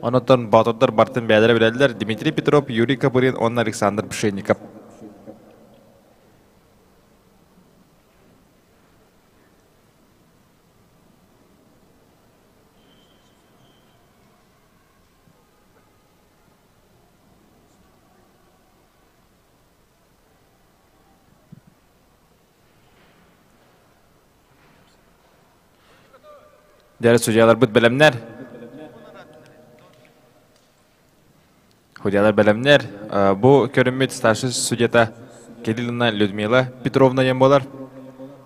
Онотон боотурдар бартын бэйэлэрэ билэллэр Дмитрий Петров, Юрий Копырин уонна Александр Пшенников. Дьэ, судьяларбыт бэлэмнэр. Судьялар бэлэмнэр. Бу көрүммүт старший судьята Кирилловна Людмила Петровна диэн буолар.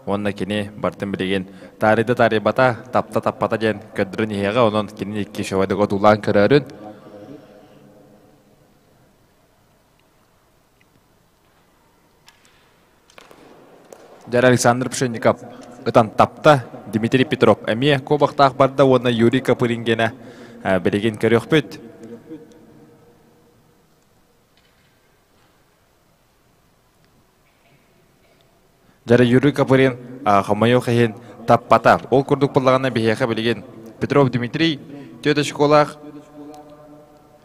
Уонна кини бартын билигин таарыйда таарыйбата, тапта таппата диэн көрдөрөн иһиэҕэ. Онон кинини икки шовайдык одуулаан көрөөрүн. Дьэр Александр Пшенников ытан тапта, Дмитрий Петров эмиэ куобахтаах барда уонна Юрий Копырин билигин көрүөхпүт. Дьэрэ Юрий Копырин хомойуох иһин таппата. Ол курдук буоллаҕына биһиэхэ билигин Петров Дмитрий түөрт очколаах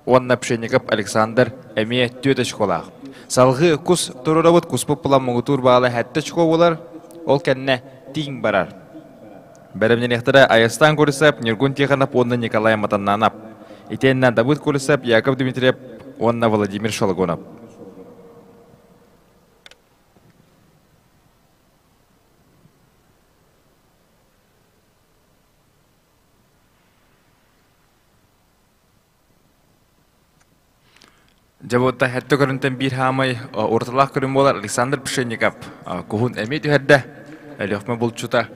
уонна Пшенников Александр эмиэ түөрт очколаах. Салгыы кус туруорабыт, куспут булан муҥутуур баала сэттэ очко буолар, ол кэннэ тииҥ барар. Бэлэмнэниэхтэрэ Айастан Курисов, Ньургун Тихонов уонна Николай Матаннанов. Итиэннэ Давыд Курисов, Яков Дмитриев уонна Владимир Шологонов. Дьэ буотта хэттэ көрүнтэн биир хаамай уратылаах көрүҥ буолар Александр Пшенников куһун эмиэ түһэрдэ. Өлүөхмэ булчута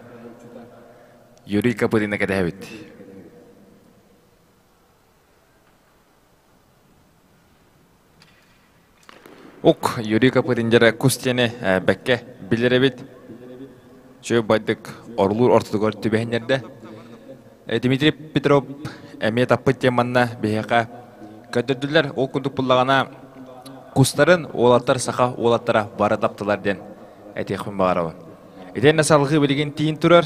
Юрий Копырина кэтэһэбит. Ук Юрий Копырин дьэрэ кус диэни бэккэ билэр эбит. Чүө байдык орлуур ортотугар түбэһиннэрдэ. Дмитрий Петров эмиэ таппыт диэн манна биһиэхэ көрдөрдүлэр. Ол курдук буллаҕына кустарын уолаттар саха уолаттара бары таптылар диэн этиэхпин баҕарабын. Итиэннэ салҕыы билигин тиин турар.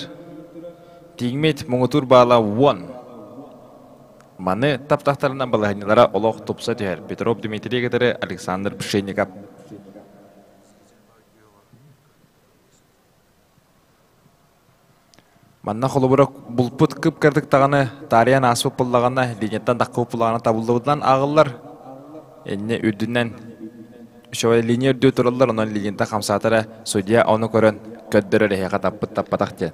Тииҥмит муҥутуур баала 10. Маны таптахтарынан балаһынньалара олох тупса түһэр. Петров Дмитрий кытары Александр Пшенников. Манна холобура булпут кып-кырдык даҕаны таарыйан ааспыт буоллаҕына, линияттан таххыбыт буоллаҕына табыллыбытынан ааҕыллар. Инньэ үрдүнэн үчүгэй линия үрдүө тураллар, онон линията хамсаата эрэ судья ону көрөн көрдөрөр эһиэхэ таппыт таппатах диэн.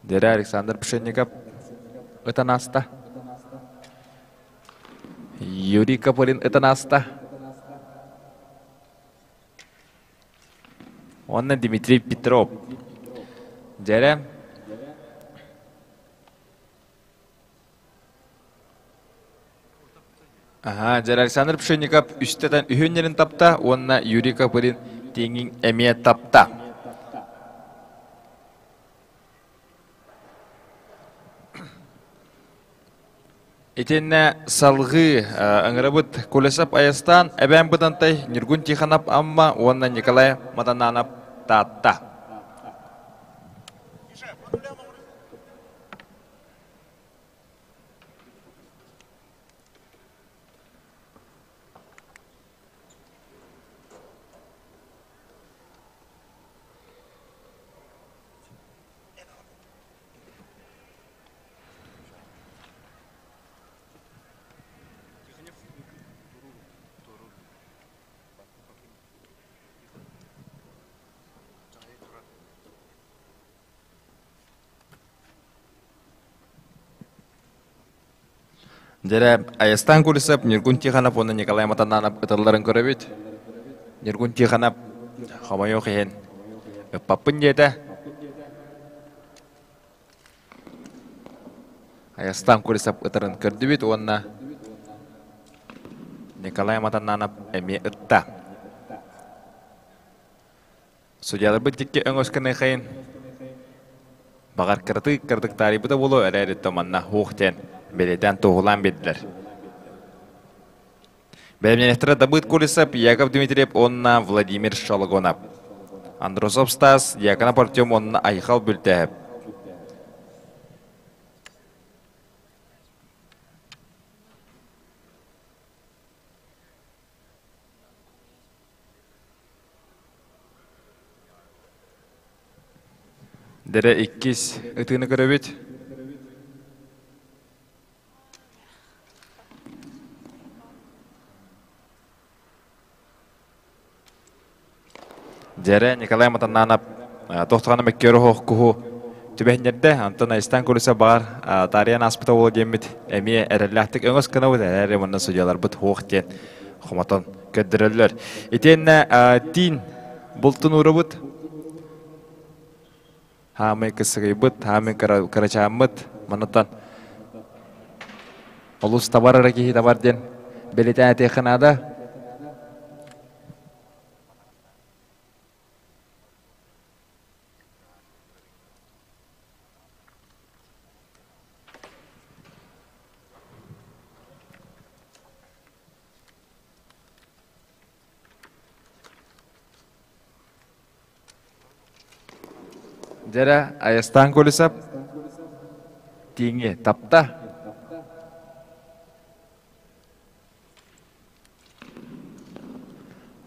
Дэрэ Александр Пшенников ытан ааста. Юрий Копырин ытан ааста. Уонна Дмитрий Петров. Дьэрэ Аха, дьэ Александр Пшенников үстэтэн үһүннэрин тапта уонна Юрий Копырин тииҥин эмиэ тапта. Итиннэ салгыы ыҥырабыт Колесов Айастаан, Эбээн Бытантай, Ньургун Тихонов Амма уонна Николай Матананов Таатта. Дьэрэ, Айастаан Кулисов, Ньургун Тихонов уонна Николай Матананов ыталларын көрөбүт. Ньургун Тихонов хомойуох иһин ыппаппын диэтэ. Айастаан Кулисов ытарын көрдүбүт уонна Николай Матананов эмиэ ытта. Судьяларбыт дикки өҥөс гыныахайын баҕар кыратык кыратык таарыйбыта буолуо эрээри манна хуох диэн бэлиэтээн туоһулаан биэрдилэр. Бэлэмнэнэхтэрэ Давыд Колесов, Яков Дмитриев уонна Владимир Шологонов. Андросов Стас, Дьяконов Артем уонна Айхал Бүлтээһэп. Дэрэ иккис ытыыны көрөбүт. Дьэрэ Николай Матаннанов тохтоҕоно мөккүөрү оһох куһу түбэһиннэрдэ. Онтон Айстан Кулиса баҕар таарыйан ааспыта буолуо диэммит эмиэ эрэллээхтик өҥөс гынабыт эрээри манна судьуйаларбыт хуох диэн хомотон көрдөрөллөр. Итиэннэ тиин бултун уурабыт. Хаамай кысыгыйбыт, хаамай кырачааммыт. Манатан олус табар эрэ киһи табар диэн бэлиэтээн этиэххэ наада. Дьэрэ Айастаан Колесов тииҥи тапта.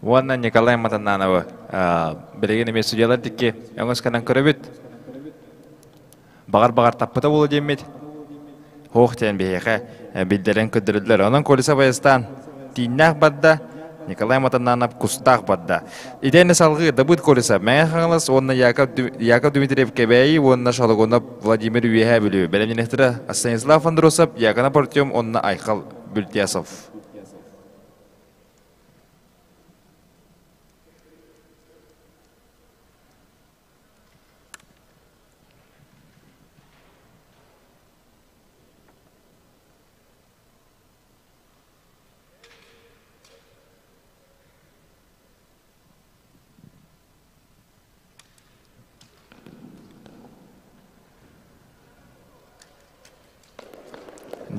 Уонна Николай Матаннановы билигин эмиэ судьялар дикки өҥөс гынан көрөбүт. Баҕар-баҕар таппыта буолуо диэммит. Хуох диэн биһиэхэ билдэрэн көрдөрөллөр. Онон Колесов Айастаан тииннээх барда, Николай Матаннанов кустаах барда. Итиэннэ салгыы Дабыт Колесов Мэҥэ Хаҥалас уонна Яков, Яков Дмитриев Кэбээйи уонна Шологонов Владимир Үөһээ Бүлүү. Бэлэмнэнэхтэрэ Станислав Андросов, Яконов Артем уонна Айхал Бүлтясов.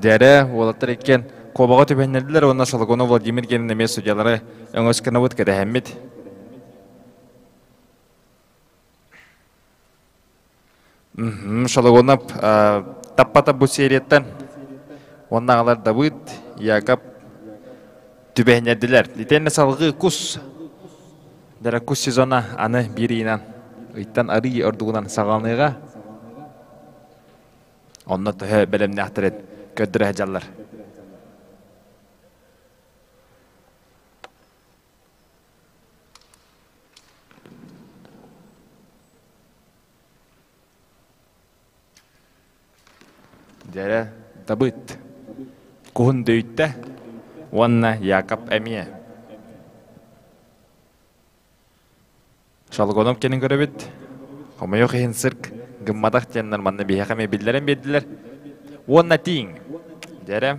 Дьэрэ, уолаттар иккиэн куобаҕа түбэһиннэрдилэр уонна Шологонов Владимир диэн эмиэ судьялары өҥөс гынабыт кэтэһэммит. Шологонов таппата бу серияттан уонна аҕалар Давыд, Яков түбэһиннэрдилэр. Итиэннэ салгыы кус Дьэ кус сезона аны биир ыйынан ыйтан арый ордугунан саҕаланыаҕа. Онно төһө бэлэмнээхтэрин көрдөрө сылдьаллар. Дьэрэ Дабыт куһун дөйүттэ уонна Яков эмиэ. Шалгонов кэлин көрөбүт. Хомойуох иһин цирк гымматах диэннэр манна биһиэхэ эмиэ биллэрэн биэрдилэр. Уонна тииҥ. Дьэрэ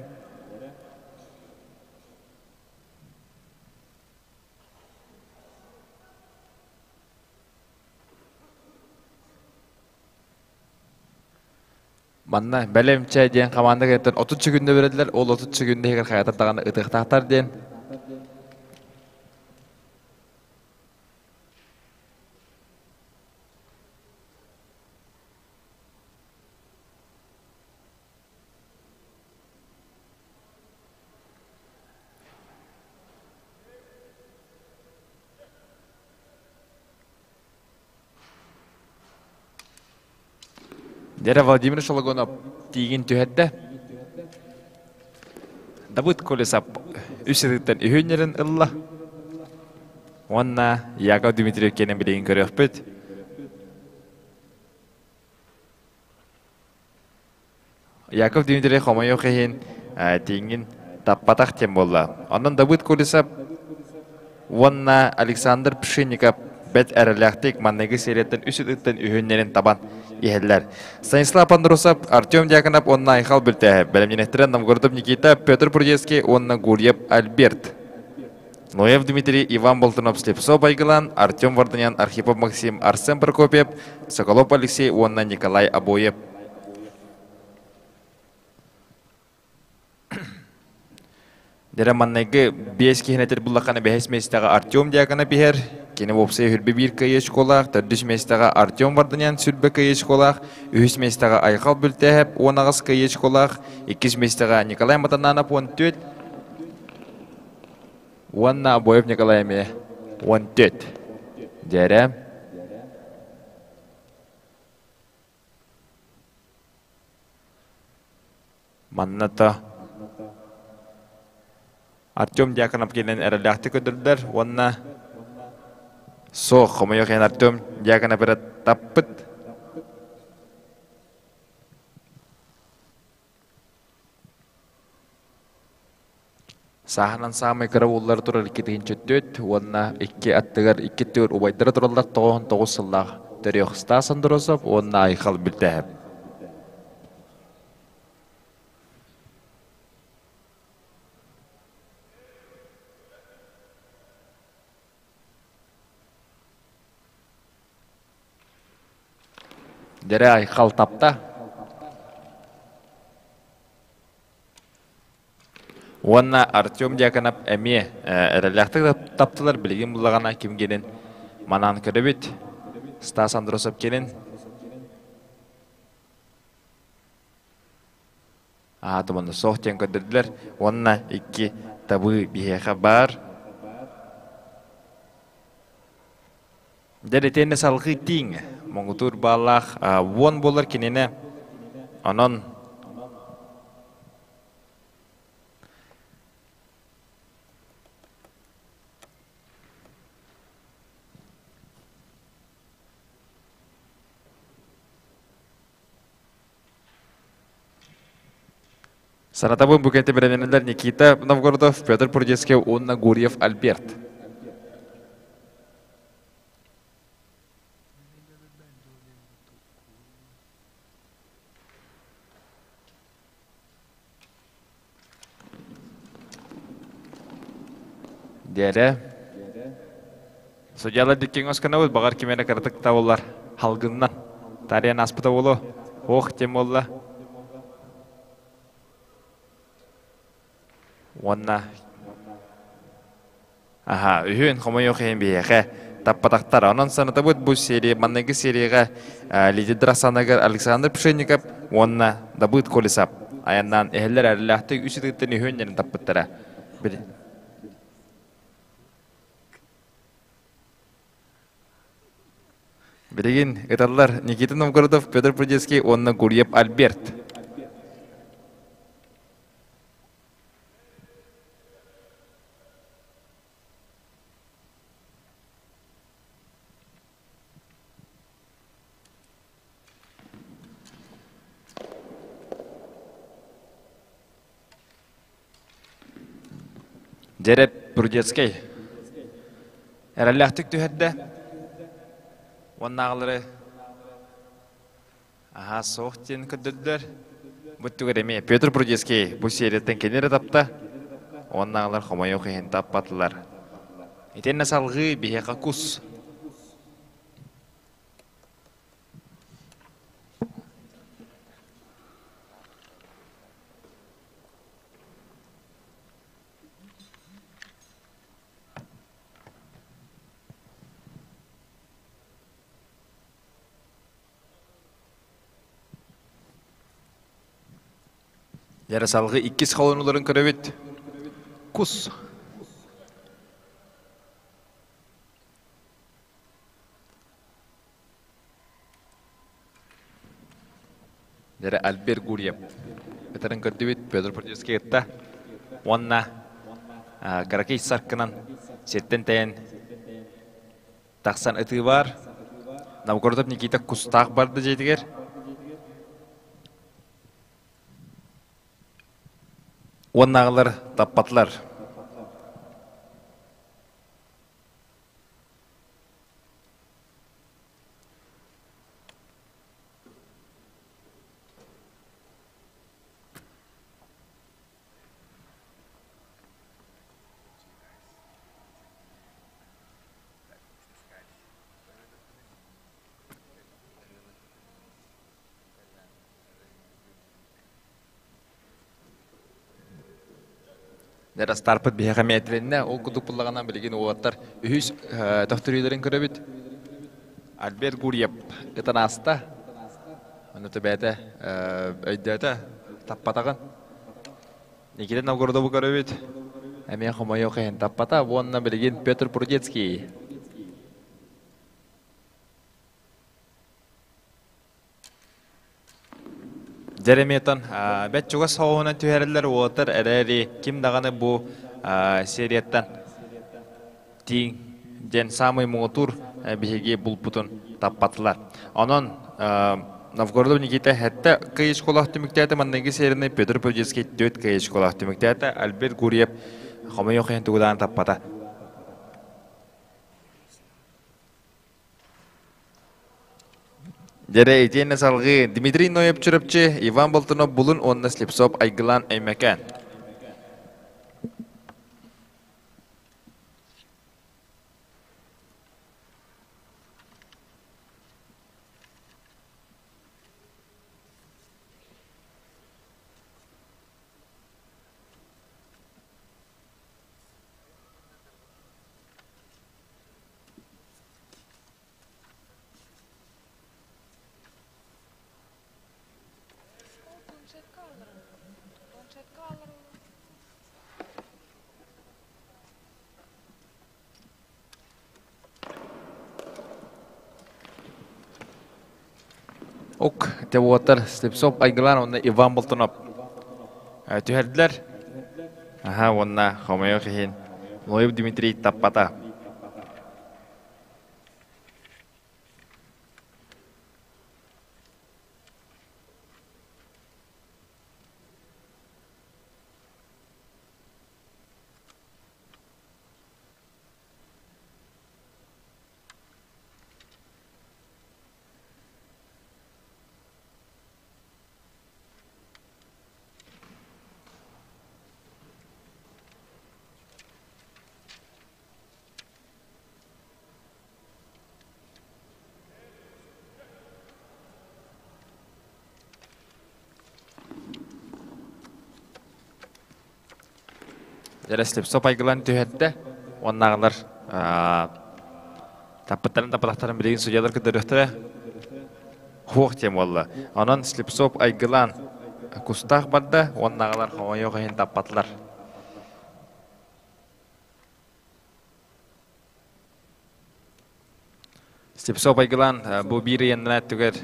Манна бэлэм чэй диэн хамаанда кэнниттэн 30 секүндэ берэллэр, ол 30 секүндэ иһигэр хайатар даҕаны ытыахтаахтар диэн. Дьэрэ Владимир Шологонов тиигин түһэрдэ. Давыд Колесов үс ытыттан үһүннэрин ылла. Уонна Яков Дмитриев кэнэн билигин көрүөхпүт. Яков Дмитриев хомойуох иһин тииҥин таппатах диэн буолла. Онон Давыд Колесов уонна Александр Пшенников бэрт эрэлээхтик манныгы серияттан үс ытыттан үһүннэрин табан иһэллэр. Станислав Андросов, Артем Дьяконов уонна Айхал Бүлтээһэп, бэлэмнэнэхтэрэ Новгородов Никита, Петр Прудецкий уонна Гурьев Альберт. Ноев Дмитрий, Иван Болтунов, Слепцов Айгылан, Артем Варданян, Архипов Максим, Арсен Прокопьев, Соколов Алексей уонна Николай Обоев. Дэрэ маннайгы биэс киһини этэр буллаххана бэһис миэстэҕэ Артем Дьяконов иһэр. Кини уопсай хүрбэ биир кыайыы очколаах, төрдүс миэстэҕэ Артем Варданян сүрбэ кыайыы очколаах, үһүс миэстэҕэ Айхал Бүлтээһэп 18 кыайыы очколаах, иккис миэстэҕэ Николай Матананов 14, Уонна Обоев Николай эмиэ 14. Дьэрэ. Манна то Артем Дьяконов кэлэн эрэллээхтик көрдөрдөр уонна суох хомойуох иһин Артем Дьяконов эрэ таппыт. Сааһынан саамай кыра уоллара турар 2 4 уонна икки аттыгар икки түөр убайдара тураллар 99 сыллаах төрүөх Стас Андросов уонна Айхал Бүлтээһэп. Дэрэ Айхал тапта. Уонна Артем Дьяконов эмиэ эрэллээхтик таптылар билигин буллаҕына ким кэлин манаан көрөбүт. Стас Андросов кэлин. Аатыманы суох диэн көрдөрдүлэр. Уонна икки табыы биһиэхэ баар. Дьэ итиэннэ салҕыы тииҥ муҥутуур бааллаах уон буолар кинини. Онон Санатабын бу кэнтэ бэлэмнэнэллэр Никита Новгородов, Петр Прудецкий уонна Гурьев Альберт. Диэрэ. Судьялар диккиҥ осканабыт, баҕар ким эрэ кыратык табыллар халгыннан. Тарыйан аспыта буолуо. Ох, тем буолла. Уонна Аха, үһүн хомойуох иһин биһиэхэ таппатахтар. Онон санатабыт бу серия манныгы серияҕа лидер санагар Александр Пшенников уонна Дабыт Колесов айаннаан эһэллэр эрэллээхтик үс ытыттан үһүөннэрин таппыттара. Билигин ыталлар Никита Новгородов, Петр Прудецкий уонна Гурьев Альберт. Дьэрэп Прудецкий эрэллээхтик түһэрдэ уоннааҕылары Аһаа, суох диэн көрдөрдүлэр. Бу түгэр эмиэ Петр Прудецкий бу серияттан кини эрэ тапта. Уоннааҕылар хомойуох иһин таппатылар. Итиннэ салҕыы биһиэхэ кус. Дьэ салгыы иккис холонууларын көрөбүт. Кус. Дьэ Альберт Гурьев. Ытарын көрдүбүт Петр Прудецкий ытта. Уонна кыракый саркынан сиртэн тэйэн Тахсан ытыы баар. Новгородов Никита кустаах барды дьиэтигэр. Уоннааҕылар таппатылар. Дьарастарпыт биһиэхэ эмиэ ол курдук буллаҕына билигин уолаттар үһүс төхтүрүүлэрин көрөбүт. Альберт Гурьев ытан ааста. Ону төбөтө өйдөөтө таппатаҕын. Никита Новгородову көрөбүт. Эмиэ хомойуох иһин таппата. Уонна билигин Петр Прудецкий. Джеремитон бэт чугас соҕуһунан түһэрэллэр уолаттар эрээри ким даҕаны бу серияттан тииҥ диэн саамай муҥутуур биһиги булпутун таппатылар. Онон Новгородов Никита сэттэ кыйышколаах түмүктээтэ манныгы серияны Петр Павловский түөрт кыйышколаах түмүктээтэ Альберт Гурьев хомойуох иһин тугудаан таппата. Дьэрэ итиэннэ салҕыы Дмитрий Ноев Чурапчы, Иван Болтунов Булун уонна Слепцов Айгылаан Өймөкөөн. Ок, те уоттар Слепцов Айгылаан уонна Иван Болтунов түһэрдилэр. Аха, уонна хомойуох иһин Ноев Дмитрий таппата. Дьэ, Слепцов айгылан түһэрдэ. Уоннааҕылар таппыттарын таппатахтарын билигин судьялар көрдөрүөхтэрэ. Хуох диэн буолла. Онон Слепцов айгылаан кустаах барда, уоннааҕылар хомойуох иһин таппатылар. Слепцов айгылаан бу биир ыйаннара түгэр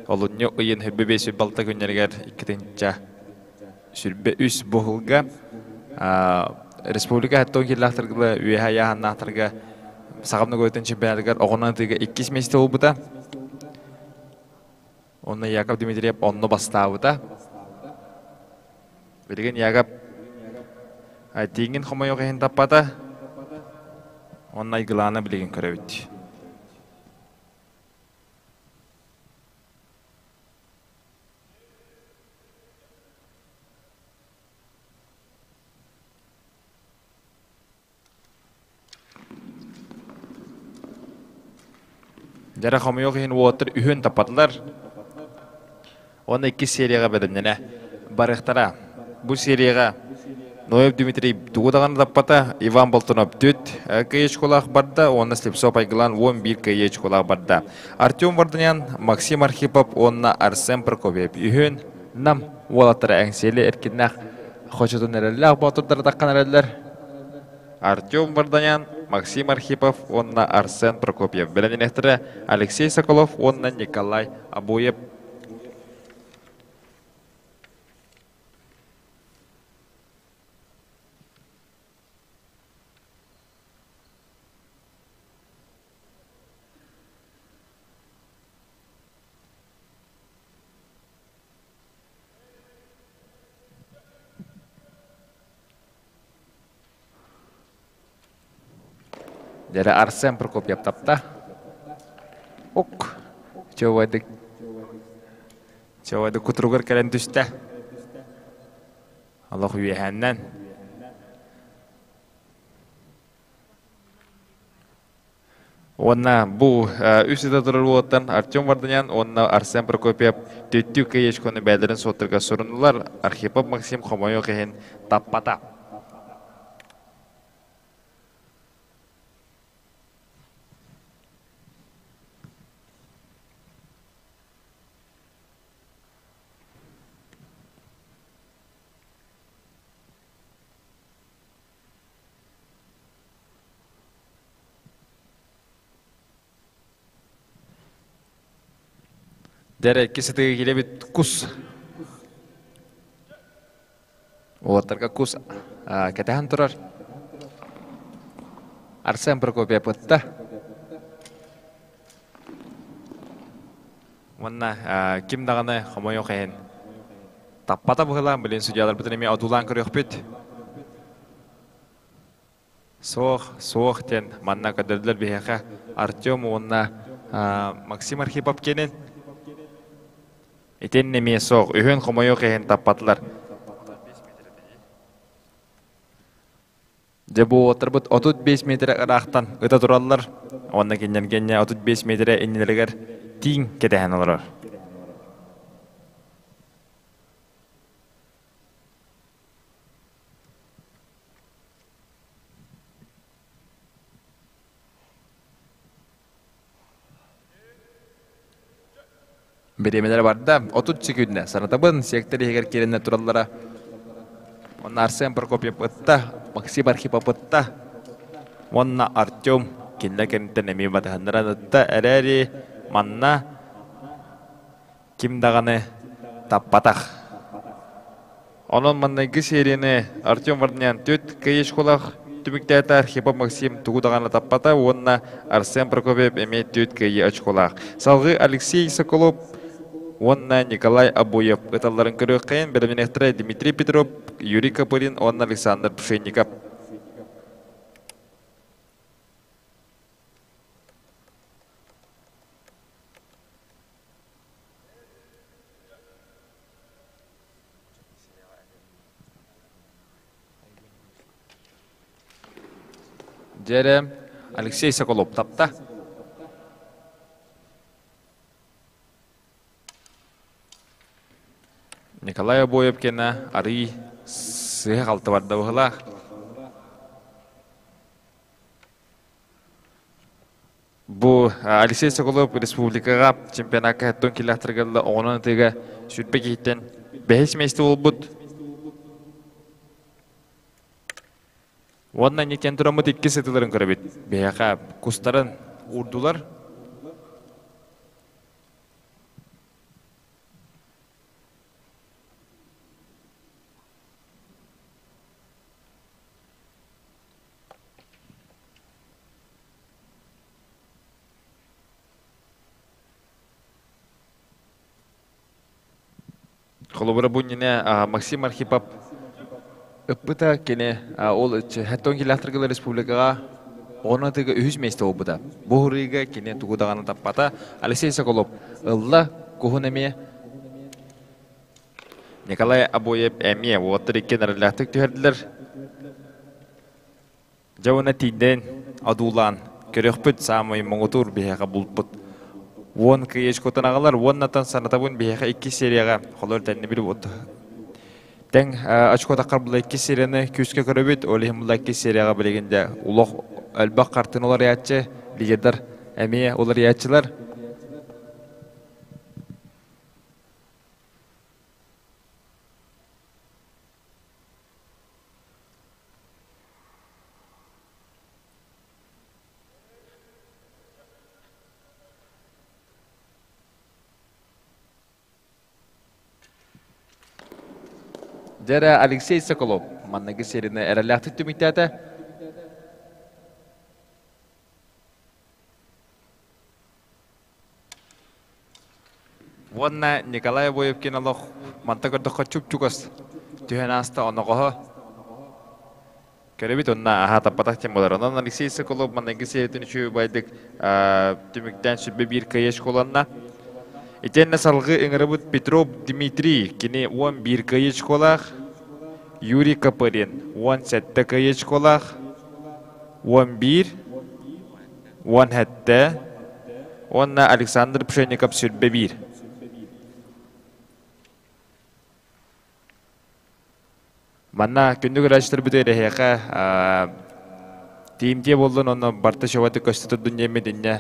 олунньу ыйын 25 күннэригэр иккитинчэ сүрбэ үс буһулга республика хаттон киллаахтаргыла үөһэ айааһаннаахтарга саҕам ногойтун чемпионатыгар оҕонон ытыыга иккис миэстэ буолбута. Онно Яков Дмитриев онно бастаабыта. Билигин Яков тииҥин хомойуох иһин таппата. Онно Айгылаана билигин көрөбүт. Дьэрэ хомойуох иһин уолаттар үһүөн таппатылар. Уонна иккис серияҕа бэлэмнэнэ барыахтара. Бу серияҕа Ноев Дмитрий тугу даҕаны таппата, Иван Болтунов түт кыйычколаах барда уонна Слепцов Айгылан 11 кыйычколаах барда. Артем Варданян, Максим Архипов уонна Арсен Прокопьев үһүөн Нам уолаттара Эҥсиэли эркиннээх хочотун эрэллээх боотурдары таххан эрэллэр. Артем Варданян, Максим Архипов уонна Арсен Прокопьев бэлэмнэниэхтэрэ Алексей Соколов уонна Николай Абуев. Дьэрэ Арсен Прокопьев тапта. Ок. Чуобайдык. Чуобайдык кутуругар кэлэн түстэ. Олох үөһээннэн. Уонна бу үс ыта турар уолаттан Артем Варданян уонна Арсен Прокопьев түттүү кыйычкону бэйэлэрин суоттарга сурунулар. Архипов Максим хомойуох иһин таппата. Дьэ икки сытыы киирэбит кус. Уолаттарга кус кэтэһэн турар. Арсен Прокопьев ытта. Уонна ким даҕаны хомойуох иһин таппата быһыылаах, билин судьяларбытын эмиэ одуулаан көрүөхпүт. Суох, суох диэн манна көрдөрдүлэр биһиэхэ Артем уонна Максим Архипов киэнин. Итиннэ эмиэ суох, үһүн хомойуох иһин таппатылар. Дьэ бу уолаттарбыт 35 метрэ ыраахтан ыта тураллар уонна кинилэргэ 35 метрэ иннилэригэр тииҥ кэтэһэн олорор. Бириэмэлэрэ барда, 30 секүндэ. Санатабын, сектор иһигэр киирэннэр тураллара. Онно Арсен Прокопьев ытта, Максим Архипов ытта. Уонна Артем кинилэр кэнниттэн эмиэ батыһыннаран ытта. Эрээри манна ким даҕаны таппатах. Онон манныгы серияны Артем Варданян түт кыйышкулах түмүктээтэ Архипов Максим тугу даҕаны таппата уонна Арсен Прокопьев эмиэ түт кыайыы очколаах. Салгыы Алексей Соколов уонна Николай Обоев ыталларын көрүөххэйин бэлэмнэниэхтэрэ Дмитрий Петров, Юрий Копырин уонна Александр Пшенников. Дьэрэ Алексей Соколов тапта. Николай Обоев кэнэ арый сыһа халты барда быһылаах. Бу Алексей Соколов республикаҕа чемпионакка хэттон киллэхтэргэ оҕонон ытыыга сүрбэ киһиттэн бэһис миэстэ буолбут. Уонна инниттэн тураммыт иккис ытыыларын көрөбүт. Биһиэхэ кустарын уурдулар. Холобура бу иннинэ Максим Архипов ыппыта кини ол хэттон килэхтэргэл республикаҕа оҕону атыыга үһүс миэстэ буолбута. Бу уруйга кини тугу даҕаны таппата. Алексей Соколов ылла куһун эмиэ Николай Обоев эмиэ уоттар икки нарылаахтык түһэрдилэр. Дьэ уонна тиийдэн одуулаан көрүөхпүт саамай муҥутуур биһиэхэ булпут. Уон кыйычкутун аҕалар уоннатан санатабын биһиэхэ икки серияҕа холор тэннибил вот тэҥ очкотаххар була икки серияны күүскэ көрөбүт ол иһин була икки серияҕа билигин дьэ улах элбэх хартыына уларыйааччы лидердар эмиэ уларыйааччылар. Дьэ эрэ Алексей Соколов манныгы серияны эрэллээхтик түмүктээтэ. Уонна Николай Обоевкин олох манта көрдөххө чуп-чугас түһэн ааста оноҕоһо. Көрөбүт онно аһаа таппатах тем болар. Онон Алексей Соколов манныгы сериятын үчүгэй түмүктээн сүрбэ биир кыайа школанна. Итиэннэ салгыы ыҥырыбыт Петров Дмитрий, кини 11 кыайыы школаах, Юрий Копырин 17 кыайыы школаах, 11 17 уонна Александр Пшенников 21. Манна күндү көрөөччүлэрбит эрэһиэхэ тиимтиэ буоллун онно барта шобаты көстө турдун диэммит инньэ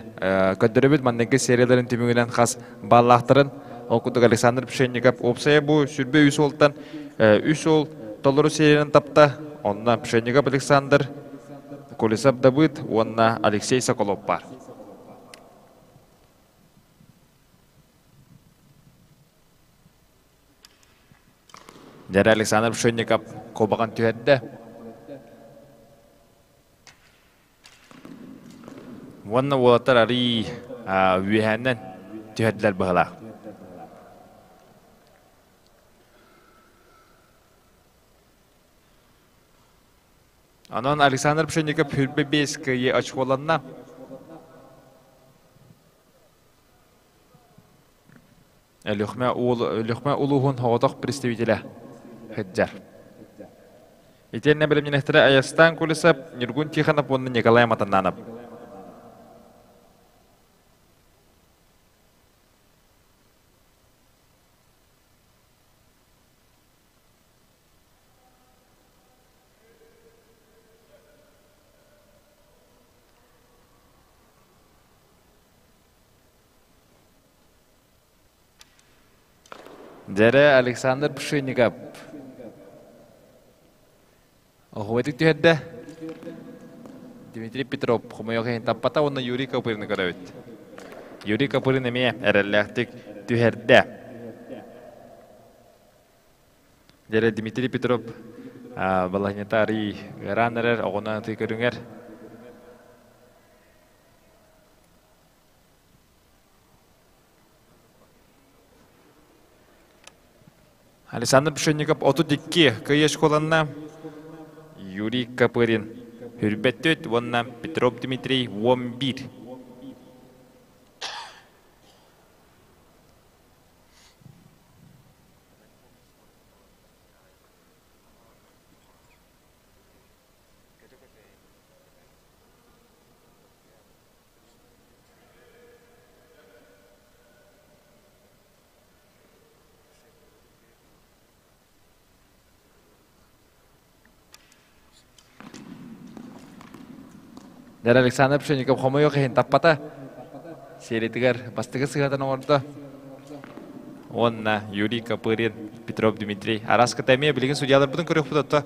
көрдөрөбүт манныгы серияларын түмүгүнэн хас баллаахтарын ол курдук Александр Пшенников уопсайа бу сүрбэ үс уолтан үс уол толору сериянан тапта онно Пшенников Александр Колесов Давыд уонна Алексей Соколов баар. Дьэрэ Александр Пшенников куобаҕын түһэрдэ. Уонна уолаттар арыый үөһээннэн түһэрдилэр быһалаах. Онон Александр Пшенников хүрбэ 5 кыайыы очколанна. Өлүөхүмэ Өлүөхүмэ улууһун соҕотох представителэ сылдьар. Итиэннэ бэлэмнэнэхтэрэ Айастаан Колесов, Ньургун Тихонов уонна Николай Матаннанов. Дьэрэ Александр Пшенников оһуобайдык түһэрдэ. Дмитрий Петров хомойуох иһин таппата уонна Юрий Копырины көрөбүт. Юрий Копырин эмиэ эрэллээхтик түһэрдэ. Дьэрэ Дмитрий Петров балаһынньата арый ыараан эрэр оҕону атыы көрүҥэр. Александр Пшенников 32 кыайыы школанна Юрий Копырин Хүрбэттүт уонна Петров Дмитрий 11. Дэр Александр Пшенников хомойуох иһин таппата. Сериятыгар бастакы сыһыатын оҥордо. Уонна Юрий Копырин, Петров Дмитрий. Араас кыта эмиэ билигин судьяларбытын көрүөхпүт отто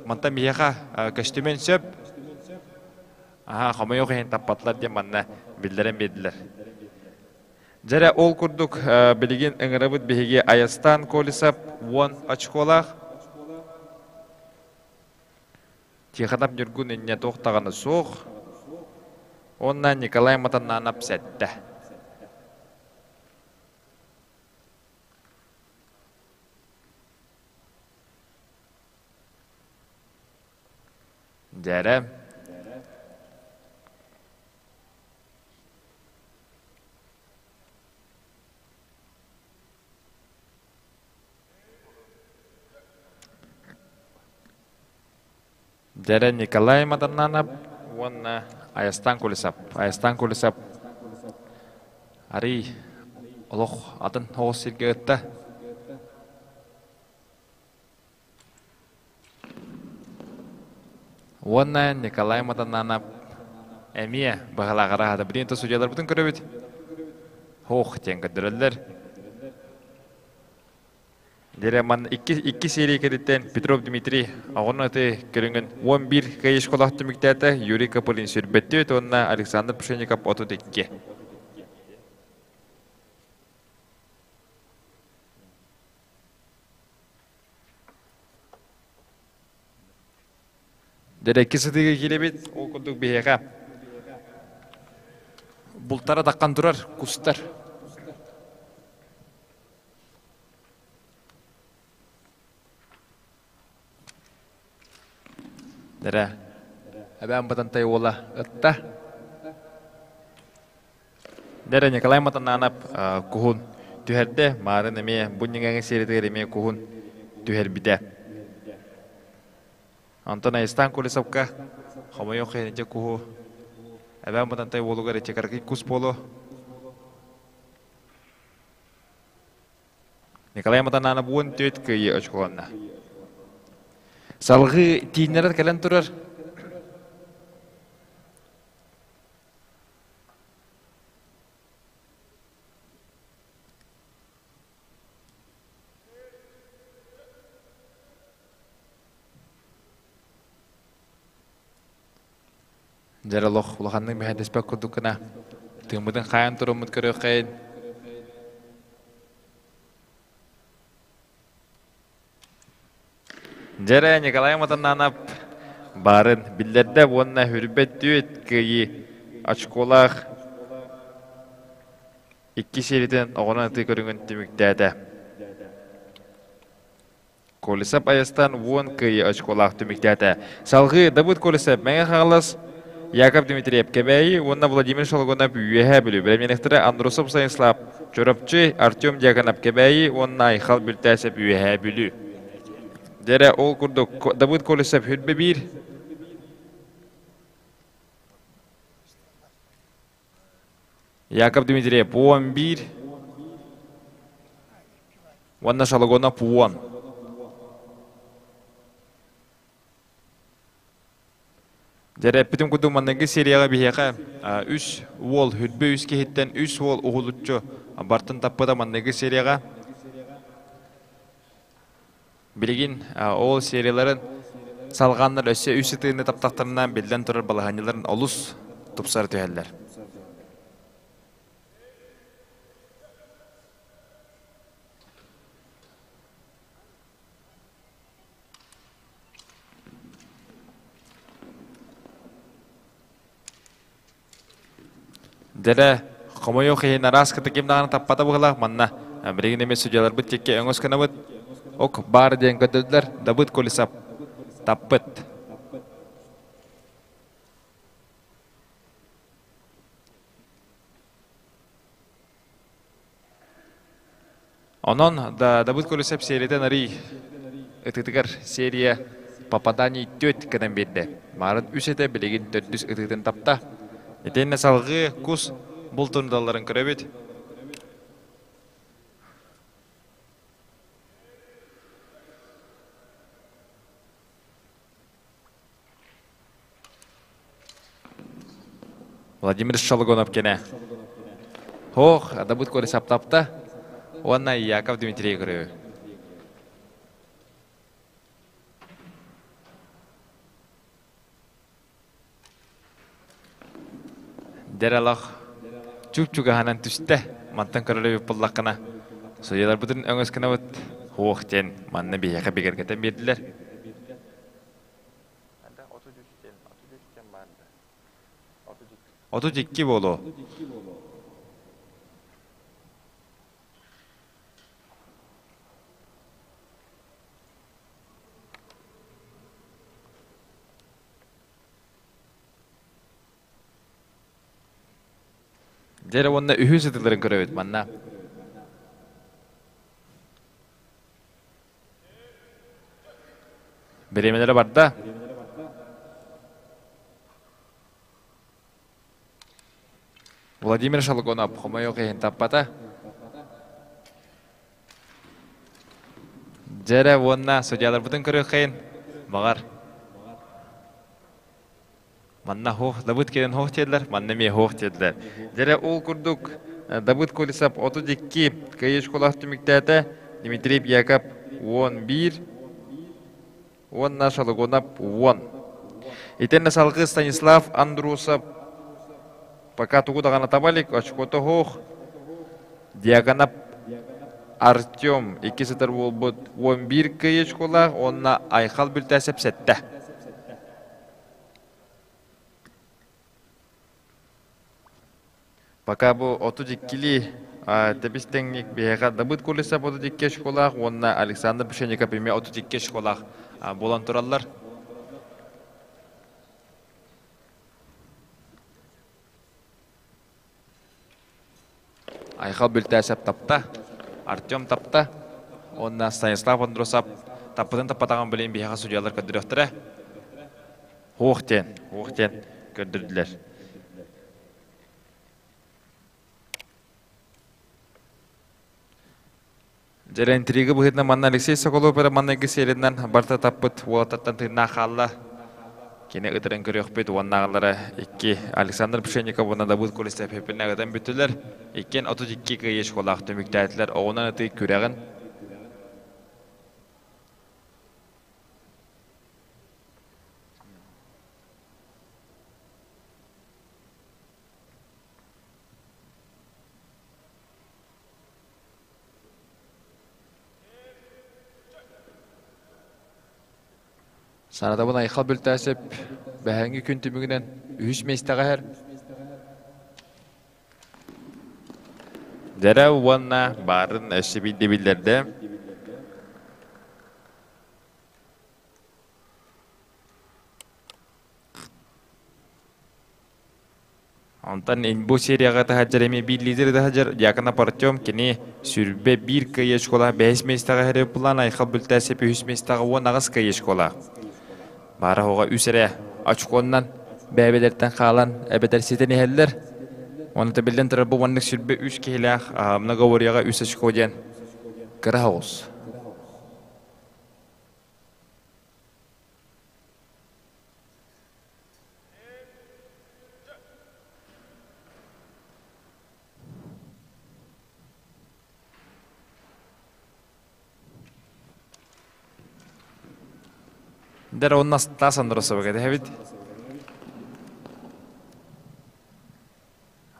мантан биһиэхэ көстүмэн сөп. Аһаа, хомойуох иһин таппатылар диэн манна биллэрэн биэрдилэр. Дьэрэ ол курдук билигин ыҥырабыт биһиги Айастан Колесов 10 очколаах. Тихонов Ньургун инньэ туох даҕаны суох. Уонна Николай Матаннанов сэттэ. Дьэрэ. Дьэрэ Николай Маданнанов уонна Айастан Кулисап. Айастан Кулисап арый олох атын оҕус сиргэ ытта. Уонна Николай Матананов эмиэ быһалааҕар аһата. Билигин судьяларбытын көрөбүт. Ох диэн көрдөрөллөр. Дире ман икки серия кэриттэн Петров Дмитрий оҕону аты көрүҥүн 11 кыайыы школах түмүктээтэ Юрий Копылин сүрбэттүөт уонна Александр Пшенников 32. Дьэрэкки сытыыга киирэбит, ол курдук биһиэхэ бултара таххан турар кустар. Дэрэ, эбээм Батантай уола ытта. Дэрэ Николай Матананов куһун түһэрдэ, маарын эмиэ бу ньыҥаҥы сиэритигэр эмиэ куһун түһэрбитэ. Онтон Айыстаан Колесовка хомойуох иһин куһу эбээм Батантай уолугар ичи кыракый кус буолуо. Николай Матананов 14 кыайыы очколонно. Салгыы тииннэрэр кэлэн турар. Дьэр олох улаханнык мэһэйдэспэт курдук гына тыыммытын хаайан туруммут көрүөххэйин. Дьэрэ Николай Матананов баарын биллэрдэ уонна хүрбэт түөт кыайыы очколаах икки сериятын оҕонон ытыы көрүҥүн түмүктээтэ. Колесов Айастан уон кыайыы очколаах түмүктээтэ. Салгыы Давыд Колесов Мэҥэ Хаҥалас, Яков Дмитриев Кэбээйи уонна Владимир Шологонов Үөһээ Бүлүү бэлэмнэниэхтэрэ Андросов Станислав Чурапчы, Артем Дьяконов Кэбээйи уонна Айхал Бүлтээсэп Үөһээ Бүлүү. Дьэрэ ол курдук Давыд Колесов хүрбэ биир Яков Дмитриев 11 уонна Шологонов 10. Дьэрэппитин курдук манныгы серияҕа биһиэхэ үс уол хүрбэ үс киһиттэн үс уол уһулуччу бартын таппыта манныгы серияҕа. Билигин ол серияларын салҕааннар өссө үс ытыыны таптахтарына биллэн турар балаһыанньаларын олус тупсара түһэллэр. Дьэрэ, хомойуох иһин араас кыта ким даҕаны таппата быһыылаах манна билигин эмиэ судьуйаларбыт тикки өҥөс гынабыт. Ок, баар диэн көрдөрдүлэр. Давыд Колесов таппыт. Онон да Давыд Колесов сериятын арый ытытыгар серия попаданий түөрт гынан биэрдэ. Маарын үс этэ билигин төрдүс ытыытын тапта. Итиэннэ салгыы кус бултун далларын көрөбүт. Владимир Шологонов кэнэ. Ох, Адабыт Коля саптапта. Уонна Яков Дмитрий көрү. Дэралах чуп-чугаһынан түстэ. Мантан көрөлөбүт буллаххына. Судьяларбытын өҥөс гынабыт. Хуох диэн манна биһиэхэ бигэргэтэн биэрдилэр. 32 буолуо. Дьэ уонна үһүс ытыларын көрөбүт манна. Бириэмэлэрэ барда. Владимир Шалгонов хомойуох иһин таппата. Дьэрэ уонна судьяларбытын көрүөххэйин. Баҕар. Манна хоох, Давыд кэлэн хоох диэллэр, манна эмиэ хоох диэллэр. Дьэрэ ол курдук Давыд Колесов 32 кыайыы школах түмүктээтэ, Дмитрий Яков 11 уонна Шалыгонов 10. Итиннэ салгыы Станислав Андрусов пока тугу даҕаны таба илик, очкото хоох, Диагонов Артем икки сытар буолбут 11 кыайыы школах уонна Айхал Бүлтээсэп сэттэ. Пока бу 32-лии тэбис тэҥник биһиэхэ Давыд Колесов 32 очколаах уонна Александр Пшенников эмиэ 32 очколаах буолан тураллар. Айхал Бүлтээсэп тапта, Артем тапта уонна Станислав Андросов таппытын таппатаҕын билин биһиэхэ судьуйалар көрдөрүөхтэрэ. Хуох диэн, хуох диэн көрдөрдүлэр. Дьэ, интрига быһыытынан манна Алексей Соколов эрэ манныгы сиэринэн барыта таппыт уолаттартан тыыннаах хаалла. Кини ытырын көрүөхпүт уоннааҕылара икки Александр Пшенников уонна Давыд Колесов эппинэ ытан бүттүлэр. Иккиэн 32 кыайыы школаах түмүктээтилэр. Оҕунан ытыы күрэҕин Санатабын Айхал Бүлтээсэп бэһээҥҥи күн түмүгүнэн үһүс миэстэҕэ иһэр. Дьэрэ уонна баарын өссө биирдэ биллэрдэ. Онтон бу серияҕа таһырдьар эмиэ биир лидер таһырдьар Дьяконов Артем кини сүүрбэ биир кыайыы школа бэһис миэстэҕэ иһэр план Айхал Бүлтээсэп үһүс миэстэҕэ 18 кыайыы школа. Баара оҕо үс эрэ очконнан бэйэбэлэртэн хаалан эбэтэр ситэн иһэллэр. Онно биллэн турар бу маннык 23 киһилээх многоворияҕа үс очко диэн кыра оҕус. Дэр онно Стас Андросова кэтэһэбит.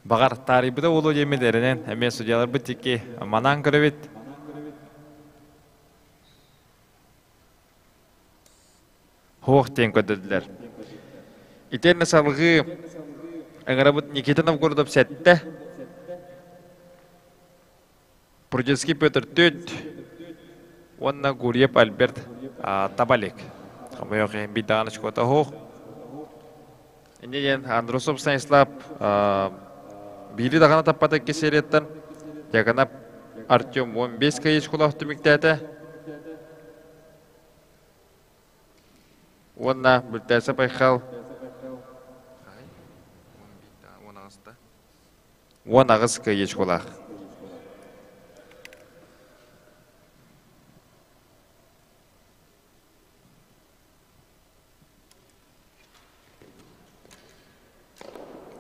Баҕар таарыйбыта буолуо диэммит эрэнэн эмиэ судьяларбыт тикки манаан көрөбүт. Суох диэн көрдөрдүлэр. Итиэннэ салгыы ыҥырабыт Никита Новгородов сэттэ, Прудецкий Петр төрт уонна Гурьев Альберт Табалик. Хомойуох иһин биир даҕаны очкота суох. Инньэ диэн Андросов Станислав биири даҕаны таппата икки серияттан Дьяконов Артем 15 кыайыы түмүктээтэ. Уонна Бүлтээсэп Айхал 18 кыайыачкалаах.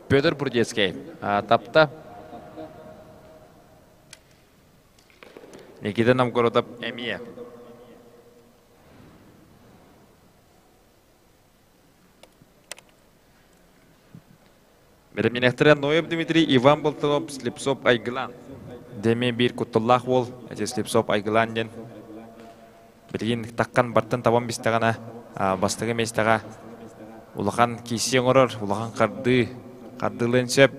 Петр Бурдецкий тапта. Никита Новгородов эмиэ. Бэлэмнэнэхтэрэ Ноев Дмитрий, Иван Болтунов, Слепцов Айгылан. Дэмиэ биир кутталлаах уол, эти Слепцов Айгылан диэн. Билигин таккан бартын табан бистэҕинэ, бастакы миэстэҕэ улахан киирсии оҥорор, улахан хардыы, хардыылыан сөп.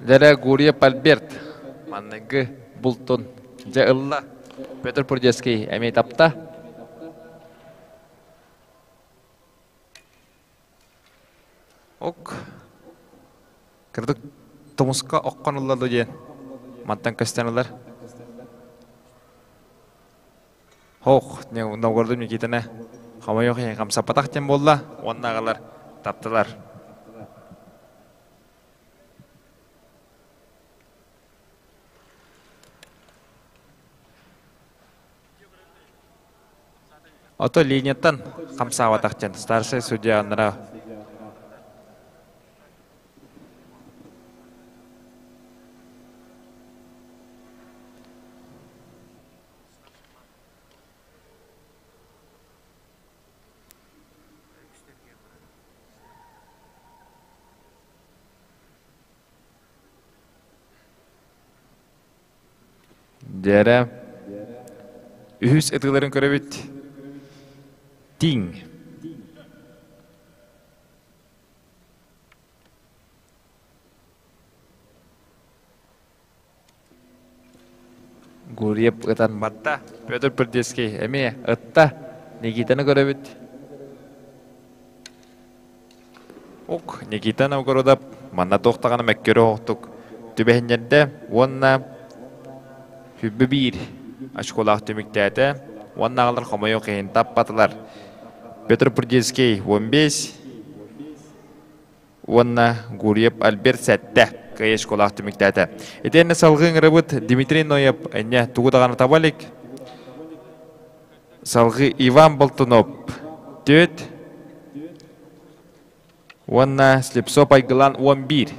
Дьэрэ Гурьев Альберт манныгы бултун дьэ ылла. Петр Прудецкий эмиэ тапта. Ок. Кырдык тумуска оккон ылла ду диэн мантан көстөн ылар. Хоох, Новгородум Никитаны хомойуох иһин хамсаппатах диэн буолла уонна аҕалар таптылар. Ото линияттан хамсаабатах диэн старшай судья аннара Дьэрэ үһүс ытыыларын көрөбүт. Тиҥ. Гурьев ытан барда. Петр Пердецкий эмиэ ытта. Никитаны көрөбүт. Ок, Никита Новгородов манна туох даҕаны мөккүөрү оһохтук түбэһиннэрдэ уонна хүббү биир очколаах түмүктээтэ уонна аҕалар хомойуох иһин таппатылар. Петр Прудецкий 15 уонна Гурьев Альберт сэттэ кыайыы очколаах түмүктээтэ. Итиэннэ салгыы ыҥырабыт Дмитрий Ноев энньэ тугу даҕаны таба илик. Салгыы Иван Болтунов түөрт уонна Слепцов Айгылан 11.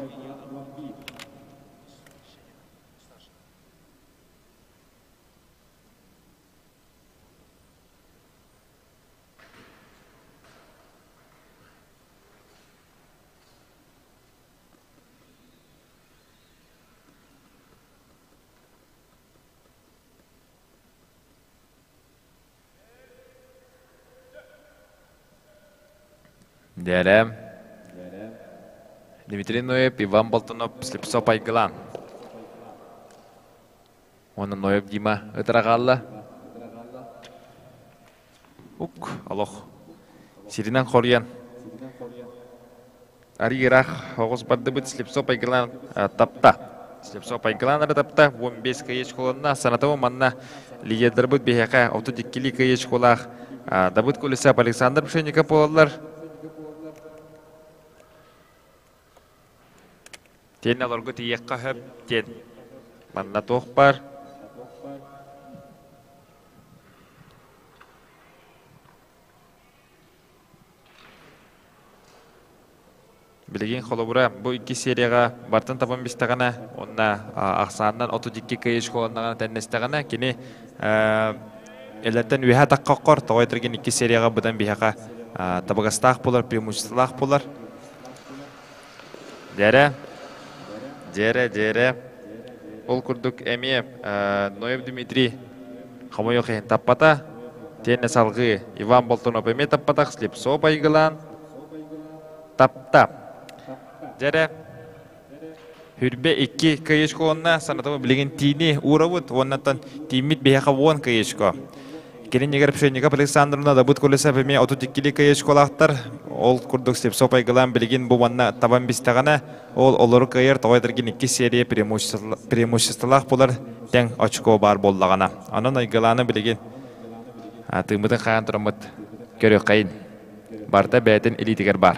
Дээрэ. Дмитрий Ноев, Иван Болтунов, Слепцов Айгылан. Уонна Ноев Дима ытыра хаалла. Ук, олох. Сиринэн хоруйан. Арыйыраах оҕус бардыбыт Слепцов Айгылан тапта. Слепцов Айгылан эрэ тапта. 15 кыйы школанна. Санатабы манна лидердарбыт биһиэхэ 32 кыйы школаах Давыд Колесов, Александр Пшенников буолаллар. Тиэн олорго тиийиэххэ сөп диэн манна туох баар. Билигин холобура бу икки серияҕа бартын табан бистэҕинэ уонна ахсаанынан 32 кыайыы школаннаҕына тэннэстэҕинэ кини элэртэн үөһэ таххаххор тоҕо этэргин икки серияҕа быдан биһиэхэ табыгастаах буолар, преимуществолаах буолар. Дьэрэ, дьэрэ, дьэрэ. Ол курдук эмиэ Ноев Дмитрий хомойуох иһин таппата. Тиэннэ салгыы Иван Болтунов эмиэ таппатах, Слепцов айгылаан тапта. Дьэрэ, Хүрбэ икки кыйышко уонна санатабы билигин тиини уурабыт уоннаттан тииммит биһиэхэ уон кыйышко. Кэлин Игорь Пшенников Александровна Дабыт Колесов эмиэ 32 кыйышколаахтар. Ол курдук Слепцов айгылаан билигин бу манна табан бистэҕинэ, ол олору кыайар тоҕо этэргин икки серия преимуществолаах булар тэҥ очко баар буоллаҕына. Онон айгылааны билигин тыыммытын хаан тураммыт көрүөххэйин. Барыта бэйэтин илиитигэр баар.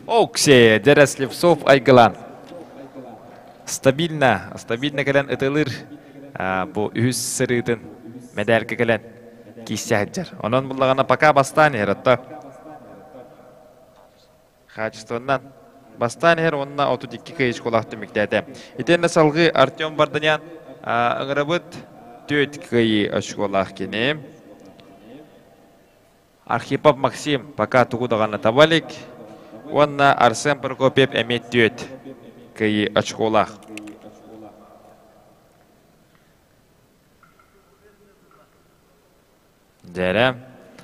Оксия, дьэрэ Слепцов айгылаан. Стабильно, стабильно кэлэн ытылыр бу үһүс сырыытын мэдээлгэ кэлэн киисэ сылдьар. Онон буллаҕына пока бастаан иһэр отто хаачыстыбаннан бастаан иһэр уонна 32 кыайыы түмүктээтэ. Итиэннэ салгыы Артем Варданян ыҥырабыт түөрт кыайыы очколаах кини. Архипов Максим пока тугу даҕаны таба илик уонна Арсен Прокопьев эмиэ түөрт кыайыы очколаах. Дьэрэ.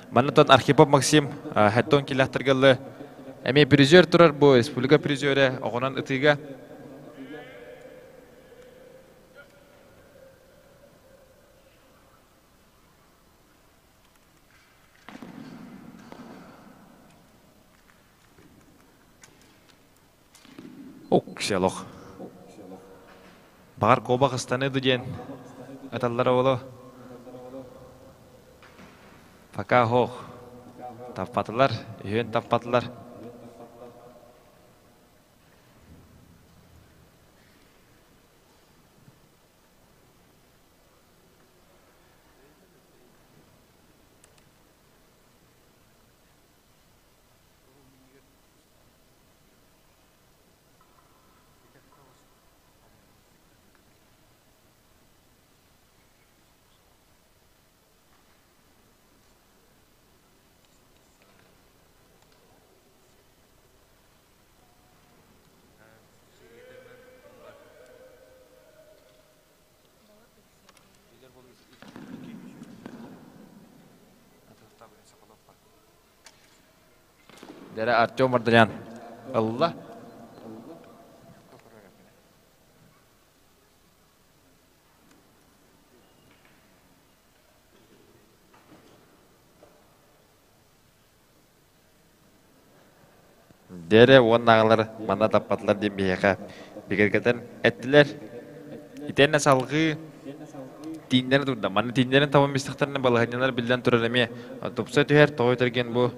Манна Архипов Максим хэттон килэхтэргэллы эмиэ призер турар бу республика призерэ оҕонон ытыыга. Укселох. Баҕар куобах ыстаныы ду диэн аталлара буолуо. Пока хоох. Таппатылар, үһүөн таппатылар. Дэрэ Артем Мардырян ылла. Дэрэ уоннааҕылар манна таппатылар диэн биһиэхэ бигэргэтэн эттилэр. Итиэннэ салҕыы тииннэрэ турда. Манна тииннэрин табан бистэхтэринэ балаһыанньалар биллэн турар эмиэ тупса түһэр. Тоҕо этэргин бу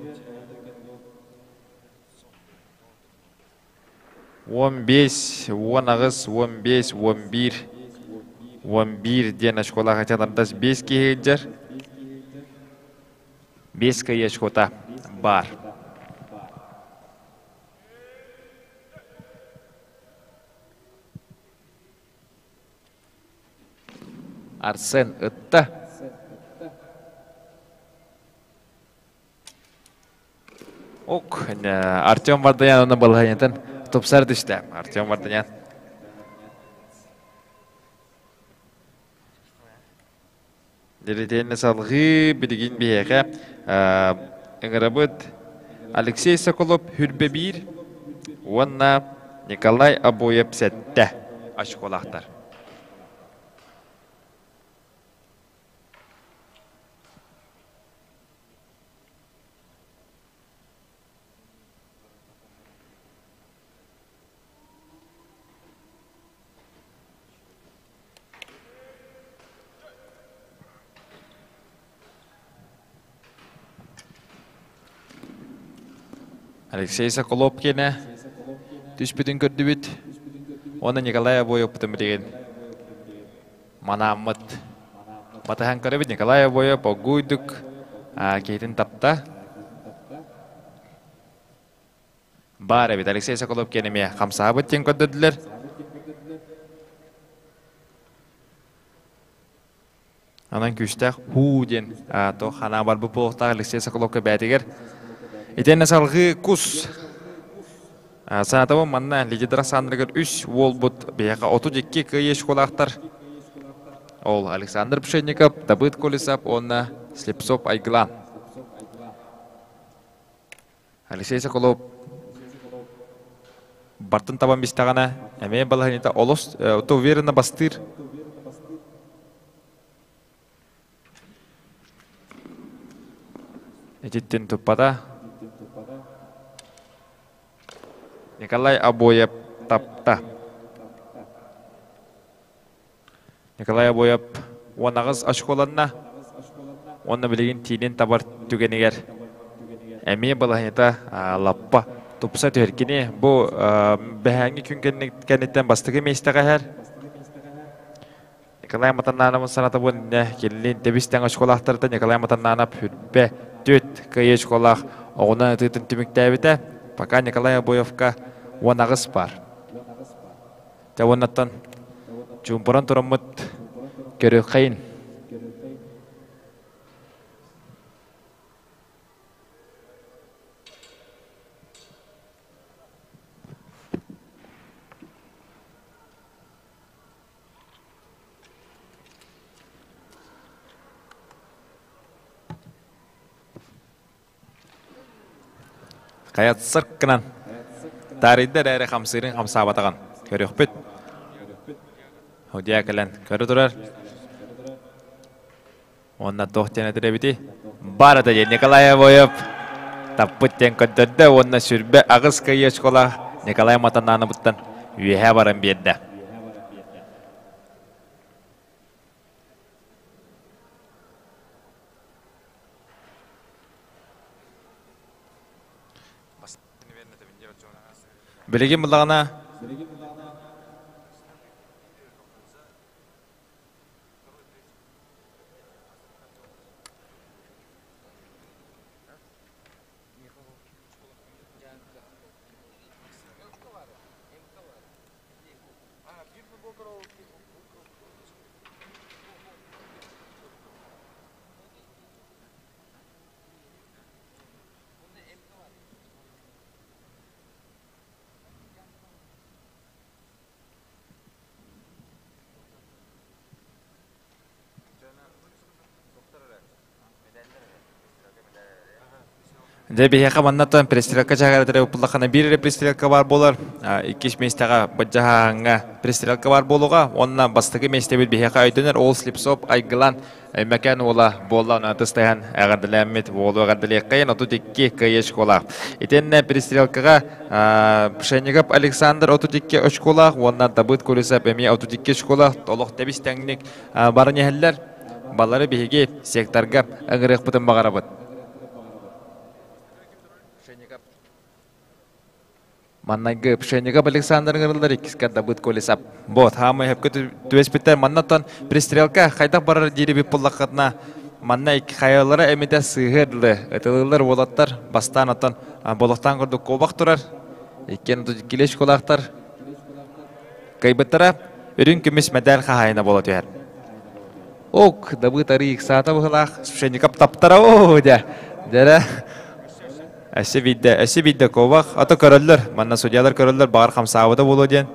15, 18, 15, 11, 11 диэн очколаах ачалардас 5 киһи сылдьар. 5 кыайыы очкота баар. Арсен ытта. Артем Варданян онно балаһыанньатын тупсар түстэ. Артем Варданян. Диритиэннэ салҕыы билигин биһиэхэ ыҥырабыт Алексей Соколов хүрбэ биир уонна Николай Обоев сэттэ очколаахтар. Алексей Соколов киэнэ түспүтүн көрдүбүт уонна Николай Обоевпутун билигин манааммыт батыһан көрөбүт. Николай Обоев оггуйдук киһитин тапта. Баар эбит Алексей Соколов киэн эмиэ хамсаабыт диэн көрдөрдүлэр. Онон күүстээх һуу диэн туох ханаа барбыт буолуохтаах Алексей Соколовка бээтигэр. Итиэннэ салҕыы кус. Санатабын манна Лидия Александрыгар үс уолбут биһиэхэ 32 кыайыы школаахтар. Ол Александр Пшенников, Давыд Колесов уонна Слепцов Айгылан. Алексей Соколов бартын табан бистэҕинэ эмиэ балаһыанньата олус то уверенно бастыыр. Ититтин туппата. Николай Обоев тапта. Николай Обоев 18 очколанна. Уонна билигин тиинин табар түгэнигэр эмиэ балаһыанньата лаппа тупса түһэр. Кини бу бэһээҥҥи күн кэнниттэн бастакы миэстэҕэ иһэр. Николай Матаннановын санатабын иннэ киллин тэбис тэҥ очколаахтарыттан Николай Матаннанов хүрбэ түөрт кыайыы очколаах оҕунан ытыытын түмүктээбитэ. Пока Николай Обоевка 18 бар. Дьэ уоннаттан чуумпуран тураммыт көрүөххэйин. Хайат сырк гынан таарыйда эрээри хамсыырын хамсаабатаҕын көрүөхпүт. Судья кэлэн көрө турар. Уонна туох диэн этэр эбитий? Бар это диэн Николай Обоев таппыт диэн көрдөрдө уонна сүрбэ аҕыс кыайыы очколаах Николай Матанановыттан үөһээ баран биэрдэ. Билигин буллаҕына Дьэ биһиэхэ маннаттан пристрелка чааһыгар уппуллаххына биир эрэ пристрелка баар буолар. Иккис миэстэҕэ бадьаһааҥҥа пристрелка баар буолуоҕа. Уонна бастакы миэстэбит биһиэхэ өйдөнөр ол слепсоп айгылан Өймөкөөн уола буолла онон тыстыһан эҕэрдэлээммит уолу эҕэрдэлиэххэйин 32 кыайыы очколаах. Итиэннэ пристрелкаҕа Пшенников Александр 32 очколаах уонна Давыд Кулесов эмиэ 32 очколаах олох тэбис тэҥник баран иһэллэр. Балары биһиги секторга ыҥырыахпытын баҕарабыт. Маннайгы Пшенников Александр ыҥырыллар, иккискэ Давыд Колесов. Вот, хаамай хөпкө түбэспиттэр. Маннаттан пристрелка хайдах барар диири бит буллаххытына, манна икки хайалара эмитэ сыыһыар дылы ытылыылар уолаттар бастаан оттон болохтаан курдук куобах турар. Иккиэн килеш кулаахтар кыайбыттара үрүҥ көмүс мэдээл хаһаайына буола түһэр. Ок, Давыд арыы ыксаата быһылаах, Пшенников таптара оо дьэ. Дьэрэ. Өссө биирдэ, өссө биирдэ куобах. Ото көрөллөр, манна судьялар көрөллөр, баҕар хамсаабыта буолуо диэн.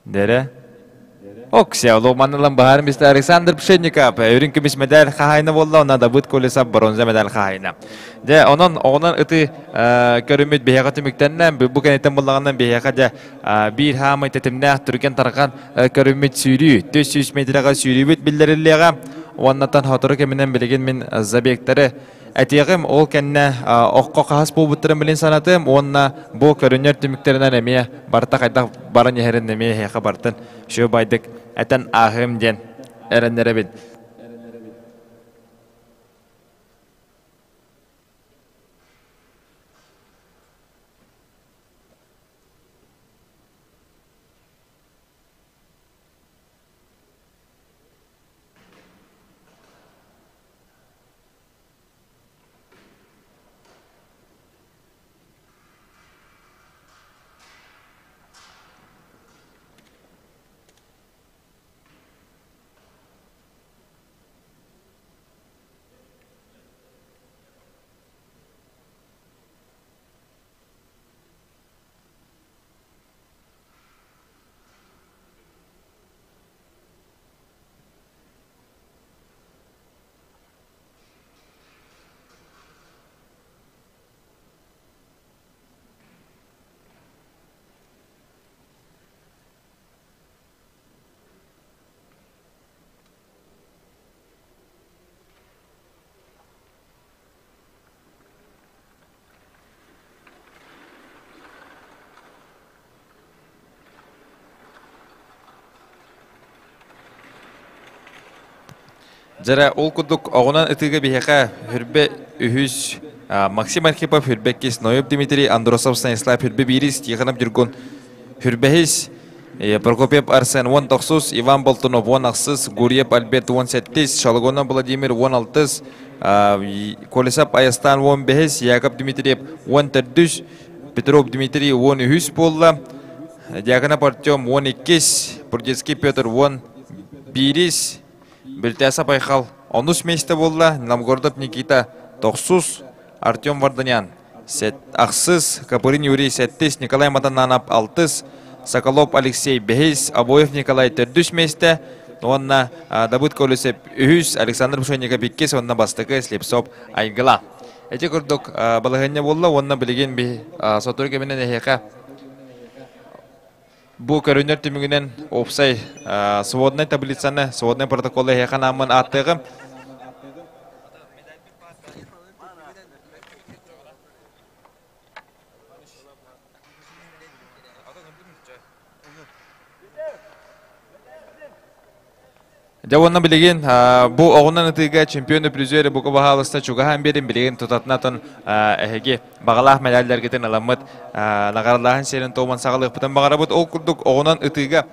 Дэрэ. Окся, Ломанылан баһаар мистер Александр Пшенников үрүҥ көмүс медаль хаһаайына буолла, онно Давыд Колесов бронза медаль хаһаайына. Дьэ, онон оҕонон ыты көрүммүт биһиэхэ түмүктэннэ. Бу кэнниттэн буллаҕынан биһиэхэ дьэ биир хаамай тэтимнээх түргэн тарҕан көрүммүт сүүрүү, 400 метрэҕэ сүүрүүбүт биллэриллиэҕэ. Уоннатан сотору кэминэн билигин мин забегтары Этиэҕим, ол кэннэ окко хаһыс буолбуттарын билин санатыам уонна бу көрүнэр түмүктэринэн эмиэ барыта хайдах баран иһэрин эмиэ эһиэхэ барытын үчүгэй этэн ааһыам диэн эрэннэрэбин. Дьэрэ, ол курдук оҕунан ытыыга биһиэхэ Хүрбэ үһүс Максим Архипов, Хүрбэ иккис, Ноев Дмитрий, Андросов Станислав, Хүрбэ биирис, Тихонов Дьургун, Хүрбэһис, Прокопьев Арсен уон тохсус, Иван Болтунов уон ахсыс, Гурьев Альберт уон сэттис, Шалгонов Владимир уон алтыс, Колесов Айастан уон бэһис, Яков Дмитриев уон төрдүс, Петров Дмитрий уон үһүс буолла, Дьяконов Артем уон иккис, Бурдецкий Петр уон биирис, Бүлтээсэп Айхал онус миэстэ буолла, Новгородов Никита тохсус, Артем Варданян ахсыс, Копырин Юрий сэттис, Николай Матананов алтыс, Соколов Алексей бэһис, Обоев Николай төрдүс миэстэ уонна Давыд Колесов үһүс, Александр Пшенников иккис уонна бастакы Слепцов Айгыла. Ити курдук балаһыанньа буолла уонна билигин сотору кэминэн эһиэхэ Бу көрүнэр түмүгүнэн уопсай своднай таблицаны, своднай протоколу эһиэхэ анааммын ааттыаҕым. Дьэ уонна билигин бу оҕунан ытыыга чемпион призеры бука баһаалыста чугаһаан биэрин билигин тутатынатын эһиги баҕалаах медалларгытын ыламмыт наҕаралааһын сиэрин туомун саҕалыахпытын баҕарабыт. Ол курдук оҕунан ытыыга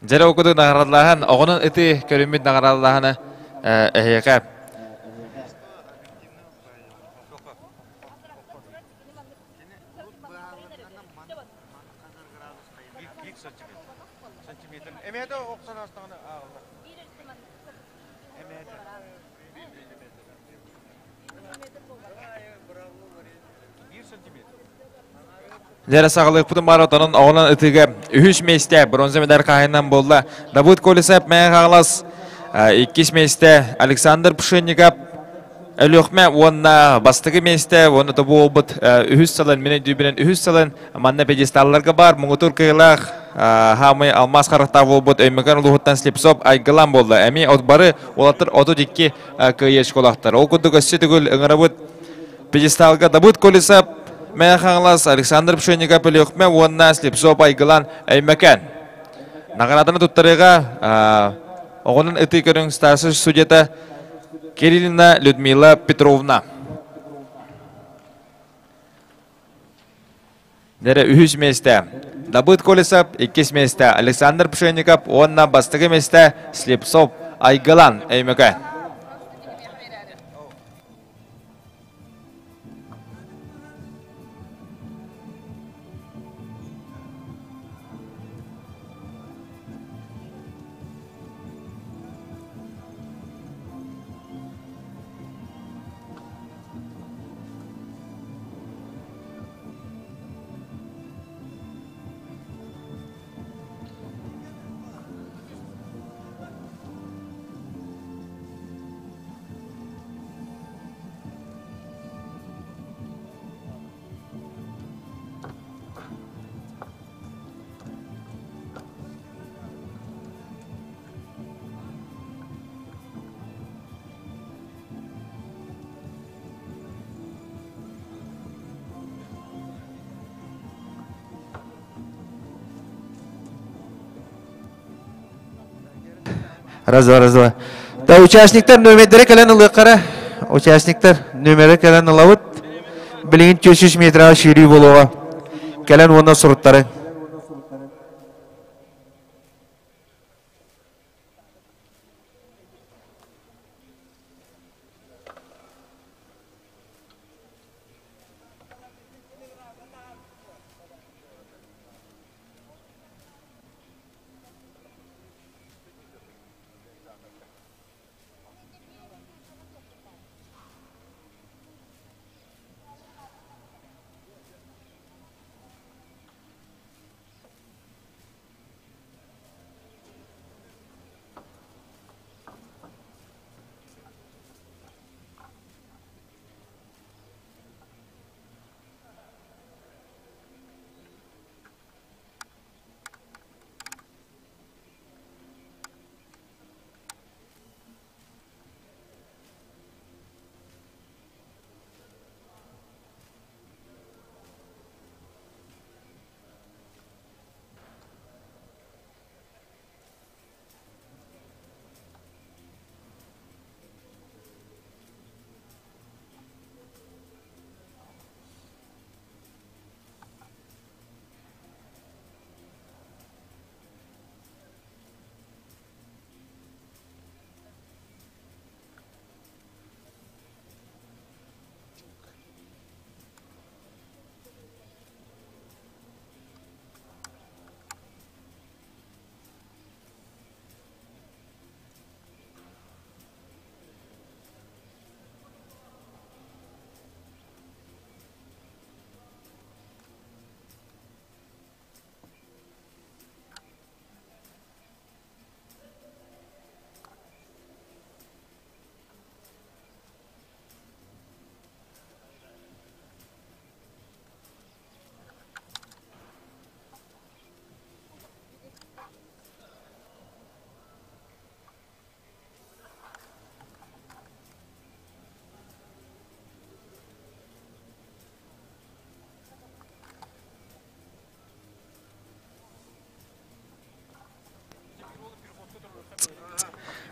Дьэрэ окуду наҕараллааһын, оҕонун ыты көрүммүт наҕараллааһына эһиэхэ. Дьэрэ саҕалыахпытын баар отонун оҕонон ытыыга үһүс миэстэ бронза медаль хаһайынан буолла. Давыд Колесов Мэҥэ Хаҥалас иккис миэстэ Александр Пшенников Өлүөхмэ уонна бастакы миэстэ уонна тобу буолбут үһүс сылын мин өйдүүбүнэн үһүс сылын манна пьедесталларга баар муҥутуур кыайыылаах хаамый алмаас харахтаах буолбут Өймөкөөн улууһуттан Слепцов Айгылан буолла. Эмиэ от бары уолаттар 32 кыайыы очколаахтар. Ол курдук өссө төгүл ыҥырабыт Пьедесталга Давыд Колесов, Мэҥэ Хаҥалас, Александр Пшенников Өлүөхмэ уонна Слепцов Айгылан Өймөкөөн. Наҕарааданы туттарыыга оҕонун ытыы көрүҥ старшай судьята Кириллина Людмила Петровна. Дэрэ үһүс миэстэ Давыд Колесов, иккис миэстэ Александр Пшенников уонна бастакы миэстэ Слепцов Айгылан Өймөкөөн. Раз, два, раз, два. Да, участниктар нөмердері кэлэн ылыаххара. Участниктар нөмері кэлэн ылабыт. Билигин 400 метраҕа сүүрүү буолуоҕа. Кэлэн уонна суруттары.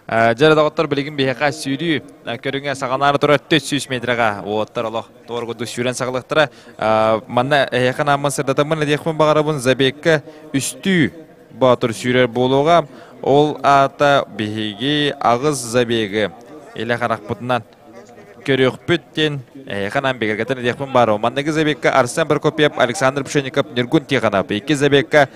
Дьэ, доҕоттор, билигин биһиэхэ сүүрүү көрүҥэ саҕалаары турар 400 метрэҕэ уоттар олох туор курдук сүүрэн саҕалыахтара. Манна эһиэхэ нааммын сырдатаммын этиэхпин баҕарабын, забегка үстүү боотур сүүрэр буолуоҕа. Ол аата биһиги аҕыс забегы илэ харахпытынан көрүөхпүт диэн эһиэхэ наам бигэргэтэн этиэхпин баарым. Манныгы забегка Арсен Прокопьев, Александр Пшенников, Ньургун Тихонов. Икки забегка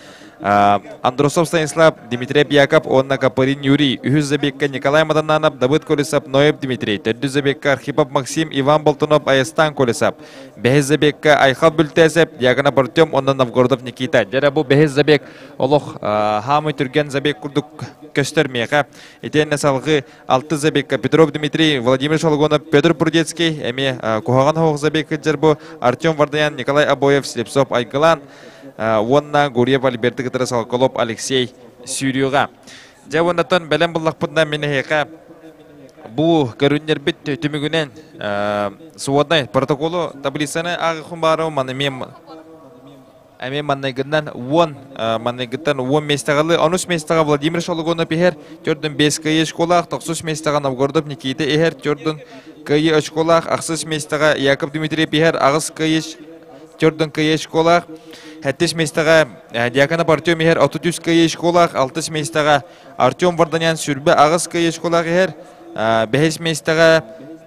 Андросов Станислав, Дмитрий Яков уонна Капырин Юрий, үһүс забегка Николай Мадананов, Давыд Колесов, Ноев Дмитрий, төрдүс забегка Архипов Максим, Иван Болтунов, Айастан Колесов, бэһис забегка Айхал Бүлтээсэп, Дьяконов Артем уонна Новгородов Никита. Дьэрэ бу бэһис забег олох хаамый түргэн забег курдук көстөр миэхэ. Итиэннэ салгыы алты забегка Петров Дмитрий, Владимир Шологонов, Петр Прудецкий, эмиэ куһаҕан оһох забег кыдьар бу Артем Вардаян, Николай Обоев, Слепцов Айгылан уонна Гурьев Альберты кытары Соколов Алексей сүүрүүҕэ. Дьэ уоннаттан бэлэм буллахпытына мин эһиэхэ бу көрүннэрбит түмүгүнэн своднай протоколу таблицаны ааҕыхпын баарым маны мен Эмиэ манныгынан 10 манныгыттан 10 миэстэҕэ онус миэстэҕэ Владимир Шологонов иһэр, төрдүн 5 кыайыы очколаах, тохсус миэстэҕэ Новгородов Никита иһэр, төрдүн кыайыы очколаах, ахсыс миэстэҕэ Яков Дмитриев иһэр, аҕыс кыайыы төрдүн кыайыы очколаах, сэттис миэстэҕэ Дьяконов Артем иһэр, 33 кыайыы очколаах, алтыс миэстэҕэ Артем Варданян сүрбэ аҕыс кыайыы очколаах иһэр, бэһис миэстэҕэ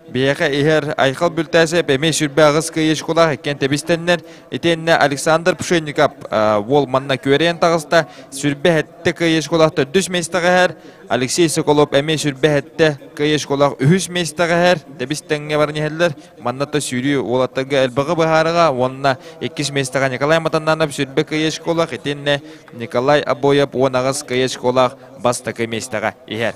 Биһиэхэ иһэр Айхал Бүлтээсэп эмиэ сүрбэ аҕыс кыайыы очколаах иккиэн тэбистэннэр. Итиэннэ Александр Пшенников уол манна күөрэйэн таҕыста. Сүрбэ сэттэ кыайыы очколаах төрдүс миэстэҕэ иһэр. Алексей Соколов эмиэ сүрбэ сэттэ кыайыы очколаах үһүс миэстэҕэ иһэр. Тэбис тэҥҥэ баран иһэллэр. Манна да сүүрүү уолаттарга элбэҕи быһаарыга уонна иккис миэстэҕэ Николай Матаннанов сүрбэ кыайыы очколаах итиэннэ Николай Обоев 18 кыайыы очколаах бастакы миэстэҕэ иһэр.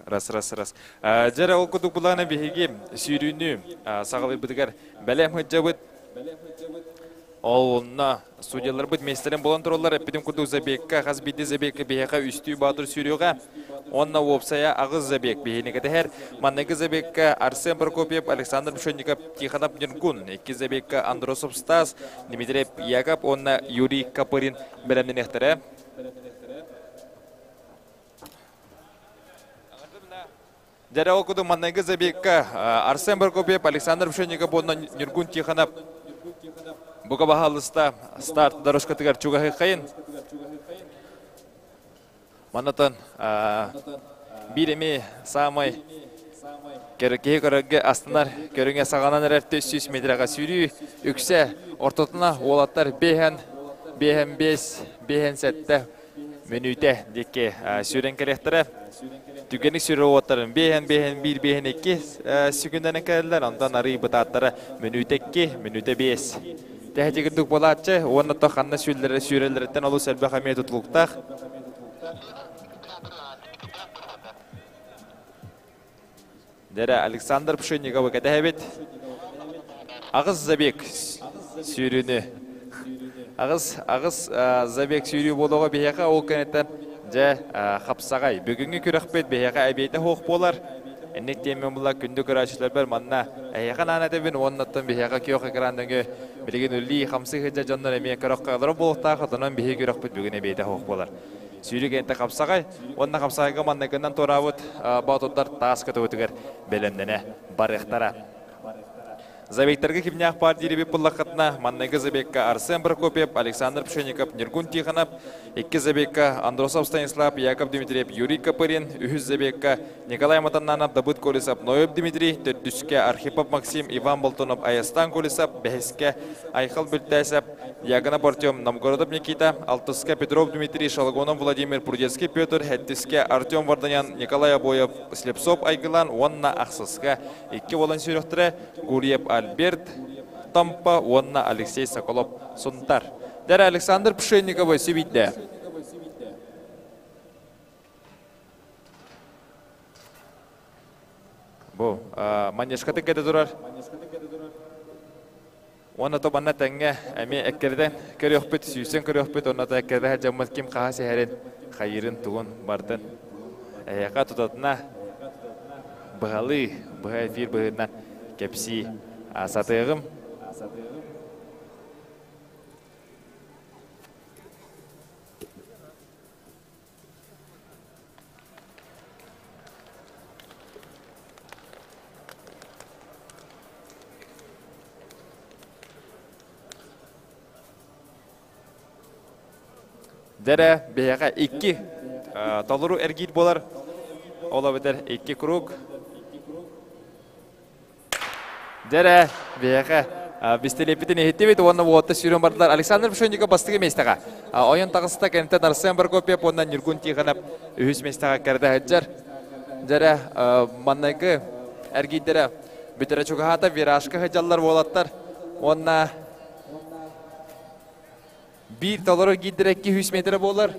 Рас, рас, рас. Дьэрэ ол курдук булаана биһиги сүүрүүнү саҕалыырбытыгар бэлэм сылдьабыт. Ол онно судьяларбыт миэстэлэрин булан тураллар. Эппитим курдук забегка хас биирдии забегка биһиэхэ үстүү баатыр сүүрүөҕэ. Уонна уопсайа аҕыс забег биһини кэтэһэр. Манныгы забегка Арсен Прокопьев, Александр Пшенников, Тихонов Ньургун, икки забегка Андросов Стас, Дмитрий Яков уонна Юрий Копырин бэлэмнэниэхтэрэ. Дьэрэ ол курдук манныгы забегка Арсен Прокопьев, Александр Пшенников уонна Ньургун Тихонов бука баһаалыста старт дорожкатыгар чугаһыаххайын. Манатан биир эми саамай киһи көрөргө астынар көрүҥэ саҕанан эрэр 400 метрэҕэ сүүрүү үксэ ортотуна уолаттар биэһэн биэһэн биэс биэһэн сэттэ мүнүүтэ диэки сүүрэн кэлиэхтэрэ. Түгэник сүүрэр уоттарын биэһэн биэһэн биир биэһэн икки сүгүннэнэн кэлэллэр, онтон арый бытааттара мүнүүтэ икки, мүнүүтэ биэс. Тэһэти курдук буолааччы уонна то ханна сүүрэллэрэ сүүрэллэриттэн олус элбэх эмиэ тутулуктаах. Дэрэ Александр Пшенниковы кэтэһэбит. Аҕыс забег сүүрүүнү. Аҕыс, аҕыс забег сүүрүү буолуоҕа биһиэхэ ол кэнниттэн дьэ хапсаҕай. Бүгүҥҥү күрэхпит биһиэхэ эбиэтэ суох буолар. Инник диэммин була күндү көрөөччүлэрбэр манна эһиэхэ наан этэбин уоннаттан биһиэхэ күөх экран нөҥүө билигин үллии хамсыы сылдьар дьоннор эмиэ көрөххө олорор буолуохтаах онон биһиги күрэхпит бүгүн эбиэтэ суох буолар. Сүүрүк энтэ хапсаҕай уонна хапсаҕайга манныгынан туораабыт боотурдар таас көтөҕүтүгэр бэлэмнэнэ барыахтара. Забегтарга кимнээх баар диирибит буллаххытына, манныгы забегка Арсен Прокопьев, Александр Пшенников, Ньургун Тихонов, икки забегка Андросов Станислав, Яков Дмитриев, Юрий Копырин, үһүс забегка Николай Матаннанов, Дабыт Колесов, Ноев Дмитрий, төрдүскэ Архипов Максим, Иван Болтунов, Айастан Колесов, бэһискэ Айхал Бүлтээсэп, Ягонов Артем, Новгородов Никита, алтыска Петров Дмитрий, Шалгонов Владимир, Прудецкий Петр, сэттискэ Артем Варданян, Николай Обоев, Слепцов Айгылан уонна ахсыска икки буолан сүрөхтөрө Гурьев Альберт Томпо уонна Алексей Соколов Сунтар. Дэрэ Александр Пшенниковы сибийдэ. Бу манежкатын кэтэ турар. Уонна то манна тэҥҥэ эмиэ эккирэтэн көрүөхпүт, сүүсэн көрүөхпүт, уонна то эккирэтэ сылдьаммыт ким хаһа сиһэрин, хайыырын, тугун бардын. Эһиэхэ тутатына быһалыы, быһа эфир быһыытынан кэпсии сатыаҕым. Дэрэ биһиэхэ икки толору эргиир буолар. Ол эбэтэр икки круг. Дьэрэ, биһиэхэ бистэлиэппитин иһиттибит уонна уотта сүүрэн бардылар. Александр Пшенников бастакы миэстэҕэ. Ойон таҕыста кэнниттэн Арсен Прокопьев уонна Ньургун Тихонов үһүс миэстэҕэ кэрдэ сылдьар. Дьэрэ, манныгы эргийдэрэ бүтэрэ чугаһаата, виражка сылдьаллар уолаттар. Уонна биир толору эргийдэрэ 200 метрэ буолар.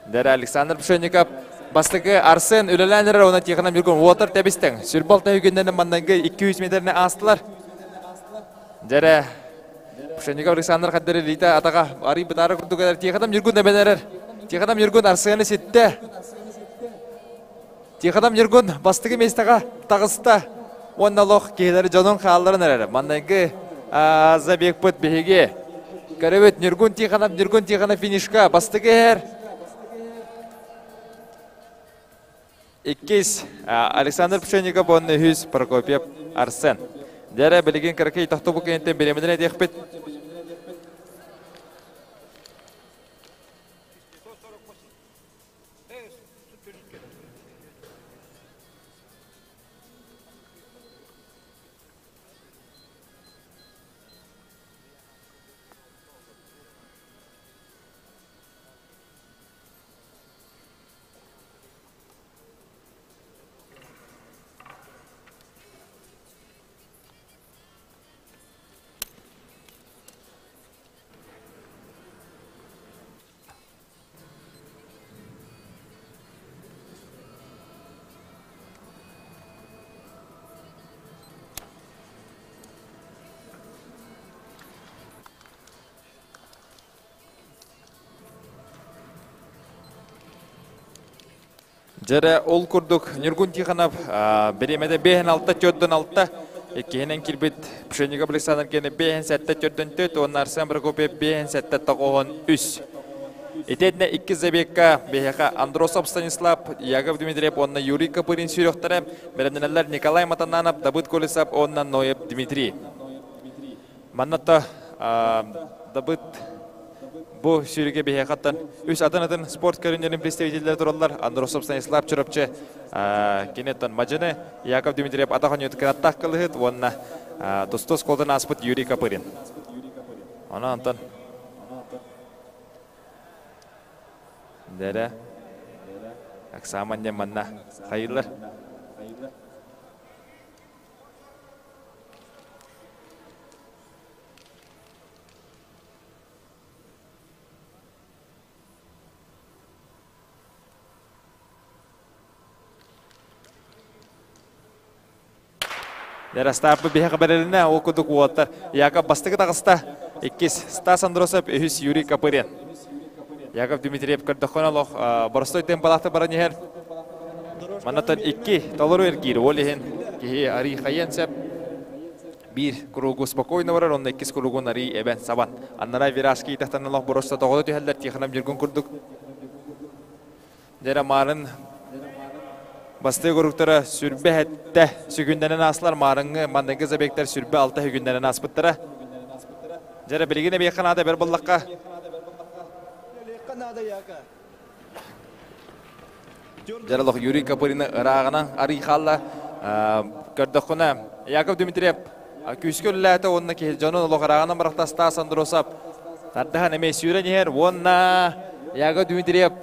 Дэрэ Александр Пшенников бастакы Арсен үлэлээн эрэр уонна Тихонов Ньургун уотар тэбистэҥ. Сүрбал тэһүгүннэрин манныгы 200 метрини аастылар. Дэрэ Пшенников Александр хаддары илиитэ атаҕа арый бытаара курдук эрэр. Тихонов Ньургун эбэн эрэр. Тихонов Ньургун Арсены ситтэ. Тихонов Ньургун бастакы миэстэҕэ таҕыста уонна олох киһилэри дьонун хаалларан эрэр. Манныгы забегпыт биһиги. Көрөбүт Ньургун Тихонов, Ньургун Тихонов финишка бастакы иһэр. Иккис Александр Пшенников уонна үһүс Прокопьев Арсен. Дьэрэ билигин кыракый тохтобу кэнниттэн бириэмэлэрин этиэхпит. Дьэрэ ол курдук Ньургун Тихонов бириэмэтэ бэһин алта төрдөн алта иккиһинэн киирбит Пшенников Александр киэнэ бэһин сэттэ төрдөн төрт уонна Арсен Прокопьев бэһин сэттэ тоҕуһун үс. Итиэннэ икки забегка биһиэхэ Андросов Станислав, Яков Дмитриев уонна Юрий Копырин сүүрүөхтэрэ бэлэмнэнэллэр Николай Матананов, Давыд Колесов уонна Ноев Дмитрий. Манна та Дабыт бу сүүрүгэ биһиэхэттэн үс атын-атын спорт көрүҥнэрин представителлэрэ тураллар. Андросов Станислав Чурапчы киниттэн Мадьыны, Яков Дмитриев атах оонньуут кынаттаах кылыһыт уонна тустуу оскуолатын ааспыт Юрий Копырин. Онон онтон Дэрэ Оксаман диэн манна хайыылар. Яростааппы биһиэхэ бэрилинэ, ол курдук уолаттар Яков бастакы таҕыста, иккис Стас Андросов, үһүс Юрий Копырин. Яков Дмитриев көрдөххүнэ олох боростой темпалаахтык баран иһэр. Маннаттан икки толору эргиир, ол иһин киһи арый хайыан сөп. Биир кругу спокойно барар, онно иккис кругун арый эбэн сабан. Аннара вираж киитэхтэн олох боросто тоҕото түһэллэр, Тихонов Ньургун курдук. Дьэрэ маарын бастыы куруктара сүрбэ хэттэ сүгүннэнэн аастылар маарыҥҥы манныгы забегтар сүрбэ алта сүгүннэнэн ааспыттара. Дьэрэ билигин эбиэххэ наада бэр буллахха. Дьэрэ олох Юрий Копырины ырааҕынан арый хаалла. Көрдөххүнэ Яков Дмитриев күүскэ үлэлээтэ уонна киһи дьонун олох ырааҕынан барахта Стас Андросов тардаһан эмиэ сүүрэн иһэр уонна Яков Дмитриев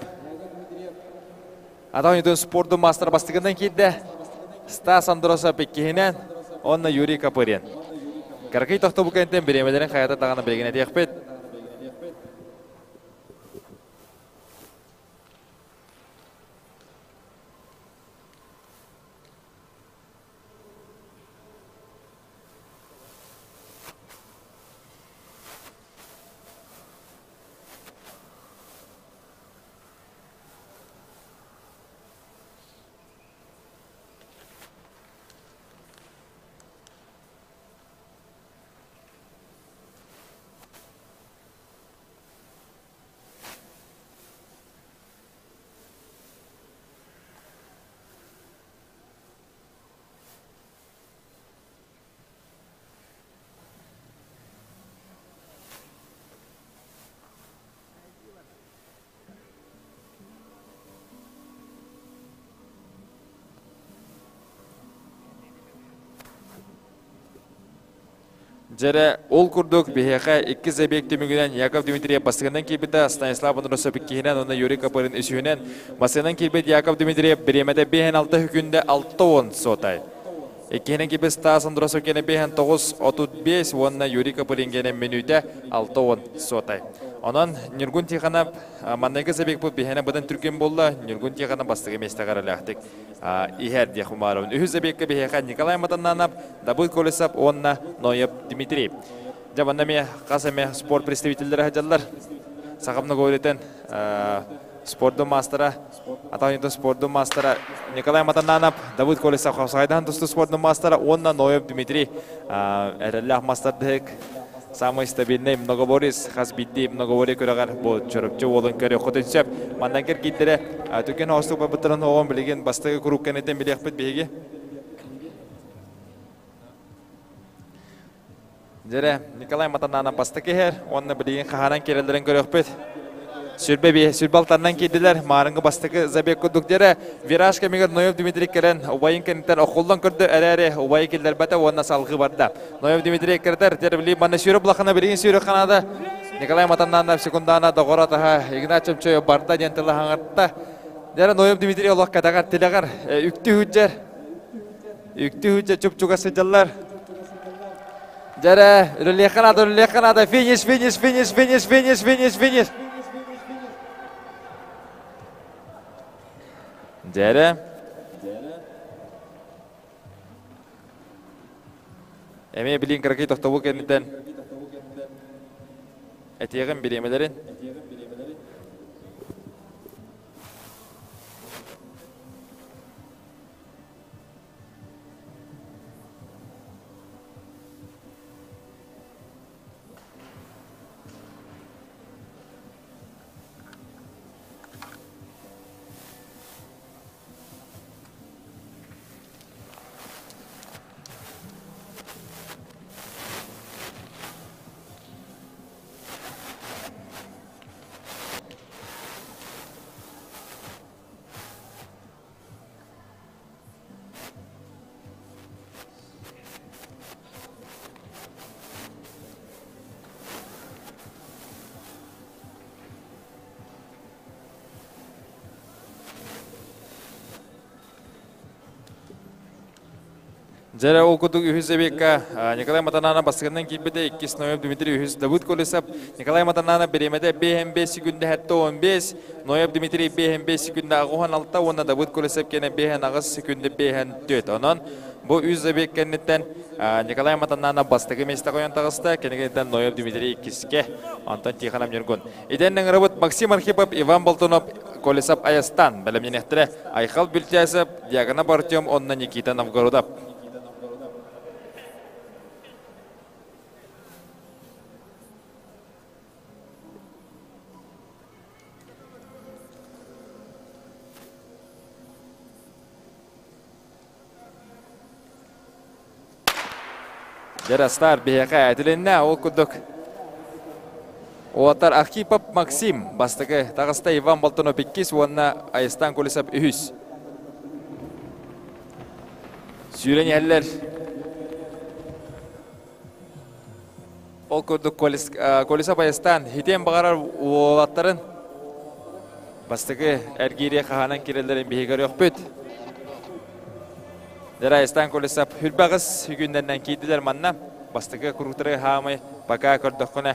Атах оонньуутун спордун маастара бастакынан киирдэ. Стас Андросов иккиһинэн уонна Юрий Копырин. Кыракый тохтобул кэнниттэн бириэмэлэрин хайата даҕаны билигин этиэхпит. Дьэрэ, ол курдук биһиэхэ икки забег түмүгүнэн Яков Дмитриев бастакынан киирбитэ, Станислав Андросов иккиһинэн уонна Юрий Копырин үсүһүнэн. Бастакынан киирбит Яков Дмитриев бириэмэтэ биэһин алта хүкүндэ алта уон суотай. Иккиһинэн киирбит Стас Андросов кэнэ биэһин тоҕус отут биэс уонна Юрий Копырин кэнэ мүнүүтэ алта уон суотай. Онон Ньургун Тихонов манныгы забегпыт биһиэнэ быдан түргэн буолла. Ньургун Тихонов бастакы миэстэҕэ эрэлээхтик иһэр диэх умаарабын. Үһүс забегка биһиэхэ Николай Матаннанов, Дабыл Колесов уонна Ноев Дмитрий. Дьэ, манна эмиэ хас эмэ спорт представителлэрэ сылдьаллар. Сахам Ноговитен спордун маастара, атаҕын спордун маастара Николай Матаннанов, Давыд Колесов хапсаҕайдаһан тустуу спордун маастара уонна Ноев Дмитрий эрэллээх маастардык самый стабильный многоборец хас биирдии многоборье күрэҕэр бу Чурапчы уолун көрүөххүтүн сөп. Манна киргиттэрэ түгэн оостук барбыттарын оҕон билигин бастакы куруук кэнниттэн билиэхпит биһиги. Дьэрэ, Николай Матананов бастакы иһэр уонна билигин хаһаанан киирэллэрин көрүөхпүт. Сүрбэ бие, сүрбэ алтаннан киирдилэр. Маарыҥҥы бастакы забег курдук дьэрэ. Вираж кэмигэр Ноев Дмитрий кэлэн убайын кэнниттэн охуллан көрдө эрээри убайы киллэрбэтэ уонна салҕыы барда. Ноев Дмитрий кирдэр, дьэрэ билигин манна сүүрэ булахына билигин сүүрэ ханаада. Николай Матаннанов секундана доҕоро таһа Игнат Чемчоев барда диэн тылы хаҥырта. Дьэрэ Ноев Дмитрий олох кэтэҕэр тилэҕэр үктүү хүджэр. Үктүү хүджэр чуп-чугас сылдьаллар. Дьэрэ, үлэлиэххэ наада, үлэлиэххэ наада. Финиш, финиш, финиш, финиш, финиш, финиш, финиш. Дьэрэ. Эмиэ билин кыракый тохтобул кэнниттэн этиэҕим бириэмэлэрин. Дьэрэ ол курдук үһүс эбиэккэ Николай Матанана бастакынан киирбитэ, иккис Ноев Дмитрий, үһүс Давыд Колесов. Николай Матанана бириэмэтэ 5 секүндэ 75, Ноев Дмитрий 5 секүндэ 86 уонна Давыд Колесов кэнэ 5 секүндэ 54. Онон бу үс забег кэнниттэн Николай Матанана бастакы миэстэ қойон таҕыста, кэнниттэн Ноев Дмитрий иккиске, онтон Тихонов Ньургун. Итиэннэ ыҥырабыт Максим Архипов, Иван Болтунов, Колесов Айастан бэлэмнэниэхтэрэ Айхал Бүлтээсэп, Диагонов Артем уонна Никита Новгородов. Дьэ, биһиэхэ этилиннэ, ол курдук Уолаттар Архипов Максим бастакы таҕыста, Иван Болтунов иккис уонна Айыстан Кулисов үһүс. Сүүрэн иһэллэр. Ол курдук Колесов Айыстан хитиэн баҕарар уолаттарын бастакы эргиири хаһаанан кирэллэрин биһиги көрүөхпүт. Дьэ, Колесов хүрбэҕис үгүннэринэн киирдилэр манна. Бастакы куруутары хаамай пока көрдөххүнэ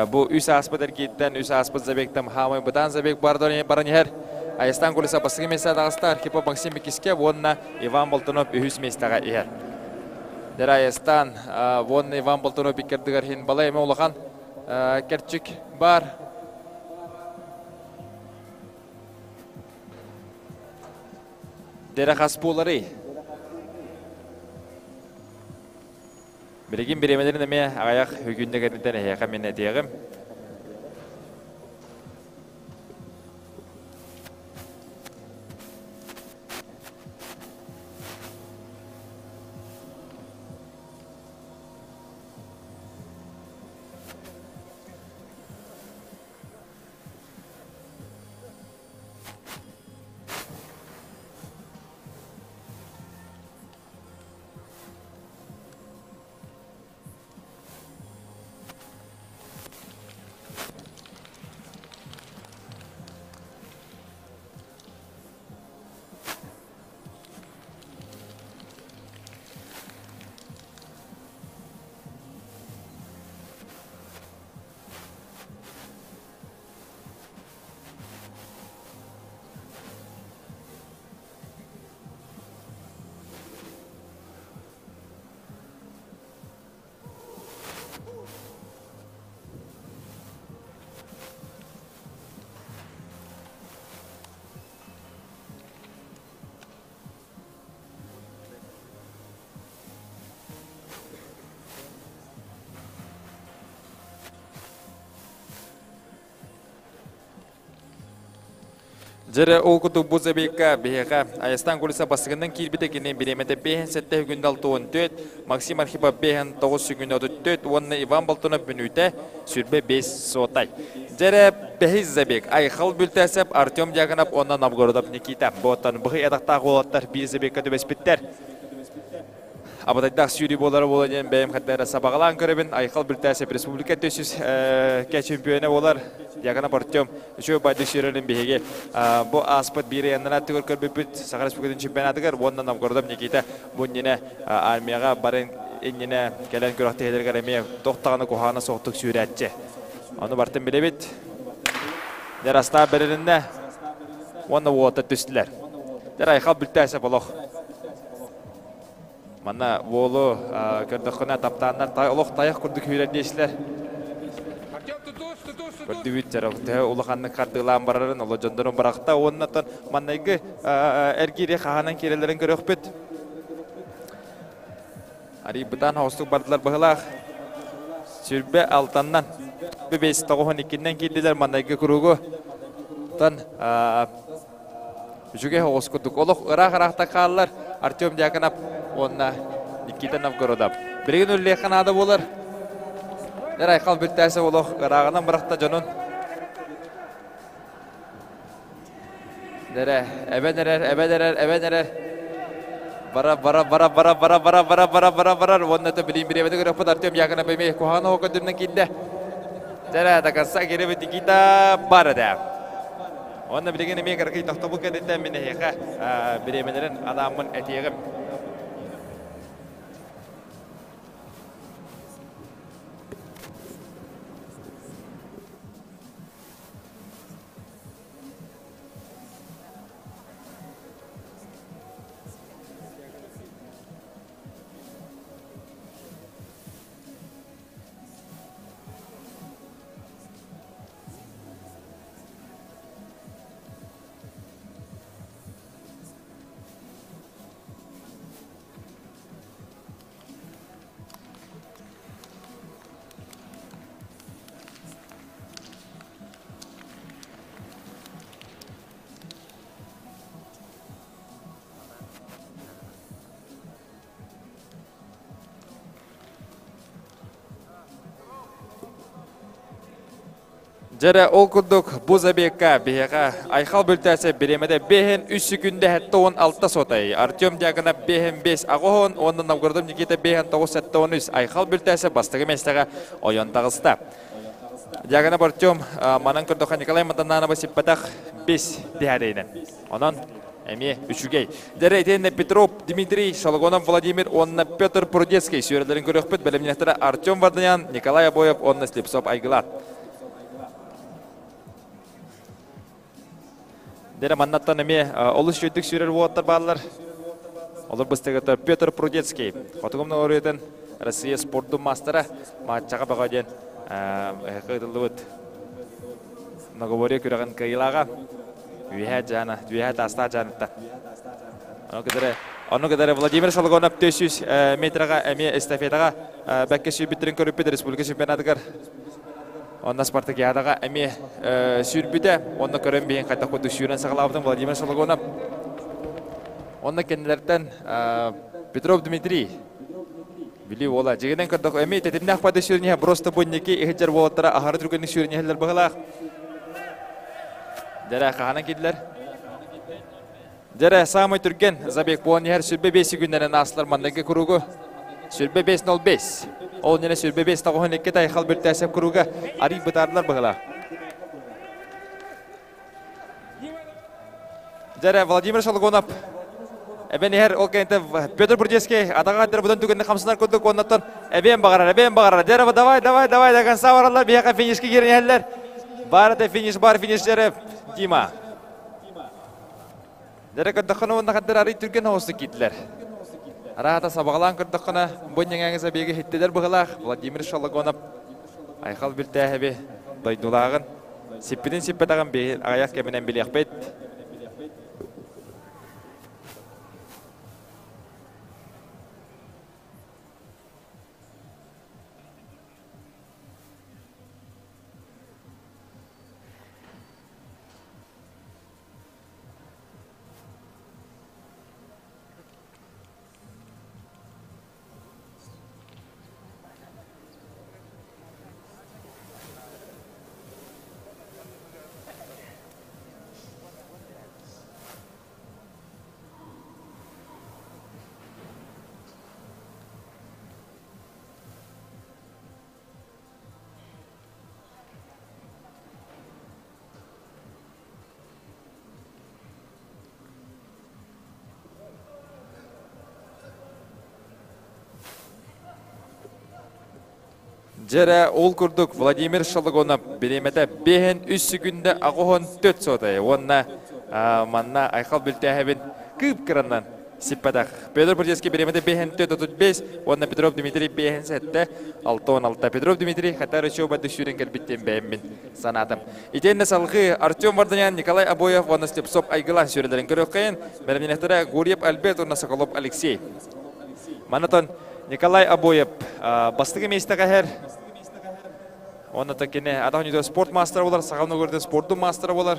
бу үс ааспыт эргииртэн үс ааспыт забегтан хаамай бытаан забег баран иһэр. Айыстан Колесов бастакы миэстэ таҕыста, Архипов Максим иккискэ уонна Иван Болтунов үһүс миэстэҕэ иһэр. Дьэ, Айыстан уонна Иван Болтунов иккэрдигэр иһин балай эмэ улахан кэрчик бар. Дэрэ хас буоларый? Билигин бириэмэлэрин эмиэ аҕыйах үгүннэ кэнниттэн эһиэхэ мин этиэҕим. Дьэрэ ол курдук бу забегка биһиэхэ Айастан Кулиса бастакынан киирбитэ кини бириэмэтэ 57 күндэ 64, Максим Архипов 59 күндэ 34 уонна Иван Болтунов мүнүүтэ 25 суотай. Дьэрэ бэһис забег Айхал Бүлтээсэп, Артем Дьяконов уонна Новгородов Никита. Буоттан быһый атахтаах уолаттар биир забегка түбэспиттэр. Абатайдаах сүүрүү буолара буола диэн бэйэм хаттара сабаҕалаан көрөбүн. Айхал Бүлтээсэп республика төсүс кэ чемпиона буолар. Дьяконов Артем үчүгэй байды сүүрэрин биһиги бу ааспыт биир ыйаннара түгөр көрбүппүт Саха Республикатын чемпионатыгар уонна Новгородов Никита бу иннинэ армияҕа барын иннинэ кэлэн күрэхтэһиилэригэр эмиэ тохтаҕына куһаҕана соҕотук сүүрээччи. Ону бартын билэбит. Дьарастаах бэрилиннэ уонна уота түстүлэр. Дьэр Айхал Бүлтээсэп олох Манна уолу көрдөххүнэ таптааннар олох тайах курдук күүрэр диэчилэр. Көрдүбүт төһө улаханнык хардыылаан барарын оло дьондорун барахта уоннатан маннайгы эргиири хаһанан киирэллэрин көрөхпүт. Арыйбытаан хоустук бардылар быһылаах. Сүрбэ алтаннан бэс тоҕуһун иккиннэн киирдилэр маннайгы кругу. Тан Үчүгэй оҕус курдук олох ыраах-ыраахта хааллар Артем Дьяконов уонна Никита Новгородов. Билигин үллиэххэ наада буолар. Эр Айхал Бүлтээсэп олох ырааҕынан бырахта дьонун. Дэрэ, эбэн эрэр, эбэн эрэр, эбэн эрэр. Бара, бара, бара, бара, бара, бара, бара, бара, бара, барар. Уонна да билин бириэмэтэ көрөппүт Артем Дьяконов эмиэ куһаҕан оҕо көрдөрүнэн киирдэ. Дэрэ, до конца киирбит Никита бар этэ. Уонна билигин эмиэ кыракый тохтобул кэнниттэн мин эһиэхэ бириэмэлэрин анааммын этиэҕим. Дьэрэ ол курдук бу забегка биһиэхэ Айхал Бүлтээсэ бириэмэтэ бэһин үс секүндэ сэттэ уон алта сотай, Артем Дьяконов бэһин бэс аҕыс уон уонна Новгородов Никита бэһин тоҕус сэттэ уон үс Айхал Бүлтээсэ бастакы миэстэҕэ ойон таҕыста. Дьяконов Артем манан көрдөххө Николай Матананова сиппэтэх бес тиһээрэйинэн. Онон эмиэ үчүгэй. Дьэрэ итиэннэ Петров Дмитрий, Шологонов Владимир уонна Петр Прудецкий сүөрэлэрин көрүөхпүт бэлэмнээхтэрэ Артем Варданян, Николай Обоев уонна Слепцов Айгылаат. Дэрэ маннаттан эмиэ олус үчүгдүк сүүрэр уолаттар бааллар. Олор быстыгыта Петр Прудецкий, Хотугум норуотун Россия спордун маастара, матчаҕа бөҕө диэн ыытыллыбыт многоборье күрэҕин кыайыылааҕа. Үөһээ Дьаана, үөһээ Таастаах Дьааныттан. Ону кытары, ону кытары Владимир Шологонов 400 метраҕа эмиэ эстафетаҕа бэккэ сүүрбүттэрин көрүппүт республика чемпионатыгар. Онно спартакиадаҕа эмиэ сүүрбүтэ. Онно көрөн биһин хайдах курдук сүүрэн саҕалаабытын Владимир Шологонов. Онно кинилэртэн Петров Дмитрий Били уола дьигинэн көрдөх эмиэ тэтимнээх бады сүүрүнүһэ просто бу инники иһитдьэр уолаттара аһары түргэнник сүүрүнүһэллэр быһылаах. Дьэрэ хаһанан киирдилэр. Дьэрэ саамай түргэн забег буолан иһэр сүрбэ бес күннэрин аастылар манныгы куругу. Сүрбэ 5.05. Ол ньэнэ сүрбэ 5 тоҕуһун икки тайхал бүртээсэп куруга арый бытаардылар быһылаах. Дьэрэ Владимир Шалгонов эбэн иһэр ол кэнниттэн Петр Бурдецкий атаҕа хаттар бутан түгэнне хамсанар курдук уоннаттан эбиэн баҕарар, эбиэн баҕарар. Дьэрэ давай, давай, давай, до конца бараллар, биһиэхэ финишке киирэн иһэллэр. Бар это финиш, бар финиш дьэрэ Дима. Дьэрэ көрдөххүнэ уонна хаттар арый түргэн оҕустук киирдилэр. Араата сабаҕалаан көрдөххүнэ бу ньэҥээҥи забеги иһиттилэр быһылаах Владимир Шологонов Айхал Бүлтээһэби дойдулааҕын Сиппитин сиппэтэҕин биһи аҕыйах кэминэн билиэхпит. Дьэрэ ол курдук Владимир Шологонов бириэмэтэ биэһин үс секүндэ аҕыһын төрт сотай уонна манна Айхал Бүлтээһэбин кыып кыранан сиппэтэх. Петр Бурдецкий бириэмэтэ биэһин төрт отут бес уонна Петров Дмитрий биэһин сэттэ алта он алта. Петров Дмитрий хата Рычева сүүрэн кэлбиттэн бэйэммин санаатым. Итиэннэ салгыы Артем Варданян, Николай Обоев уонна Слепцов Айгылан сүүрэлэрин көрүөххэйин, бэлэмнэнэхтэрэ Гурьев Альберт уонна Соколов Алексей. Манатон Николай Обоев бастакы миэстэҕэ иһэр. Уонна кини атах ойньутугар спорт маастара буолар, саха ногордун спордун маастара буолар.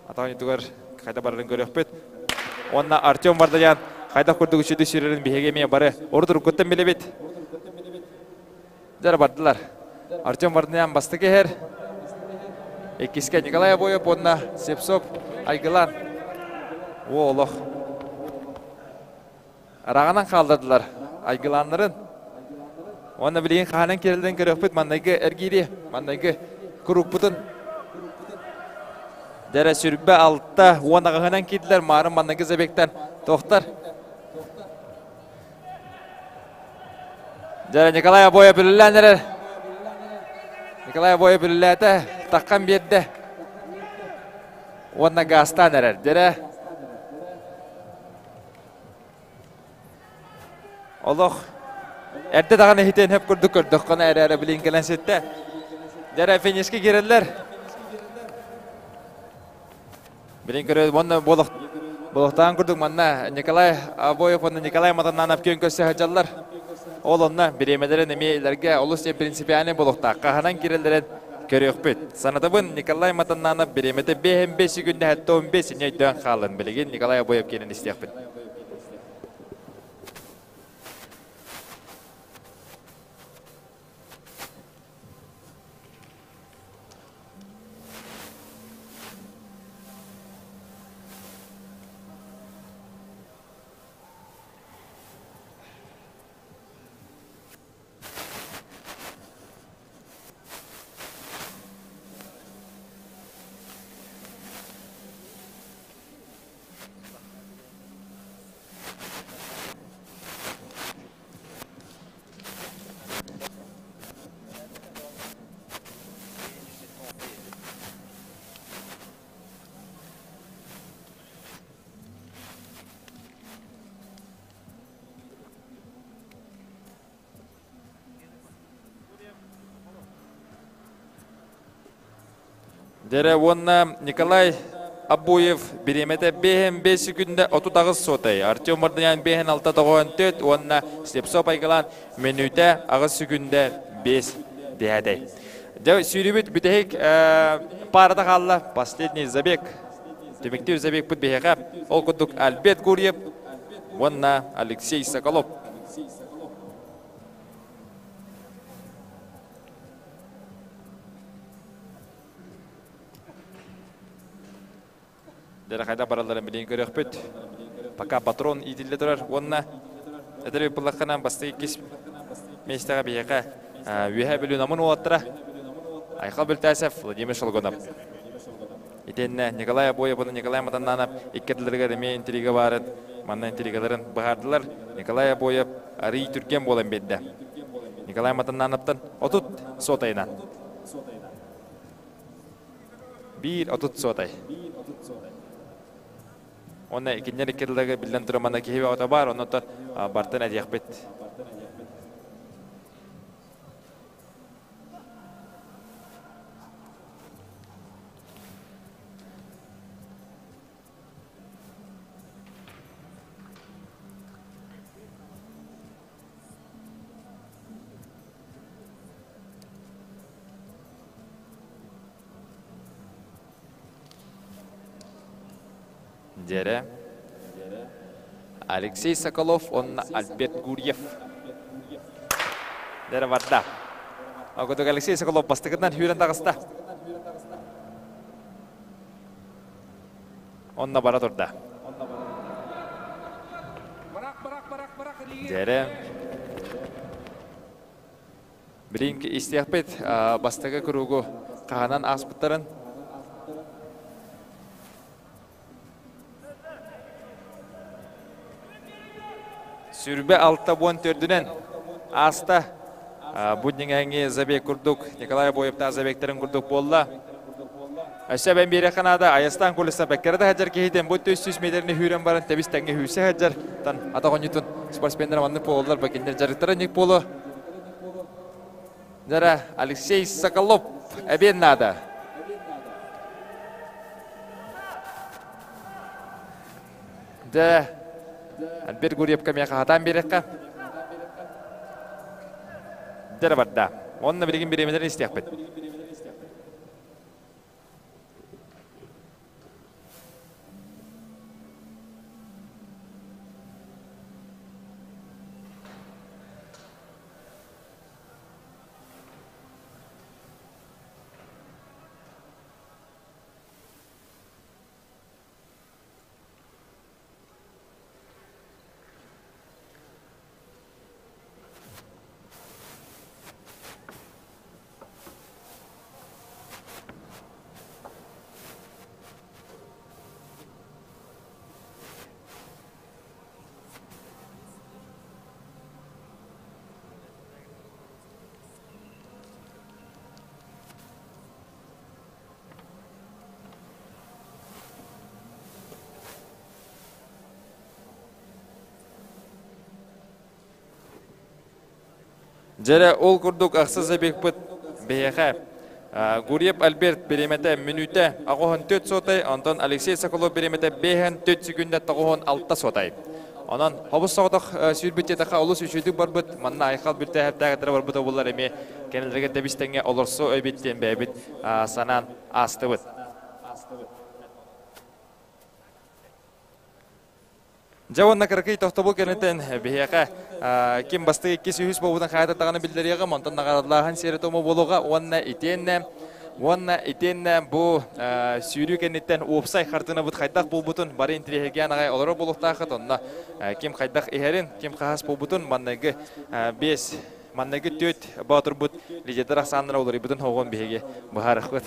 Атах ойньутугар хайда барарын көрүөхпүт. Уонна Артем Варданян хайдах курдук үчүгэй сүүрэрин биһиги эмиэ бары урут уруккуттан билэбит. Дьэ бардылар. Артем Варданян бастакы иһэр. Иккискэ Николай Обоев уонна Сепсов Айгылан. О, олох. Араҕанан хааллардылар Айгылааннарын. Уонна билигин хаһанан киирэллэрин көрүөхпүт маннайгы эргиири, маннайгы куруппутун. Дэрэ сүрбэ алта уон аҕыһынан киирдилэр маарын маннайгы забегтан тохтар. Дьэ, Николай Обоев үлэлээн эрэр. Николай Обоев үлэлээтэ, таххан биэрдэ. Уонна гаастаан эрэр. Дьэрэ. Олох эрдэ даҕаны иһитин хөп курдук көрдөххүнэ эрэ эрэ билин кэлэн ситтэ. Дьэрэ финишке киирэллэр. Билин көрө уонна буолуох буолуохтаан курдук манна Николай Обоев уонна Николай Матананов күөн көрсө сылдьаллар. Ол онно бириэмэлэрин эмиэ илэргэ олус диэн принципиальный буолуохтаах. Хаһанан киирэллэрин көрүөхпүт. Санатабын Николай Матананов бириэмэтэ 5 секүндэ 75 инньэ өйдөөн хаалын. Билигин Николай Обоев киирэн истиэхпит. Дэрэ уонна Николай Абуев бириэмэтэ биэһин 5 секунда 38 сотай. Артем Мордонян биэһин 6 тоҕоон 4 уонна Слепцов Айгылаан мүнүүтэ 8 секунда 5 дэһэтэй. Дьэ сүүрүүбүт бүтэһик паарата хаалла. Последний забег. Түмүктүүр забегпыт биһиэхэ. Ол курдук Альберт Гурьев уонна Алексей Соколов. Дьэ хайдах баралларын билигин көрүөхпүт. Пока патрон иитиллэ турар уонна этэр ыппыллаххына бастакы иккис миэстэҕэ биһиэхэ Үөһээ Бүлүү Намын уолаттара Айхал Бүлтээсэв, Владимир Шолгонов. Итиэннэ Николай Обоев уонна Николай Матаннанов икки ардыларыгар эмиэ интрига баарын, манна интригаларын быһаардылар. Николай Обоев арыый түргэн буолан биэрдэ. Николай Матаннановтан 30 сотайынан. Биир 30 сотай. Онно кинилэр икки ардыларыгар биллэн турар манна киһи бөҕөтө баар, оннуттан бартан этиэхпит. Дьэрэ Алексей Соколов уонна Альберт Гурьев. Дьэрэ барда. Оготук Алексей Соколов бастакытынан сүүрэн таҕыста. Онно бара турда. Дьэрэ. Билигин истиэхпит бастакы кругу хаһанан ааспыттарын. Сүрбэ 64-дүнэн ааста. Бу дьиҥэҥи забег курдук Николай Обоевтаах забегтарын курдук буолла. Өссө эбэн биэриэххэ наада, Айастаан Кулиса бэккэрэ да сылдьар киһитин бу 300 метрини сүүрэн баран тэбис тэҥҥэ сүүрсэ сылдьар. Тан атах оонньуутун спортсменнар маннык буолаллар, бу кинилэр дьарыктара ник буолуо. Дьара Алексей Соколов эбиэн наада. Дьэ, Альберт Гурьевка миэхэ хатаан биэриэххэ. Дьэ барда. Онно билигин бириэмэлэрин истиэхпит. Дьэрэ ол курдук ахсыс забегпыт биһиэхэ Гурьев Альберт бириэмэтэ мүнүүтэ 84 сотай, онтон Алексей Соколов бириэмэтэ 54 секүндэ 96 сотай. Онон хобус соҕотох сүүрбүт диэтэххэ олус үчүгүйдүк барбыт, манна Айхал Бүлтээһэптээҕиттэрэ барбыта буоллар эмиэ кэннилэригэр тэбис тэҥҥэ олорсу эбит диэн бэйэбит санаан аастыбыт. Дьэ уонна кыракый тохтобул кэнниттэн биһиэхэ ким бастакы иккис үһүс буолбутун хайата даҕаны биллэриэҕим, онтон наҕараадалааһын сиэрэ-туома буолуоҕа уонна итиэннэ уонна итиэннэ бу сүүрүү кэнниттэн уопсай хартыынабыт хайдах буолбутун бары интириэһиргээн аҕай олорор буолуохтааххыт, онно ким хайдах иһэрин, ким хаһаас буолбутун манныгы биэс манныгы түөрт боотурбут лидердэр ахсааннара уларыйбытын хоҕуон биһиги быһаарыахпыт.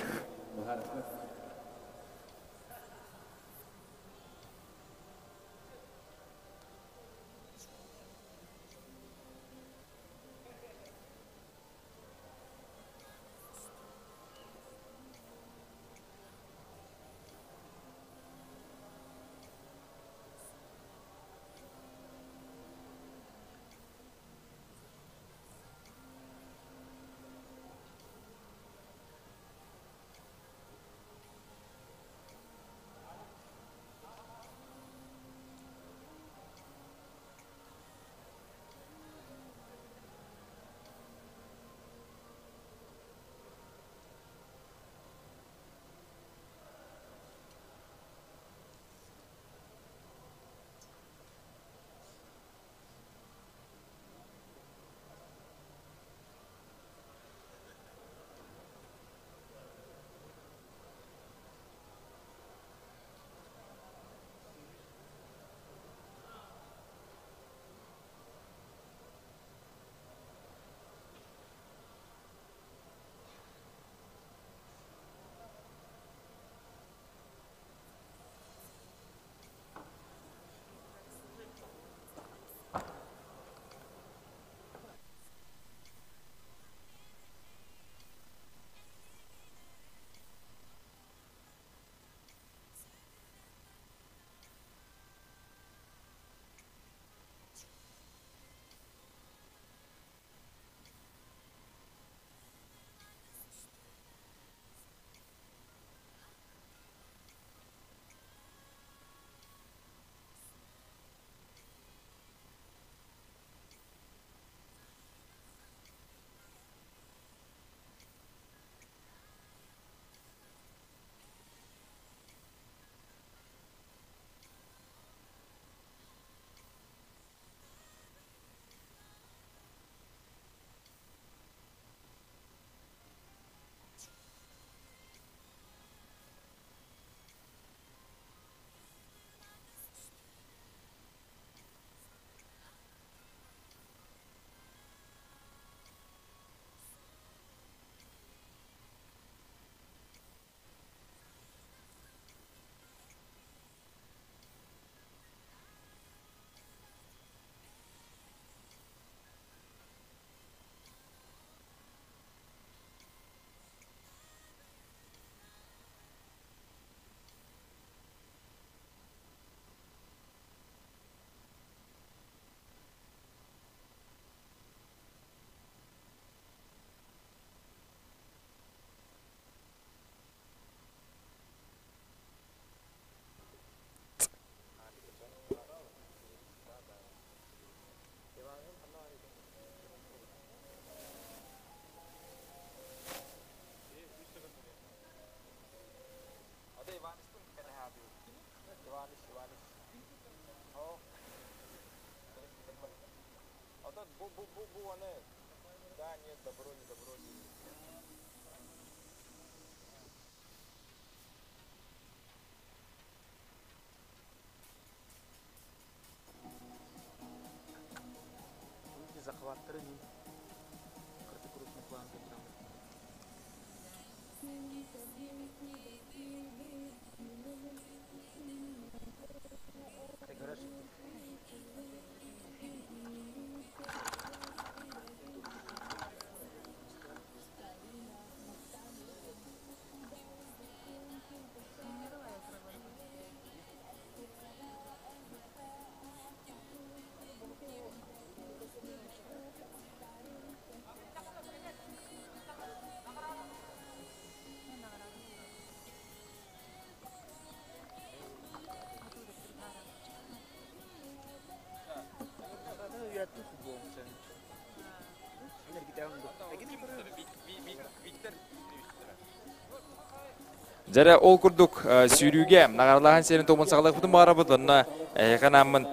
Дьэрэ ол курдук сүүрүүгэ наҕаралааһын сиэрин туомун саҕалыахпытын баҕарабыт онно эһиэхэ анааммын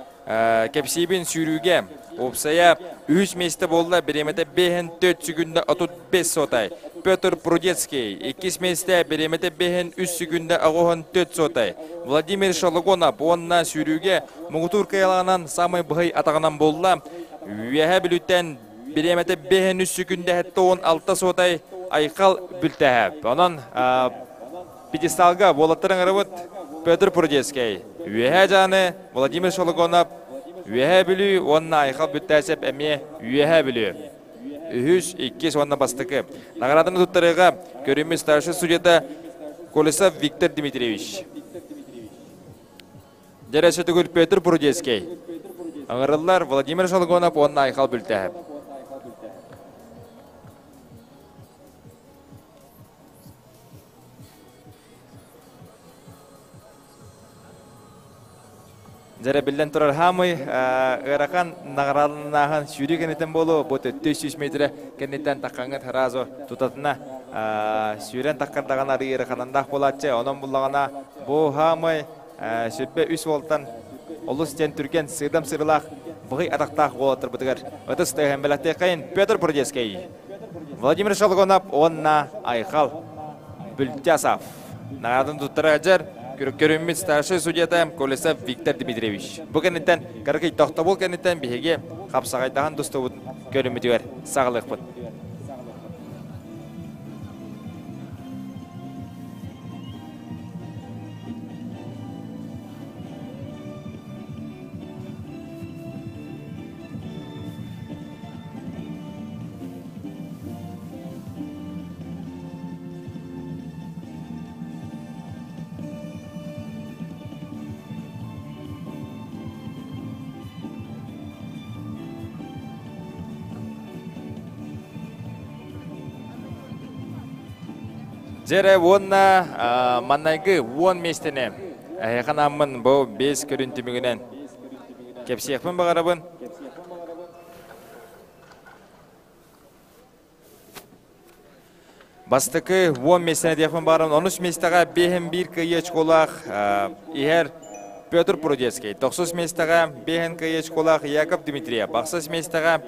кэпсиибин сүүрүүгэ уопсайа үһүс миэстэ буолла бириэмэтэ бэһин төрт секунда отут бес сотай Петр Прудецкий иккис миэстэ бириэмэтэ бэһин үс секунда аҕыһын төрт сотай Владимир Шологонов уонна сүүрүүгэ муҥутуур кыайалаҕынан самай быһый атаҕынан буолла Үөһээ Бүлүүттэн бириэмэтэ бэһин үс секунда 16 сотай Айхал Бүлтэһэ. Онон пьедесталга буолаттар ыҥырабыт Петр Прудецкий, Үөһээ Дьааны, Владимир Шологонов, Үөһээ Бүлүү уонна Айхал Бүттээсэп эмиэ Үөһээ Бүлүү. Үһүс, иккис уонна бастакы. Наҕарааданы туттарыыга көрүммүт старший судьята Колесов Виктор Дмитриевич. Дьэрэ Сөтүгүр Петр Прудецкий. Ыҥырыллар Владимир Шологонов уонна Айхал Бүлтэһэп. Дьэрэ биллэн турар хаамый ыарахан наҕараланааһын сүүрүү кэнниттэн буолуо бу 400 метрэ кэнниттэн таххаҥҥыт сразу тутатына сүүрэн таххардаҕына арыы ыараханандаах буолааччы онон буллаҕына бу хаамый сүрбэ үс уолтан олус диэн түргэн сыыдам сырылаах быһый атахтаах уолаттарбытыгар ытыс тыаһын бэлэхтиэххэйин Петр Прудецкий Владимир Шалгонов уонна Айхал Бүлтясов. Наҕарааданы туттара сылдьар көрүммүт старшай судьята Колесов Виктор Дмитриевич. Бу кэнниттэн кыракый тохтобул кэнниттэн биһиги хапсаҕайдаһан тустубут көрүммүтүгэр саҕалыахпыт. Дьэрэ уонна маннайгы уон миэстэни эһиэхэ анааммын бу биэс көрүн түмүгүнэн кэпсиэхпин баҕарабын. Бастакы 10 миэстэни диэхпин баҕарабын. Онус миэстэҕэ биэһин биир кыайыы очколаах иһэр Петр Прудецкий. Тохсус миэстэҕэ биэһин кыайыы очколаах Яков Дмитриев. Ахсыс миэстэҕэ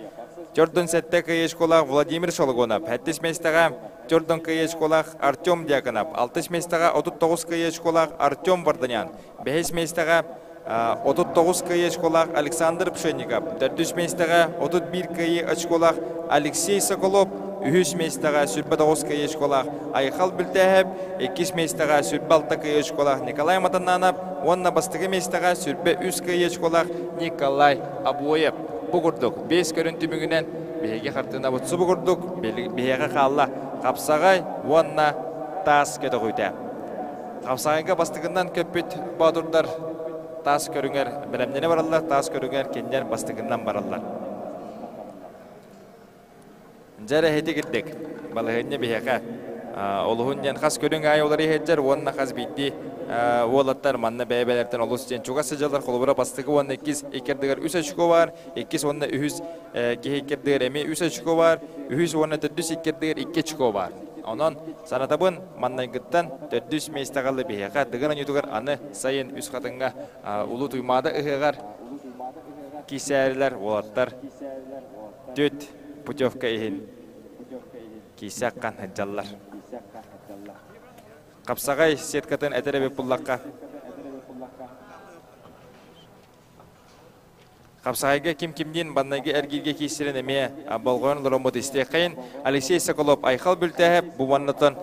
төрдүн сэттэ кыайыы очколаах Владимир Шологонов. Сэттис миэстэҕэ төрдүн кыайыы очколаах Артем Дьяконов. Алтыс миэстэҕэ 39 кыайыы очколаах Артем Варданян. Бэһис миэстэҕэ 39 кыайыы очколаах Александр Пшенников, төрдүс миэстэҕэ 31 кыайыы очколаах Алексей Соколов, үһүс миэстэҕэ 29 кыайыы очколаах Айхал Бүлтээһэп, иккис миэстэҕэ 26 кыайыы очколаах Николай Матаннанов уонна бастакы миэстэҕэ 23 кыайыы очколаах Николай Обоев. Бу курдук биэс көрүн түмүгүнэн биһиги хартыынабыт субу курдук биһиэхэ хаалла хапсаҕай уонна таас көтөҕүүтэ. Хапсаҕайга бастакынан көппүт боотурдар таас көрүҥэр бэлэмнэнэ бараллар, таас көрүҥэр кинилэр бастакынан бараллар. Дьэ эһити кирдик. Балаһыанньа биһиэхэ олуһун диэн хас көрүҥ аайы уларыйа сылдьар уонна хас биирдии уолаттар манна бэйэ-бэйэлэриттэн олус диэн чугас сылдьаллар. Холобура бастакы уонна иккис икки ардыгар үс очко баар, иккис уонна үһүс киһи икки ардыгар эмиэ үс очко баар, үһүс уонна төрдүс икки ардыгар икки очко баар. Онон санатабын, маннайгыттан төрдүс миэстэҕэ ылла биһиэхэ Дыгын оонньуутугар аны сайын Үс Хатыҥҥа Улуу Туймаада ыһыаҕар киисээрилэр, уолаттар. Түт путевка иһин киисэккан сылдьаллар. Хапсаҕай сеткатын этэр эбит буллахха. Хапсаҕайга ким кимниин баннайгы эргииргэ киирсэрин эмиэ болҕойон олороммут истиэххэйин. Алексей Соколов Айхал Бүлтээһэп бу уоннатан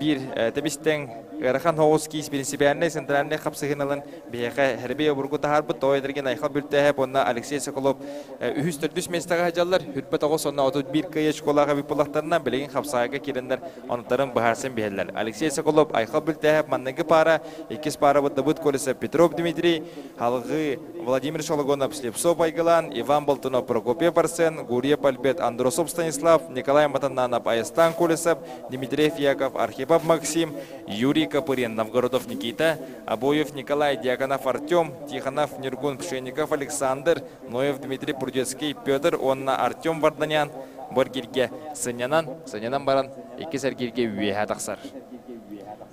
биир тэбис-тэҥ ыарахан соҕус киис принципиальнай центральнай хапсыһыын ылан биһиэхэ хэрбэй обургу таһаарбыт тоҕо эдэргин Айхал Бүлтээһэп уонна Алексей Соколов үһүс төрдүс миэстэҕэ сылдьаллар. Хүрбэ тоҕус уонна 31 кыайа очколаах эбит буоллахтарына билигин хапсаҕайга киирэннэр онуттарын быһаарсан биһэллэр. Алексей Соколов Айхал Бүлтээһэп манныгы паара, иккис паарабыт Дабыт Колесов Петров Дмитрий, Халҕыы Владимир Шологонов, Слепцов Айгылан, Иван Болтунов, Прокопьев Арсен, Гурьев Альберт, Андросов Станислав, Николай Матаннанов, Айастан Колесов, Дмитриев Яков, Архипов Максим, Юрий Копырин, Новгородов Никита, Обоев Николай, Дьяконов Артем, Тихонов Нюргун, Пшенников Александр, Ноев Дмитрий Прудецкий, Петр уонна Артем Варданян бу эргииргэ сынньанан, сынньанан баран иккис эргииргэ үөһэ тахсар.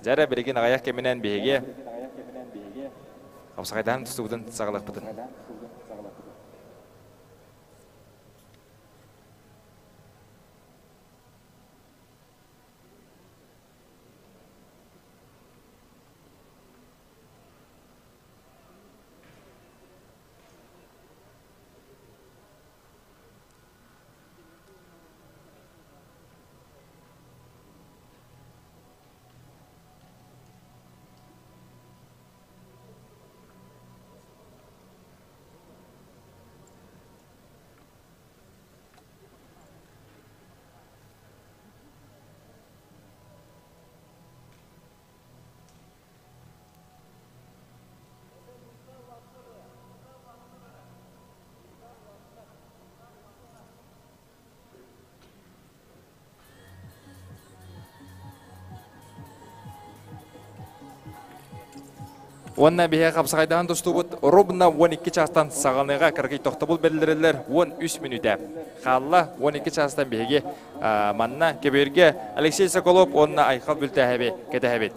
Дьэ билигин аҕыйах кэминэн биһиги Хапсаҕайдаан тустубутун саҕалыахпытын. Уонна биһиэхэ хапсаҕайдаһан тустубут ровно 12 чаастан саҕаланыаҕа кыракый тохтобул биллэриллэр 13 мүнүүтэ. Хаалла 12 чаастан биһиги манна көбүөргэ Алексей Соколов уонна Айхал Бүлтээһэби кэтэһэбит.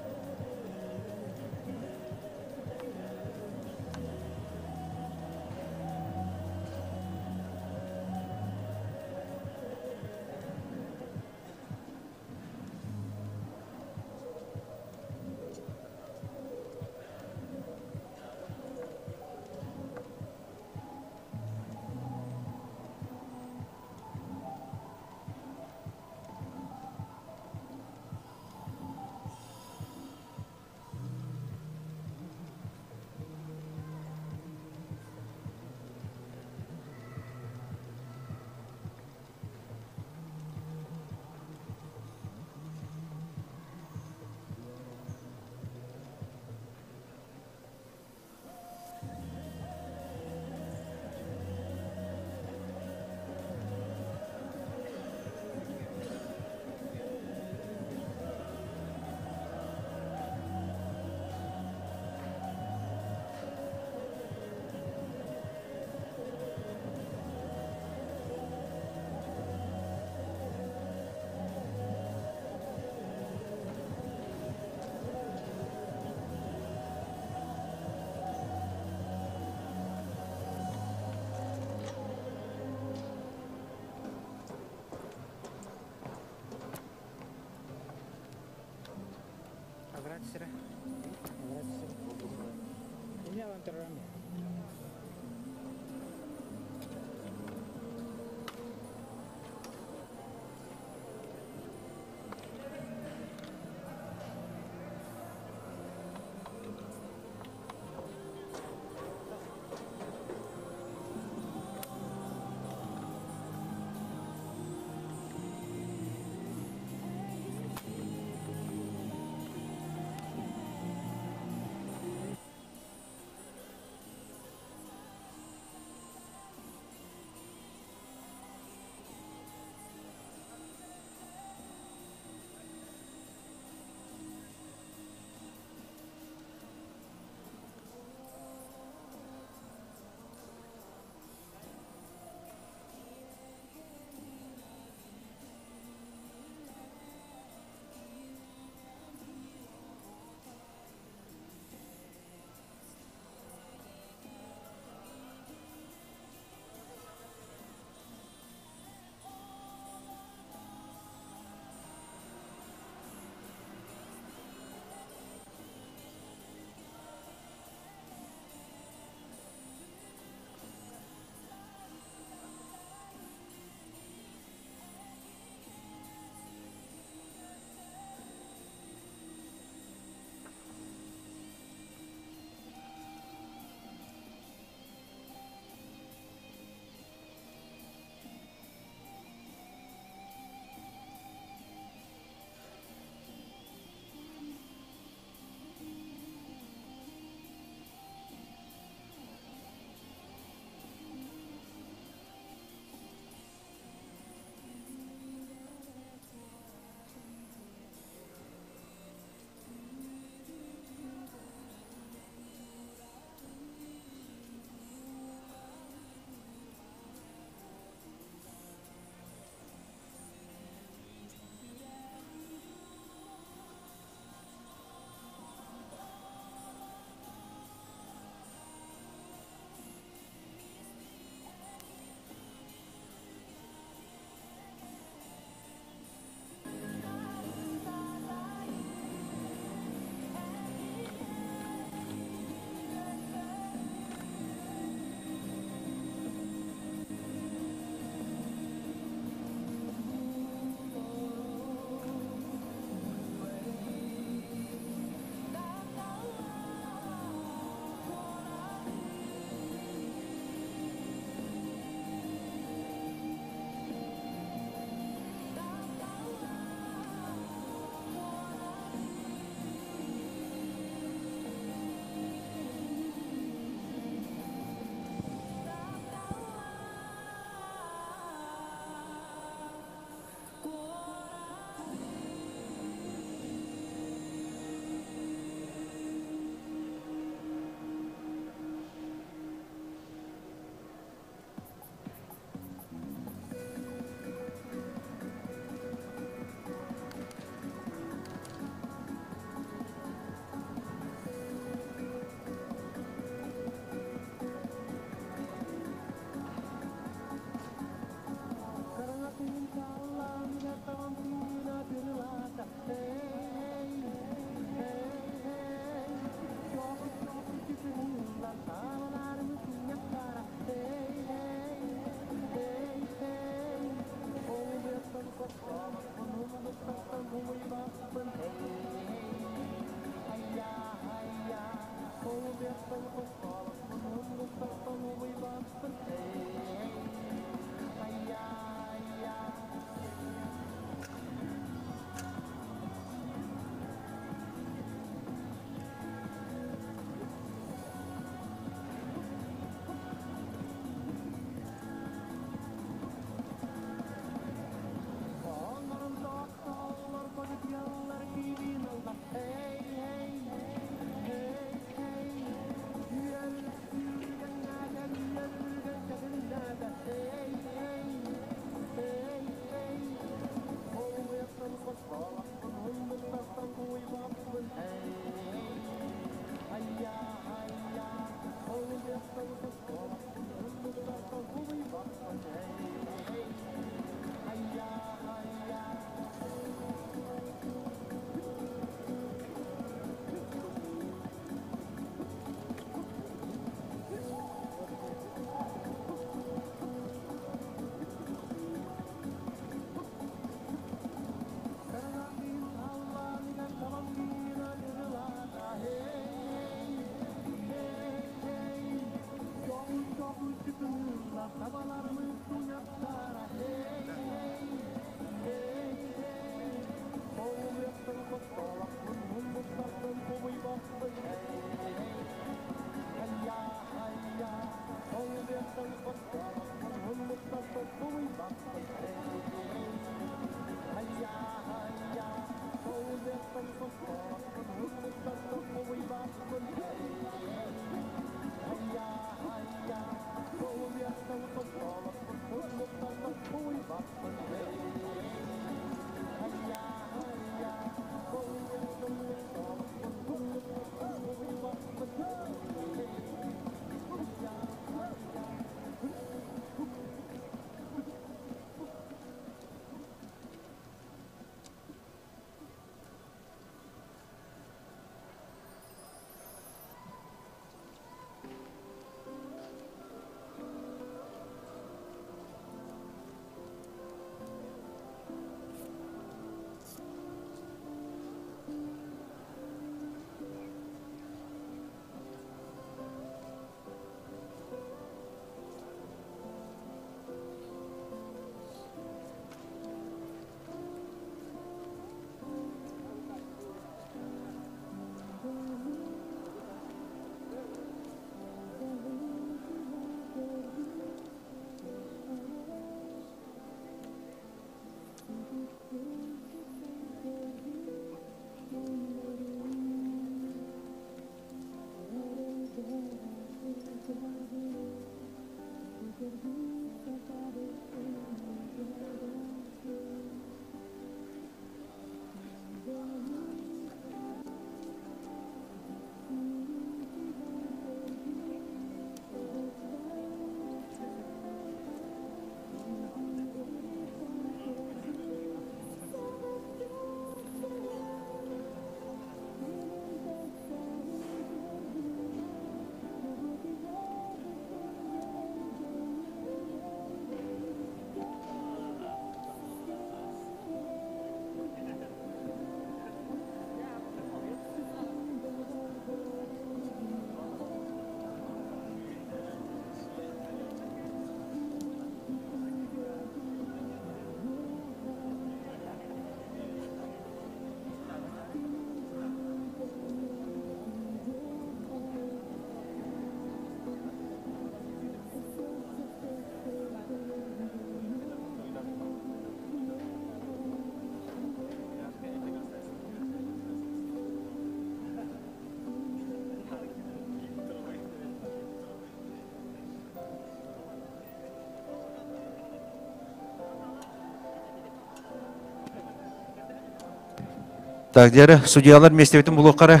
Так, дьэ судьялар миэстэбитин булуоххара.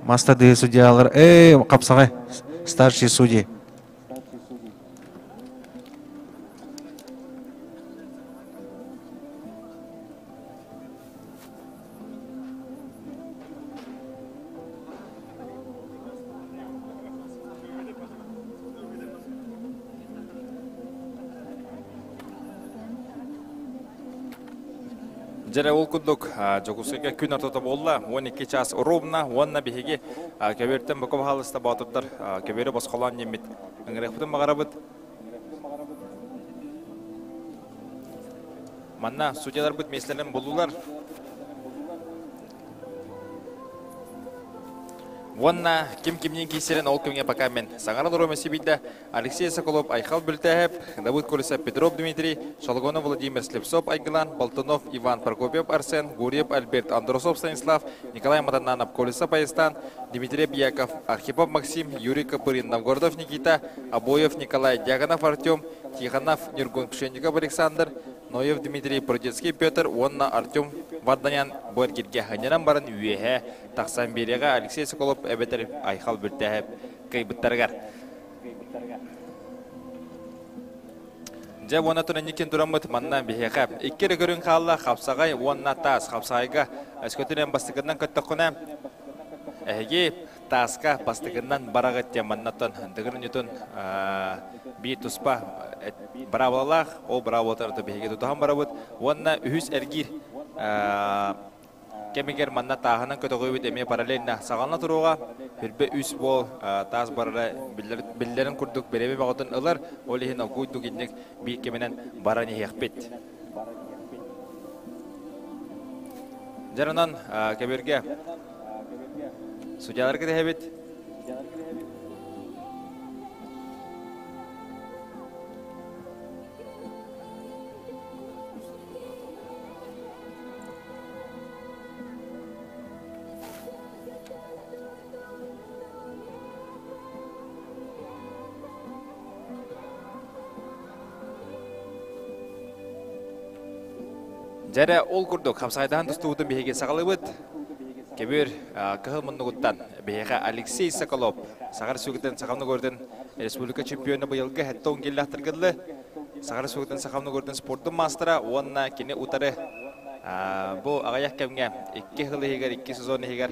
Мастады судьялар. Эй, хапсаҕай, старший судьи. Дьэрэ ол курдук Дьокуускайга күн ортото буолла, 12 час ровно уонна биһиги көбүөртэн бука баһаалыста боотурдар көбүөрү босхолоон диэммит ыҥырыахпытын баҕарабыт. Манна судьяларбыт миэстэлэрин буллулар. Уонна ким кимниин киирсэрин ол күҥҥэ пока мен саҥара олоруом сибийдэ Алексей Соколов, Айхал Бүлтээһэп, Давыд Колесов, Петров Дмитрий, Шалгонов Владимир Слепцов Айгылан, Болтунов Иван Прокопьев Арсен, Гурьев Альберт Андросов Станислав, Николай Матананов Колесов Айыстан, Дмитрий Яков, Архипов Максим, Юрий Копырин, Новгородов Никита, Обоев Николай, Дьяконов Артем, Тихонов Нюргун Пшенников Александр, Ноев Дмитрий Продецкий Петр уонна Артем Варданян бу эргиргэ ханньанан баран үөһэ тахсан биэриэҕэ Алексей Соколов эбэтэр Айхал Бүлтээһэп кыайбыттарыгар. Дьэ уонна туран тураммыт манна биһиэхэ икки эрэ көрүҥ хаалла хапсаҕай уонна таас хапсаҕайга өскөтүнэн бастакынан көттөххүнэ эһиги тааска бастакынан бараҕыт диэн маннаттан дыгын ньутун биир туспа быраабылалаах ол быраабылатар биһиги тутуһан барабыт уонна үһүс эргиир кэмигэр манна тааһынан көтөҕүүбүт эмиэ параллельно саҕалана туруоҕа. Хүрбэ үс буол таас барара биллэрин курдук бирэби бөҕөтүн ылар, ол иһин огуйдук инник биир кэминэн баран иһиэхпит. Дьаранан кэбиргэ судьяларга тэһэбит. Дьэрэ ол курдук хапсайдаһан тустубутун биһиги саҕалыыбыт. Кебүр кыһыл муннугуттан биһиэхэ Алексей Соколов Саха Республикатын Саха Ногордун республика чемпиона быйылгы 70 киллэхтэргыллы Саха Республикатын Саха Ногордун спордун маастара уонна кини утары бу аҕыйах кэмҥэ икки сыл иһигэр, икки сезон иһигэр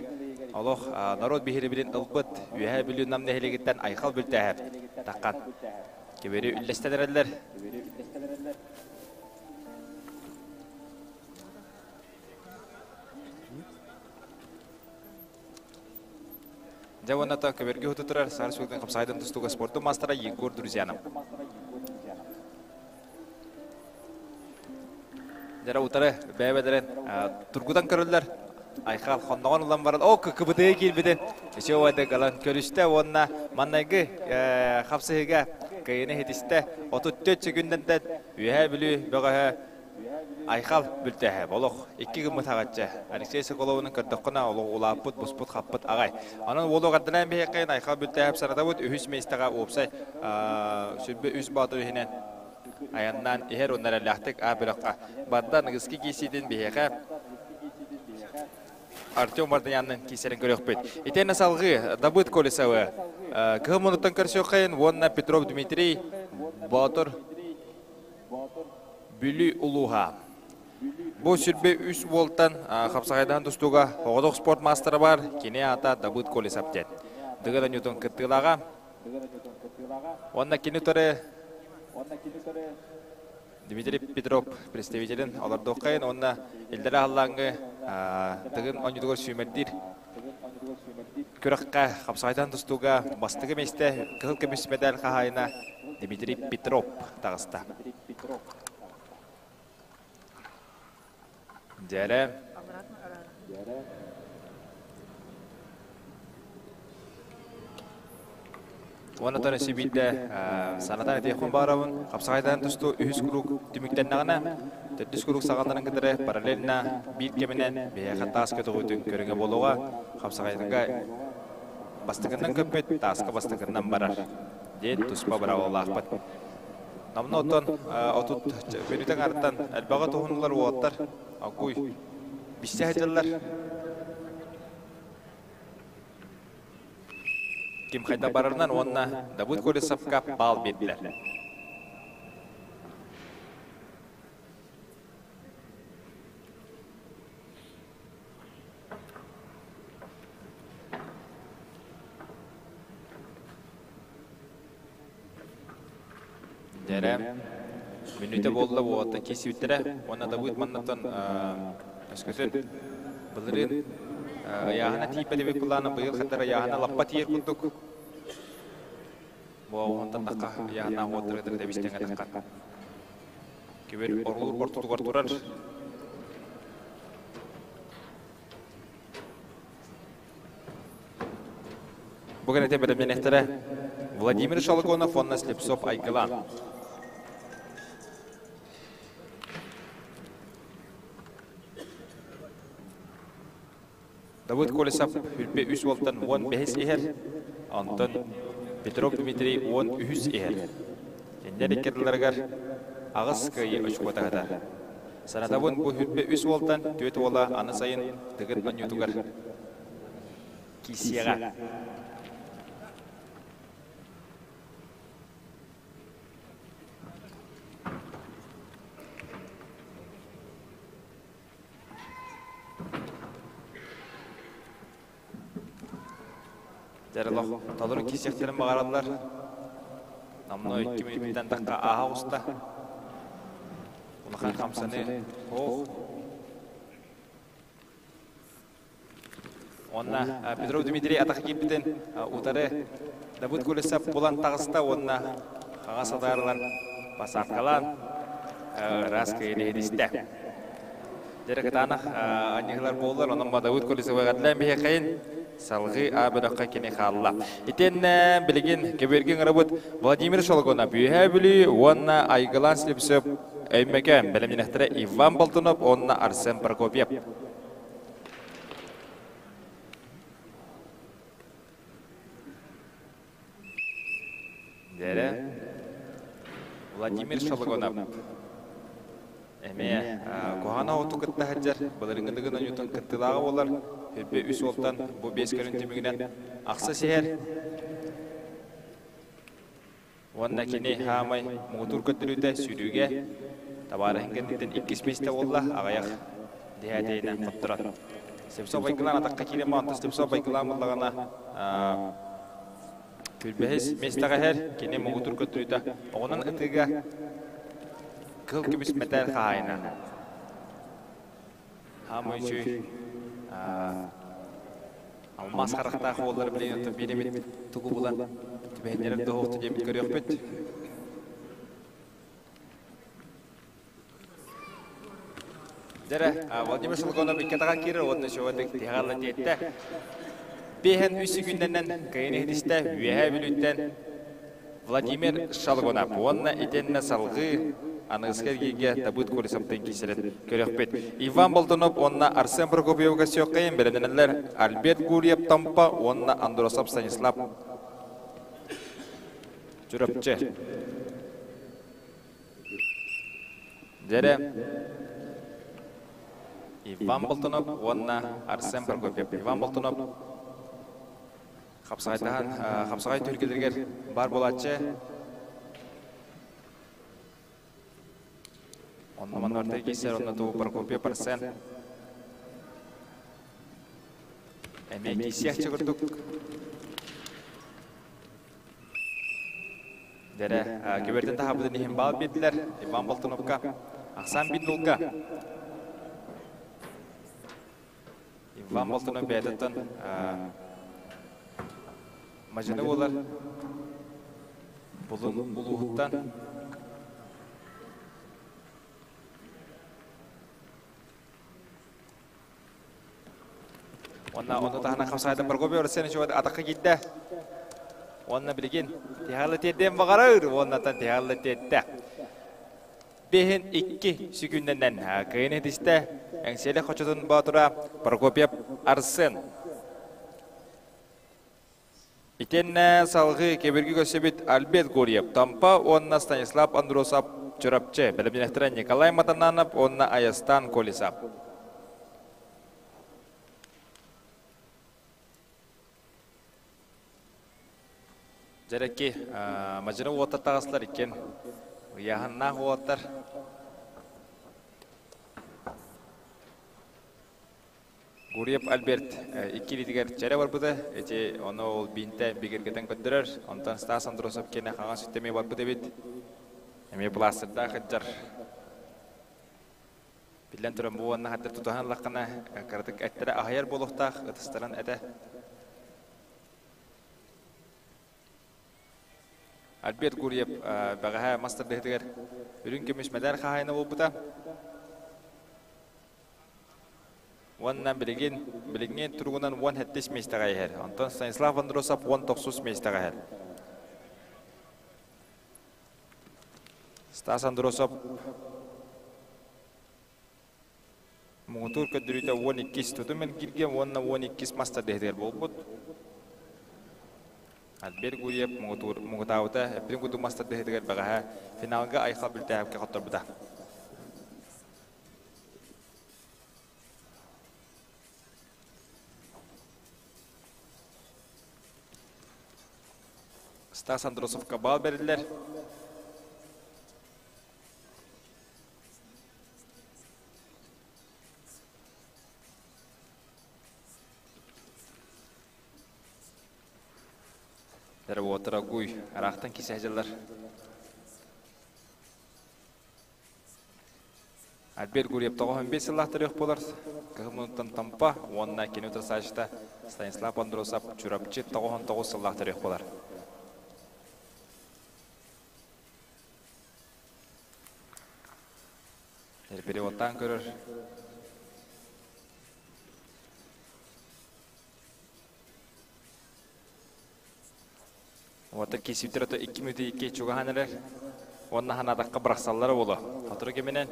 олох норуот биһирэбилин ылбыт Үөһээ Бүлүү Нам нэһилиэгиттэн Айхал Бүлтээһэп таххан кибери үллэстэн эрэллэр. Дьэ уонна то көбөргө утутурар Саха Республикатын хапсаайдан тустууга спордун маастара Егор Друзьянов. Дьара утары бэйэ-бэйэлэрин тургутан көрөллөр. Айхал хонноҕон ылан баран, о кыбытыга киирбитин үчүгэй убайды галан көрүстэ уонна маннайгы хапсыһыыга кыайыыны иһитистэ. 34 секүндэнтэн Үөһээ Бүлүү бөҕөһө Айхал бүлтээһэ олох икки гыммыт аҕачча. Алексей Соколовунан көрдөххүнэ олох улааппыт, буспут-хаппыт аҕай. Онон уолу эҕэрдэлээн биһиэххин Айхал Бүлтээһэп санатабыт үһүс миэстэҕэ уопсай сүрбэ үс боотур иһинэн айаннаан иһэр уонна эрэллээхтик А бөлөххө барда. Ныгыскы киирсиитин биһиэхэ Артем Вардаяннын киирсэрин көрүөхпүт. Итиэннэ салҕыы Давыд Колесовы кыһыл муннуктан көрсүөххэйин уонна Петров Дмитрий Боотур Бүлүү улууһа. Бу сүрбэ үс уолтан хапсаҕайдаһан тустууга оҕотох спорт маастара бар, кини аата Давыд Колесов диэн. Дыгын Ньютон кыттыылааҕа. Уонна кини утары Дмитрий Петров представителин олордуоххайын уонна Илдэрэ Аллааҥҥы Тыгын оонньуутугар сүүмэрдиир күрэххэ хапсаҕайдаһан тустууга бастакы миэстэ кыһыл көмүс медаль хаһаайына Дмитрий Петров таҕыста. Дьэрэ. Уонна тон өссө биирдэ санатан этиэхпин баарабын. Хапсаҕайдаан тустуу үһүс куруук түмүктэннэҕинэ, төрдүс куруук саҕаланарын кытары параллельно биир кэминэн биһиэхэ таас көтөҕүүтүн көрүҥэ буолуоҕа. Хапсаҕайга бастакыннан көппүт, тааска бастакыннан барар диэн туспа быраабылалаахпыт. Намна оттон 30 мүнүүтэ аҥарыттан элбэҕи туһунулар уолаттар. Акуй. Биссе сылдьаллар. Ким хайда барарынан уонна Давыд Колесовка баал биэрдилэр. Дэрэ мүнүүтэ буолла буолта киирсибиттэрэ уонна Давыд маннаттан өскөтүн былырыын ыйааһына тиийбэт былаана быйыл хатар ыйааһына лаппа тиийэр курдук буолуонтан тахха ыйааһына уоттарыгар тэбистэҥэ тахха Кибер орулуур ортотугар турар. Бу кэннэ бэлэмнэнэхтэрэ Владимир Шалгонов уонна Слепцов Айгылан. Давыд Колесов үрбе үс уолтан 15 иһэр, онтон Петров Дмитрий 13 иһэр. Кинилэр иккардыларыгар аҕыс кыайыы очкуотаһыта. Санатабын бу үрбе үс уолтан түөрт уола аны сайын Тыгын онньуутугар киирсиэҕэ. Дьэрэлох толору киирсиэхтэрин баҕараллар. Номнуо 2 мүнүүттэн тахха ааһа оҕуста. Улахан хамсаныы суох. Уонна Петров Дмитрий атах киирбитин утары Давыд Колесов булан таҕыста уонна хаҥас адаарылан посадкалаан ыраас кыайыыны иһитистэ. Дьэрэ кытаанах анньыһылар буоллар, онон Давыд Колесовы эҕэрдэлээн биһиэхэйин салгыы А бөлөххө кини хаалла. Итиэннэ билигин көбүөргэ ыҥырабыт Владимир Шологонов Үөһээ Бүлүү уонна Айгылаан Слепцов Өймөкөөн бэлэмнэнэхтэрэ Иван Болтунов уонна Арсен Прокопьев. Дэрэ Владимир Шологонов эмиэ куһаҕан оҕоту кытта сылдьар былырыҥҥы Дыгын оонньуутун кыттыылааҕа буолар үрбэ үс уолтан бу биэс көрүн түмүгүнэн ахса сиһэр Уонна кини хаамай муҥутуур көрдөрүүтэ сүүрүүгэ табаарыһын кэнниттэн иккис миэстэ буолла, аҕыйах дэһээтэйинэн хотторон. Слепцов Айгылаан атахха киирэн маҕантан Слепцов Айгылаан буллаҕына түрбэһис миэстэҕэ иһэр, кини муҥутуур көрдөрүүтэ оҕунан ытыыга кыһыл көмүс мэтээл хаһаайына. Хаамай үчүгэй алмаас харахтаах уоллар билигин оттон биир эмит тугу булан түбэһиннэрэр дуоһуохту диэбит көрүөхпүт. Дьэрэ, Владимир Шелгонов икки атаҕар киирэр уонна чугадык тиһэҕэ тиэттэ. Биэһэн үс секүндэнэн кыайын иһитистэ Үөһээ Бүлүүттэн Владимир Шалгунов уонна итиннэ салгыы аныгыскы эргииргэ Табыт Колесовтыын киирсэрин көрүөхпүт. Иван Болтунов уонна Арсен Прокопьев көрсүөххэйин бэлэмнэнэллэр Альберт Гурьев Томпо уонна Андросов Станислав Чурапчы. Дьэрэ Иван Болтунов уонна Арсен Прокопьев. Иван Болтунов Хапсаҕайдаһан хапсаҕай түһүлгэлэригэр баар буолааччы. Онно манна киирсэр, онно туу Прокопий Парсен. Эмиэ киирсиэхчэ курдук. Дэрэ, көбөртөн таһабытын иһин баал биэрдилэр Иван Болтуновка. Ахсаан Биндулга. Иван Болтунов бэйэтиттэн мадьыны буолар Булун улууһуттан Уонна ону таһынан хамсаайдан Прокопий Арсенович атахха киирдэ. Уонна билигин тиһаалла тиэрдиэн баҕарар, уоннатан тиһаалла тиэртэ. Биһин икки сүгүннэнэн кыайын этистэ Эҥсиэли хочотун боотура Прокопьев Арсен. Итиэннэ салгыы кэбирги көрсөбүт Альберт Гурьев, Томпо уонна Станислав Андросов Чурапчы, бэлэмнэнэхтэрэ Николай Матананов уонна Айастан Колесов. Дьэрэки мадьыра уоттар таҕыстылар иккиэн ыйааһыннаах уолаттар. Гурьев Альберт икки илиитигэр чэрэ барбыта. Ити ону ол биинтэ бигэргэтэн көрдөрөр. Онтон Стас Андросов киэнэ хаҥас өттө эмиэ барбыт эбит. Эмиэ пластырдаах сылдьар. Биллэн туран, бу уонна хаддар тутуһан ыллаххына, кыратык эттэрэ аһыйар буолуохтаах, ытыстарын этэ. Альберт Гурьев бэҕэһээ мас тардыһыытыгар үрүҥ көмүс мэдээр хаһаайына буолбута. Уонна билигин билиҥҥи туругунан 17 миэстэҕэ иһэр. Онтон Станислав Андросов 19 миэстэҕэ иһэр. Стас Андросов муҥутуур көрдөрүүтэ 12 тутум эргииргэ уонна 12 мас тардыһыытыгар буолбут. Альберт Гурьев муҥутуур муҥутаабыта эппитин курдук мас тардыһыытыгар бэҕэһээ финалга Айхал Бүлтээһэпкэ хотторбута. Стас Андросовка баал бэриллэр. Дорогой, гуй, арахтан кисе дьыллар. Альберт Гурьев 95 сыллаах төрүөх буолар. Кыһыммытыттан Томпо уонна кини утарсааччыта Станислав Андросов Чурапчы 99 сыллаах төрүөх буолар. Переводтаан көрөр. Уота киисиптэр ото 2 мүнүүтэ 2 чугаһаан эрэр. Уонна ханаатахха бырахсаллара буолуо. Сотору кэминэн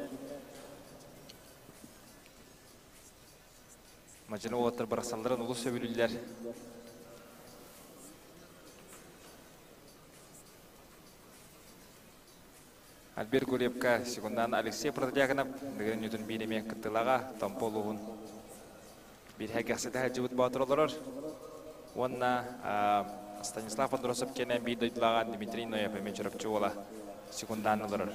мадьыны уолаттар бырахсалларын олус сөбүлүүллэр. Альберт Гурьевка секундан Алексей Протодьяконов Дыгын Ньютон биир эмиэ кыттыылаҕа Томпо улууһун биир сэргэхситэ сылдьыбыт боотур олорор. Уонна Станислав Андросов киэнэ биир дойдулааҕа Дмитрий Ноев эмиэ Чурапчы уола секундаан олорор.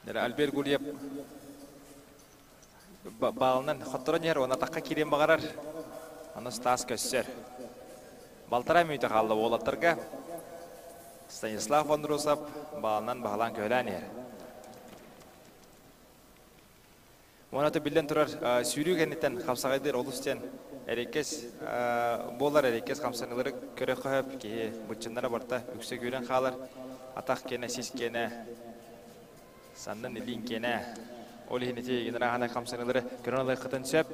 Альберт Гурьев баалынан хотторон иһэр уонна атахха киириэн баҕарар. Аны Стас көссөр. Балтараа мүнүүтэ хаалла уолаттарга. Станислав Андросов баалынан баһылаан көһөлөөн иһэр. Уонна биллэн турар сүүрүү кэнниттэн хапсаҕайдыыр олус диэн эрэкэс буолар эрэкэс хамсаныылары көрө хөп киһи быччыннара барта үксэ күүрэн хаалар атах киэнэ сис киэнэ Саннын илиин киэнэ. Ол иһин ити генеральнай хамсаныылары көрөн ылыаххытын сөп.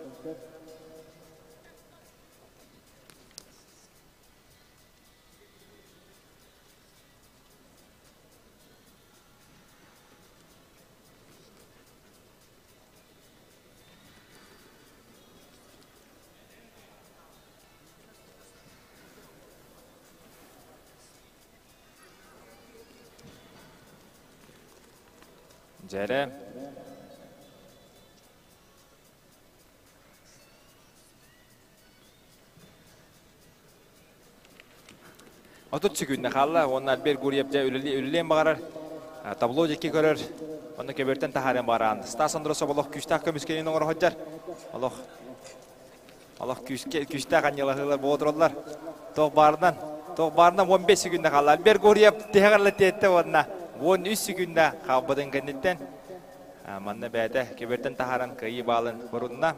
Дьэрэ. 30 сүгүннэ хаалла уонна Альберт Гурьев дьэ үлэлиэн баҕарар. Табло диэки көрөр. Онно көбөртөн таһаарыан баҕараан. Стас Андросов олох күүстээх көмүскэлин оҥоро сылдьар. Олох Олох күүскэ күүстээх анньылаһыылар буола тураллар. Туох баарынан, туох баарынан 15 секүндэ хаалла. Альберт Гурьев тиһэҕэр тиэттэ уонна 13 секүндэ хаалбытын кэнниттэн манна бэйэтэ кибертэн таһааран кыайыы баалын борунна.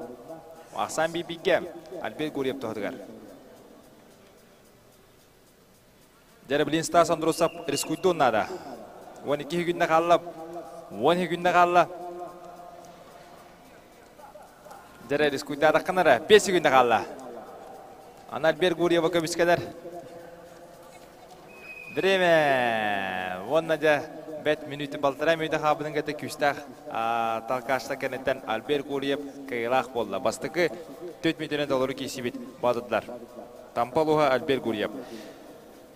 Ахсаан биирбигэ Альберт Гурьев туһатыгар. Дьэ, блин, Стас Андросов рискуйдуон наада. 12 күннэ хаалла. 12 күннэ хаалла. Дьэ, рискуйдаатаххына эрэ 5 күннэ хаалла. Аны Альберт Гурьева көмүскэнэр. Время! Уонна дьэ, бэт мүнүүтэ балтараа мүнүүтэ хаалбытын кытта күүстээх талкаашта кэнниттэн Альберт Гурьев кыайыылаах буолла. Бастакы 4 мүнүүтэнэн толору киирсибит боотурдар. Тампа улууһа Альберт Гурьев.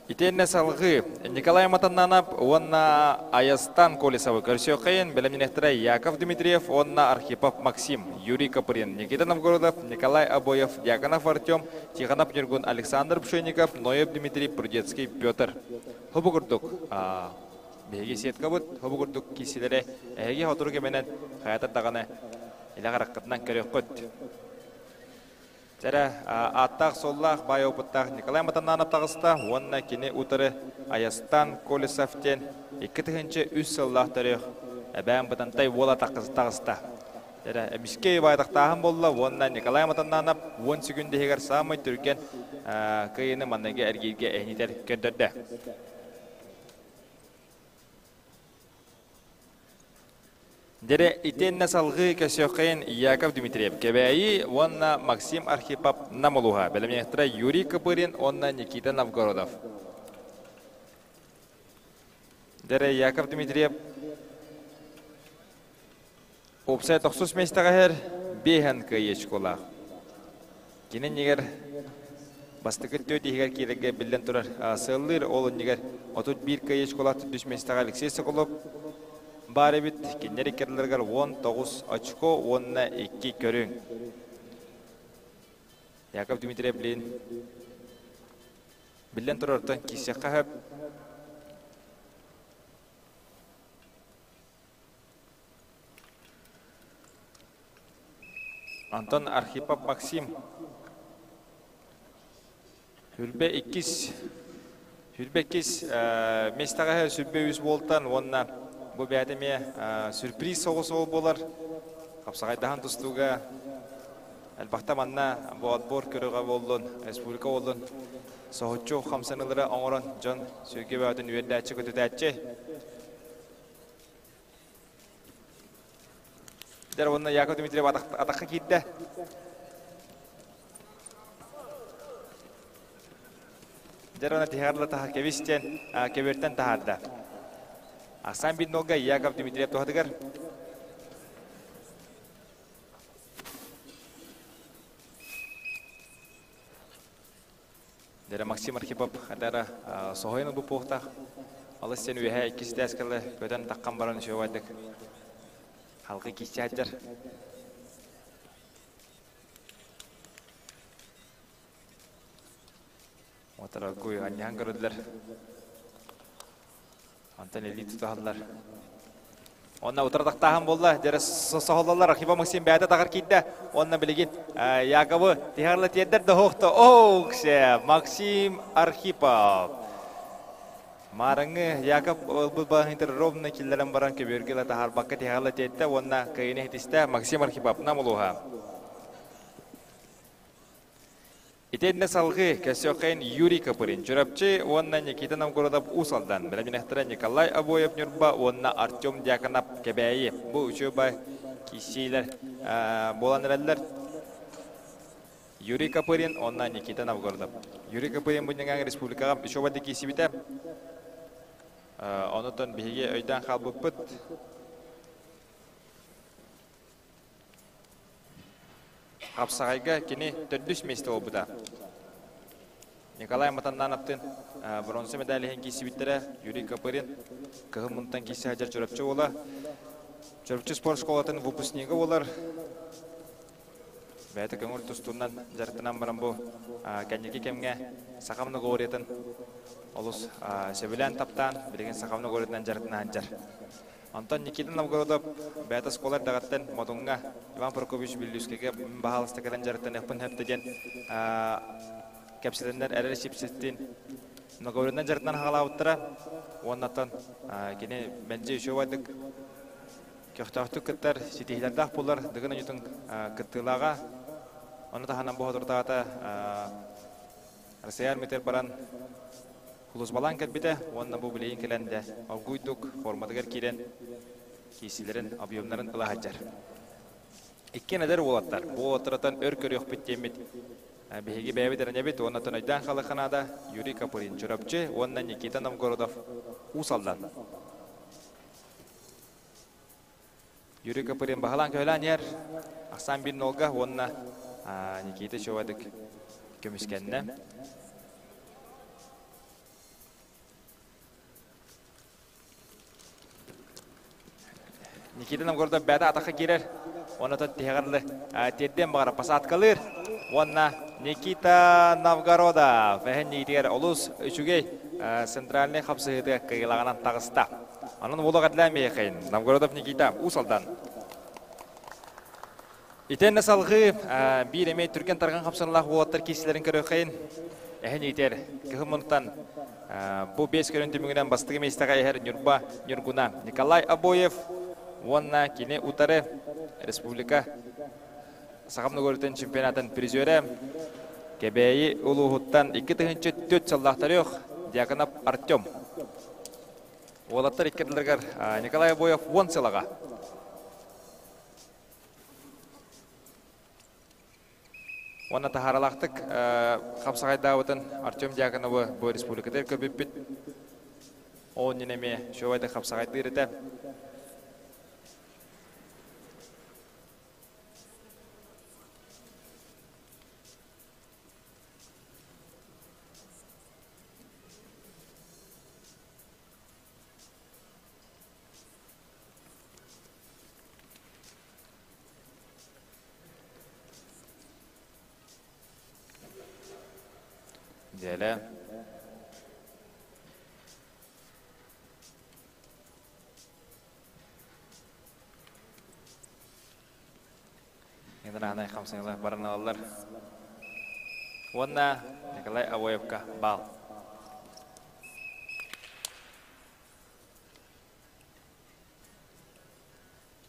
Итиэннэ салгыы Николай Матаннанов уонна Айастан Колесовы көрсүөххэйин бэлэмнэнэхтэрэ Яков Дмитриев уонна Архипов Максим, Юрий Копырин, Никита Новгородов, Николай Обоев, Дьяконов Артем, Тихонов Ньургун, Александр Пшенников, Ноев Дмитрий, Прудецкий Петр. Хобу курдук биһиги сеткабыт, хобу курдук киисилэри эһиги хотуру кэмэнэн хайатар даҕаны илэ хараххытынан көрүөххүт. Чэрэ, ааттаах-суоллаах, баай опыттаах Николай Матаннанов таҕыста уонна кини утары Айастан Колесов диэн 2003 сыллаах төрүөх Эбээн Бытантай уола таҕыста. Чэрэ, эмискэ баайтахтааһын буолла уонна Николай Матаннанов 10 секунд иһигэр саамай түргэн кыайыыны манныгы эргииргэ эһинитэр көрдөрдө. Дьэрэ итиэннэ салгыы көсүөххэйин Яков Дмитриев Кэбээйи уонна Максим Архипов Нам улууһа, бэлэмнээхтэрэ Юрий Копырин уонна Никита Новгородов. Дьэрэ Яков Дмитриев уопсай тохсус миэстэҕэ иһэр биэһэн кыайыы очколаах. Кини иннигэр бастакы түөрт иһигэр киирэргэ биллэн турар сыаллыыр, ол иннигэр 31 кыайыы очколаах төрдүс миэстэҕэ Алексей Соколов баар эбит. Кинилэр иккардыларыгар 19 очко уонна 2 көрүҥ. Яков Дмитриев билин биллэн турартан киирсиэххэ сөп. Антон Архипов Максим Сүрбэ иккис Сүрбэ иккис миэстэҕэ сүрбэ үс буолтан уонна бу бэйэтэ эмиэ сюрприз соҕус ол буолар. Хапсаҕайдаһан тустууга элбэхтэ манна бу отбор көрүҕэ буоллун, республика буоллун соһуччу хамсаныылары оҥорон дьон сүргэ бөҕөтүн үөрдээччи көтүтээччи. Дэр уонна Яков Дмитриев атахха киирдэ. Дэр уонна тиһэҕэр таһа кэбис диэн кэбиэртэн таһаарда. Ахсаан биир нолга Яков Дмитриев туһатыгар. Дэрэ Максим Архипов хадара соһуйан ылбыт буолуохтаах. Алыс сен үөһэ иккис этээскэлэ көтөн таххан баран үчүгэйдик халгы киисчээччэр. Отарагуй анньаһан көрүллэр. Антон илии тутаһаллар. Онно утары тахтааһын буолла. Дьэрэ соһоллоллар. Архипа Максим бэйэтэ тахар киирдэ. Онно билигин Яковы тиһарла тиэрдэр да хоохто. Оуксе! Максим Архипов. Маарыҥҥы Яков ылбыт балаһыытыр ровно киллэрэн баран көбүөргэ таһаарбакка тиһарла тиэртэ уонна кыайыны иһитистэ Максим Архипов Нам улууһа. Итиэннэ салгыы Кэсиэххин Юрий Копырин, Чурапчы уонна Никита Новгородов Уус Алдан, бэлэмнэхтэрэ Николай Обоев Ньурба уонна Артем Дьяконов Кэбээйи. Бу үчүгэй киирсиилэр буолан эрэллэр. Юрий Копырин уонна Никита Новгородов. Юрий Копырин бу республикаҕа үчүгэй киирсибитэ. Онутан биһиги өйдөөн хаалбыппыт. Хапсаҕайга кини төрдүс миэстэ буолбута. Николай Матаннановтыын бронза медаль иһин киирсибиттэрэ Юрий Копырин кыһыл мунтан киирсэ сылдьар Чурапчы уола. Чурапчы спорт школатын выпускнига буолар. Бэйэтэ көҥүл тустуунан дьарыктанан баран бу кэнники кэмҥэ саха многоборьетын олус сөбүлээн таптаан билигин саха многоборьетынан дьарыктана сылдьар. Онтон Никита Новгородов бэйэтэ оскуола эрдэҕиттэн Модуҥҥа Иван Прокопьевич Бүллүүскэгэ баһаалыста кэлэн дьарыктаныахпын сөптө диэн кэпсэтэннэр эрэл сипситтин Новгородынан дьарыктанан хаҕалаабыттара. Уоннаттан кини мэлдьи үчүгэйдик көхтөөхтүк кыттар, ситиһиилэрдээх буолар Дыгын оонньуутун кыттыылааҕа. Ону таһынан бу соторутааҕыта Россия армиятыгар баран Сулууспалаан кэлбитэ уонна бу билигин кэлэн дэ оргууйдук форматыгар киирэн киисилэрин объемнарын ыла сылдьар. Иккиэн эдэр уолаттар. Бу уолаттартан өр көрүөхпүт диэммит биһиги бэйэбит эрэнэбит уонна тонойдаан халыха наада Юрий Копырин Чурапчы уонна Никита Новгородов Уус Алдан. Юрий Копырин баһылаан көһөлөөн иһэр. Ахсаан биир нолга уонна Никита Чевадык көмүскэннэ. Никита Новгородов бэйэтэ атахха киирэр. Оннотон тиһэҕэр тиэрдиэн баҕара посадкалыыр. Уонна Никита Новгородов эһэн Никитигэр олус үчүгэй центральный хапсыһыытыгар кыайыылааҕынан таҕыста. Онон уолу эҕэрдэлээн биһиэхэйин Новгородов Никита Уус Алдан. Итиэннэ салҕыы биир эмиэ түргэн тарҕан хапсаныылаах уолаттар киирсилэрин көрүөххэйин. Эһэн иитэр кыһын мунтан бу биэс көрүн түмүгүнэн бастакы миэстэҕэ иһэр Ньурба Ньургуна Николай Обоев уонна кини утары республика Саха Многорытын чемпионатын призерэ Кэбээйи улууһуттан 2004 сыллаах төрүөх Дьяконов Артем. Уолаттар икки ардыларыгар Николай Обоев 10 сылаҕа. Уонна таһааралаахтык хапсаҕайдаабытын Артем Дьяконовы бу республикатыгар көрбүппүт. Ол иннинэ эмиэ үчүгэйдик хапсаҕайдыыр этэ. Дьэлэ. Индраанай хамсаныылар баран ылаллар. Уонна Николай Обоевка баал.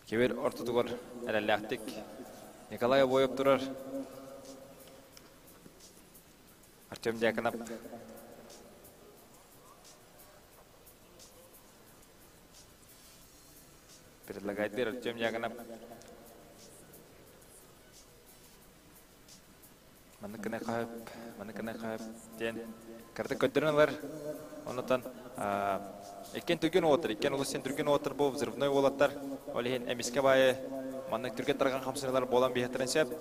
Кибер ортотугар эрэллээхтик Николай Обоев турар. Артем Дьяконов предлагает Артем Дьяконов. Маннык гына хаһып, маннык гына хаһып диэн кырдык көрдөрөн ылар. Оннуттан иккиэн түргэн уолаттар, иккиэн олус син түргэн уолаттар бу взрывной уолаттар. Ол иһин эмискэ баайы маннык түргэн тарҕан хамсаныылар буолан биһиэхтэрин сөп.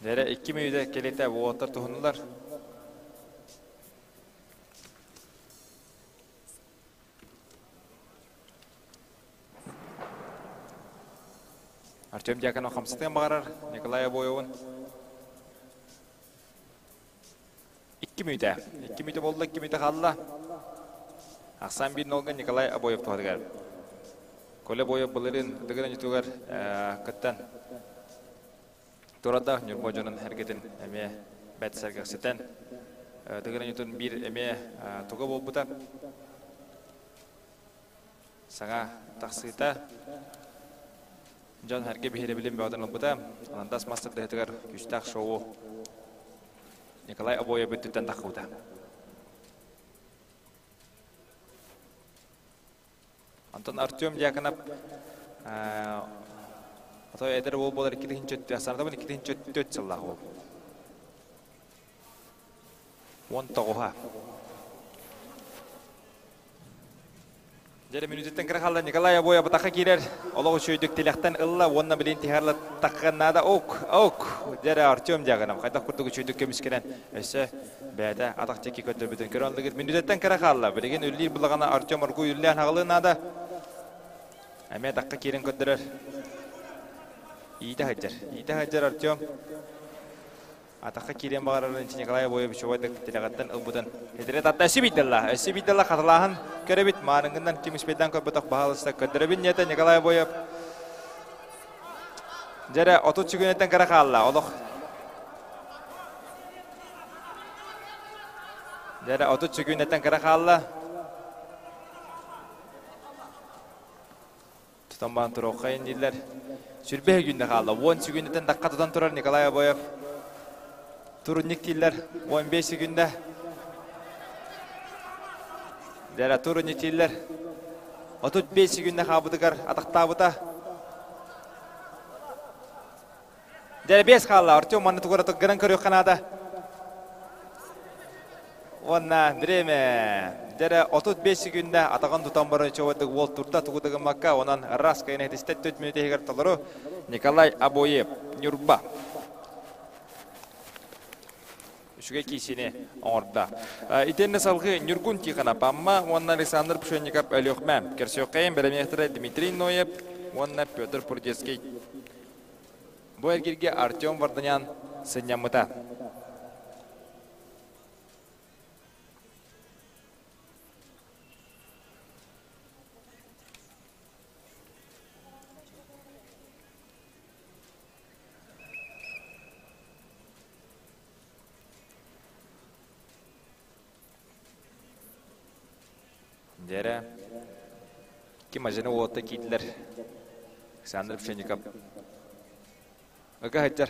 Дэрэ икки мүнүүтэ кэлитэ уолаттар туһуннулар. Артем Дьяконов хамсатыан баҕарар Николай Обоевын. Икки мүнүүтэ. Икки мүнүүтэ буолла, икки мүнүүтэ хаалла. Ахсаан биир нолга Николай Обоев туһатыгар. Коля Обоев былырыын Дыгын оонньуутугар кыттан турардаах Ньурба дьонун эргитин эмиэ бэрт сэргэхситэн Дыгын оонньуутун биир эмиэ туга буолбута. Саҥа тахсыыта дьон эргэ биһирэбилин бөҕөтөн ылбыта. Анандас мас тардыһытыгар күүстээх шоу Николай Обоев бүттүттэн таххыбыта. Антон Артем Дьяконов отой эдэр уол буолар 2 санатабын 2 сыллаах уол. 19-а. Дьэ, мүнүүтүттэн кыра хаалла Николай Обоев атахха киирэр. Олох үчүгэйдик тилэхтэн ылла уонна билин тиһарла таххан наада. Ок, ок. Дьэ, Артем Дьяконов хайдах курдук үчүгэйдик көмүскэнэн өссө бэйэтэ атах диэки көрдөрбүтүн көрөн ыллыгыт. Мүнүүтүттэн кыра хаалла. Билигин үллүүр булаҕына Артем оргууй үллээн хаҕылыы наада. Эмиэ атахха киирэн көрдөрөр. Иитэ сылдьар. Иитэ сылдьар Артем. Атахха киириэн баҕарарын Николай Обоевич убайдык тилэҕиттэн ылбытын итирэ татта өссө биирдэлла өссө биирдэлла хатылааһын көрөбүт маарыҥҥынан ким успейдаан көрбөтөх баһаалыста көрдөрөбүн диэтэ Николай Обоев дьэрэ 30 сүгүнэттэн кыра хаалла олох дьэрэ 30 сүгүнэттэн кыра хаалла Тутан баран туруоххайын дииллэр. Сүрбэһи күндэ хаалла. 10 сүгүнүттэн тахха тутан турар Николай Обоев. Турунник дииллэр. 15 секүндэ. Дэрэ турунник дииллэр. 35 секүндэ хаалбытыгар атахтаабыта. Дьэ, бес хаалла. Артем манны тугу гынан көрүөххэ наада. Уонна время. Дьэрэ 35 секүндэ атаҕын тутан баран чуобатык уол турда тугу да гыммакка, онон раз кайын этистэ 4 мүнүүтэ иһигэр толору Николай Абоев, Ньурба. Үчүгэй киисини оҥордо. Итиэннэ салгыы Ньургун Тихонов Амма уонна Александр Пшенников Өлүөхмэ. Керсүөххэйин бэлэмиэхтэрэ Дмитрий Ноев уонна Петр Прудецкий. Бу эргиргэ Артем Варданян сынньаммыта. Дьэрэ, ким ажаны уолатта киитилэр Александр Пшенников ыга сылдьар.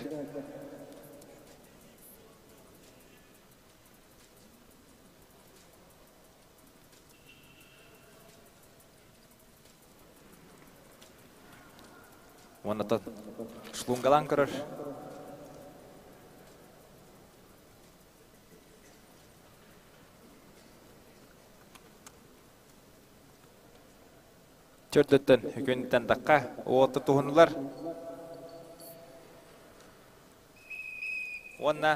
Уонна шлунгалаан көрөр. Төрдөттөн үкүнтэн таққа уотта туһунулар. Уонна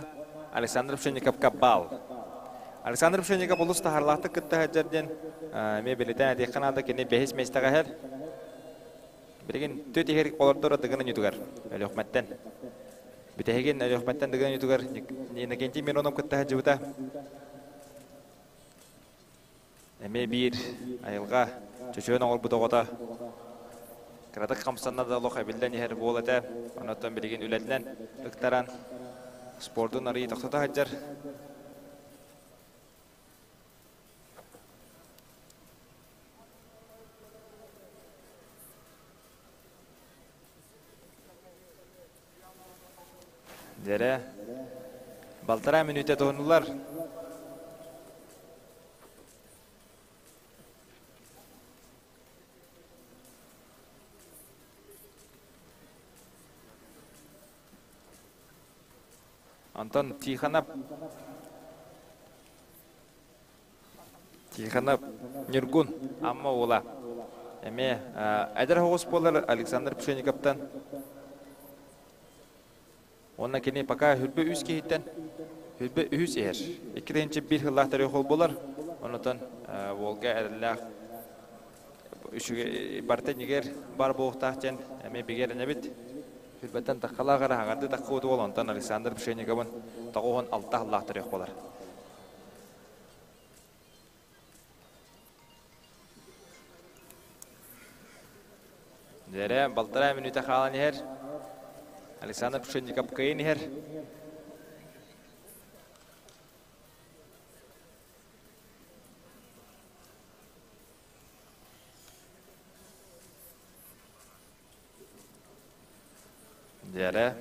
Александр Пшенниковка бал. Александр Пшенников олус таһарлаахтык кытта сылдьар диэн эмиэ билитэн этиэххэ наада кини бэһис миэстэҕэ иһэр. Билигин түт иһэр олордоро Дыгын Ньутугар Өлүөхмэттэн. Бүтэһигин Өлүөхмэттэн Дыгын Ньутугар Иннокентий Миронов кытта сылдьыбыта. Эмиэ биир айылҕа чөчүөн оҥорбут оҕото кыратык хамсанна да олох эбиллэн иһэр буол этэ. Онон билигин үлэтинэн ыктаран спордун арыйы тохтото сылдьар. Дьэрэ, балтараа мүнүүтэ туһуннулар. Антон Тихонов Тихонов Ньургун Амма уола эмиэ эдэр оҕус буолар Александр Пшениковтан уонна кини пока хүрбэ үс киһиттэн хүрбэ үһүс иһэр. 2 тыһыынча 1 сыллаах төрүөх буолар. Онутан Волга эрэллээх үчүгэй барыта нигер бар буолуохтаах диэн эмиэ бигэрэнэбит. Хүрбэттэн таххалаах эрэ хаҥарды таххыбыт уол онтон Александр Пшениковын 96 сыллаах төрүөх буолар. Дьэрэ, балтараа мүнүүтэ хаалан иһэр. Александр Пшенников кыайан иһэр. Дьэрэ.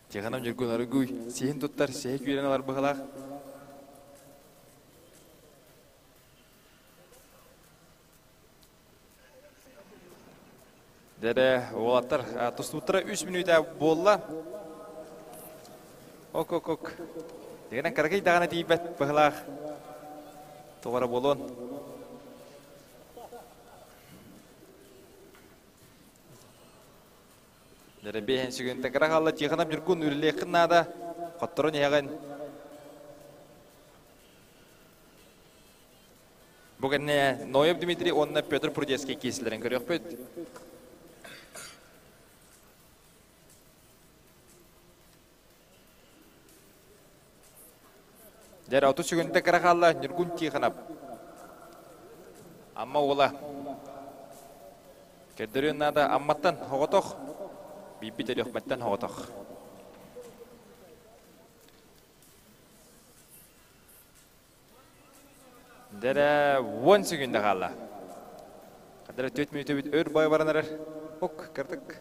Тихонов Ньургун Арыгуй сиһин туттар, сиһи күүрэн ылар быһылаах. Дэрэ, уолаттар тустууттара үс мүнүүтэ буолла. Ок, ок, ок. Дегенен кыракый даҕаны тиийбэт быһылаах. Тоҕо эрэ буолуон. Дэрэ биэһин сүгүнтэн кыра хаалла Тихонов Ньургун үлэлиэххин наада. Хотторон иһэҕин. Бу кэннэ Ноев Дмитрий уонна Петр Прудецкий киисилэрин көрүөхпүт. Дьэр 30 сүгүнтэ кыра хаалла Ньургун Тихонов. Амма уола. Көрдөрүөн наада Амматтан оҕотох, биирбит Өлүөхмэттэн оҕотох. Дэрэ 10 секунда хаалла. Хадара 4 мүнүүтэ өр бай баран эрэр. Ок, кырдык.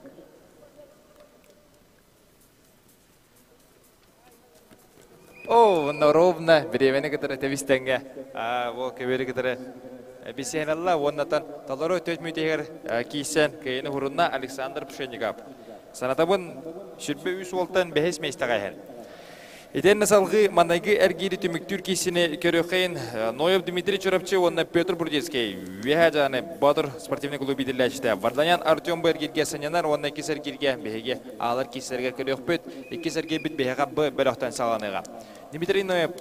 О, онно ровно бириэмэни кытары тэбис-тэҥҥэ ол көбүөрү кытары бисиһэнэлла уоннатан толору 4 мүнүүтэ киирсэн кыайыны хурунна Александр Пшенников. Санатабын сүрбэ үс уолтан бэһис миэстэҕэ иһэр. Итиэннэ салгыы маннайгы эргиири түмүктүүр киисини көрүөххэйин Ноев Дмитрий Чурапчы уонна Петр Бурдецкий Үөһээ Дьааны Боотур спортивный клуб иитиллээччитэ Варданян Артем бу эргииргэ сынньанар уонна иккис эргииргэ биһиги аалар киисэлэригэр көрүөхпүт. Иккис эргиирбит биһиэхэ Б бөлөхтөн саҕаланыаҕа. Дмитрий Ноев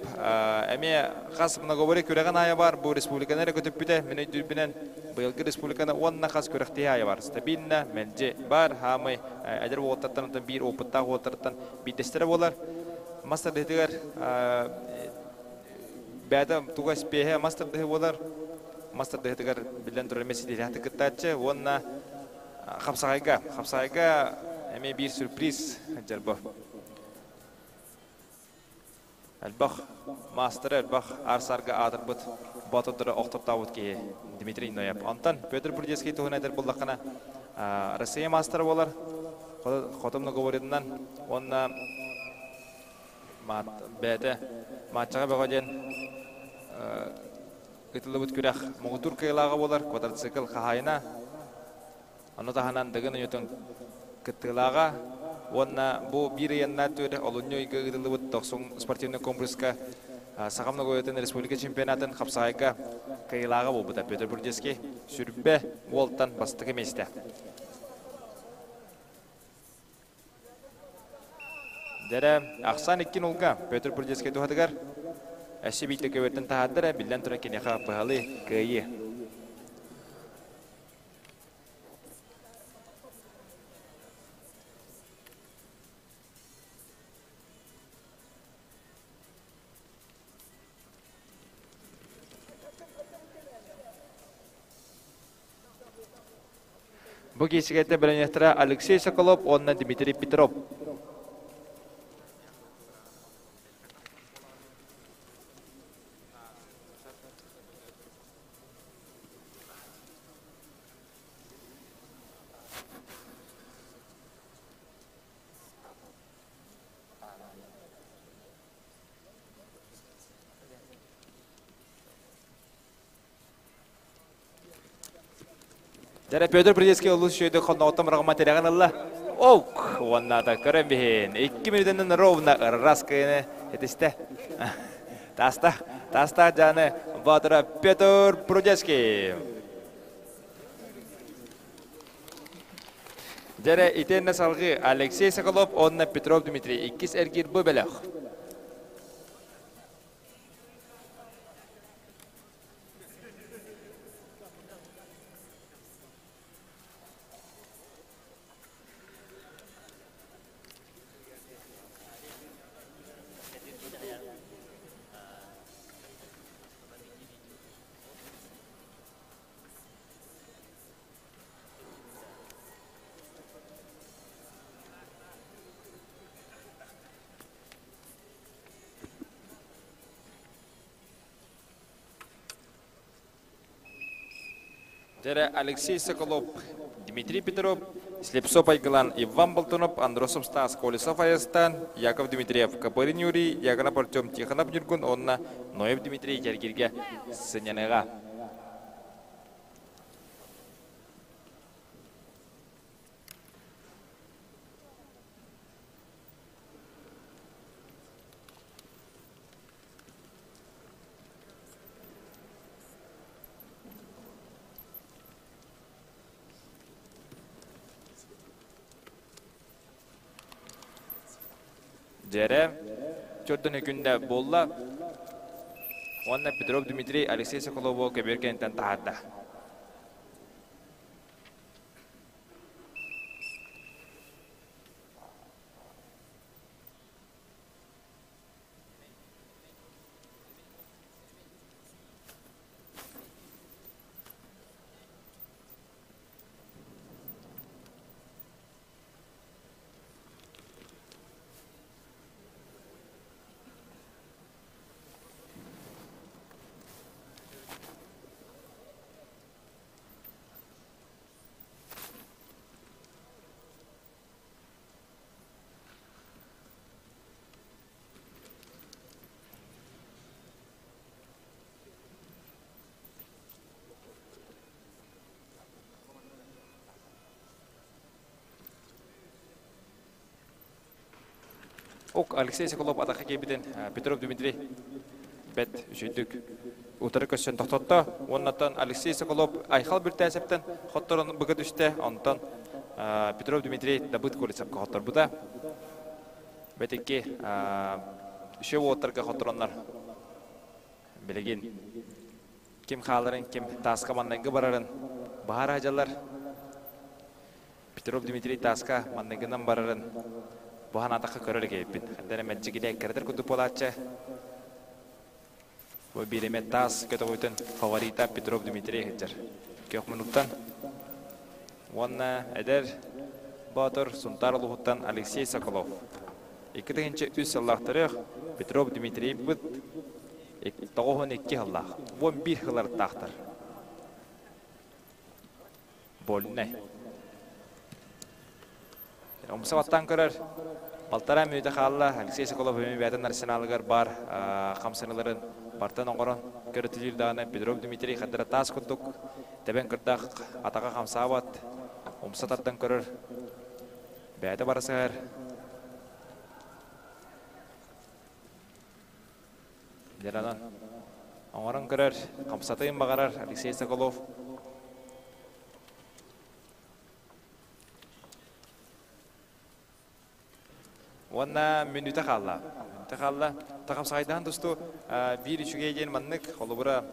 эмиэ хас многоборье күрэҕин аайы бар бу республиканы эрэ көтүппүтэ мин өйдүүрбүнэн быйылгы республиканы уонна хас күрэхтэһии аайы бар стабильно мэлдьи бар хаамый эдэр уолаттартан биир опыттаах уолаттартан биирдэстэрэ буолар. Мас тардыһытыгар бэйэтэ туга спеһэ мас тардыһы буолар. Мас тардыһытыгар биллэн турар эмиэ ситиһиилээхтик кыттааччы уонна хапсаҕайга хапсаҕайга эмиэ биир сюрприз дьарбы. Элбэх маастары элбэх аар-саарга аатырбыт боотурдары охтортообут киһи Дмитрий Ноев. Онтон Петр Бурдецкий туһунан этэр буоллаххына, Россия маастара буолар, хотун договоритынан уонна бэйэтэ матчаҕа бөҕө диэн ыытыллыбыт күрэх муҥутуур кыайыылааҕа буолар, квадроцикл хаһаайына. Ону таһынан Дыгын уйутун кыттыылааҕа уонна бу биир ыйаннаах түөрэ олунньу ыйга ыытыллыбыт Дохсун спортивнай комплекска Саха многоуйатын республика чемпионатын хапсаҕайга кыайыылааҕа буолбута Петр Бурдецкий сүрбэ уолтан бастакы миэстэ. Дэрэ, ахсаан иккин улга Петр Бурдецкий туһатыгар өссө биирдэ көбөртөн таһаардара биллэн турар киниэхэ быһалыы кыайыы. Бу киисигэтэ бэлэмнэхтэрэ Алексей Соколов уонна Дмитрий Петров. Дьэ, Петр Придецкий олус үчүгэйдик хонноҕуттан быраҕыма тирэҕин ылла. Ок, уонна да көрөн биһин. 2 мүнүүтэнэн ровно раз кыйыны этистэ. Таастаах, таастаах Дьааны Боотура Петр Прудецкий. Дьэрэ итиэннэ салгыы Алексей Соколов уонна Петров Дмитрий иккис эргиир бу бөлөх. Дьэрэ Алексей Соколов, Дмитрий Петров, Слепцов Айгылан, Иван Болтунов, Андросов Стас, Колесов Айастан, Яков Дмитриев, Копырин Юрий, Ягонов Артем, Тихонов Ньургун уонна Ноев Дмитрий Кэргиргэ сынньаныаҕа. Дьэрэ, чөрдөн күндэ буолла. Уонна Петров Дмитрий Алексей Соколову көбүөр кэнниттэн таһаарда. Ок Алексей Соколов атахха киирбитин Петров Дмитрий бэт үчүйдүк утары көссөн тохтотто. Уоннаттан Алексей Соколов Айхал Бүртээсэптэн хотторон быга түстэ. Онтон Петров Дмитрий Дабыт Колесовка хотторбута. Бэтикки үчү уоттарга хоттороннор билигин ким хааларын, ким тааска маннайгы барарын баһар дьалар. Петров Дмитрий тааска манныгынан барарын буһан атахха көрөр экейпин. Хандан эмэджигиле кэрдер курдук буолааччы. Бу бириме таас көтөҕүтүн фаворита Петров Дмитрий сылдьар. Көх минуттан. Уонна эдэр боотур Сунтаар улууһуттан Алексей Соколов. 2003 сыллаах Петров Дмитрий быт 92 сыллаах. 11 сылларыттаахтар. Больнай. Умса баттаан көрөр. Балтараа мүнүүтэ хаалла. Алексей Соколов эмиэ бэйэтин арсеналыгар баар хамсаныыларын бартан оҥорон көрөтүлүүр даҕаны Петров Дмитрий хардара таас курдук тэбэн кырдаах атаҕа хамсаабат. Умса тардан көрөр. Бэйэтэ бара сыһар. Дьаранан оҥорон көрөр, хамсатыын баҕарар Алексей Соколов. Уонна мүнүүтэ хаалла. Мүнүүтэ хаалла. Тахамсаҕайдаан тустуу биир үчүгэй диэн маннык холобура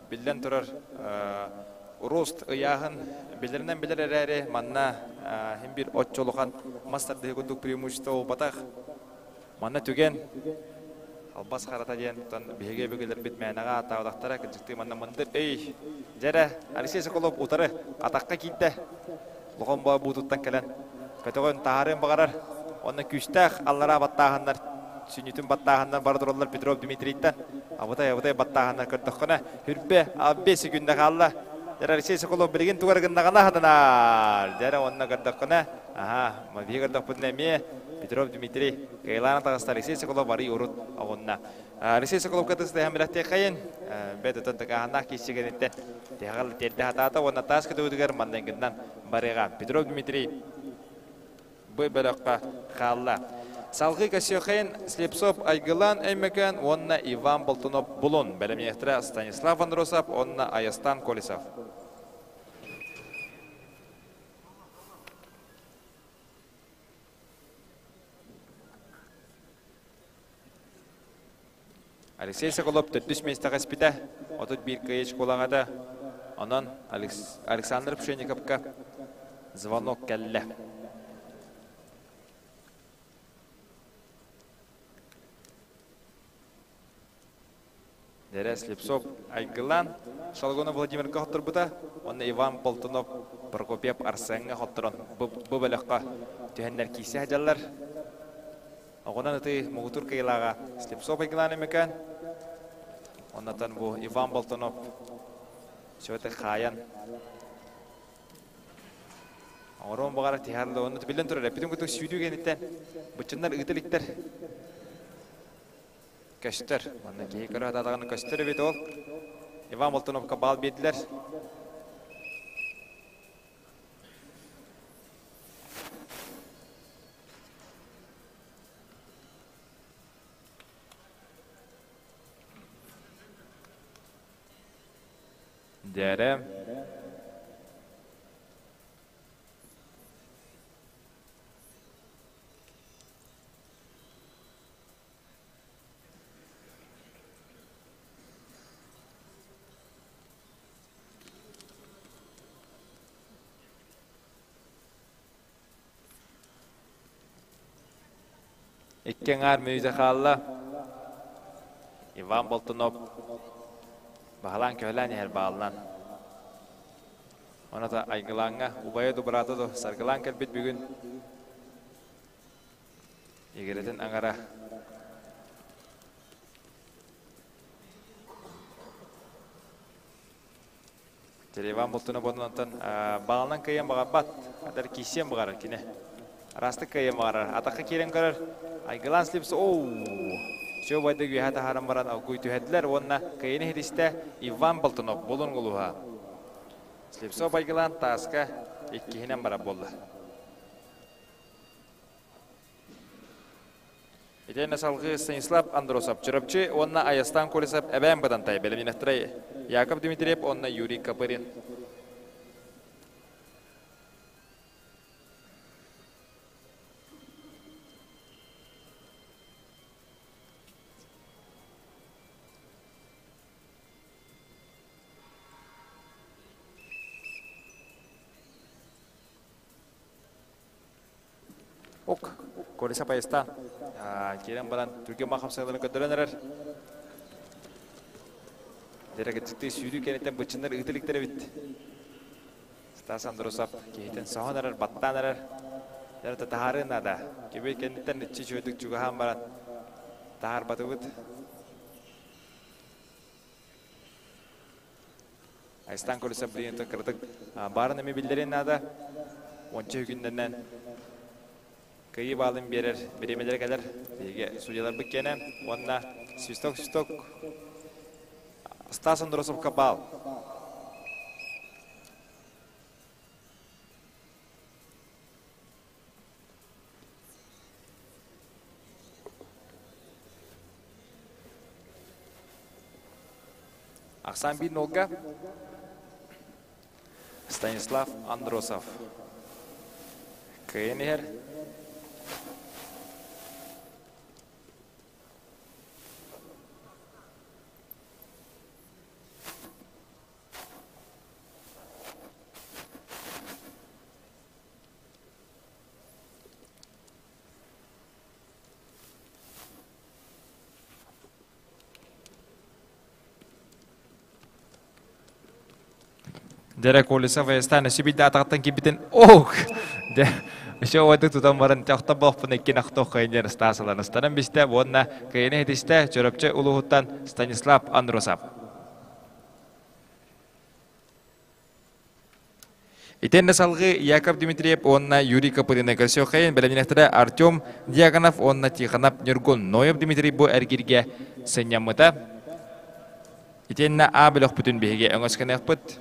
биллэн турар рост ыйааһын билэринэн билэр эрээри манна хин бир оччолухан мас тардыһы курдук преимущество буолбатах. Манна түгэн албас харата диэн тон биһиги өбүгэлэрбит мээнэҕэ ааттаабатахтара кырдьыктыы манна мындыр эй дьэрэ Алексей Соколов утары атахха киирдэ лохон боо буутуттан кэлэн көтөҕөн таһаарыан баҕарар онно күүстээх аллараа баттааһыннар сүнньүтүн баттааһыннар бара тураллар Петров Дмитрийтэн абытай абытай баттааһыннар көрдөххүнэ хүрбэ аббе секүндэ хаалла дьэрэ Алексей Соколов билигин тугар гыннаҕына хатанаар дьэрэ онно көрдөххүнэ аха биһиги көрдөхпүтүнэ эмиэ Петров Дмитрий Кайлаана таҕыста Алексей Соколов арый урут оҕунна. Алексей Соколовка тыстыһан билэхтиэххэйин. Бэт отон тыкааһыннаах киирсигэниттэн тиһэҕэл тиэрдэ хатаата уонна таас көтөҕүтүгэр манныгынан барыаҕа. Петров Дмитрий бу бөлөххө хаалла. Салгыы Косехин, Слепцов Айгылан Өймөкөөн уонна Иван Болтунов Булун. Бэлэмниэхтэрэ Станислав Андросов уонна Айастан Колесов. Алексей Соколов төрдүс миэстэҕэ испитэ, 31 кыайыч куолаҕата. Онон Александр Пшенниковка звонок кэллэ. Дэрэ Слепцов Айгылан Шалгонов Владимирга хотторбута, уонна Иван Болтунов Прокопьев Арсеҥҥа хотторон бу бөлөххө түһэннэр киирсэ сылдьаллар. Оҕунан ытыы муҥутуур кыайыылааҕа Слепцов Айгылан Өмөкөөн. Оннотон бу Иван Болтунов сөтө хаайан оҥоруон баҕара тиһарлы онно биллэн турар эппитин курдук сүүрүү кэнниттэн быччыннар ыыта иликтэр Көстөр. Манна киһи көрө сатаатаҕына көстөр эбит ол. Иван Болтуновка баал биэрдилэр. Дьээрэ. Икки аҥаар мүнүүтэ хаалла. Иван Болтунов баһылаан көһөлөөн иһэр баалынан. Оната Айгылааҥҥа убайа дубраата до саргылаан кэлбит бүгүн Игирэтин аҥара Иван Болтуна бодунантан баалынан кыайан баҕарбат, адар киисиэн баҕарар кини. Араастык кыайан баҕарар. Атахха киирэн көрөр. Айгылаан Слипс оу! Все байды үөһэ таһааран баран алгуй түһэрдилэр уонна кыайыны иһитистэ Иван Болтунов булун улууһа. Слепцов Айгылаан тааска иккиһинэн барар буолла. Итиэннэ салгыы Станислав Андросов Чурапчы уонна Айастан Колесов Эбээн Бытантай бэлэмнэнэхтэрэ Яков Дмитриев уонна Юрий Копырин. Ок, Колеса поездтаан киирэн баран түргэн махамсыгаларын көрдөрөн эрэр. Дэрэгэтчиттии сүүрүү кэнниттэн быччыннар ыыта иликтэр эбит. Стас Андросов киһитин соһон эрэр, баттаан эрэр. Дэрэ таһаарыы наада. Киби кэнниттэн иччи үчүгэйдик чугаһаан баран таһаарбатыбыт. Айстан Колесов билигин кыратык баарын эми биллэрин наада. Уонча үгүннэнэн кыайыы баалын биэрэр бириэмэлэрэ кэлэр. Биһиги судьяларбыт киэнэ уонна свисток-свисток Стас Андросовка баал. Ахсаан биир нолга Станислав Андросов кыайан иһэр. Дьэрэ Колесов Айастан өссө биирдэ атаҕыттан киирбитин ох! Дьэ, өссө уойдук тутан баран тохтобохпун иккин ахтох диэн ыстаасалан ыстанан бистэ уонна кыайыны иһитистэ Чөрөпчө улууһуттан Станислав Андросов. Итиэннэ салгыы Яков Дмитриев уонна Юрий Копырина көрсүөххэйин бэлэмнэнэхтэрэ Артем Дьяконов уонна Тихонов Ньургун Ноев Дмитрий бу эргииргэ сынньаммыта. Итиэннэ А бөлөхпүтүн биһиги өҥөскөнүөхпүт.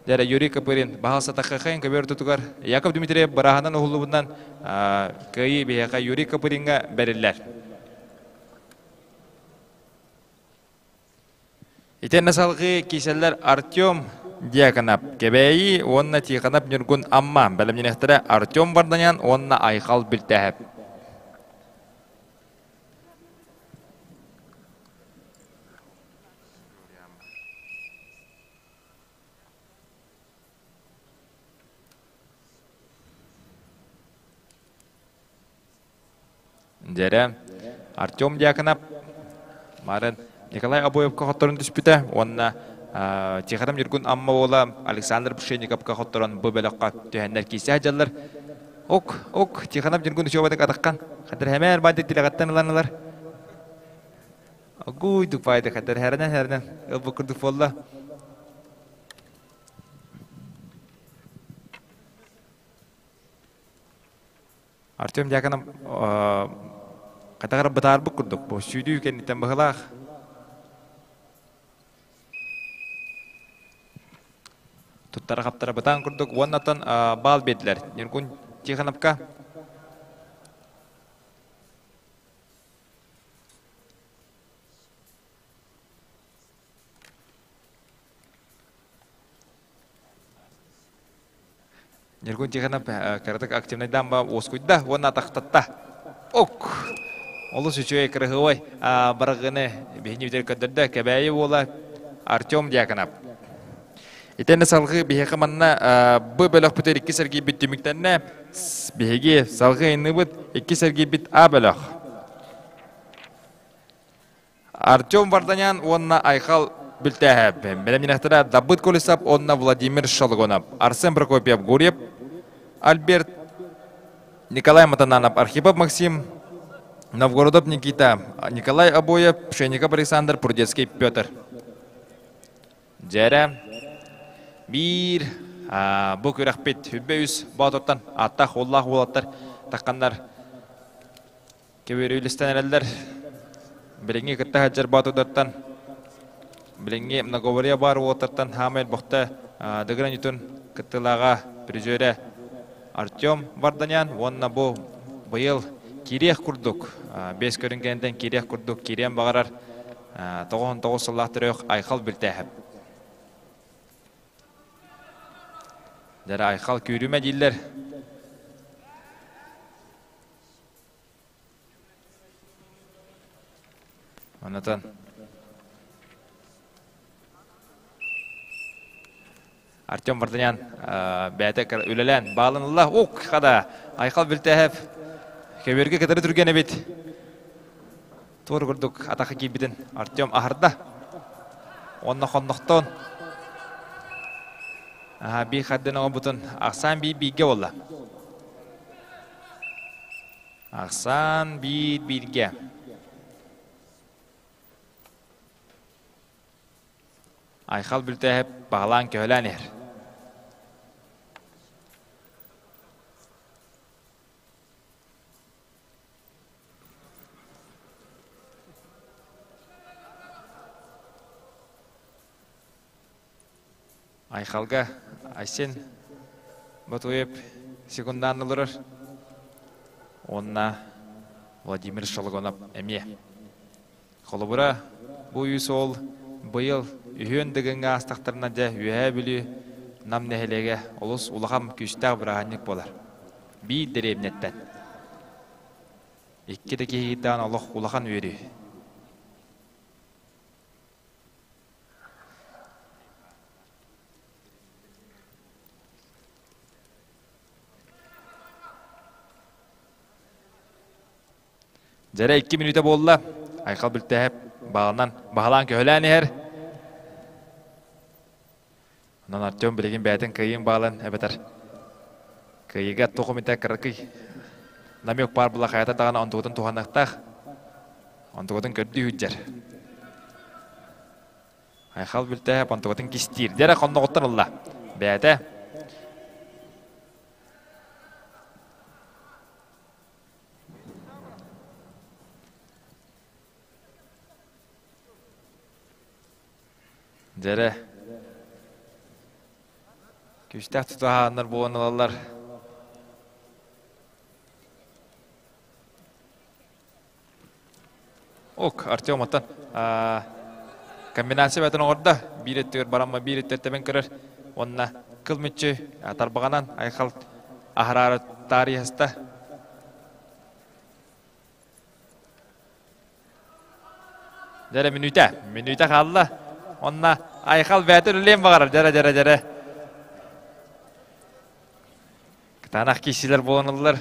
Дьэрэ Юрий Копырин баһал сатаххахайын көбүөр тутугар Яков Дмитриев бырааһынан уһуллубутунан кыайыы биһиэхэ Юрий Копыриҥҥа бэриллэр. Итиэннэ салгыы киисэллэр Артем Дьяконов Кэбээйи уонна Тихонов Ньургун Амма бэлэмнэниэхтэрэ Артем Варданян уонна Айхал Бүлтээһэп. Дьэрэ, Артем Дьяконов Марын Николай Обоевка хотторон түспүтэ уонна Тихонов Ньургун Амма уола Александр Пшенниковка хотторон бу бөлөххө түһэннэр киирсэ сылдьаллар. Ок, ок, Тихонов Ньургун үчүгэйдик атаххан. Хатыр хэмээр баайдык тилэҕиттэн ылан ылар. Огуйдук баайдык хатыр хэрэнэн хэрэнэн ылбыт курдук буолла. Артем Дьяконов хатаҕар бытаарбыт курдук бу сүүрүү кэнниттэн быһылаах. Туттара-хаптара бытаан курдук уоннаттан баал биэрдилэр. Ньургун Тихоновка Ньургун Тихонов кыратык активнайдаан ба уоскуйда уонна атахтатта. Ок! Олус үчүгэй кырыһыабай барыгыны биһини бүтэр көрдөрдө Кэбээйи уола Артем Дьяконов. Итиэннэ салгыы биһиэхэ манна б бөлөхпүтүгэр иккис эргийбит түмүктэннэ. Биһиги салгыы айанныыбыт иккис эргийбит А бөлөх. Артем Варданян уонна Айхал Бүлтээһэп. Бэлэмнэнэхтэрэ Дабыт Колесов уонна Владимир Шалгонов, Арсен Прокопьев Гурьев, Альберт Николай Матананов, Архипов Максим, Новгородов Никита, Николай Обоев, Пшенников Александр, Прудецкий Петр. Дьэрэ, биир бу күрэхпит үбэ үс боотуртан ааттаах уоллаах уолаттар тахханнар Кэбиэри үллэстэн эрэллэр. Билиҥҥи кытта сылдьар боотурдартан, билиҥҥи многоборье баар уолаттартан хаамай элбэхтэ Дыгын Ньутун кыттыылааҕа призерэ Артем Варданян уонна бу быйыл киириэх курдук, бес көрүн кэнтэн киириэх курдук киириэн баҕарар 99 сыллаах төрөөх Айхал Бүлтээһэп. Дьэрэ Айхал күүрүмэ дииллэр. Онотон Артем Варданян бэйэтэ үлэлээн баалынылла. Ук хада Айхал Бүлтээһэп көбүөргэ кытары түргэн эбит. Туор курдук атаха киирбитин Артем аһарда. Онно хоннохтон бии хардын оҥорбутун ахсаан бии бииргэ буолла. Ахсаан биир бииргэ. Айхал Бүлтээһэп баһылаан көһөлөөн иһэр. Айхалга Айсен Батуев секундаан олорор. Уонна Владимир Шологонов эмиэ. Холобура, бу үс уол быйыл үһүөн Дыгыҥҥа аастахтарына дьэ Үөһээ Бүлүү Нам нэһилиэгэ олус улахан күүстээх бырааһынньык буолар. Биир дэриэбинэттэн. Икки да киһиттэн олох улахан үөрүү. Дьэрэ 2 мүнүүтэ буолла. Айхал Бүлтээһэп баалынан баһылаан көһөлөөн иһэр. Онон Артем билигин бэйэтин кыайыын баалын эбэтэр кыайыыга туох эмитэ кыракый намек баар була хайата даҕаны онтугутун туһаныахтаах. Онтугутун көрдүү сылдьар. Айхал Бүлтээһэп онтугутун кистиир. Дьэрэ хонноҕуттан ылла. Бэйэтэ Дьэрэ, күүстээх тутаһааннар буолан ылаллар. Ок, Артем оттон комбинация бэтин оҥордо. Биир өттүгэр барамма биир өттүгэр тэбэн көрөр. Уонна кыл мүччү тарбаҕынан Айхал аһараары таарыйаста. Дьэрэ мүнүүтэ, мүнүүтэ хаалла. Онна Айхал бэйэтэ үлэлиэн баҕарар. Дьэрэ, дьэрэ, дьэрэ. Кытаанах киирсиилэр буолан ыллар.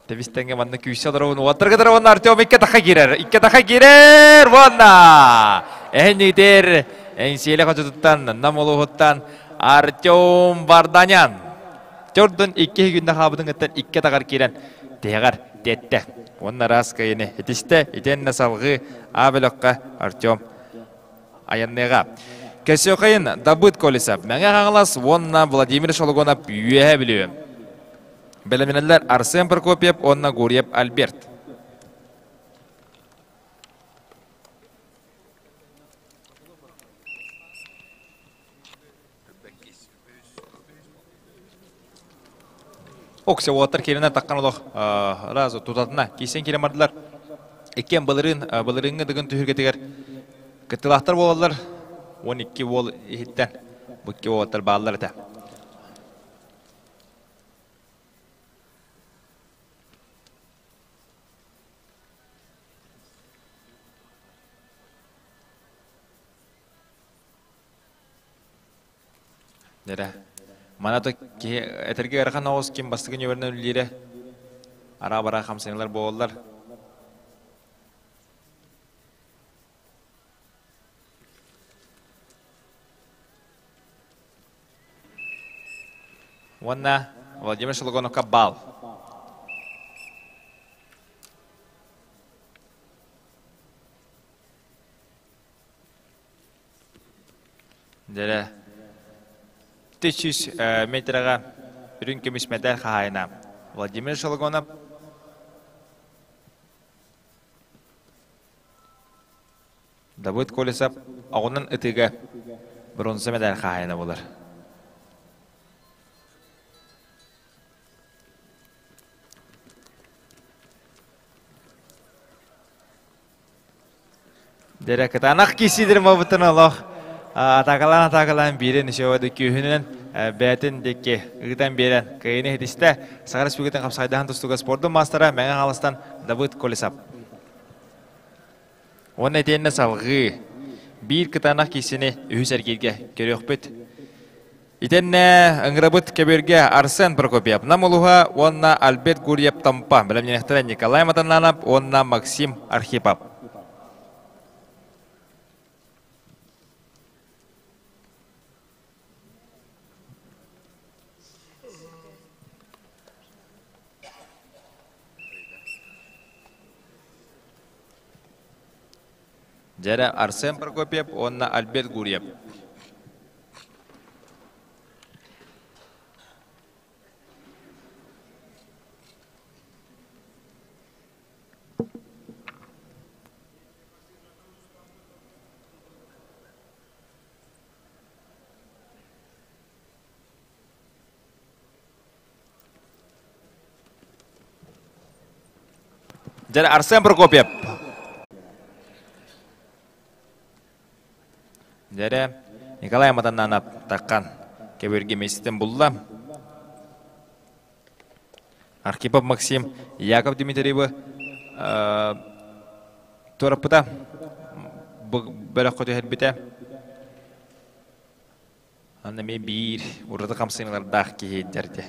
Тэбис тэҥҥэ манна күүсэ олоробун. Уоттарга да уонна Артем икки атахха киирэр. Икки атахха киирэр! Уонна! Эһин Эҥсиэлэ хочотуттан, Нам улууһуттан Артем Варданян. Төрдүн икки күннэ хаабытын кыттан икки атаҕар киирэн тиһэҕэр тиэттэ. Уонна ыраас кыайыны итистэ, итиэннэ салҕыы А бөлөххө Артем айанныаҕа. Кэсиохайын Дабыт Колесов, Мэҥэ Хаҥалас уонна Владимир Шологонов Үөһээ Бүлүү. Бэлэмнэнэллэр Арсен Прокопьев уонна Гурьев Альберт. Окся уолаттар киирэнэ таххан олох разу тутатына киирсэн киирэн бардылар. Иккиэн былырыын былырыыҥҥы дыгын түһүлгэтигэр кыттыылаахтар буолаллар. 12 уол иһиттэн бу икки уолаттар бааллар этэ. Дэрэ. Мана то киһи этэргэ ыарахан оҕус ким бастакы нүөмэринэн үлэлиирэ араа-бараа хамсаныылар буолаллар. Уонна Владимир Шологоновка баал. Дьэрэ, 300 метрэҕэ үрүҥ көмүс мэтээл хаһаайына Владимир Шологонов Давыд Колесов оҕунан ытыыга бронза мэтээл хаһаайына буолар. Дэрэ кытаанах киисидир мабытын олох атакалаан атакалаан биирин үшөбөдө күүһүнэн бээтин диэки ыытан биэрэн кыайыны иһитистэ. Саха Республикатын хапсайдаһан тустууга спордун маастара Мэҥэ Хаҥаластан Давыд Колесов. Уонна итиэннэ салҕыы биир кытаанах киисини үһүс эргииргэ көрүөхпүт. Итиннэ ыҥырабыт көбүөргэ Арсен Прокопьев Нам улуһа уонна Альберт Гурьев Томпа, бэлэмнэнэхтэрэ Николай Матананов уонна Максим Архипов. Дьэрэ Арсен Прокопьев уонна Альберт Гурьев. Дьэ, Арсен Прокопьев. Дьэрэ, Николай Матаннанов таккан кэбирги миэстэтин булла. Архипов Максим Яков Дмитриевы туораппыта, бөлөххө түһэрбитэ. Аны эмиэ биир ураты хамсыылардаах киһи дьэрдэ.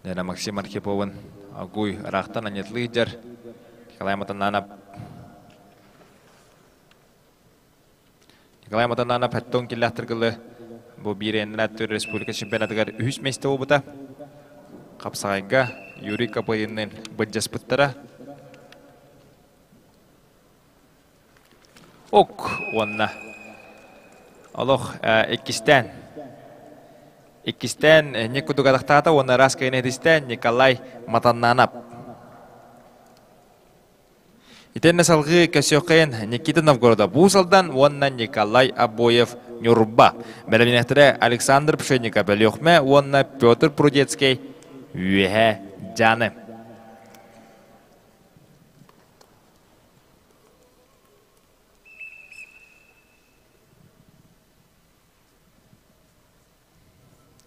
Лена Максим Архиповын Агуй ыраахтан анньытылыы сылдьар. Николай Матананов Николай Матананов хэттон киллэхтиргылы бу биир эннэрээттэр республика чемпионатыгар үһүс миэстэ буолбута. Хапсаҕайга Юрий Копыринныын былдьаспыттара. Ок уонна олох иккистээн иккистээн Ник кудук атахтаата уонна ыраас кыайын этистэ Николай Матаннанов. Итиэннэ салгыы көрсүөххэйин Никита Новгородов Уус Алдан уонна Николай Обоев Ньурба. Бэлэмнээхтэрэ Александр Пшенников Өлүөхүмэ уонна Петр Прудецкий Үөһээ Дьааны.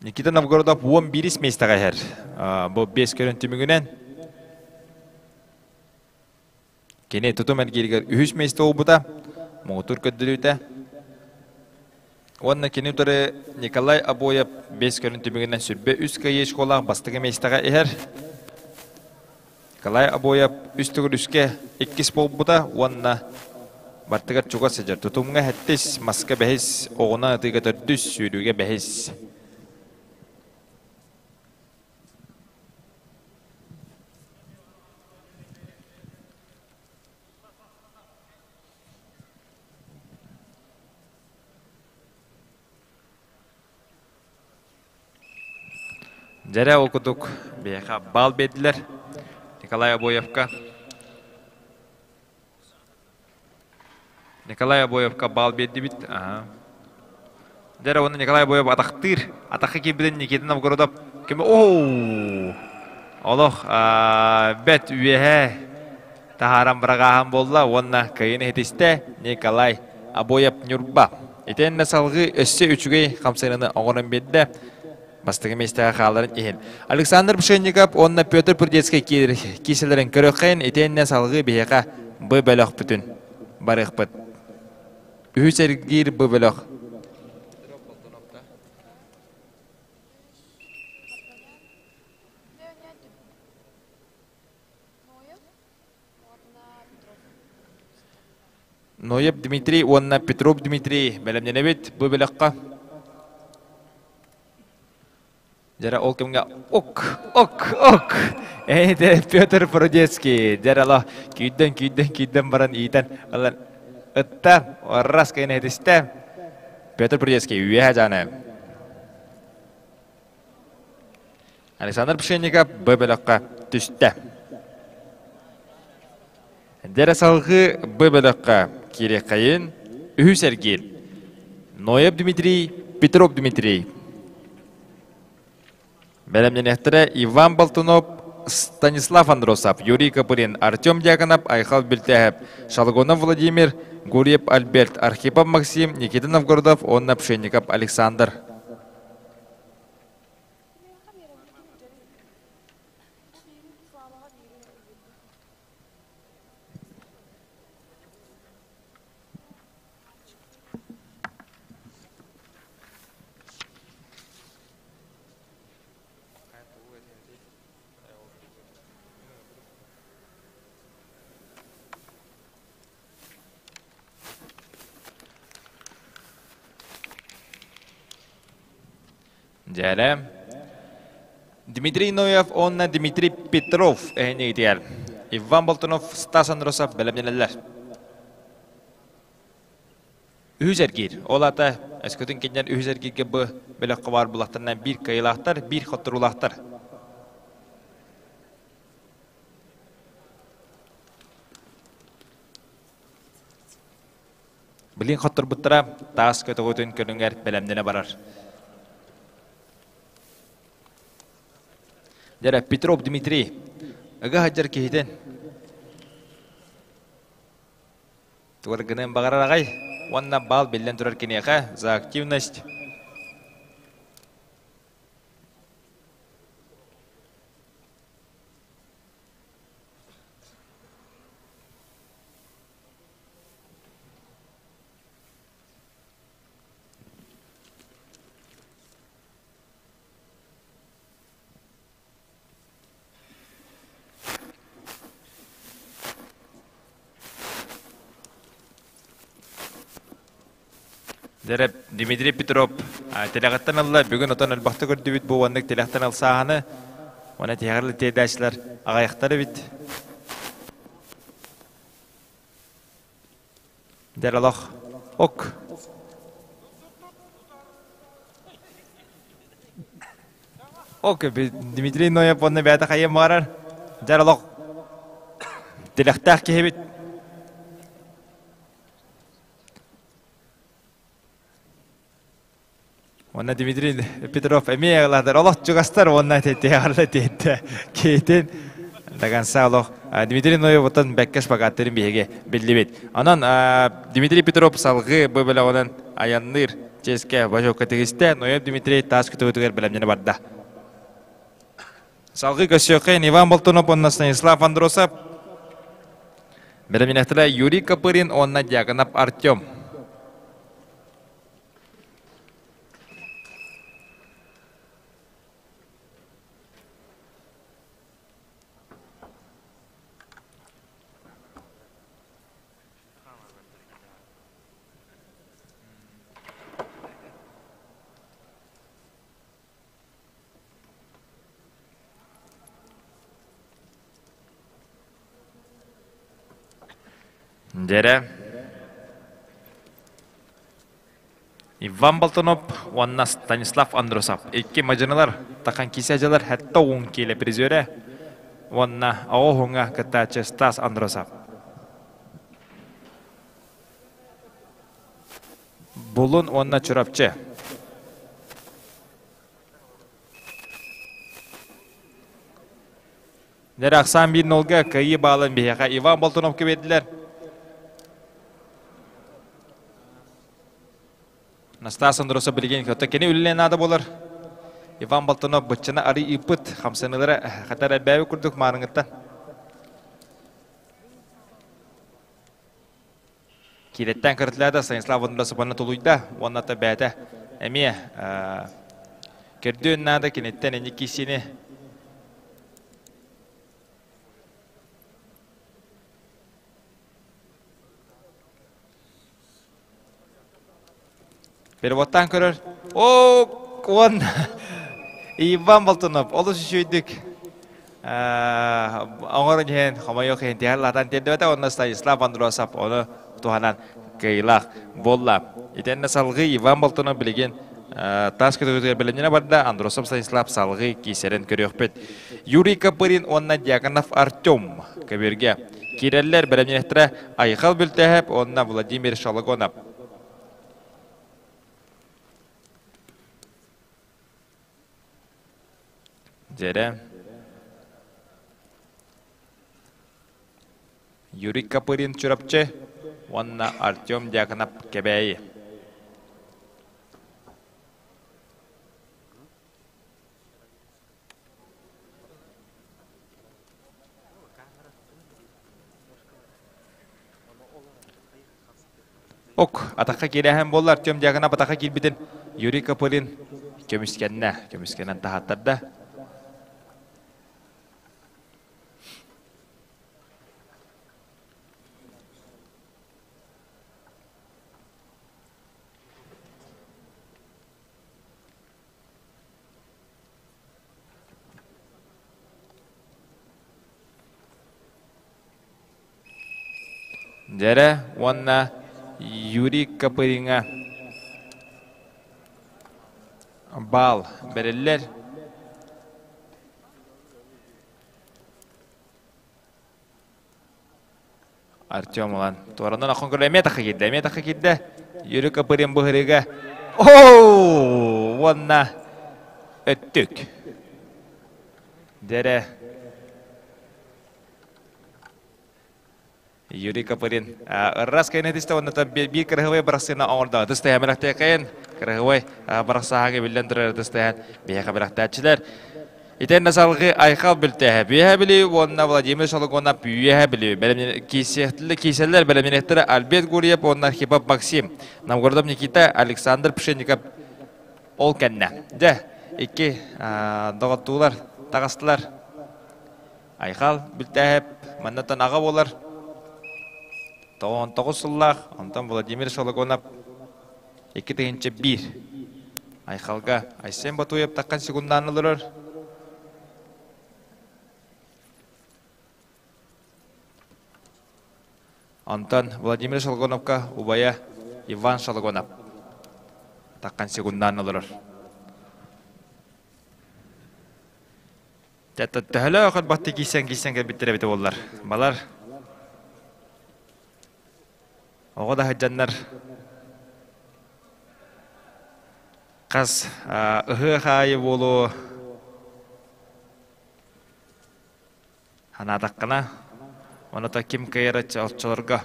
Никита Новгородов 11 миэстэҕэ иһэр. Бу 5 көрөн түмүгүнэн кини тутум эргииригэр үһүс миэстэ буолбута. Муҥутуур көрдөрүүтэ. Уонна кини утары Николай Обоев 5 көрүн түмүгүнэн сүрбэ үс кыайыы школаах бастакы миэстэҕэ иһэр. Николай Обоев үс төгүл үскэ иккис буолбута уонна бартыгар чугас сылдьар. Тутумҥа сэттис, маска бэһис, оҕуна ытыыга төрдүс, сүүрүүгэ бэһис. Дьэрэ ол курдук биһиэхэ баал биэрдилэр Николай Обоевка. Николай Обоевка баал биэрдибит. Дьэрэ уонна Николай Обоев атахтыыр. Атахха киирбитин Никита Новгородов ким оу олох бэт үөһэ таһааран быраҕааһын буолла уонна кыайын иһитистэ Николай Обоев Ньурба. Итиэннэ салгыы өссө үчүгэй хамсаныыны оҥорон биэрдэ. Бастакы миэстэҕэ хааларын иһин. Александр Пшенников уонна Петр Прудецкий киирсэлэрин көрүөххэйин итиэннэ салгыы биһиэхэ бу бөлөхпүтүн барыахпыт. Үһүс эргиир бу бөлөх. Ноев Дмитрий уонна Петров Дмитрий бэлэмнэнэбит бу бөлөххө. Дьэрэ ол кэмҥэ ок, ок, ок. Эйде Петр Прудецкий дьэрэ күйден күйден күйден баран иитэн ылан ытта раз кайна этистэ. Петр Прудецкий үөһэ жаны. Александр Пшенников б бөлөххө түстэ. Дэрэ салгыы Б бөлөххө киириэххэйин үһүс эргиир. Ноев Дмитрий, Петров Дмитрий. Бэлэмнэниэхтэрэ Иван Болтунов, Станислав Андросов, Юрий Копырин, Артем Дьяконов, Айхал Бүлтээһэп, Шалгонов Владимир, Гурьев Альберт, Архипов Максим, Никита Новгородов уонна Пшенников Александр. Дьэрэ. Дмитрий Ноев уонна Дмитрий Петров эһинигитигэр Иван Болтунов, Стас Андросов бэлэмнэнэллэр. Үһүс эргиир. Ол аата өскөтүн кинилэр үһүс эргииргэ бу бөлөххө баар булахтарынан биир кыайыылаахтар, биир хотторуулаахтар. Билин хотторбуттара таас көтөҕүтүн көрүҥэр бэлэмнэнэ барар. Дьэрэ Петров Дмитрий ыга сылдьар киһитин Тугар гыныан баҕарар аҕай уонна баал биллэн турар киниэхэ за активность. Дьэ Дмитрий Петров тилэҕиттэн ылла. Бүгүн отон элбэхтик көрдүбүт бу уоннык тилэхтэн ылсааһыны. Уонна тиһэҕэр тиэрдээччилэр аҕайахтар эбит. Дьэ олох ок. Ок, Дмитрий Ноев уонна бэйэтэ хайыан баҕарар. Дьэ олох тилэхтээх киһибит. Уонна Дмитрий Петров эмиэ ылаатар олох чугастар уонна тиһэҕэр тиэтте киһитин до конца олох Дмитрий Ноев оттон бэккэ шпагаттарын биһиги биллибит. Онон Дмитрий Петров салгыы бу бөлөҕүнэн айанныыр чиэскэ бажокка тигистэ. Ноев Дмитрий таас күтүгүтүгэр бэлэмнэнэ барда. Салгыы көрсүөххэ Иван Болтунов уонна Станислав Андросов. Бэлэмнэнэхтэрэ Юрий Копырин уонна Дьяконов Артем. Дьэрэ Иван Болтунов уонна Станислав Андросов икки мадьынылар тахан киисэ дьылар хэтта уон киилэ призерэ уонна оҕо уһуҥа кыттааччы Стас Андросов. Булун уонна Чурапчы. Нэр ахсаан биир нолга кыайыы баалын биһиэхэ Иван Болтуновка биэрдилэр. Настас Андросов билигин көтө кини үлэлиэн наада буолар. Иван Болтунов быччына арый ыыппыт хамсаныылара хатар элбээби курдук маарыҥыттан. Киирэттэн кырытылаата Станислав Андросов уонна тулуйда уонна та бэйэтэ эмиэ көрдүөн наада киниттэн инник киирсиини Переводтаан көрөр. О, он Иван Болтунов олус үчүгэйдик оҥорон иһэн хомойуох иһин тиһэр латан тиэрдибэтэ уонна Станислав Андросов ону туһанан кыайыылаах буолла. Итиэннэ салгыы Иван Болтунов билигин таас көтөҕүтүгэр бэлэмнэнэ барда. Андросов Станислав салгыы киисэрин көрүөхпүт. Юрий Копырин уонна Дьяконов Артем көбүөргэ. Киирэллэр бэлэмнээхтэрэ Айхал Бүлтэһэп уонна Владимир Шологонов. Дьэрэ. Юрий Копырин Чурапчы уонна Артем Дьяконов Кэбээйи. Ок, атахха киирээһин буолла Артем Дьяконов атахха киирбитин Юрий Копырин көмүскэннэ, көмүскэнэн таһааттарда. Дьэрэ уонна Юрий Копыриҥҥа баал бэриллэр. Артем ылан туоранан оххон көрө эмиэ тахха киирдэ, эмиэ тахха киирдэ. Юрий Копырин быһырыга. Оу! Уонна өттүк. Дэрэ. Юрий Копырин ыррас кэнэтистэ уонна биир кырыһыбай бырахсыына оҥордо. Тыстайа бэлэхтээкэйин кырыһыбай бырахсааһыҥы биллэн турар тыстайан биһиэхэ бэлэхтээччилэр. Итиэннэ салгыы Айхал Бүлтээһэ Үөһээ Бүлүү уонна Владимир Шологонов Үөһээ Бүлүү киисэллэр бэлэмнэниэхтэрэ Альберт Гурьев уонна Архипов Максим, Новгородов Никита, Александр Пшенников ол кэннэ. Дьэ, икки доҕоттуулар таҕыстылар. Айхал Бүлтээһэп маннаттан аҕа буолар. 99 сыллаах, онтон Владимир Шологонов 2001. Айхалга Айсен Батуев таххан секундаан олорор. Онтон Владимир Шалгоновка убайа Иван Шалгонов таххан секундаан олорор. Төһөлөөх өлбатты киирсэн-киирсэн кэлбиттэр эбитэ буоллар. Балар оҕо да сылдьаннар хас ыһыах аайы буолуо санаатаххына, оното ким кыайар оччолорго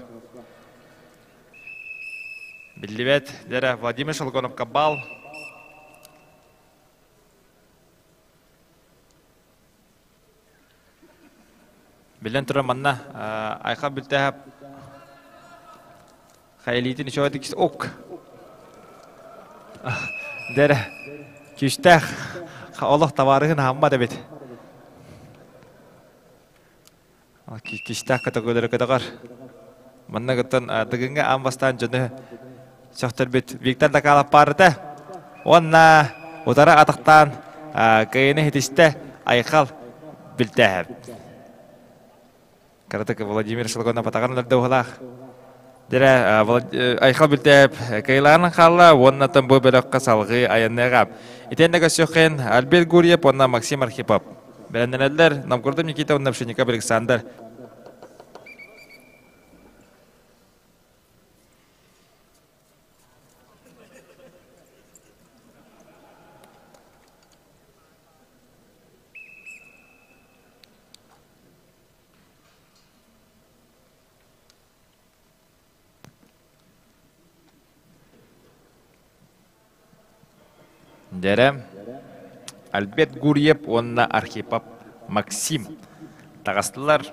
биллибэт. Дьэрэ Владимир Шолгоновка бал Билэн туран манна Айхал Бүлтээһэп хайалиитин үчүгэйдик ок дэрэ күүстээх олох табаарыһын аһаммат эбит. Күүстээх көтөгөлөрү көтөҕөр. Манна кыттан Дыгыҥҥа аан бастаан дьону сөхтөрбүт Виктор Дакалов баарыта. Уонна утары атахтаан кыайыны хитистэ Айхал Билтээһэп. Кыратык Владимир Шелгонов атаҕын өлөрдө уһалаах. Дьэрэ Айхал Билтээһэп кыайылаанын хаалла уонна бу бөлөххө салҕыы айанныаҕа. Итиэннэ көрсүөххин Альберт Гурьев уонна Максим Архипов. Бэлэмнэнэллэр Новгородов Никита уонна Пшеников Александр. Дьэрэ, Альберт Гурьев уонна Архипов Максим таҕыстылар.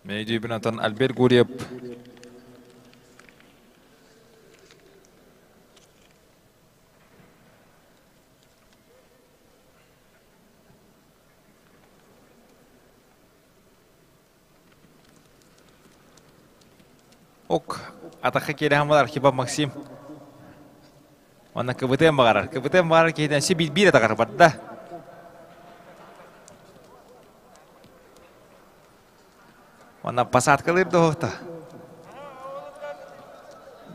Мейдүүбүн атын Альберт Гурьев Ок, атахха киирэһэн буолар Архипов Максим. Уонна кыбытыан баҕарар. Кыбытыан баҕарар киһитин си биир атаҕар барда. Уонна посадкалыыр да оһохто.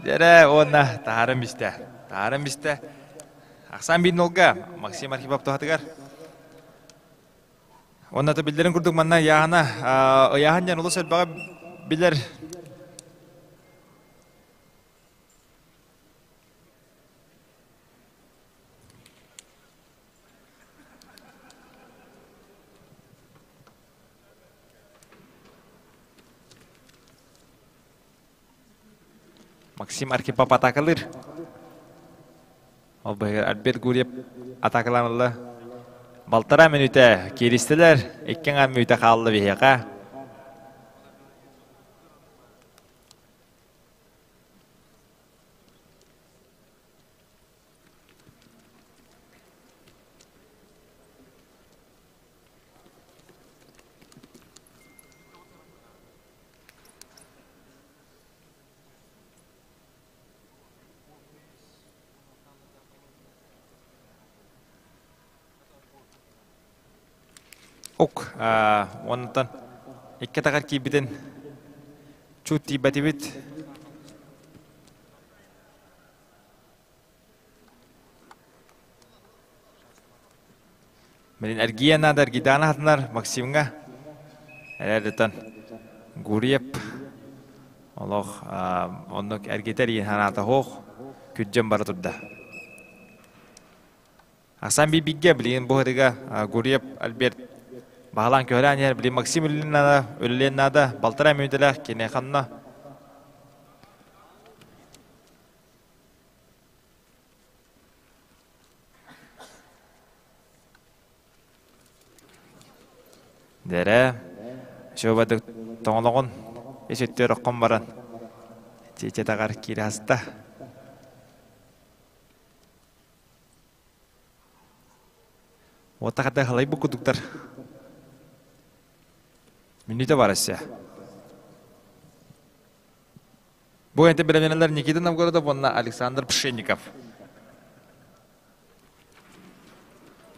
Дьэрэ уонна таһааран бистэ. Таһааран бистэ. Ахсаан биир нолга Максим Архипов туһатыгар. Уонна да биллэрин курдук манна ыйааһына ыйааһын диэн олус элбэҕи билэр Максим Архипов атаакалыыр. Ол быһыгар Альберт Гурьев атаакалаан ылла. Балтараа мүнүүтэ кииристилэр. Икки аҥаар мүнүүтэ хаалла биһиэхэ. Ок, онтон икки атаҕар киирбитин чуут тиийбэтибит. Мин эргийэ наада эргийдэҕинэ хатынар Максимҥа эрэрдэтэн Гурьев олох оннук эргитэр иин санаата суох күрдьэн бара турда. Асан Бибигге билигин бу ырыга Гурьев Альберт баһылаан көһөлөөн иһэр билигин Максим үлэлиэн наада, үлэлиэн наада балтараа мүнүүтэлээх кини ханна Дэрэ, шөбадык тоҥолоҕун ис өттүгэр оххон баран чиэчэтэҕэр киирэ аста. Уота хата халайбыт курдуктар. Мүнүүтэ бар өссө. Бу энте бэлэмнэнэллэр Никита Новгородов уонна Александр Пшенников.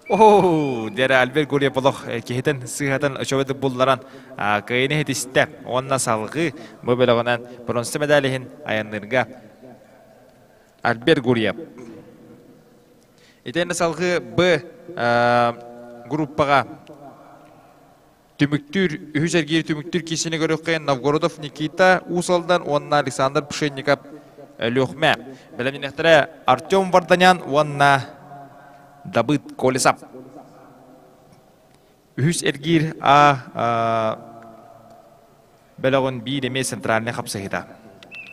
Оо, диэн Альберт Гурьев олох киһитин сыыһатын очободук булларан кыайыны иһитистэ уонна салгыы бу бөлөҕүнэн бронза медаль иһин айанныырга Альберт Гурьев. Итиэннэ салгыы Б группаҕа Түмүктүүр, үһүс эргиир түмүктүүр киисини көрүөххэ Новгородов Никита Уус Алдан уонна Александр Пшенников Өлүөхүмэ. Бэлэмнэниэхтэрэ Артем Варданян уонна Давыд Колесов. Үһүс эргиир А бөлөҕүн биир эмиэ центральнай хапсыһыыта.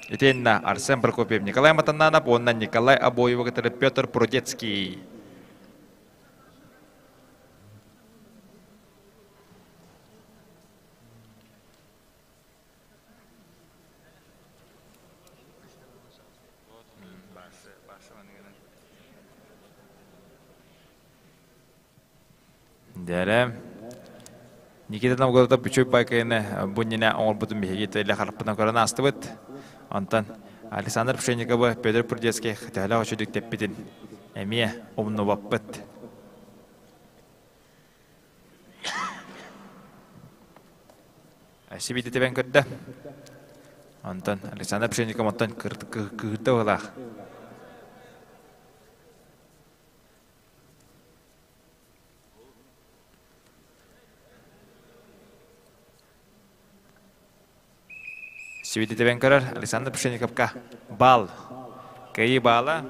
Итиэннэ Арсен Прокопьев, Николай Матананов уонна Николай Обоевы кытары Петр Прудецкий. Дээрэ. Никита Новгородов үчүгэй байкайыны бу иннинэ оҥорбутун биһиги теле харахпытынан көрөн аастыбыт. Онтон Александр Пшенниковы Петр Прудецкий төһөлөөх үчүгдүк тэппитин эмиэ умнубаппыт. Сибиити тэбэн көрдө. Онтон Александр Пшенников оттон кыһырда быһылаах. Сибиити тэбэн көрөр Александр Пшенниковка баал. Кыайыы баала.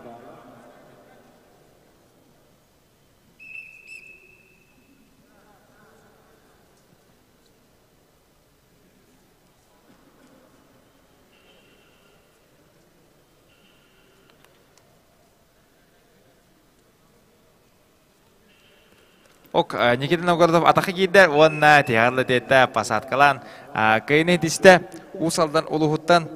Ок, Никита Новгородов атаха киирдэ уонна тиһэҕэр латиэтэ посадкалаан кыайыны итистэ. Уус Алдан улууһуттан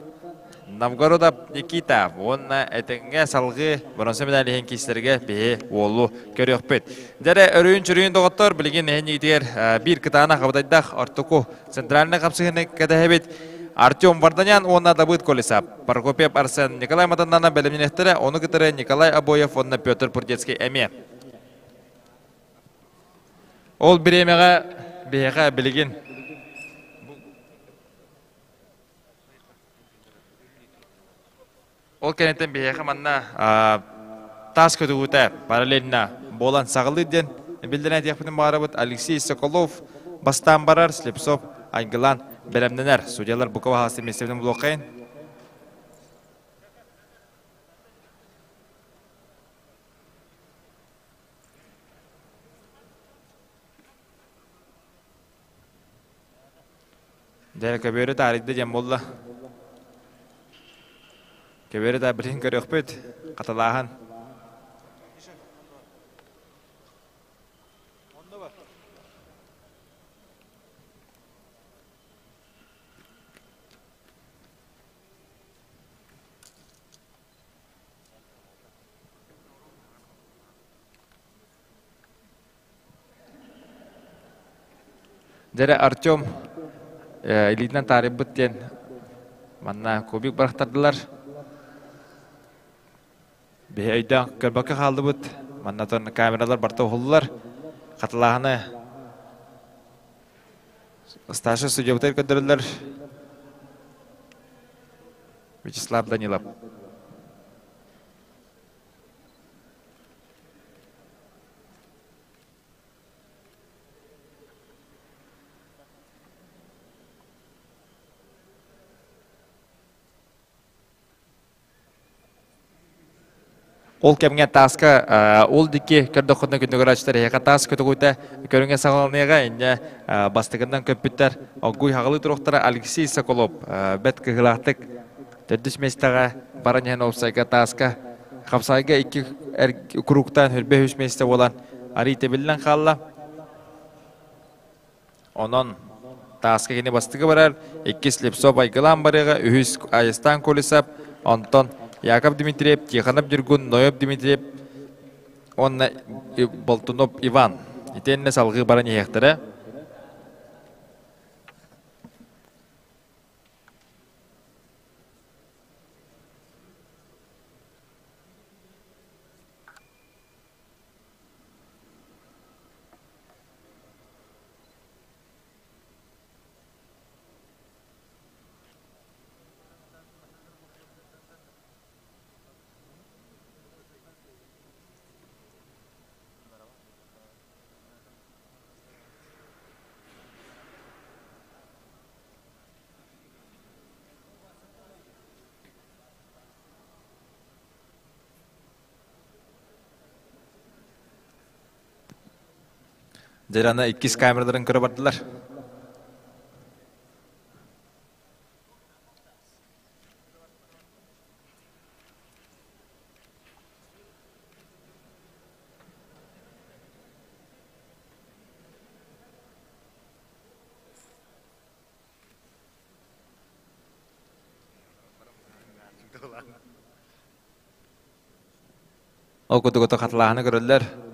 Новгородов Никита уонна этэҥҥэ салгыы боронсо медаль иһин киистэргэ биһи уолу көрүөхпүт. Дьэрэ өрүүн-чөрүүн доҕоттор билигин эһиннигитигэр биир кытаанах абытайдах ортоку центральный хапсыһыны кэтэһэбит. Артем Варданян уонна Давыд Колесов, Прокопьев Арсен, Николай Матаннана бэлэмнэнэхтэрэ, ону кытары Николай Обоев уонна Петр Пурдецкий эмиэ. Ол бириэмэҕэ биһиэхэ билигин Ол кэнниттэн биһиэхэ манна таас көтөҕүүтэ параллельно буолан саҕалыыр диэн биллэрэн этиэхпитин баҕарабыт. Алексей Соколов бастаан барар, Слепцов Айгылан бэлэмнэнэр. Судьялар бука баһаалыста миэстэбитин булуоххайын. Дьэ, көбүөрү таарыйда диэн буолла. Көбүөрү таарбытын көрүөхпүт. Хатылааһын. Дьэ Артем илиитинэн таарыйбыт диэн манна кубик бырахтардылар. Биһи өйдөөн көрбөккө хааллыбыт. Манна камералар барыта уһуллар. Хатылааһыны старший судьябытыгар көрдөрөллөр. Вячеслав Данилов. Ол кэмҥэ тааска ол диэки көрдөххүнэ күндүгүрачтар эһиэхэ таас көтөҕүүтэ көрүҥэ саҕаланыаҕа инньэ бастакынан көппүттэр оггуй хаҕылыы туруохтара Алексей Соколов бэрт кыһыылаахтык төрдүс миэстэҕэ баран иһэн уопсайга тааска хапсаайга икки куруктаан хүрбэ үс миэстэ буолан арый тэбиллэн хаалла. Онон тааска кини бастакы барар, иккис Слепцов Айгылаан барыаҕа, үһүс Айыстаан Колесов, онтон Яков Дмитриев, Тихонов Дьургун, Ноев Дмитриев уонна Болтунов Иван. Итиэннэ салгыы баран иһиэхтэрэ. Дьэ, иккис камераларын көрө бардылар. Ол курдук ото хатылааһыны көрөллөр.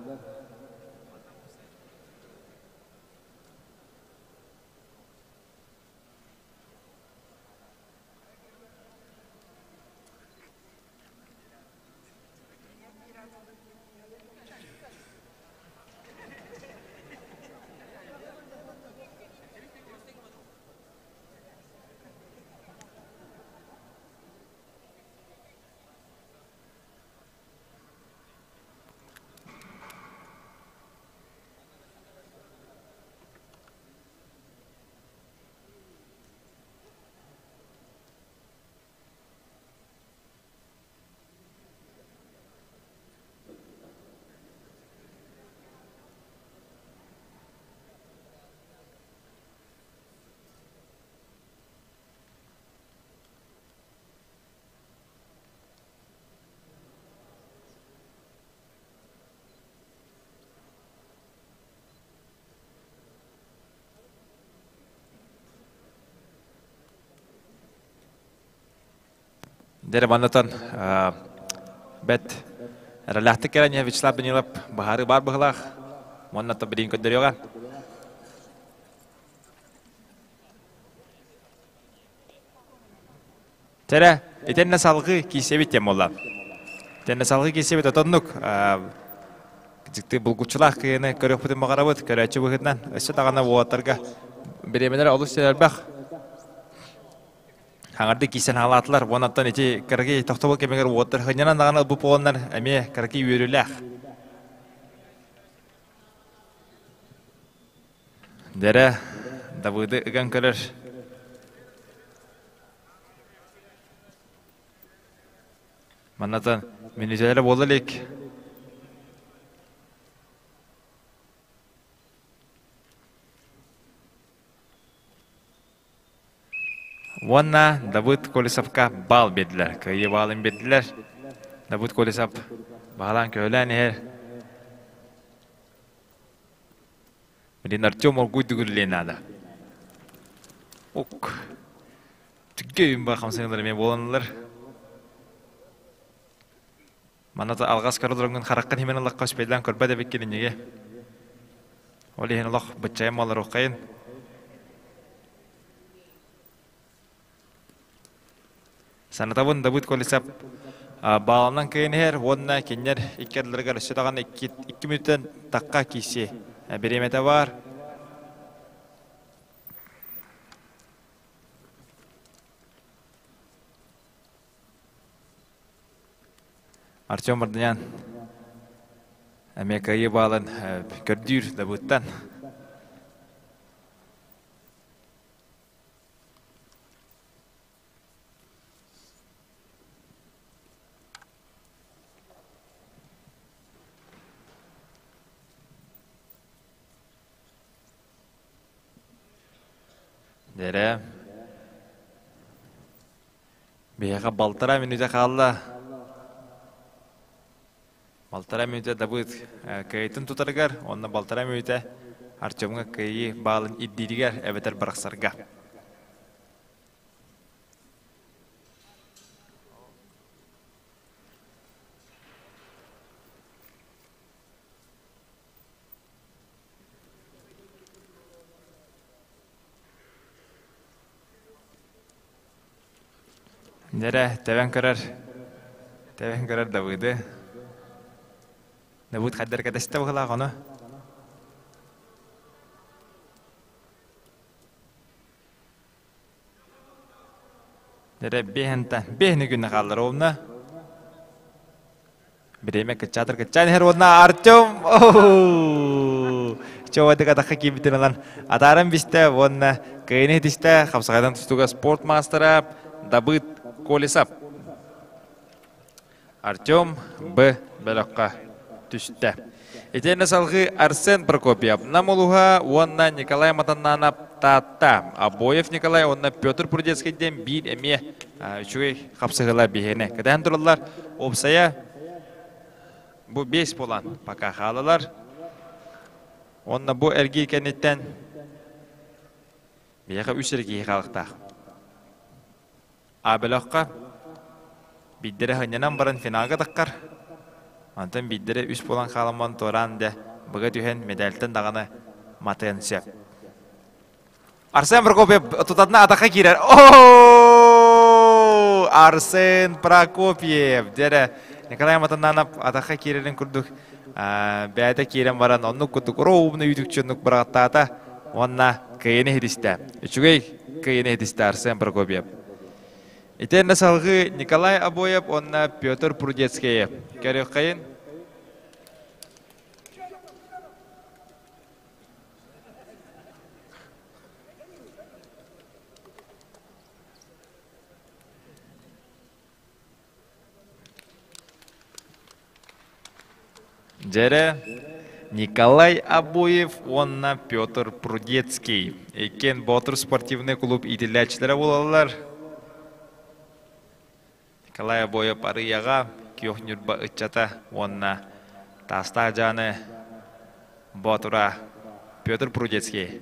Дьэ маннатан бэт эрэлээхтик кэлэн Вячеслав Данилов баһаары баар быһылаах. Уонна билигин көрдөрүөҕэ. Тэрэ, итиннэ салгыы киисэбит диэн буолла. Итиннэ салгыы киисэбит отоннук дьикти булгуччулаах кыайыны көрүөхпүтүн баҕарабыт, көрөөччү быһыытынан. Өссө даҕаны уолаттарга бириэмэлэрэ олус элбэх. Хаҥарды кисэн хаалаатылар. Уоннаттан ити кыракый тохтобул кэмигэр уоттар хынньанан даҕаны ылбыт буоланнар эмиэ кыракый үөрүүлээх. Дэрэ Давыды ыган көрөр. Маннатан мүнүүтэлэрэ буола илик. Уонна Давыд Колесовка баал биэрдилэр. Кыайыы баалын биэрдилэр. Давыд Колесов баһылаан көһөлөөн иһэр. Блин, Артем оргуй дүгүрлиэн наада. Ок. Түгге үйүн бар хамсаныылар эмиэ буоланылар. Манна алҕас көрө олороҥҥун хараххын химэн ыллахха үспэйдээн көрбөт эбиккин иннигэ. Ол иһин олох быччайан буолар Санатабын Давыд Колесов бааланан кыайан иһэр уонна кинилэр икки ардыларыгар өссө даҕаны икки мүнүүттэн тахха киирсиэ бириэмэтэ баар. Артем Мордунян эмиэ кыайыы баалын көрдүүр Давыдтан. Дэрэ. Биһиэхэ балтараа мүнүүтэ хаалла. Балтараа мүнүүтэ Давыд кыайытын тутарыгар, онно балтараа мүнүүтэ Артемҥа кыайыы баалын ирдииригэр эбэтэр бырахсарга. Дьэрэ, тэбэн көрөр, тэбэн көрөр Давыды. Давыд хайдар кэтэстэ быһылаах ону. Дьэрэ, биэһэнтэн, биэһини күннэ хааллар уонна. Бириэмэ кыччаатар кыччаан иһэр уонна Артем Чуобадык атахха киирбитин ылан атааран бистэ уонна кыайыны итистэ хапсаҕайдан тустууга спорт маастара Дабыт Колесов. Артем Б бөлөххө түстэ. Итиэннэ салгыы Арсен Прокопьев Нам улууһа уонна Николай Матаннанов Таатта, Обоев Николай уонна Петр Прудецкий диэн биир эмиэ үчүгэй хапсыһыылар биһиэнэ кэтээн тураллар. Уопсайа бу биэс буолан пока хаалалар. Уонна бу эргии кэнниттэн биһиэхэ үс эргии хаалыктаах. А бөлөххө биирдэрэ сынньанан баран финалга таххар. Онтон биирдэрэ үс буолан хаалан туораан дэ быга түһэн медальтан даҕаны матыан сөп. Арсен Прокопьев тутатына атахха киирэр. О! Арсен Прокопьев! Дьэрэ, Николай Матананов атахха киирэрин курдук бэйэтэ киирэн баран оннук курдук ровно үүтүкчү оннук быраҕаттаата уонна кыайыны иһитистэ. Үчүгэй кыайыны иһитистэ Арсен Прокопьев. Итиэннэ салгыы Николай Обоев уонна Петр Прудецкий көрүөххэйин. Дьэрэ, Николай Обоев уонна Петр Прудецкий иккиэн Боотур спортивнай клуб иитиллээччилэрэ буолаллар. Николай Обоев Арыйаҕа Күөх Ньурба ыччата уонна Таастаах Дьааны Боотура Петр Прудецкий.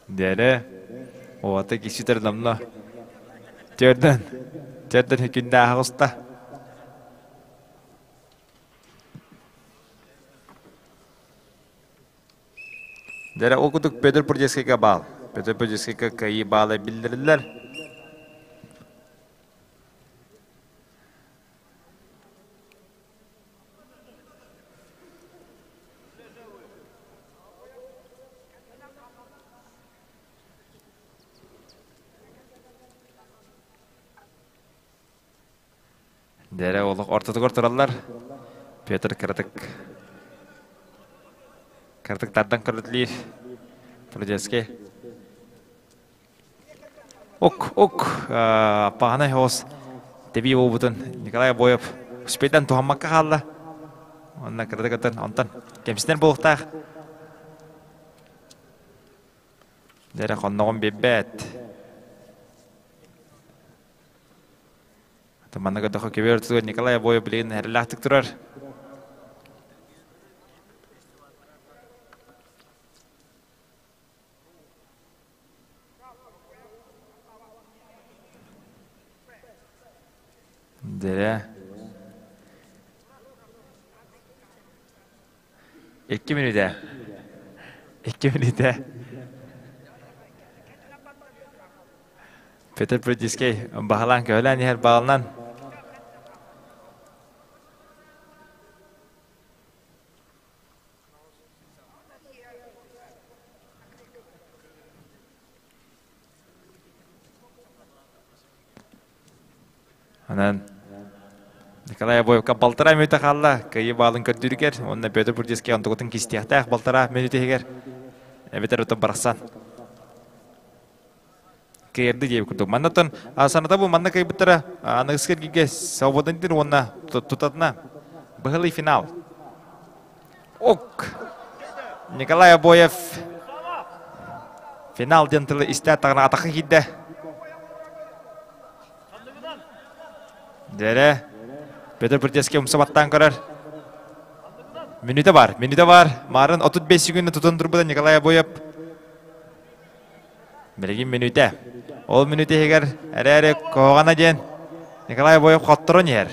Дэрэ, уота киситер намно. Төрдөн, төрдөн хүкүннээхэ уста. Дэрэ, ол курдук Петр Прудецкийга баал. Петр Пудинскийга кыайыы баала биллэриллэр. Дэрэ олох ортотугар тураллар. Петр кыратык кыратык тардан көрүтлиир. Прудецкий. Ок, ок, паҕанай хоос тэбии буолбутун Николай Обоев успейдан туһаммакка хаалла. Онно кыратык ытан, онтон кэмсинэр буолуохтаах. Дэрэ хонноҕун биэрбэт. Манна көрдөххө кебер ортотугар Николай Обоев билигин эрэлээхтик турар. Дэрэ. 2 мүнүүтэ. 2 мүнүүтэ. Петр Прудицкий баһылаан көһөлөөн иһэр баалынан Онон Николай Обоевка балтараа мүнүүтэ хаалла. Кыайыы баалын көрдүүрүгэр уонна Петр Бурдецкий онтугутун кистиэхтээх балтараа мүнүүтэ иһигэр эбэтэр отон барахсан кыайарды диэбит курдук. Маннаттан саната бу манна кыайбыттара аныгыскы эргииргэ свободан уонна тутатына быһылый финал. Ок! Николай Обоев финал диэн тылы истэ таҕына атахха киирдэ. Дэрэ Петр Прудецкий умса баттаан көрөр. Мүнүүтэ бар, мүнүүтэ бар. Марын 35 секунда тутан турбута Николай Обоев. Билигин мүнүүтэ. Ол мүнүүтэ иһигэр эрээри куһаҕана диэн Николай Обоев хотторон иһэр.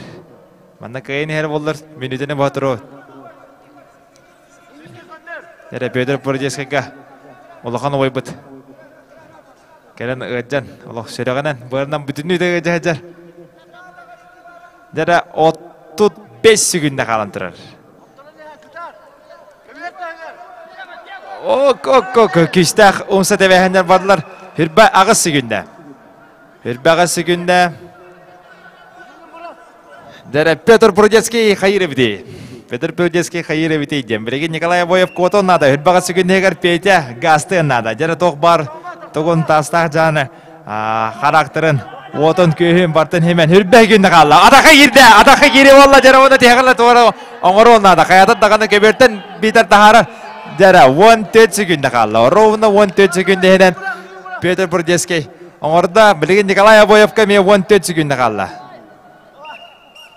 Манна кыайан иһэр буоллар мүнүүтэни боотуру. Эрэ Петр Породецкайга улахан убайбыт кэлэн ыалдьан олох сүрэҕинэн быарынан бүтүннүү да ыалдьа сылдьар. Дьэрэ 35 сүгүннэ хаалан турар. Ок, ок, ок, күүстээх умса тэбээһиннэр бардылар. Хүрбэ аҕыс сүгүннэ. Хүрбэ аҕыс сүгүннэ. Дэрэ Петр Прудецкий хайыр эбитий? Петр Прудецкий хайыр эбитий диэн. Билигин Николай Обоев куотун наада. Хүрбэ аҕыс сүгүннэгэр Петя газтыан наада. Дьэрэ туох бар тугун таастаах жааны характерын уотун күүһүн бартын химен хүрбэ күннэ хаалла. Атаха киирдэ, атаха киири болла дьэрэ уонна тиһэҕэлэ туора оҥоруон наада. Хайатын даҕаны көбүөртэн биитэр таһаарар дьэрэ 14 секунда хаалла. Ровно 14 секунда иһинэн Петр Бурдецкий оҥордо. Билигин Николай Обоевка эмиэ 14 секунда хаалла.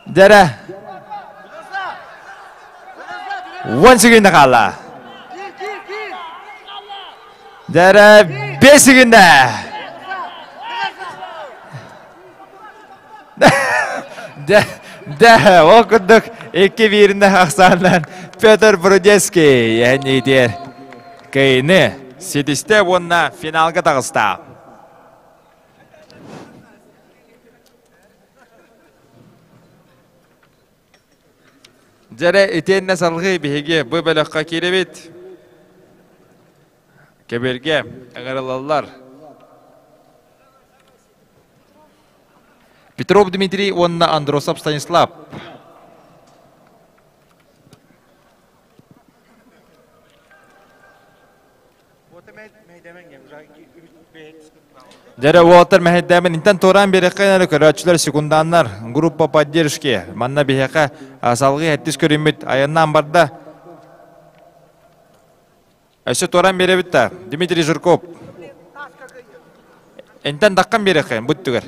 Дьэрэ 10 секунда хаалла. Дьэрэ 5 секунда. Дэ, дэ, ол курдук икки бииринэ ахсааннан Петр Брудецкий эһэнниитигэр кыайыыны ситистэ уонна финалга таҕыста. Дьэрэ итиэннэ салгыы биһиги бу бөлөххө киирэбит. Кэбиргэ ыҥырылаллар. Петров Дмитрий уонна Андросов Станислав. Дьэрэ уолаттар мэһэйдээмин интэн туораан биэрэххэ эрэ көрөөччүлэр секунданнар группа поддержки манна биһиэхэ салгыы хэттис көрүммүт айаннаан барда. Өссө туораан биэрэбит да Дмитрий Жирков. Интэн даххан биэрэххэ бу түгэр.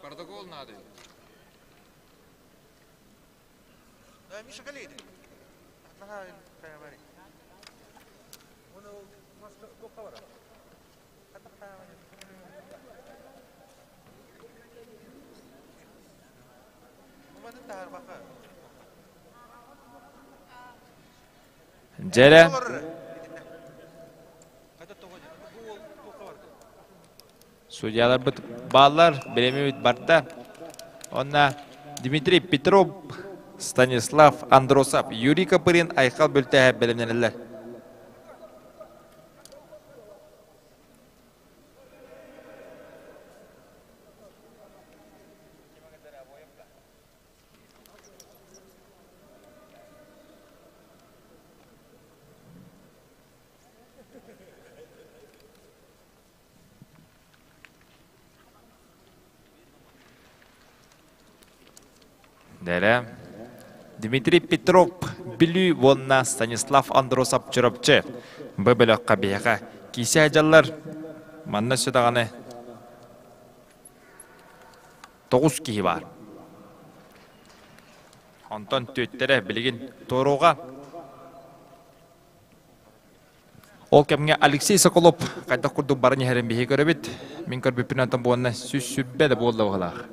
Протокол надо. Дьэрэ. Судьяларбыт бааллар, бириэмэбит барда. Онно Дмитрий Петров, Станислав Андросов, Юрий Копырин, Айхал Бүлтээһэп бэлэмнэнэллэр. Дэрэ. Дмитрий Петров Бүлүү уонна Станислав Андросов Чурапчы бу бөлөххө биһиэхэ киисэ дьаллар манна өссө даҕаны 9 киһи баар. Онтон түөттэрэ билигин туоруоҕа. Ол кэмҥэ Алексей Соколов хайдах курдук баран иһэрин биһиги көрөбүт. Мин көрбүппүнэн онтон буонна 120 да буолла быһыылаах.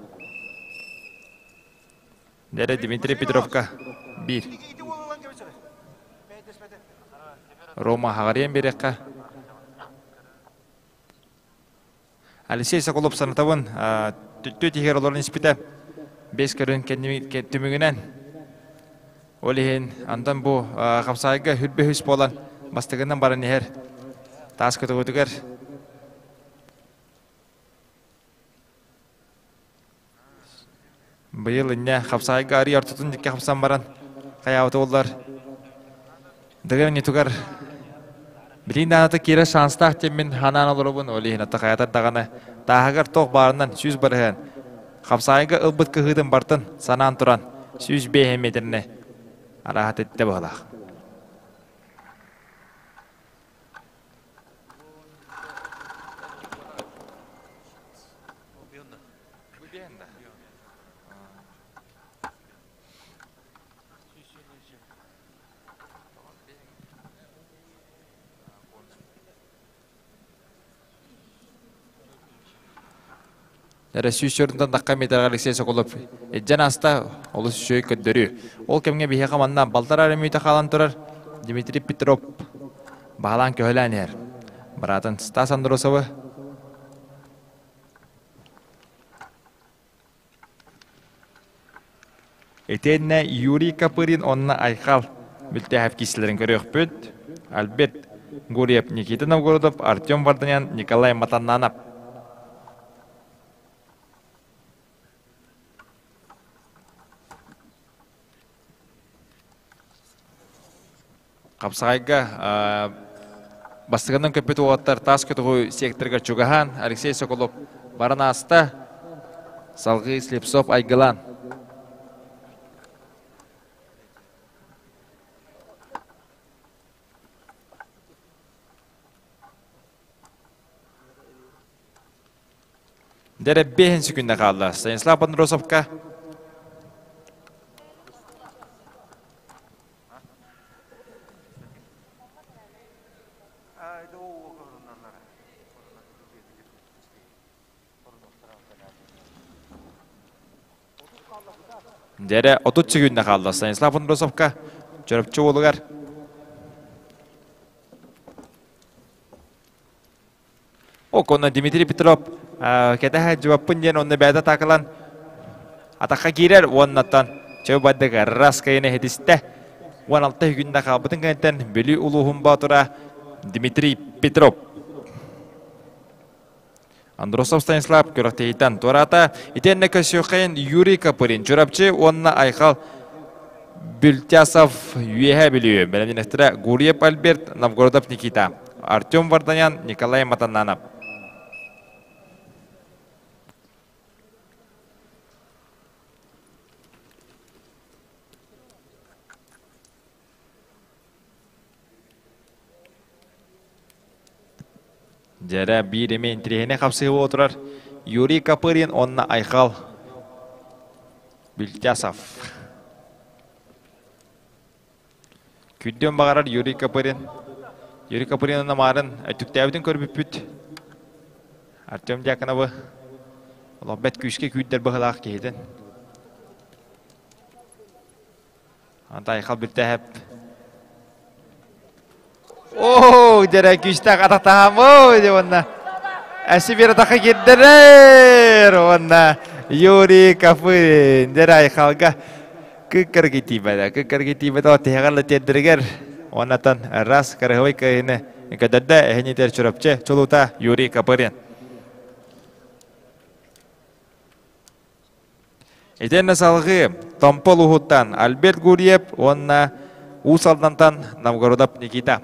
Дэрэ Дмитрий Петровка биир. Рома хаҕарыйан биэриэххэ. Алексей Соколов санатабын түттү тиһигэр олорон испитэ. Бес көрүн түмүгүнэн. Ол иһин антон бу хапсаайга хүрбэ үс буолан бастыгынан баран иһэр таас көтөҕүтүгэр Быйыл инньэ хапсаайга арый ортотун дикки хапсан баран хайаабыта буоллар Дыгын ньутугар билигин даҕаны киирэр шанстаах диэммин ханаан олоробун, ол иһин ата хайатар даҕаны тааһыгар туох баарынан 100 барыһыан хапсаайга ылбыт кыһыытын бартын санаан туран 105 метрини арааһа тэттэ быһалаах. Режиссерунтан тахха метрга Алексей Соколов илдьэн ааста, олус үчүгэй көрдөрүү. Ол кэмҥэ биһиэхэ манна балтараа эрэ мүөтэ хаалан турар Дмитрий Петров баһылаан көһөлөөн иһэр. Быраатын Стас Андросовы Итиэннэ Юрий Копырин уонна Айхал Бүлтээһэп киисэлэрин көрүөхпүт. Альберт Гурьев, Никита Новгородов, Артем Варданян, Николай Матаннанов. Хапсаҕайга бастакынан көппүт уолаттар таас көтөҕүү секторыгар чугаһаан Алексей Соколов баран ааста. Салгыы Слепцов Айгылаан. Дэрэ 5 секунда хаалла. Станислав Андросовка Дьэрэ 30 секунда хаалла. Станислав Андросовка Чөрөпчү уолугар. Оконно Дмитрий Петров кэтэһэ дьыбаппын диэн онно бэйэтэ атаакалаан атахха киирэр уоннаттан чөй бардык раз кайын эһитистэ. 16 күндэ хаалбытын кэнниттэн Бүлүү улууһун боотура Дмитрий Петров Андросов Станислав күрэхтэһииттэн туораата. Итиэннэ көрсүөххэйин Юрий Копырин Чурапчы уонна Айхал Бүлтясов Үөһээ Бүлүү. Бэлэмнэнэхтэрэ Гурьев Альберт, Новгородов Никита, Артем Варданян, Николай Матаннанов. Дьэрэ биир эмэ интириэһинэй хапсыһыы отырар Юрий Копырин уонна Айхал Бүлтясов. Күндүөн баҕарар Юрий Копырин. Юрий Копырин марын өттүктээбитин көрбүппүт. Артем Дьяконовы олох бэт күүскэ күүрдэр быһылаах киһитин. Anta Айхал бүттэһэп. Оо, дьэрэ күүстээх атахтаһам, оо, дьэ уонна Эси биэр атахха киирдэрэр уонна Юрий Копырин дьэрэ Айхалга кыккаргы тиийбэтэ, кыккаргы тиийбэтэ, ол тиһэҕэр да тиэрдэригэр уоннатан раз кырыһыбай кыайыыны көтөрдө эһинитэр Чурапчы чулуута Юрий Копырин. Итиэннэ салҕыы Томпо улууһуттан Альберт Гурьев уонна Уус Алдантан Новгородов Никита.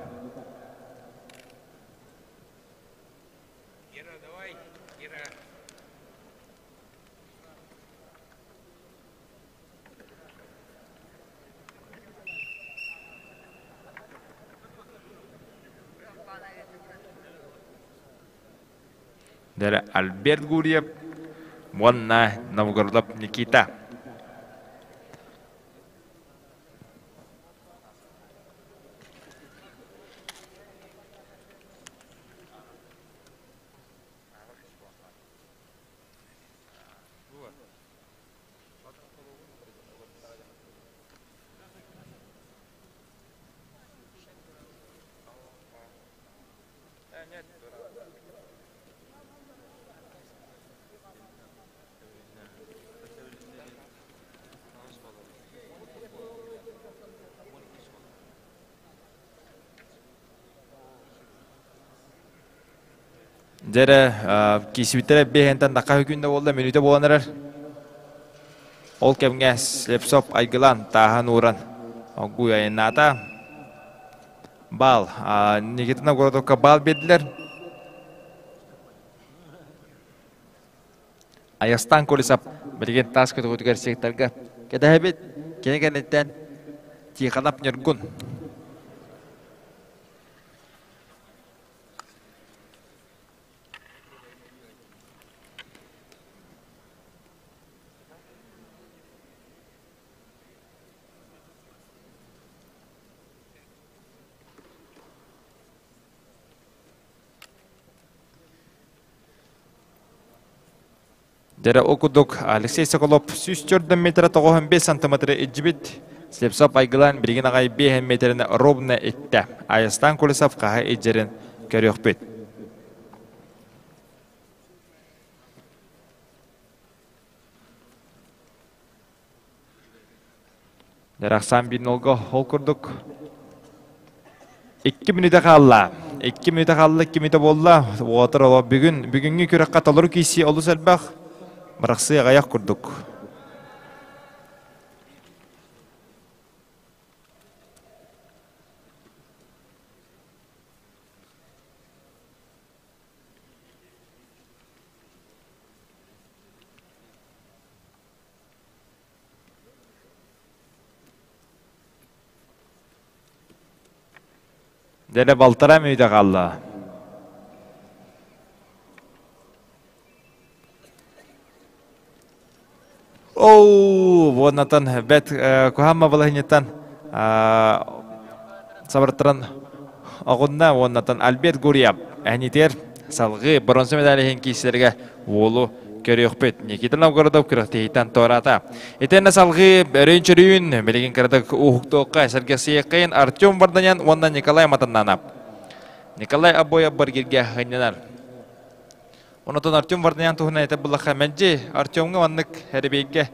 Дэрэ Альберт Гурьев уонна Новгородов Никита. Дьэ эрэ, киирсибиттэрэ биэһинтэн тахха күн да буолла, мүнүүтэ буолан эрэр. Ол кэмҥэ Слепцов айгылаан, тааһын ууран, оггуй айаннаата. Баал. Никита Новгородовка баал биэрдилэр. Айастан Колесов билигин таас көтөҕүтүгэр секторга кэтэһэбит. Кини кэнниттэн Тихонов Ньургун. Дьэрэ ол курдук Алексей Соколов 104 метра 95 сантиметры илдьибит. Слепцов айгылаан билигин аҕай 5 метрини ровно иттэ. Айастан Колесов хаһа илдьэрин көрүөхпүт. Дарахсан биир нолго ол курдук икки мүнүүтэ хаалла. Икки мүнүүтэ хаалла, икки мүнүүтэ буолла. Уотар оло бүгүн бүгүҥҥү күрэххэ толору киирсии олус элбэх. Бырахсыы аҕыйах курдук. Дьэ балтараа мүнүүтэ хаалла. Оу, уоннатан бэт куһаамма балаһынньыттан сабыртаран оҕунна уоннатан Альберт Гурьев эһинитигэр салгыы бронза медаль иһин киирсэргэ уолу көрүөхпүт. Никита Новгородов күрэхтэһииттэн туораата. Итиэннэ салгыы өрүүн-чөрүүн билигин кыратык уһуктуохха сэргэхсийиэххэйин Артем Варданян уонна Николай Матаннанов. Николай Обоев баргиргэ хынньанар. Онотон Артем Варданян туһунан этэ буллахха мэлдьи Артемҥа маннык эребейгэ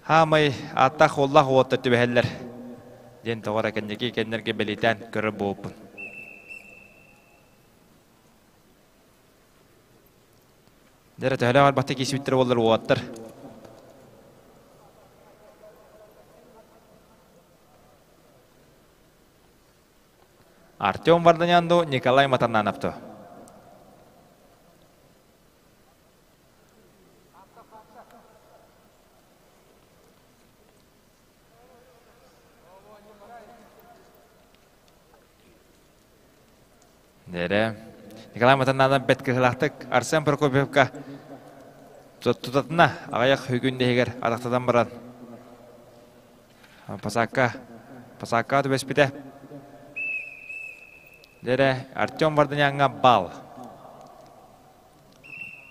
хаамай ааттаах уоллаах уоттар түбэһэллэр диэн тоҕо эрэ кэнники кэннэргэ бэлиэтээн көрөр буолбуппун. Дьэ, төһөлөөх арбахта киирсибиттэр буоллар уолаттар. Артем Варданян Николай Матананов то. Дэрэ. Николай Матаннанов бэт кыһылаахтык Арсен Прокопьевка тутатына аҕыйах күн иһигэр атахтатан баран Пасакка Пасакка түбэспитэ. Дэрэ Артем Варданяҥҥа бал.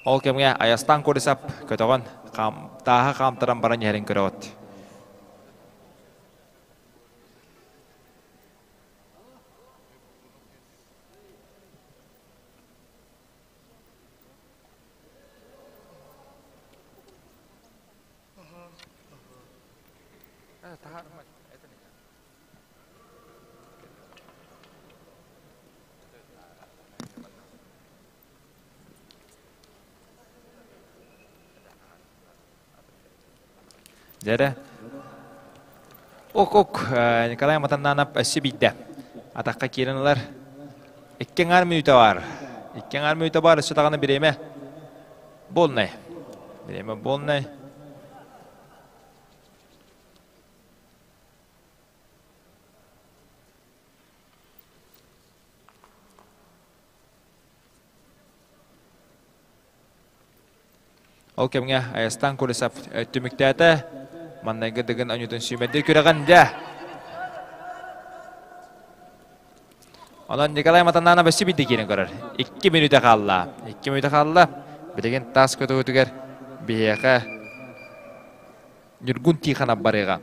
Ол кэмҥэ Айастан Курисап көтөҕөн тааһа хаамтаран баран иһэрин көрөҕүт. Дьэрэ. Ок-ок, Николай Матаннанов өссө биирдэ. Атахха киирэн ылар. Икки аҥаар мүнүүтэ бар. Икки аҥаар мүнүүтэ бар, өссө даҕаны бириэмэ буолнай. Бириэмэ буолнай. Ол кэмҥэ Айастан Колесов түмүктээтэ. Маннайгы Дыгын онньутун сүүмэрдии күрэҕин дьэ. Онон Николай Матананов өссө биирдэ киирэн көрөр. 2 мүнүүтэ хаалла. 2 мүнүүтэ хаалла. Билигин таас көтөҕүтүгэр биһиэхэ Ньургун Тихонов барыаҕа.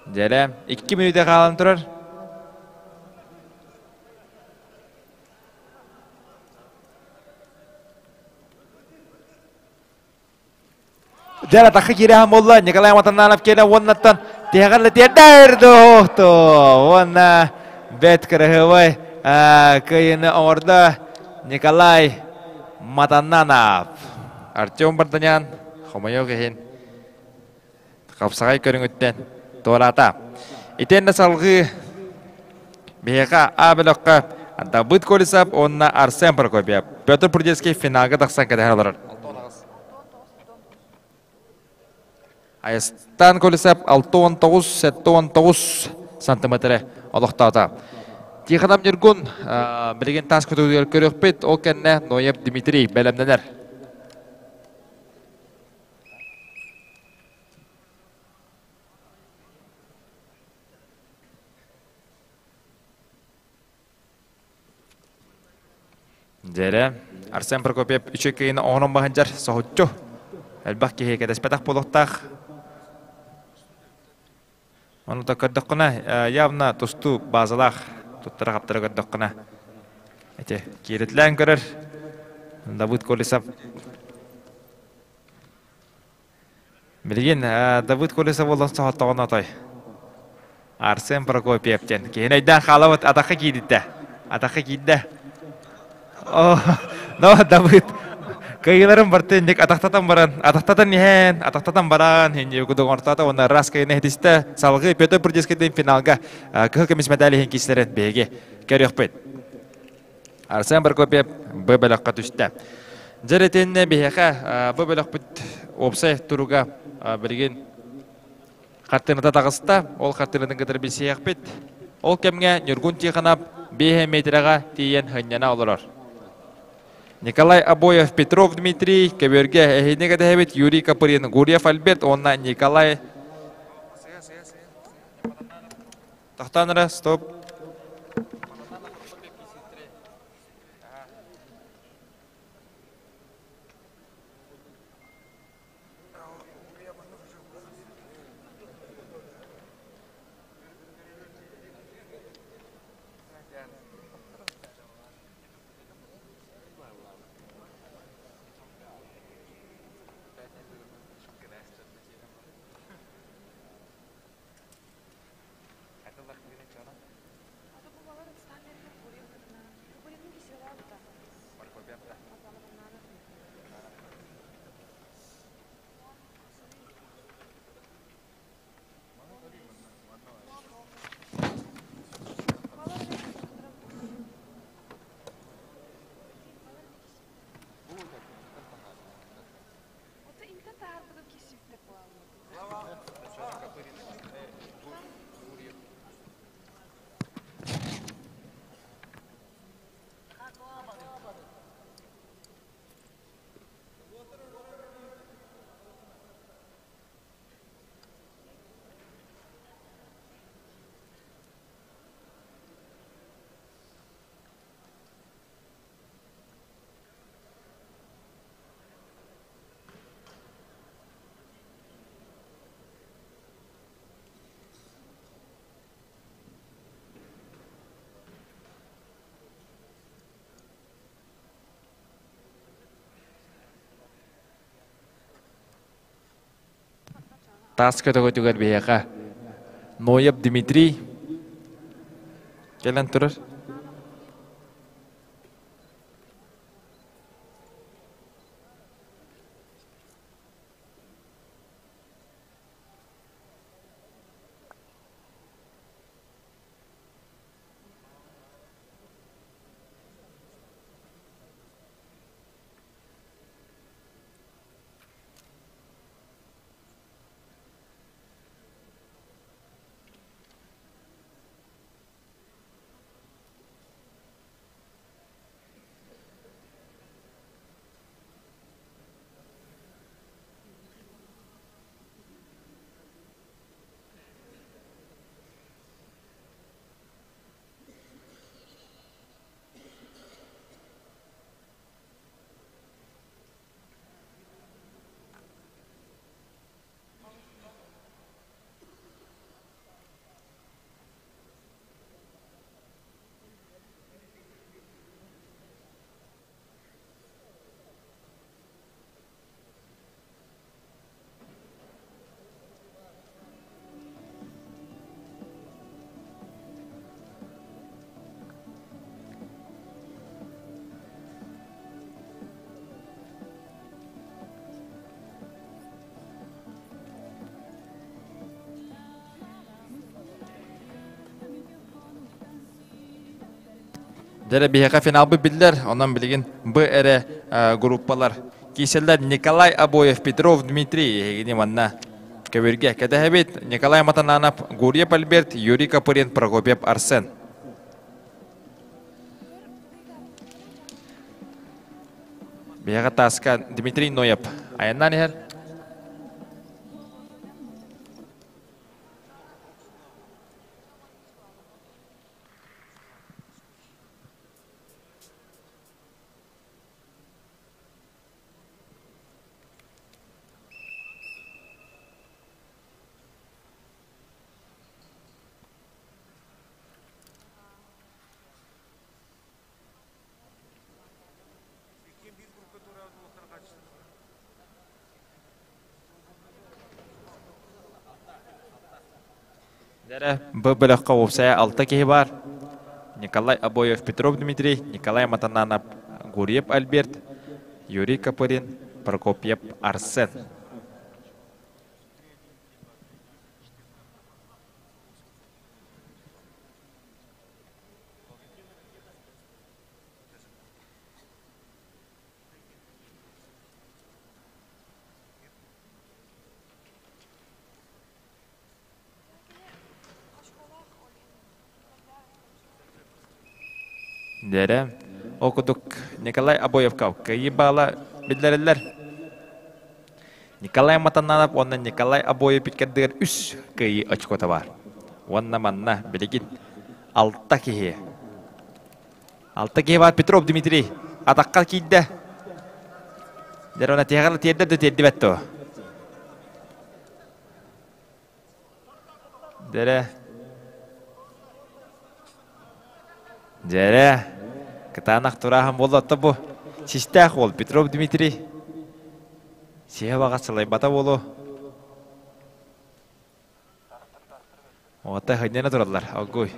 Дьэрэ, 2 мүнүүтэ хаалан турар. Дьэрэ, тахы киирэһэн буолла. Николай Матананов киэнэ уоннаттан тиһэҕэр лэтиэрдэр дуохту. Уонна бэт кыраһыабай кыайыны оҥордо Николай Матананов. Артем Барданян, хомойуох иһин, хапсаҕай көрүҥүттэн туораата. Итиэннэ салҕыы биһиэхэ А бөлөххө Давыд Колесов уонна Арсен Прокопьев Петр Прудецкий финалга тахсан кэтэһэр олорор. Айастан Колесов 69-79 сантиметры олохтоото. Тихонов Ньургун билигин таас көтүүтүгэр көрүөхпүт, ол кэннэ Ноев Дмитрий бэлэмнэнэр. Дьэрэ, Арсен Прокопьев үчүгэй кыйыны оҥорон баһынчар соһуччу. Элбэх киһи кэтэспэтэх буолуохтаах. Ону да көрдөххүнэ, явно тустуу базалаах туттара-хаптара көрдөххүнэ, ити кииритлээн көрөр Давыд Колесов. Билигин Давыд Колесов буолан соһоттоҕун отой. Арсен Прокопьев диэн киһини өйдөөн хаалабыт атахха киирдэ. Атахха киирдэ. О, но Давыд кыайыыларын барты инник атахтатан баран, атахтатан иһэн, атахтатан баран, инни кудук ортоото уонна раз кыайыны иһитистэ. Салгыы Петр Прудецкийдин финалга кыһыл көмүс медаль иһин киирсэрин биһиги көрүөхпүт. Арсен Прокопьев Б бөлөххө түстэ. Дьэр итиннэ биһиэхэ бу бөлөхпүт уопсай туруга билигин хартыыната таҕыста. Ол хартыынатын кытары билсиэхпит. Ол кэмҥэ Ньургун Тихонов 5 метрэҕэ тиийэн сынньана олорор. Николай Обоев, Петров Дмитрий, көбүөргэ эһиини кэтэһэбит Юрий Копырин, Гурьев Альберт уонна Николай Тохтоон эрэ, стоп. Таас көтөҕөтүгэр биһиэхэ Ноев Дмитрий кэлэн турар. Дьэ биһиэхэ финалбыт биллэр, онон билигин Б эрэ группалар кииселлэр Николай Обоев, Петров Дмитрий эһигини манна көбүргэ кэтэһэбит. Николай Матананов, Гурьев Альберт, Юрий Копырин, Прокопьев Арсен. Биһиэхэ тааска Дмитрий Ноев айаннаан иһэр. Дэрэ, бу бөлөххө уопсайа алта киһи баар. Николай Обоев, Петров Дмитрий, Николай Матананов, Гурьев Альберт, Юрий Копырин, Прокопьев Арсен. Дэрэ, ол курдук Николай Обоевка кыайыы баала биллэриллэр. Николай Матананов уонна Николай Обоев иккэрдигэр үс кыайыы очкота баар. Уонна манна билигин алта киһи. Алта киһи баар Петров Дмитрий атахха киирдэ. Дэр она тиһэҕэр тиэрдэр да тиэрдибэт дуо? Дэрэ. Дьэрэ. Кытаанах турааһын буолла отто бу. Систээх уол Петров Дмитрий. Сиһэ баҕа сылайбата буолуо. Оҕото хынньана тураллар, оггуй.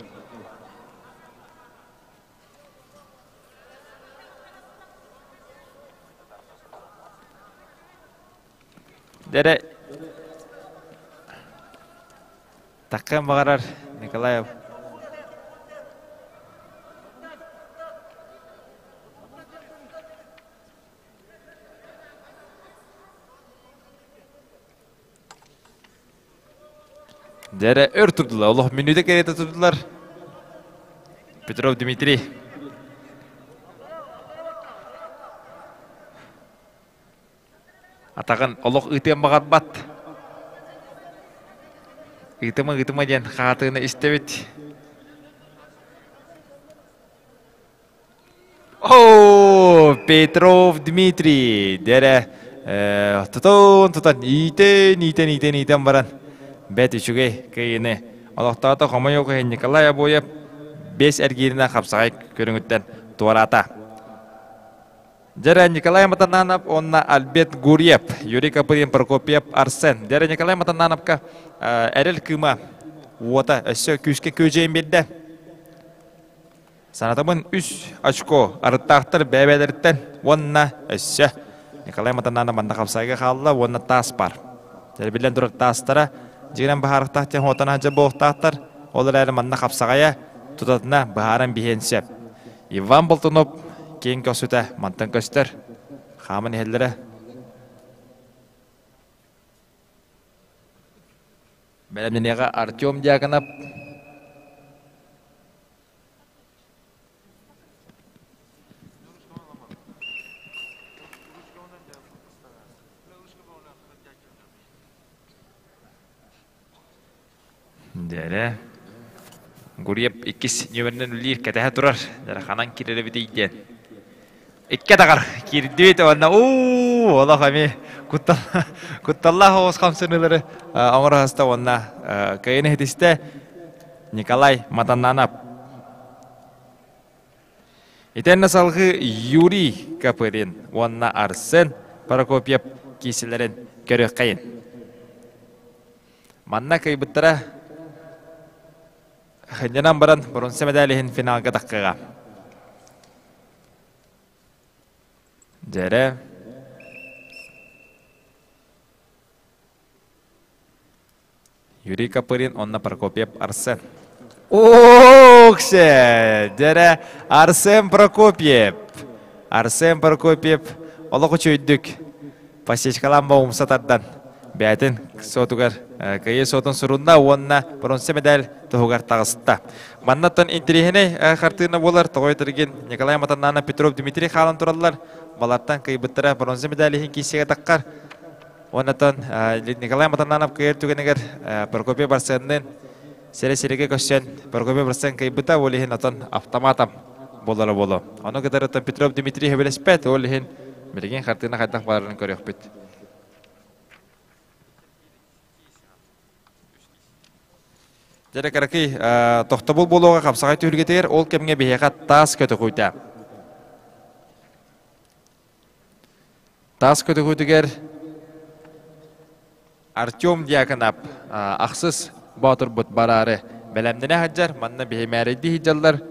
Дэрэ Таккан баҕарар Николаев. Дьэрэ өр турдулар, олох мүнүүтэ кэриэтэ турдулар. Петров Дмитрий. Атаҕын олох ыытыан баҕарбат. Ыытыма ыытыма диэн хаатыыны истэбит. О, Петров Дмитрий дэрэ тутун тутан иитэн иитэн иитэн иитэн баран бэт үчүгэй кыйыны олохтоото хомойуох иһин Николай Обоев бэс эргииринэн хапсаҕай көрүҥүттэн туораата. Дьэрэ Николай Матананов уонна Альберт Гурьев, Юрий Копырин, Прокопьев Арсен. Дьэрэ Николай Матанановка эрэл кыыма уота өссө күүскэ күөдьэйэн биэрдэ. Санатабын үс очко арыттаахтар бэйэ-бэйэлэриттэн уонна өссө Николай Матананов манна хапсайга хаалла уонна таас бар. Биллэн турар таастара дьиҥинэн быһаарыахтаах диэн хуотан сылдьар буолуохтаахтар. Ол эрээри манна хапсаҕайа тутатына быһааран биһиэн сөп. Иван Болтунов киэҥ көхсүтэ мантан көстөр. Хааман иһэллэрэ. Бэлэмнэниэҕэ Артем Дьяконов Дьэрэ. Гурьев иккис нүөмэринэн үлэлиир кэтэһэ турар. Дьэрэ ханан киирэр эбитий диэн. Икки атаҕар киирдибит уонна уу олох эмиэ куттал кутталлаах оҕус хамсаныылары оҥоро хаста уонна кыайан иһитистэ Николай Матаннанов. Итиэннэ салгыы Юрий Копырин уонна Арсен Прокопьев киисэлэрин көрүөххэйин. Манна кыайбыттара хынньанан баран боруонса медаль иһин финалга таххыаҕа. Дьэрэ. Юрий Копырин уонна Прокопьев Арсен. О! Уксе! Дэрэ Арсен Прокопьев. Арсен Прокопьев олох үчүйдүк Пасечкалаан ба умса тардан бэйэтин суотугар кыайыы суотун сурунна уонна бронза медаль туһугар таҕыста. Маннаттан интэриэһинэй хартыына буолар тоҕо этэргин Николай Матаннана Петров Дмитрий хаалан тураллар. Балартан кыайбыттара бронза медаль иһин киирсиигэ таххар. Уоннатан Николай Матаннанов кыайар түгэнигэр Прокопий Барсеннын сирэ-сиригэ көрсөн Прокопий Барсен кыайбыта, ол иһин отон автоматом буолара буолуо. Ону кытары Петров Дмитрий сөбүлэспэт, ол иһин билигин хартыына хайдах барарын көрүөхпүт. Дьэрэ кыракый тохтобул буолуоҕа хапсаҕай түһүлгэтигэр ол кэмҥэ биһиэхэ таас көтөҕүүтэ. Таас көтөҕүүтүгэр Артем Дьяконов ахсыс боотурбут бараары бэлэмнэнэ сылдьар, манна биһимээрэйдии сылдьаллар.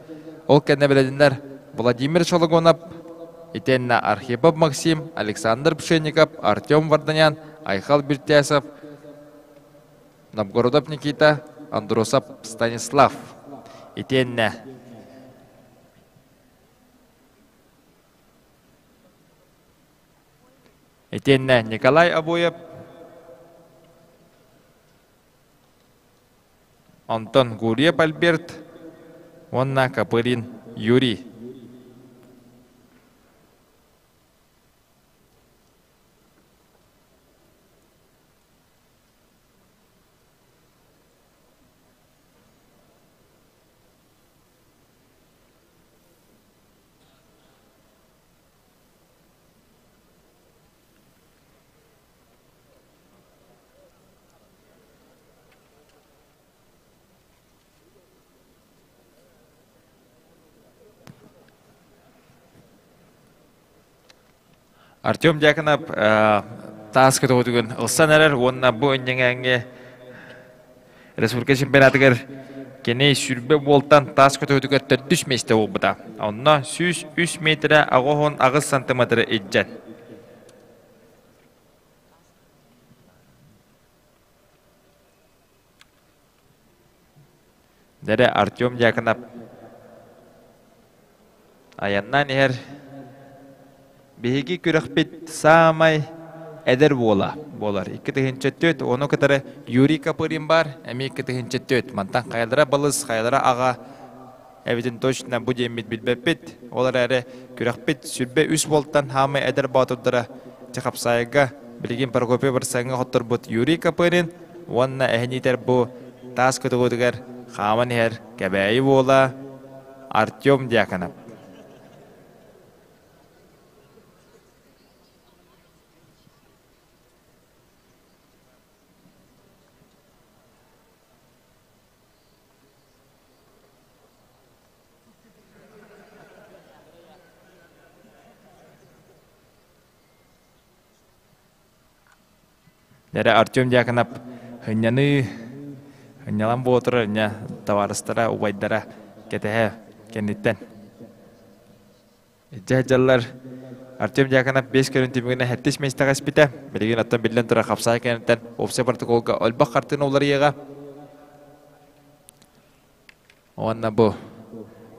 Ол кэннэ бэлэннэр Владимир Шологонов, итиэннэ Архипов Максим, Александр Пшенников, Артем Варданян, Айхал Биртясов, Новгородов Никита, Андросов Станислав. Итиэннэ Итиэннэ Николай Обоев, онтон Гурьев Альберт уонна Копырин Юрий. Артем Дьяконов таас көтөҕүтүгүн ылсан эрэр уонна бу инньэҥээҥҥи Республика чемпионатыгар кини сүүрбэ буолтан таас көтөҕүтүгэр төрдүс миэстэ буолбута. Онно 103 метрэ 88 сантиметры илдьэн. Дэрэ Артем Дьяконов айаннаан иһэр. Биһиги күрэхпит саамай эдэр буола буолар. 2 4, ону кытары Юрий Копырин бар, эмиэ 2 4. Мантан хайалара балыс, хайалара аҕа эбитин точно бу диэммит билбэппит. Ол эрээри күрэхпит сүрбэ үс буолтан хаамай эдэр боотурдара Чахапсаайга билигин Прокопий Барсаҥҥа хотторбут Юрий Копырин уонна эһиниитэр бу таас көтөҕүтүгэр хааман иһэр Кэбээйи буола Артем Дьяконов. Дэрэ Артем Дьяконов һынньаныы һынньалан буола турар инньэ табаарыстара, убайдара кэтэһэ кэнниттэн. Дьэ дьаллар Артем Дьяконов 5 көрүн түмүгүнэн сэттис миэстэҕэ испитэ. Билигин оттон биллэн турар хапсаҕай кэнниттэн уопсай протоколга өлбөх хартыына уларыйыаҕа. Уонна бу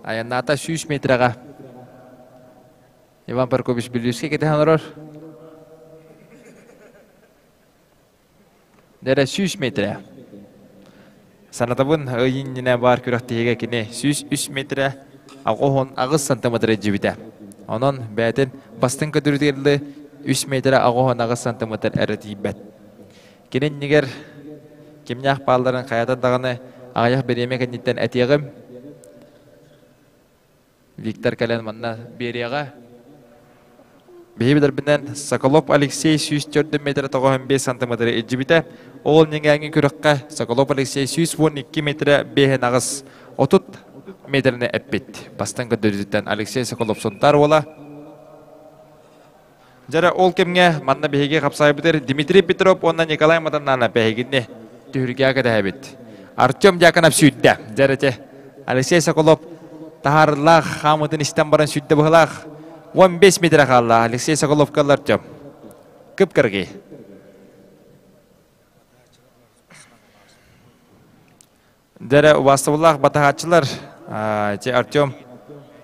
айаннаата 100 метрэҕэ Иван Паркович Бүлүүскэ кэтэһэн олорор. Дэрэ 100 метрэ. Санатабын ый иннинэ баар күрэхтэһиигэ кини 103 метрэ 88 сантиметр илдьибитэ. Онон бэйэтин бастыҥ көтүрүтүгэр дылы 3 метрэ 88 сантиметр эрэ тиийбэт. Кини иннигэр кимнээх баалларын хайата даҕаны аҕыйах бириэмэ кэнниттэн этиэҕим. Виктор кэлэн манна биэриэҕэ. Биһи билэрбинэн Соколов Алексей 104 метр 95 сантиметры илдьибитэ. Ол ньиҥээҥи күрэххэ Соколов Алексей 112 метрэ 5 30 метрини эппит. Бастыҥ көрдөрүүтүттэн Алексей Соколов Сунтаар уола. Дьэрэ ол кэмҥэ манна биһиги хапсаайбытыр Дмитрий Петров уонна Николай Матаннанов эһигини түһүлгэҕэ кэтэһэбит. Артем Дьяконов сүүрдэ. Дьэрэ Алексей Соколов таһаарылаах хаамытын истэн баран сүүрдэ быһылаах. 15 метрэ хаалла Алексей Соколовка Артем. Кып-кыргый. Дьэрэ убаастабыллаах батаһааччылар. Те Артем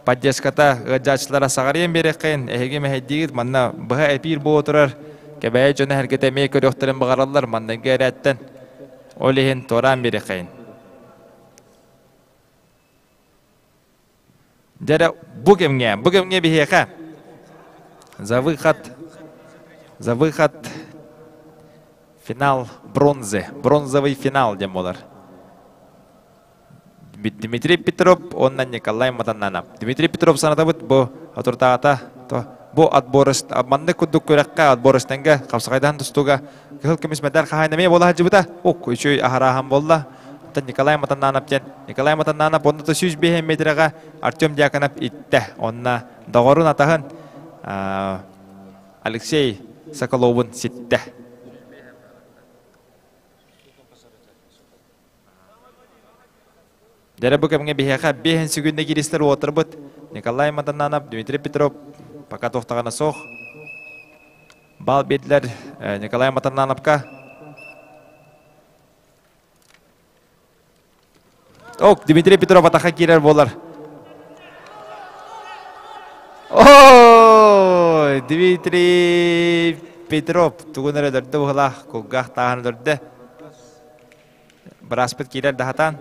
поддержката ыалдьааччылара саҕарыйан биэриэххин, эһиги мэһэйдиигит, манна быһа эпиир буола турар. Кэбээйи дьоно эһэргэтэ эмиэ көрүөхтэрин баҕараллар, манныгы эрээттэн. Ол иһин туораан биэриэххэйин. Дьэ бу кэмҥэ биһиэхэ за выход, за выход финал бронзы, бронзовый финал диэн буолар. Дмитрий Петров уонна Николай Матаннанов. Дмитрий Петров санатабыт бу отуртаата бу отбор маннык курдук күрэххэ отборочнайга хапсаҕайдаһан тустууга кыһыл көмүс медаль хаһаайына эмиэ буола сылдьыбыта. Ок, үчүгэй аһарааһын буолла. Оттон Николай Матаннанов диэн Николай Матаннанов онно 105 метрэҕэ Артем Дьяконов иттэ. Онно доҕорун атаһын Алексей Соколовун ситтэ. Дьэрэ бу кэмҥэ биһиэхэ биэһин сүгүннэ кииристэр уолаттарбыт Николай Матаннанов, Дмитрий Петров пока туохтаҕына суох. Бал биэрдилэр Николай Матаннановка. Ок, Дмитрий Петров атаха киирэр буолар. Ой, Дмитрий Петров тугун эрэ өлөрдө быһылаах, кулгаах тааһын өлөрдө. Бырааспыт киирэр да хатаан.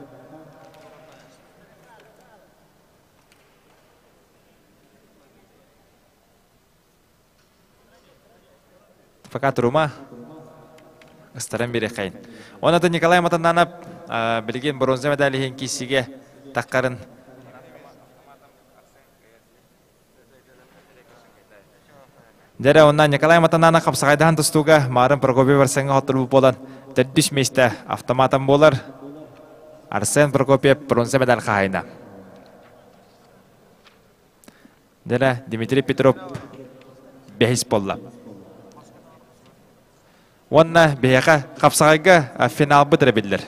Пока турума. Ыстаран биэриэххэйин. Онон Николай Матаннанов билигин бронза медаль иһин киирсиигэ таххарын Дьэрэ, онно Николай Матанана хапсаҕайдаһан тустууга Марын Прокопьев Арсеҥҥа хотторбут буолан, төрдүс миэстэ автоматом буолар. Арсен Прокопьев бронза медаль хаһаайына. Дьэрэ, Дмитрий Петров бэһис буолла. Уонна биһиэхэ хапсаҕайга финалбыт эрэ биллэр.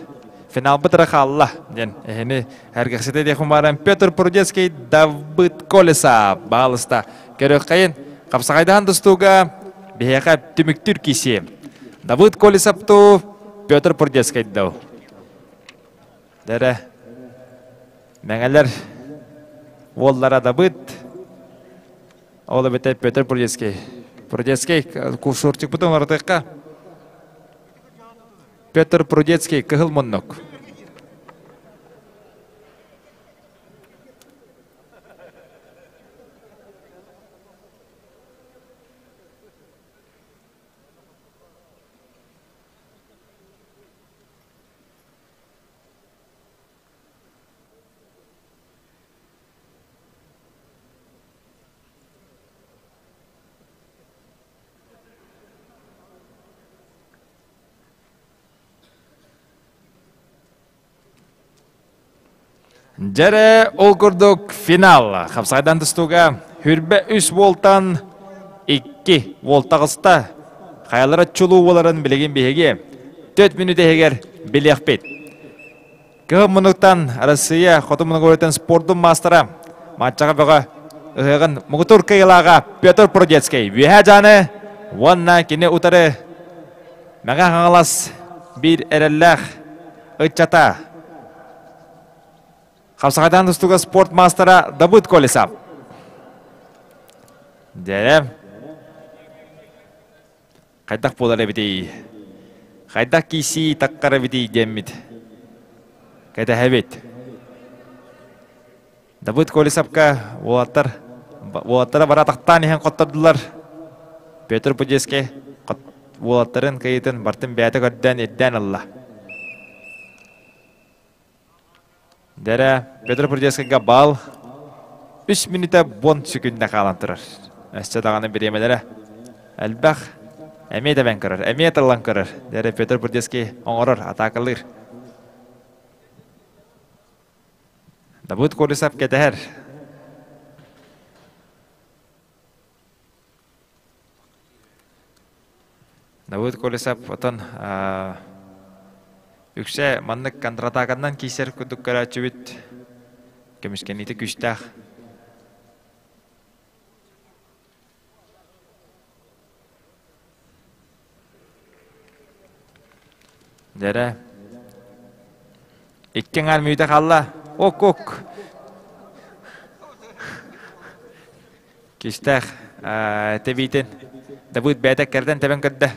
Финалбыт эрэ хаалла диэн эһини эргэхситэ диэхпин баран Петр Прудецкий Давыд Колеса баалыста. Көрүөххэйин хапсаҕайдаһан тустууга биһиэхэ түмүктүүр киси. Давыд Колесовтуу Петр Прудецкий дау. Дэрэ Мэҥэлэр уоллара Давыд Ол эбэтэр Петр Прудецкий. Прудецкий курсурчикпытын уларытыахха. Петр Прудецкий кыһыл муннук. Дьэрэ, ол курдук финал. Хапсайдан тустууга хүрбэ үс уолтан икки уол таҕыста. Хайалара чулуу буоларын билигин биһиги 4 мүнүүтэ иһигэр билиэхпит. Кыһыл муннуктан Россия хоту муннугуруттан спордун маастара матчаҕа бөҕө ыһыаҕын муҥутуур кыайыылааҕа Петр Прудецкий үөһээ дьааны уонна кини утары Мэҥэ Хаҥалас биир эрэллээх ыччата Хапсаҕайдаан тустууга спорт маастара Давыд Колесов. Дьэ, Хайдах буолар эбитий? Хайдах киисии таккар эбитий диэммит. Кэтэһэбит. Давыд Колесовка уолаттар уолаттара бара тахтаан иһэн хоттордулар. Петр Пудецкий уолаттарын кыйытын бартын бэйэтэ көрдөөн ирдээн ылла. Дэрэ Петр Прудецкийга баал үс мүнүүтэ бон сүкүннэ хаалан турар. Өссө даҕаны бириэмэлэрэ элбэх. Эмиэ тэбэн көрөр, эмиэ тыллан көрөр. Дэрэ Петр Прудецкий оҥорор, атаакалыыр. Давыд Колесов кэтэһэр. Давыд Колесов отон үксэ маннык контратаканнан киирсэр курдук көрөөччүбүт көмүскэниитэ күүстээх. Дьэрэ. Икки аҥаар мүнүүтэ хаалла. Ок-ок. Кистээх тэбиитин Давыд бэйэтэ кэрдэн тэбэн көрдө.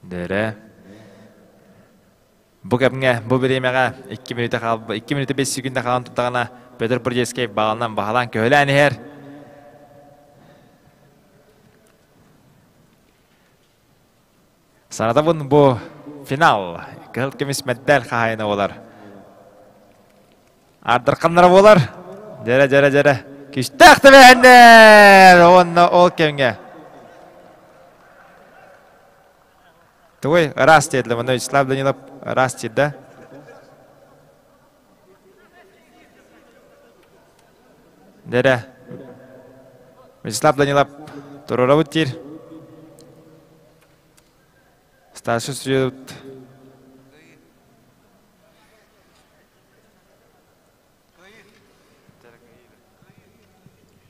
Дэрэ. Бу кэмҥэ, бу бириэмэҕэ 2 мүнүүтэ хаалбы, 2 мүнүүтэ 5 секунда хаалан турдаҕына Петр Бурдецкий баҕалынан баһылаан көһөлөөн иһэр. Санатабын бу финал. Кыһыл көмүс мэддээл хаһаайына буолар. Ардырханнара буолар. Дьэрэ, дьэрэ, дьэрэ. Күүстээх тэбэһэннэр! Уонна ол кэмҥэ. Тугуй, ыраас диэтилэр. Манна Вячеслав Данилов ыраас диир да? Дэрэ. Вячеслав Данилов туруорабыт диир. Старший судья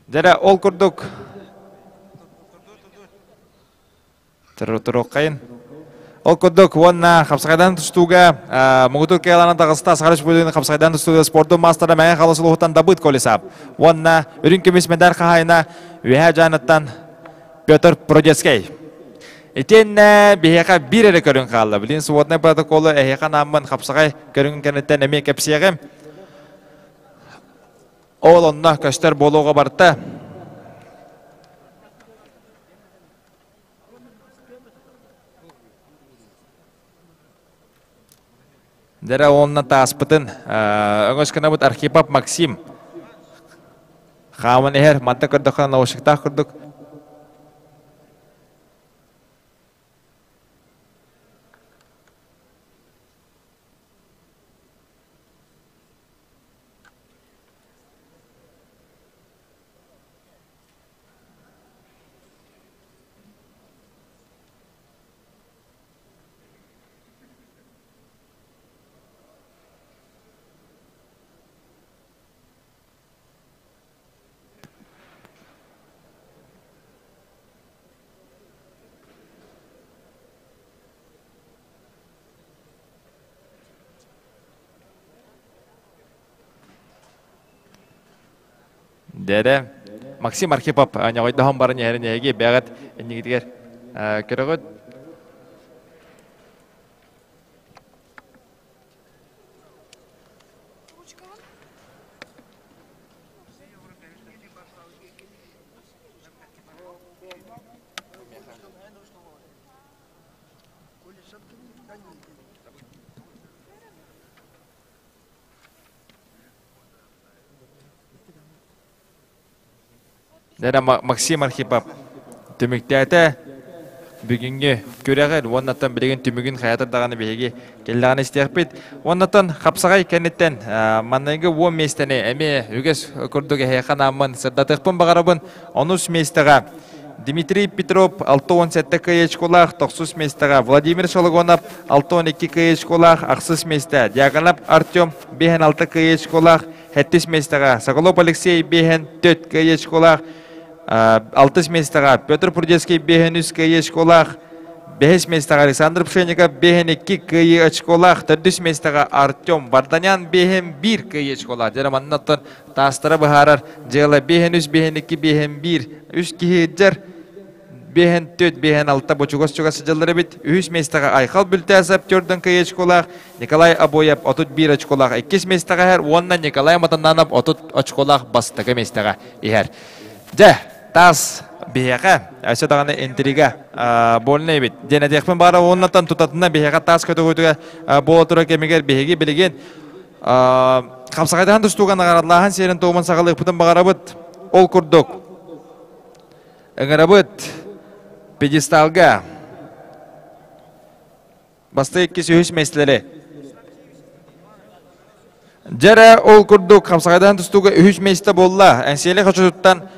Дэрэ ол курдук Туруоххайын. Ол курдук уонна хапсаҕайдан тустууга муҥутуур кыайалаан таҕыста Саха Республикатын хапсаҕайдан тустууга спордун маастара Мэҥэ Хаҥалас улууһуттан Дабыт Колесов уонна үрүҥ көмүс медаль хаһаайына Үөһээ Дьааныттан Петр Продецкий. Итиэннэ биһиэхэ биир эрэ көрүҥ хаалла. Билин своднай протоколу эһиэхэ анааммын хапсаҕай көрүҥүн кэнниттэн эмиэ кэпсиэҕим. Ол онно көстөр буолуоҕа барта. Дэрэ уонна тааспытын өҥөс гынабыт Архипов Максим хааман иһэр манта көрдөххө наушниктаах курдук. Дэрэ Максим Архипов ньоҕойдоһон баран иһэрин эһиги бэҕэт иннигитигэр көрөҕүт. Дэрэ Максим Архипов түмүктээтэ бүгүҥҥү күрэҕин уоннаттан билигин түмүгүн хайатар даҕаны биһиги кэллэҕин истиэхпит. Уоннаттан хапсаҕай кэнниттэн манныгы уон миэстэни эмиэ үгэс курдук эһиэхэ анааммын сырдатыахпын баҕарабын. Онус миэстэҕэ Дмитрий Петров 67 кыайыачкалаах, тохсус миэстэҕэ Владимир Шологонов 62 кыайыачкалаах, ахсыс миэстэ Дьяконов Артем 56 кыайыачкалаах, сэттис миэстэҕэ Соколов Алексей 54 кыайыачкалаах, алтыс миэстэҕэ Петр Прудецкий 53 кыайыачкалаах, бэһис миэстэҕэ Александр Пшенников 52 кыайыы очколаах, төрдүс миэстэҕэ Артем Варданян 51 кыайыы очколаах. Дьэ, манна оттон таастара быһаарар дьыала биэһин үс, биэһин икки, биэһин биир. Үс киһи илдьэр биэһин түөрт, биэһин алта бу чугас-чугас сылдьаллар эбит. Үһүс миэстэҕэ Айхал Бүлтээсэп төрдөн кыайыы очколаах, Николай Обоев 31 очколаах иккис миэстэҕэ иһэр уонна Николай Матананов 30 очколаах бастакы миэстэҕэ иһэр. Дьэ, таас биһиэхэ өссө даҕаны интрига больно эбит диэн этиэхпин баара уоннаттан тутатына биһиэхэ таас көтөҕүүтүгэр буола турар кэмигэр биһиги билигин Хапсаҕайдаһан тустууга наҕараадалааһын сиэрин туомун саҕалыахпытын баҕарабыт. Ол курдук, ыҥырабыт пьедесталга бастакы иккис үһүс миэстэлэри. Дьэрэ ол курдук хапсаҕайдаһан тустууга үһүс миэстэ буолла. Эҥсиэли хочотуттан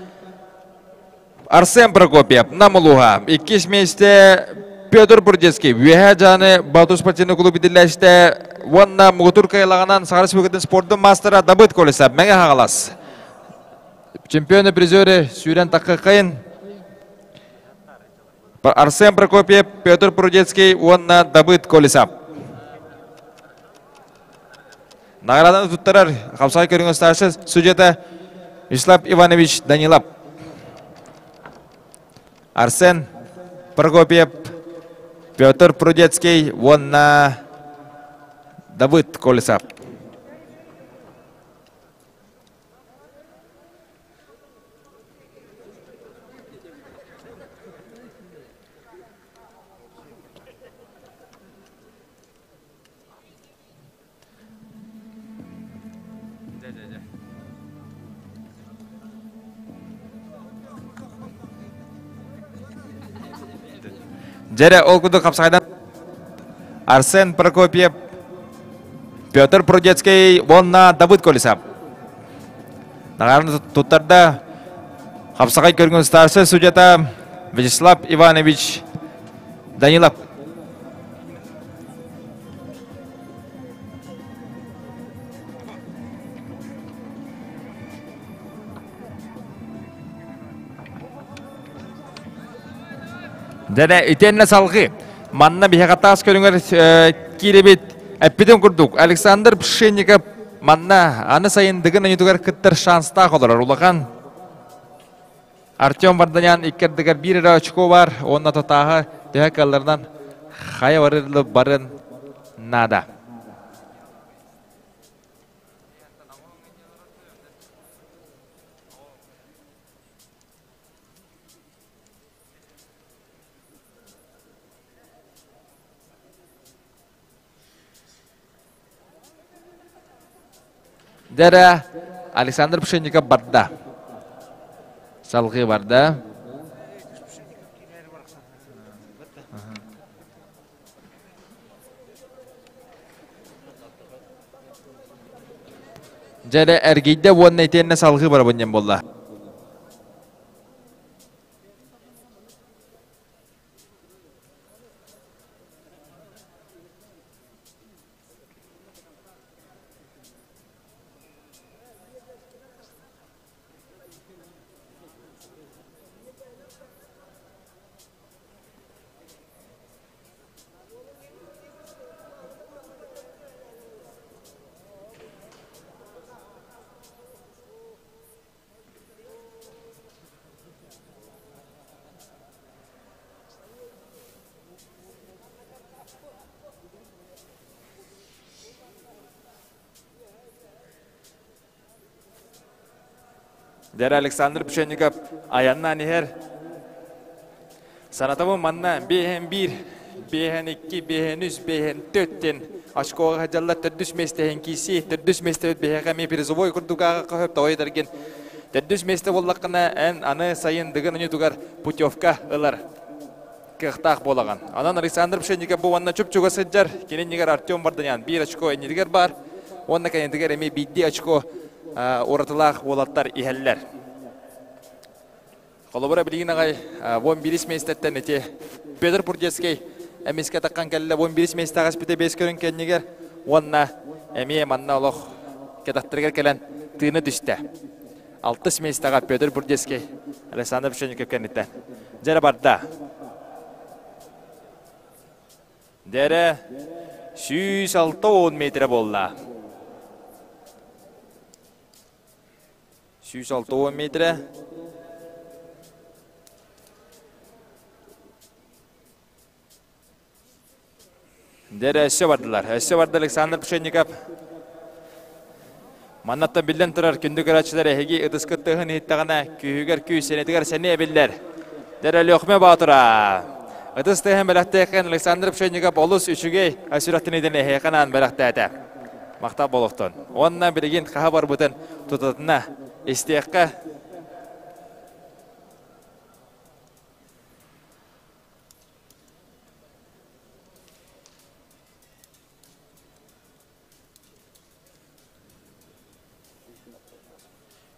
Арсен Прокопьев, Нам улууһа. Иккис миэстэ Петр Бурдецкий, Үөһээ Дьааны Баатур спортивный клуб итиллээччитэ уонна муҥутуур кыайылаҕынан Саха Республикатын спордун маастара Дабыт Колесов, Мэҥэ Хаҥалас. Чемпионы призеры сүүрэн таххаххайын. Арсен Прокопьев, Петр Прудецкий уонна Давыд Колесов. Награданы туттарар хапсаҕай көрүҥэ старший судьята Вячеслав Иванович Данилов. Арсен Прокопьев, Петр Прудецкий уонна Давыд Колесов. Дьэрэ ол курдук хапсаҕайдан Арсен Прокопьев, Петр Прудецкий уонна Давыд Колесов. Наҕараны туттарда хапсаҕай көрүҥүн старшай судьята Вячеслав Иванович Данилов. Дьэ, итиэннэ салгыы. Манна биһиэхэ таас көрүҥэр киирибит эппитим курдук Александр Пшенников манна аны сайын Дыгын ойуутугар кыттар шанстаах олорор улахан Артем Варданян икки ардыгар биир эрэ очко бар уонна тотааһа төһө кыалларынан хайа барырлы барын наада. Дэрэ Александр Пшенников барда. Салгыы барда. Дьэрэ эргийдэ уонна итиэннэ салгыы барабын диэн буолла. Дьэр Александр Пшенников айаннаан иһэр. Санатабын манна биэһэн биир, биэһэн икки, биэһэн үс, биэһэн төрт диэн очкоҕа сылдьаллар төрдүс миэстэһин киирсии, төрдүс миэстэбит биһиэхэ эмиэ призовой курдук ааҕахха сөп тоҕо этэргин. Төрдүс миэстэ буоллаххына эн аны сайын Дыгын ойуутугар путевка ылар кыахтаах буолаҕын. Онон Александр Пшенников бу уонна чуп-чугас сылдьар, кини иннигэр Артем Варданян биир очко иннигэр баар уонна кэннитигэр эмиэ биирдии очко уратылаах уолаттар иһэллэр. Холобура билигин аҕай уон биирис миэстэттэн ити Петр Пурдецкий эмискэ таххан кэллэ уон биирис миэстэҕэ испитэ бэс көрүн кэннигэр уонна эмиэ манна олох кэтахтарыгар кэлэн тыына түстэ. Алтыс миэстэҕэ Петр Бурдецкий Александр Пшенников кэнниттэн. Дьэрэ барда. Дэрэ 160 метрэ буолла. 160 метрэ. Дьэ өссө бардылар. Өссө барда Александр Пшенников. Маннаттан биллэн турар күндү көрөөччүлэр эһиги ытыскыт тыаһын иһиттэҕинэ күүһүгэр күүс, сэнэтигэр сэниэ эбиллэр. Дэрэ Лөхмө Баатыра. Ытыс тыаһын бэлэхтээххин Александр Пшенников олус үчүгэй сүрэхтэниитин эһиэхэ анаан бэлэхтээтэ. Махтал буолуохтун. Уонна билигин хаһа барбытын тутатына истиэххэ.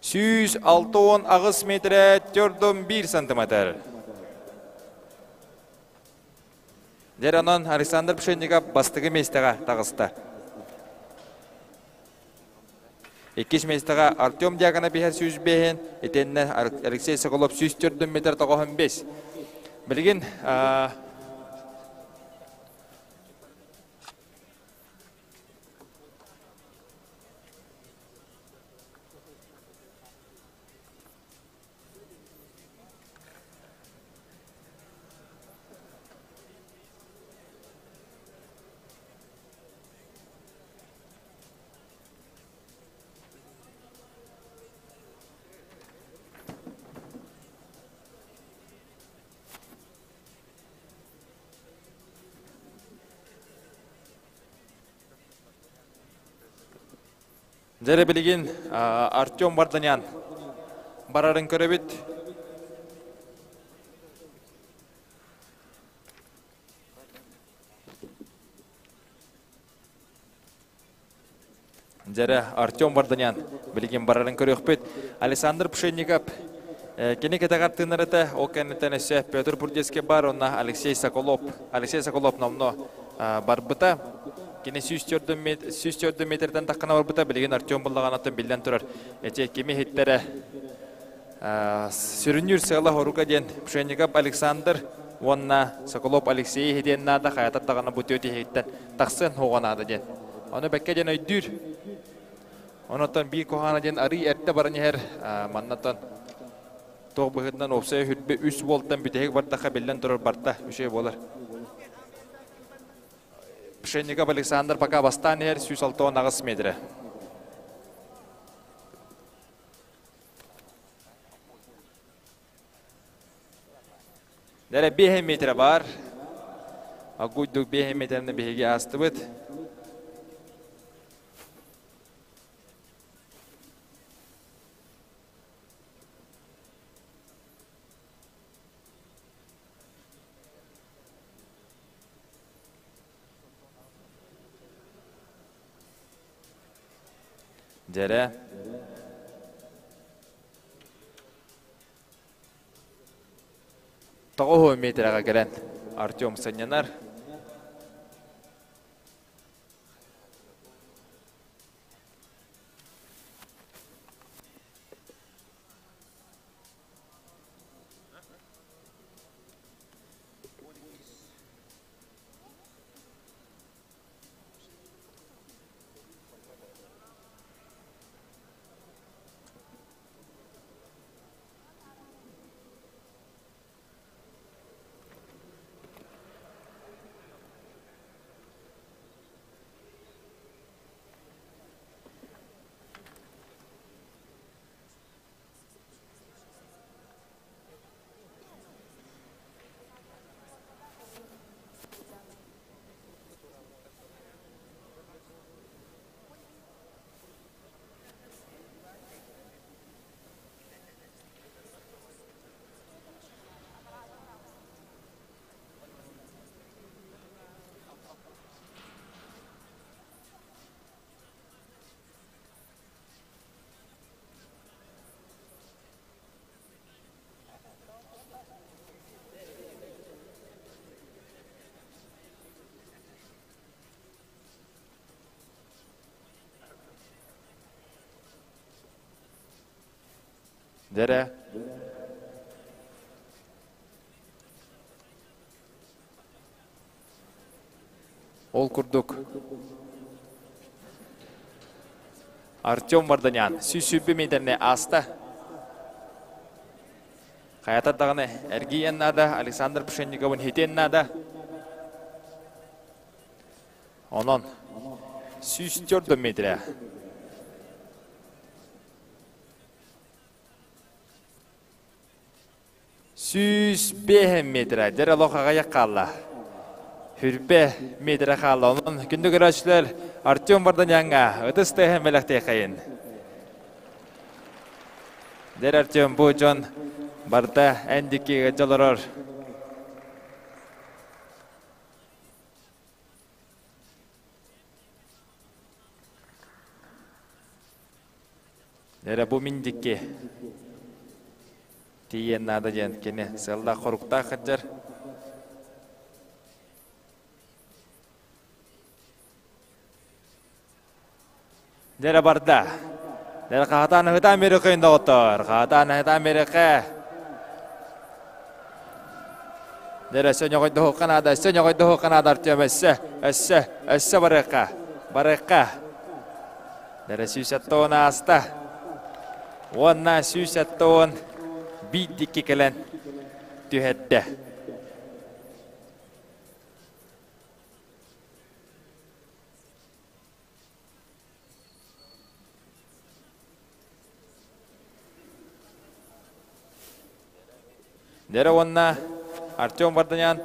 168 метрэ 4,1 сантиметр. Дьэр онон Александр Пшенников бастакы миэстэҕэ таҕыста. Иккис миэстэҕэ Артем Дьяконов иһэр 105-ин, итиэннэ Алексей Соколов 104 метр 95. Билигин Дьэ билигин Артем Варданян барарын көрөбүт. Дьэрэ Артем Варданян билигин барарын көрүөхпүт. Александр Пшенников кини кэтэҕэр тыынар этэ, ол кэнниттэн өссө Петр Бурдецкий бар, онно Алексей Соколов. Алексей Соколов номно барбыта. Кини 104 метртэн таххана барбыта, билигин Артем буллаҕанаттан биллэн турар. Эти кими иһиттэрэ сүрүннүүр сыала хорука диэн Пшенников Александр уонна Соколов Алексей иһитиэн наада, хайатар даҕаны бу түөт иһиттэн тахсыан хоҕо наада диэн. Ону бэккэ диэн өйдүүр. Онотон биир куһаҕана диэн арый эрдэ баран иһэр маннатан туох быһыытынан уопсайа хүрбэ үс уолтан бүтэһик бардахха биллэн турар барта үчүгэй буолар. Пшенников Александр пока бастаан иһэр 168 метрэ. Дэрэ 5 метрэ бар. Агуйдук 5 метрни биһиги аастыбыт. Дьэрэ. Тоҕуһу метрэҕэ кэлэн Артем сынньанар. Дэрэ. Ол курдук Артем Варданян сүүс метрне ааста. Хайатар даҕаны эргийэн наада, Александр Пшенниковын хитиэн наада. Онон 104 метрэ. 105 метрэ. Дьэр олох аҕыйах хаалла. Хүрбэ метрэ хаалла. Онон күндү көрөөччүлэр Артем Варданяҥҥа ытыс тыаһын бэлэхтиэхэйин. Дьэр Артем бу дьон барыта эн дикки дьолорор. Эрэ бу мин дикки тиийэн наада диэн кини сыаллаах хоруктаах сылдьар. Дэрэ барда. Дэрэ хаатаан ыһытаан берекейин доҕоттор. Хаатаан ыһытаан береке. Дэрэ сөнөҕөйдөһүөххэ наада, сөнөҕөйдөһүөххэ наада Артем өссө, өссө, өссө барыахха, барыахха. Дэрэ 170 ааста. Уонна 171 дикки кэлэн түһэрдэ. Дэрэ уонна Артем Варданян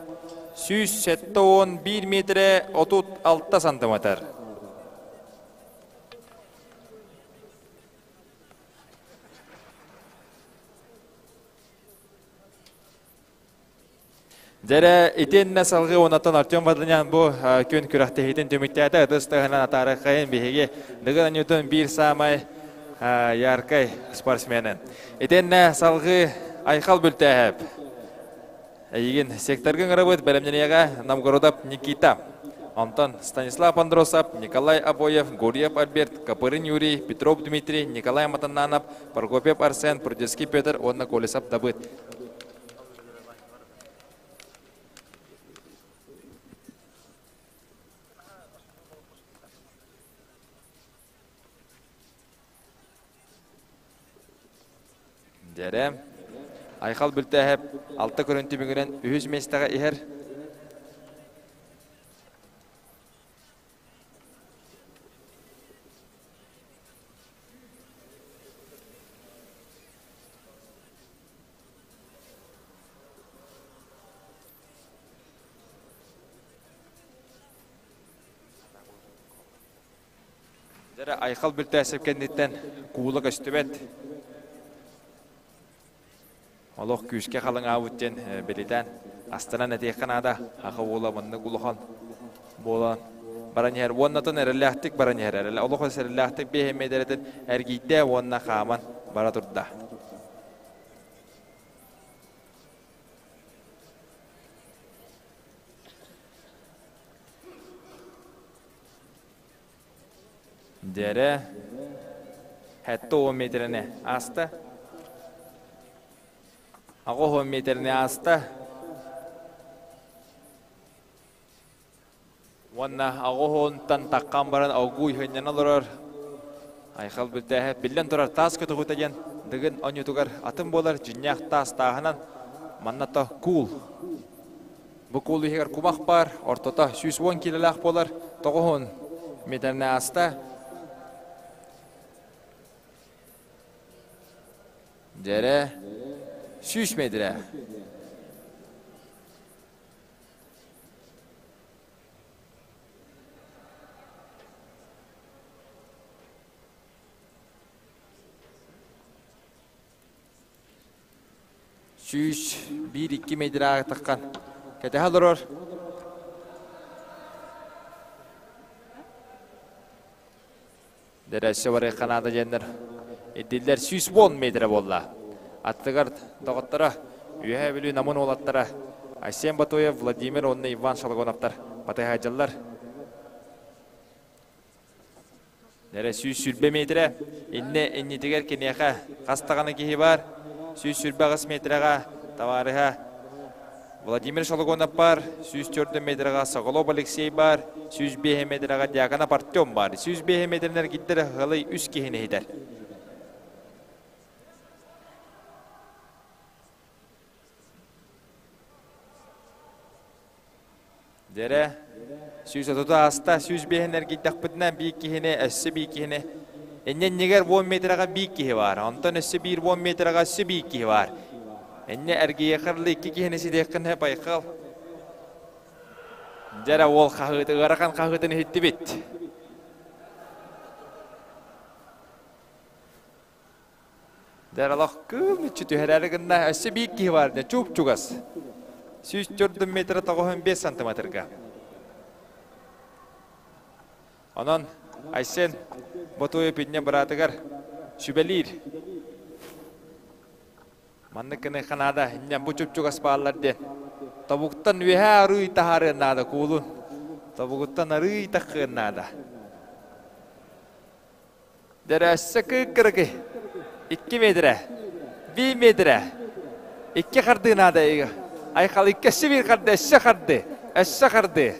171 метрэ 36 сантиметр. Дьэрэ, итиэннэ салгыы уоннаттан Артем Варданян бу күн күрэхтэһиитин түмүктээтэ. Ытыс тыаһынан атаарыаххайын биһиги Дыгын Анютун биир саамай яркай спортсменын. Итиэннэ салгыы Айхал Бүлтээһэп. Эйигин секторгын ырабыт бэлэмнэниэҕэ Новгородов Никита. Онтон Станислав Андросов, Николай Обоев, Гурьев Альберт, Копырин Юрий, Петров Дмитрий, Николай Матаннанов, Прокопьев Арсен, Прудецкий Петр уонна Колесов Давыд. Дьэрэ, Айхал Бүлтээһэп алта көрүн түмүгүнэн үһүс миэстэҕэ иһэр. Дьэрэ Айхал Бүлтээсэп кэнниттэн куула көстүбэт. Олох күүскэ халыҥаабыт диэн бэлиэтээн астынан этиэххэ наада. Аха уола маннык улахан буолан баран иһэр. Уоннатын эрэллээхтик баран иһэр. Олох эрэллээхтик биэһин миэтэрэтин эргийдэ уонна хааман бара турда. Дьэрэ 70 метрэни ааста. 80 метрэни ааста. Уонна 80-тан таххан баран огуй хынньана олорор. Айхал Бүлтээһэ биллэн турар таас көтөҕүтэ диэн Дыгын онньутугар атын буолар дьиннээх таас тааһынан манна то куул. Бу куул иһигэр кумах баар, ортото 110 киилэлээх буолар, 90 метрне ааста. Дьэрэ 100 метрэ. 101-2 метрааҕы таххан кэтэһэ олорор. Дэрэ барыахха наада диэннэр ирдииллэр 110 метрэ буолла. Аттыгар доҕотторо Үөһээ Бүлүү Намын уолаттара Айсен Батуев, Владимир уонна Иван Шологоновтар батыһаадьаллар. Эрэ 120 метрэ. Иннэ иннитигэр киниэхэ хас даҕаны киһи бар. 128 метрэҕэ табаарыһа Владимир Шологонов бар, 104 метрэҕэ Соколов Алексей бар, 105 метрэҕэ Дьяконов Артем бар. 105 метринэр гиддер хылый үс киһини иһитэр. Дьэрэ, 130 ааста, 105 эргийдэхпитинэ биир киһини, өссө биир киһини. Инньэ-иннигэр 10 метрэҕэ биир киһи баар, онтон өссө биир 10 метрэҕэ өссө биир киһи баар. Инньэ эргийиэхэр икки киһини ситиэххин сөп, Айхал. Дьэрэ уол хаһыыты, ыарахан хаһыытын иһиттибит. Дьэ, олох кыыл мүччү түһэрээри гынна, өссө биир киһи баар дьэ, чуп-чугас. 104 метр 95 сантиметрга. Онон Айсен Ботуев инньэ быраатыгар сүбэлиир. Маннык гыныахха наада, инньэ бу чуп-чугас бааллар диэн. Тобуктан үөһээ арыый таһаарыан наада куулун. Тобугуттан арыый таххыан наада. Дөрөөссө кыыккырыкый. 2 метрэ. 1 метрэ. Икки хардыы наада. Айхал иккэсси биир харды, өссө харды, өссө харды.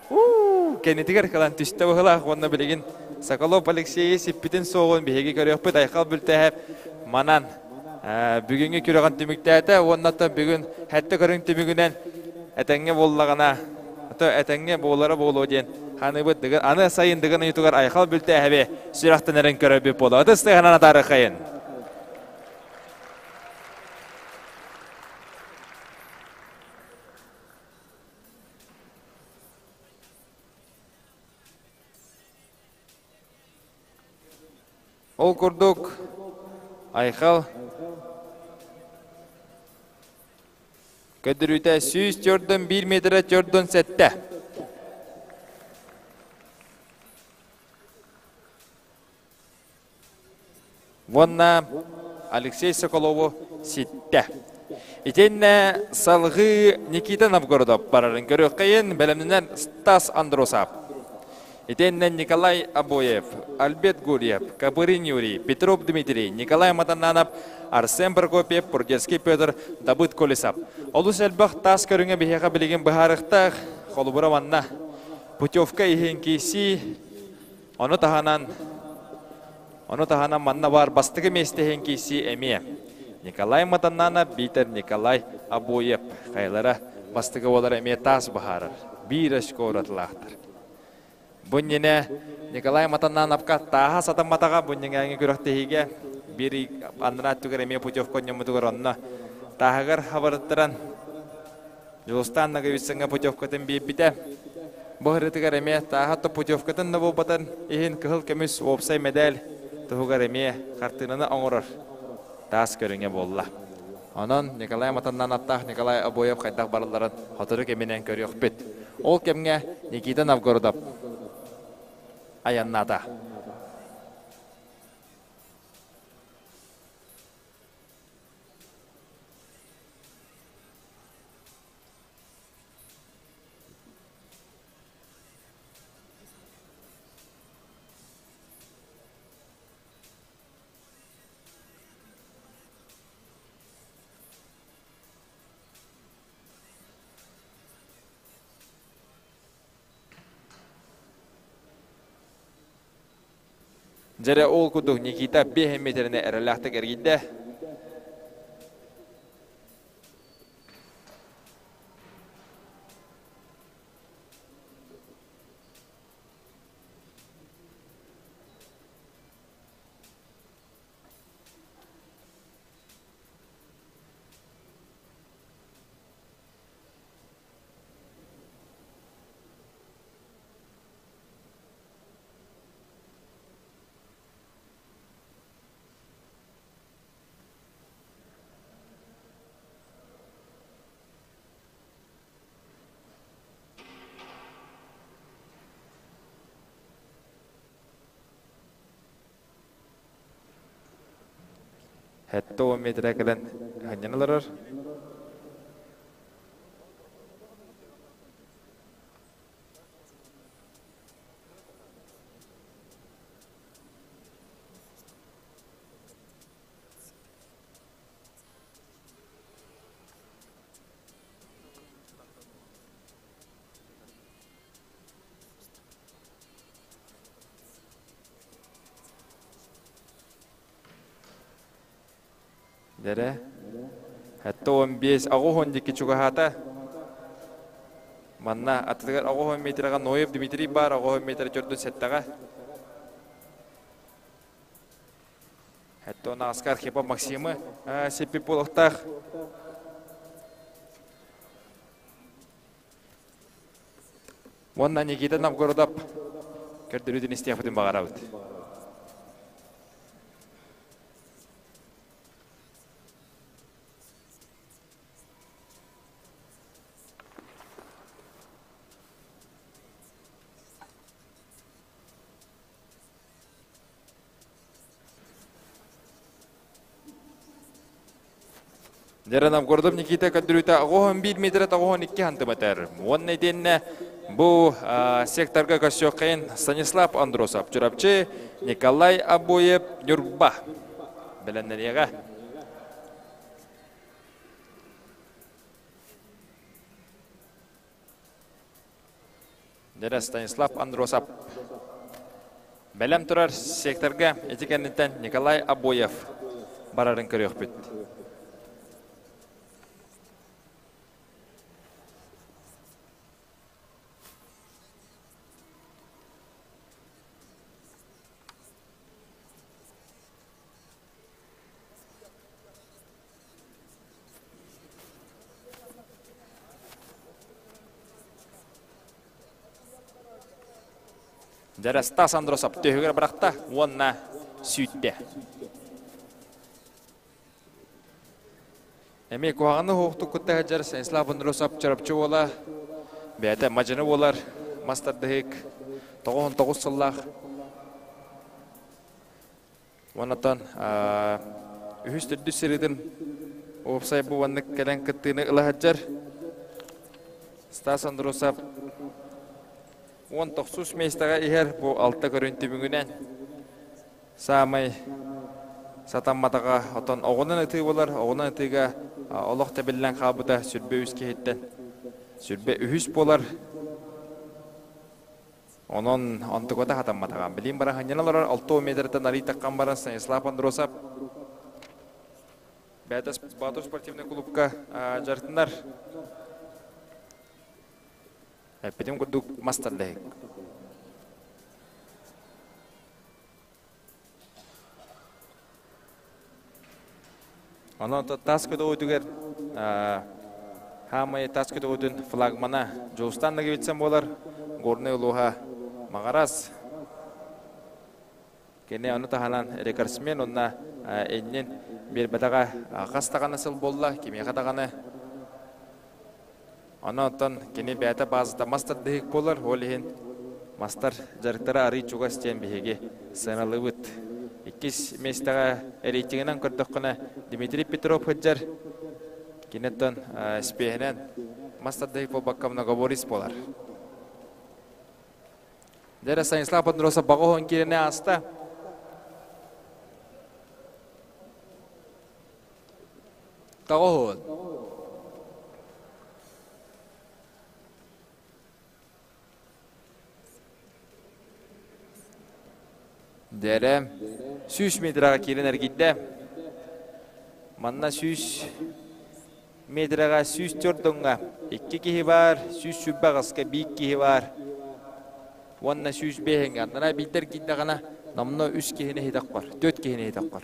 Уу, кэннитигэр кылан түстэ быһылаах уонна билигин Соколов Алексейы сиппитин суоҕун биһиги көрүөхпүт. Айхал Бүлтэһэп манан бүгүҥҥү күрэҕин түмүктээтэ уонна оттон бүгүн хэттэ көрүҥ түмүгүнэн этэҥҥэ буоллаҕына ото этэҥҥэ буолара буолуо диэн ханыыбыт дыгын аны сайын дыгын ыйытыгар Айхал Бүлтээһэби сүрэхтэнэрин көрөрбүт буолуо. Ытыс тыаһынан атаарыхайын. Ол курдук Айхал көрдөрүүтэ 104 1 метрэ 47. Уонна Алексей Соколову ситтэ. Итиннэ салгыы Никита Новгородов барарын көрүөххэйин бэлэмнэнэр Стас Андросов. Итиннэ Николай Обоев, Альберт Гурьев, Копырин Юрий, Петров Дмитрий, Николай Матананов, Арсен Прокопьев, Прудецкий Петр, Давыд Колесов. Олус элбэх таас көрүҥэ биһиэхэ билигин быһаарыахтаах. Холобура манна путевка иһин киирсии Ону таһынан Ону таһынан манна баар бастакы миэстэ иһин киирсии эмиэ. Николай Матаннанов биитэр Николай Обоев хайалара бастакы буолар эмиэ таас быһаарар. Биир очко уратылаахтар. Бу иннинэ Николай Матаннановка тааһа сатамматаҕа бу иннинээҥи күрэхтэһиигэ биир анараа өттүгэр эмиэ путевка онньоммутугар онно тааһыгар хабарыттаран Дьулустаан Ноговицыҥҥа путевкатын биэрбитэ. Бу ырытыгар эмиэ тааһа путевкатын да буолбатын иһин кыһыл көмүс уопсай мэдээл туһугар эмиэ хартыынаны оҥорор таас көрүҥэ буолла. Онон Николай Матаннановтаах Николай Обоев хайдах баралларын сотору кэминэн көрүөхпүт. Ол кэмҥэ Никита Новгородов айаннаата. Дьэрэ ол курдук Никита 5 метрини эрэлээхтик эргийдэ. Хэтте 10 метрэ кэлэн ханньан олорор. Дэрэ. Хэтте 15 аҕыс дикки чугаһаата. Манна атытыгар 90 метрга Ноев Дмитрий бар 90 метр төрдүн сэттэҕэ. Хэтте он Аскар Архипов Максимы сеппит буолуохтаах. Уонна Никита Новгородов көрдөрүүтүн истиэхпитин баҕарабыт. Дьэрэ Новгородов Никита көрдөрүүтэ 91 метр 92 сантиметр. Уонна итиэннэ бу секторга көрсүөххэйин Станислав Андросов, Чурапчы, Николай Обоев, Ньурба. Бэлэмнэниэҕэ. Дэрэ Станислав Андросов. Бэлэм турар секторга ити кэнниттэн Николай Обоев барарын көрүөхпүт. Дьарастас Андросов төһүгэр бырахта уонна сүүттэ. Эмиэ куһаҕаны уһуктук кытта сылдьар Станислав Андросов Чурапчы уола, бэйэтэ мадьыны буолар мас тардыһык 99 сыллаах. Онтон үһүс төрдүс сырыытын уопсай бу маннык кэлэн кыттыыны ыла сылдьар. Стас Андросов 19 миэстэҕэ иһэр бу алта көрүн түмүгүнэн саамай сатамматаҕа отон оҕунан ытыы буолар оҕунан ытыыга олох тэбиллэн хаалбыта сүрбэ үс киһиттэн сүрбэ үһүс буолар Онон онтуката хатамматаҕа. Билин бараһынньан олорор 6 метртэн арый таххан баран Станислав Андросов бэйэтэ Баатур спортивный клубка дьарытынар. Эппитим курдук мас тардыһык. Онон тас көтөҕүүтүгэр хаамай тас көтөҕүүтүн флагмана Дьулустан Ноговицын буолар Горнай улууһа Маҕарас. Кини ону таһынан рекордсмен уонна иннин биэрбэтэҕэ хас даҕаны сыл буолла, кимиэхэ даҕаны. Онон кини бэйэтэ баазата мас тардыһык буолар, ол иһин мастар дьарыктара арыый чугас диэн биһиги сыаналыыбыт. Иккис миэстэҕэ рейтингинэн көрдөххүнэ Дмитрий Петров сылдьар. Киниттэн спеһинэн мас тардыһык буолбакка многоборец буолар. Дьэ Станислав Андросов баҕа киирэни ааста. Тоҕо Дэрэ 100 метраҕа киирэн эргийдэ. Манна 100 метраҕа 104 доҥҥа икки киһи баар, 120 аҕыска биир киһи баар уонна 105 аннара биирдэ эргийдэҕинэ номнуо үс киһини иһитэх бар, түөрт киһини иһитэх бар.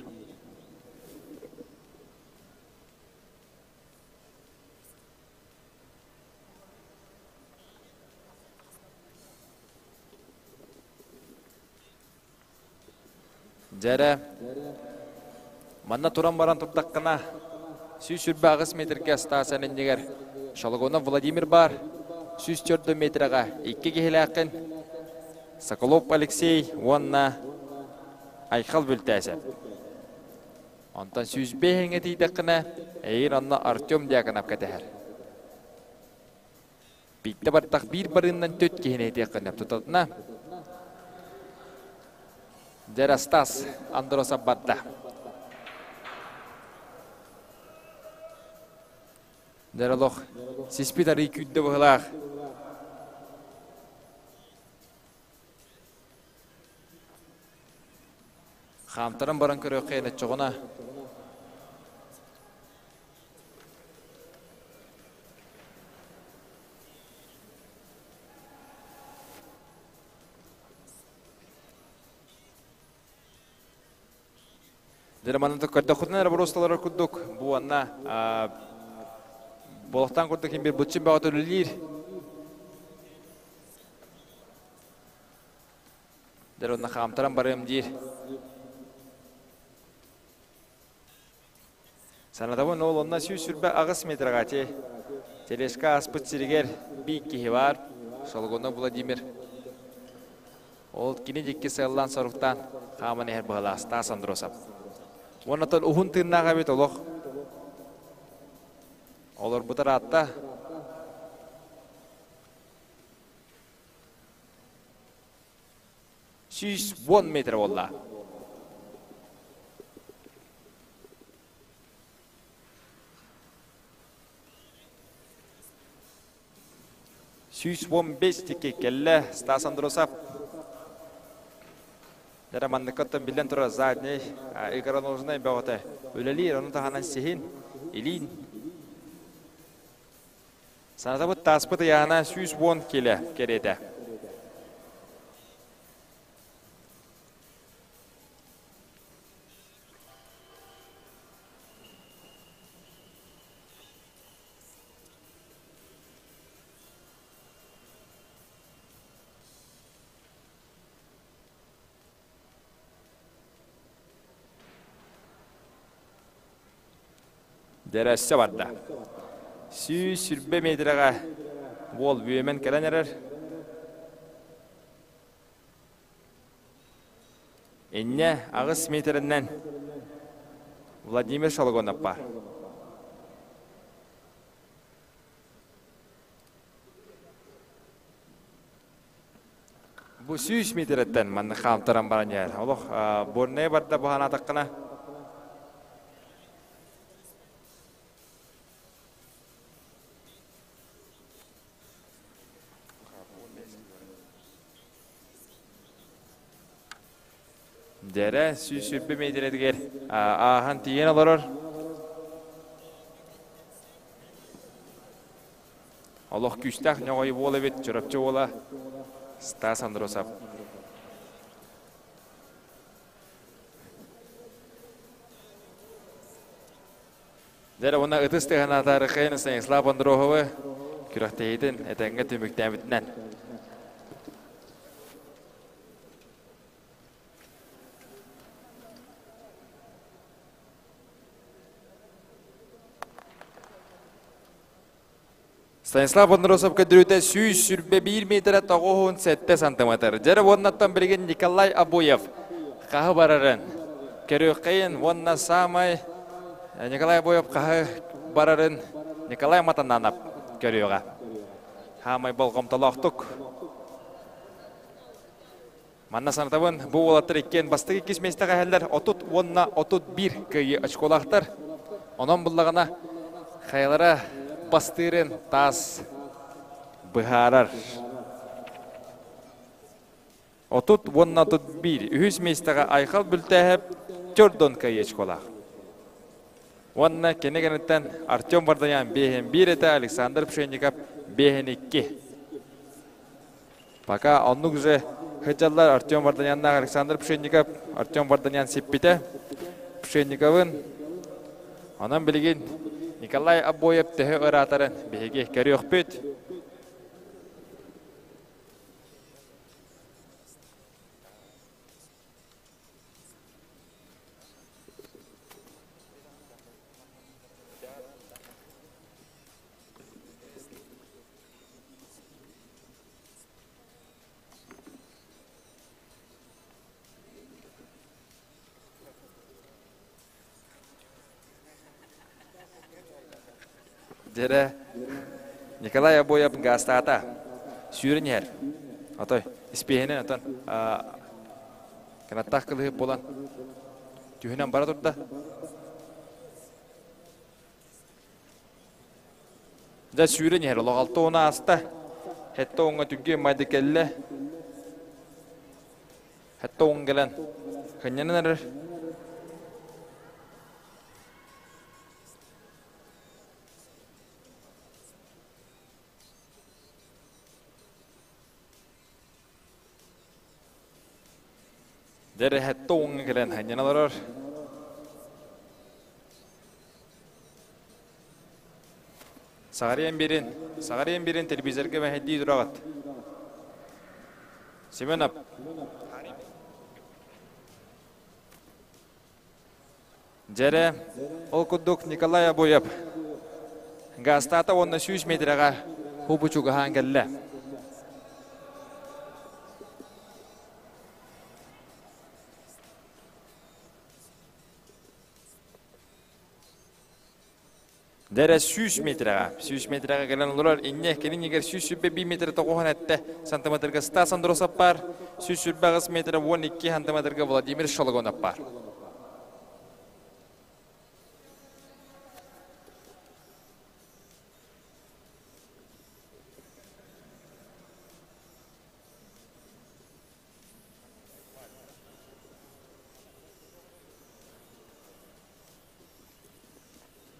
Дьэрэ, манна туран баран турдаххына, 128 метргэ Стас иннигэр Шологонов Владимир баар, 104 метрэҕэ икки киһилээххин, Соколов Алексей уонна Айхал Бүлтээсэп. Онтон 105 тиийдэххинэ, эйигин онно Артем Дьяконов кэтэһэр. Биирдэ бардах биир барыыннан төт киһини этиэххин тутатына. Дьэ Стас Андросов барда. Дьэ олох сиспит арый күүттэ быһылаах. Хаамтаран баран көрүөххэ оччоҕуна Дьэ манна көрдөххүтүнэ эрэ боруосталар курдук бу уонна болохтан курдук ким бир быччын бөҕөтө үлэлиир. Дьэ онно хаамтаран барыам диир. Санатабын ол онно 128 метрга ти тележка ааспыт сиригэр биир киһи баар, Шолгунов Владимир. Ол кини дикки сыаллаан соруктаан хааман иһэр быһалаах Стас Андросов. Уонна уһун тыыннаах эбит олох. Олорбутар аатта 110 метр буолла. 115 тикки кэллэ Стас Андросов. Дара манныккаттан биллэн турар задний икроножнай бөҕөтө үлэлиир, ону таһынан сиһин, илиин. Санатабыт тааспыт ыйаана 110 килэ кэриэтэ. Дьэрэ өссө барда. 120 метрэҕэ уол үөмэн кэлэн эрэр. Инньэ 8 метринэн Владимир Шологонов баар. Бу 100 метреттен манна хаамтаран баран иһэр. Олох Борнай барда баһанаатаххына Дьэрэ 120 метрэтигэр ааһан тиийэн олорор. Олох күүстээх ньоҕой уол эбит Чурапчы уола Стас Андросов. Дьэ, уонна ытыс тыаһын атаарыхайын Станислав Андроховы күрэхтэһиитин этэҥҥэ түмүктээбитинэн. Станислав Андросов көрдөрүүтэ 121 метрэ 97 сантиметр. Дьэрэ уоннаттан билигин Николай Обоев хаһы барарын көрүөххэйин уонна саамай Николай Обоев хаһы барарын Николай Матананов көрүөҕэ. Хаамай болҕомтолоохтук. Манна санатабын, бу уолаттар иккиэн бастакы иккис миэстэҕэ иһэллэр 30 уонна 31 кыайыы очколаахтар. Онон буллаҕына хайалара бастыырын таас быһаарар. 30 уонна 31 үһүс миэстэҕэ Айхал Бүлтээһэп Чордон кыайыы очколаах. Уонна кини кэнниттэн Артем Вардаян биэһин биир этэ, Александр Пшенников биэһин икки. Пока оннук же сылдьаллар Артем Варданяннаах Александр Пшенников. Артем Варданян сиппитэ Пшенниковын. Онон билигин Николай Обоев төһө ыраатарын биһиги көрүөхпүт. Дьэрэ Николай Обоев гаастаата. Сүүрэн иһэр. Отой испиэһинэн отон канаттаах кылыһып буолан түһүнэн бара турда. Дьэ сүүрэн иһэр олох 6 ааста. Хетте оҥҥо түггү майды кэллэ. Хетте оҥ кэлэн хынньанан эрэр. Дьэ хетте оҥҥо кэлэн хынньанан олорор. Саҕарыйан биэрин, саҕарыйан биэрин телевизорга мэһэйдии тураҕыт. Семенов. Дьэрэ, ол курдук Николай Обоев гаастаата уонна 100 метрэҕэ хубу чугаһаан кэллэ. Дэрэ 100 метрэҕэ, 100 метрэҕэ кэлэн олорор инньэ кэлин 121 метр тоҕуһан эттэ сантиметрга Стас Андросов баар, 128 метр 12 сантиметрга Владимир Шологонов баар.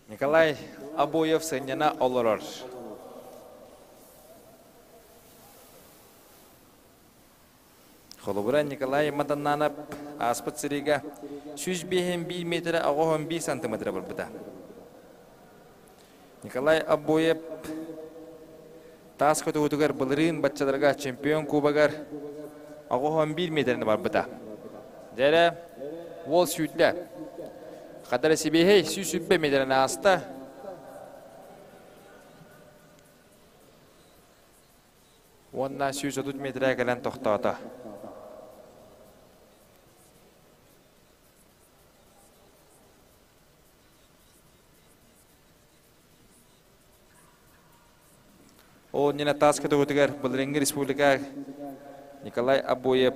Николай Обоев сынньана олорор. Холобура, Николай Маданнанов ааспыт сырыыга 105 метрэ 81 сантиметра барбыта. Николай Обоев таас көтөҕүтүгэр былырыын баччаларга чемпион кубогар 81 метрини барбыта. Дьэрэ, уол сүүрдэ. Хадара сибиэһэй 120 метрини ааста. Уонна 130 метрэ кэлэн тохтоото. Ол иннинэ таас көтөҕүтүгэр былырыыҥҥы республика Николай Обоев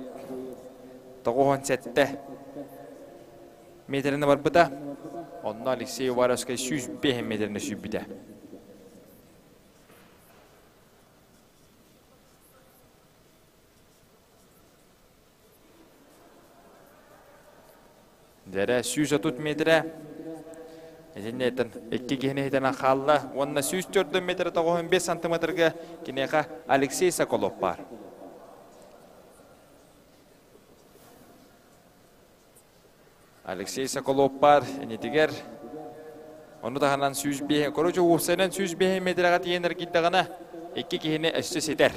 97 метрини барбыта. Онно Алексей Уваровскай 105 метрини сүүрбүтэ. Дэрэ 130 метрэ. Итиннэ икки киһини иһитэнэн хаалла. Уонна 104 метрэ 95 сантиметрга киниэхэ Алексей Соколов баар. Алексей Соколов баар инитигэр. Ону таһынан 105, короче, уопсайынан 105 метрэҕэ тиийэн эргийдэҕинэ, икки киһини өссө ситэр.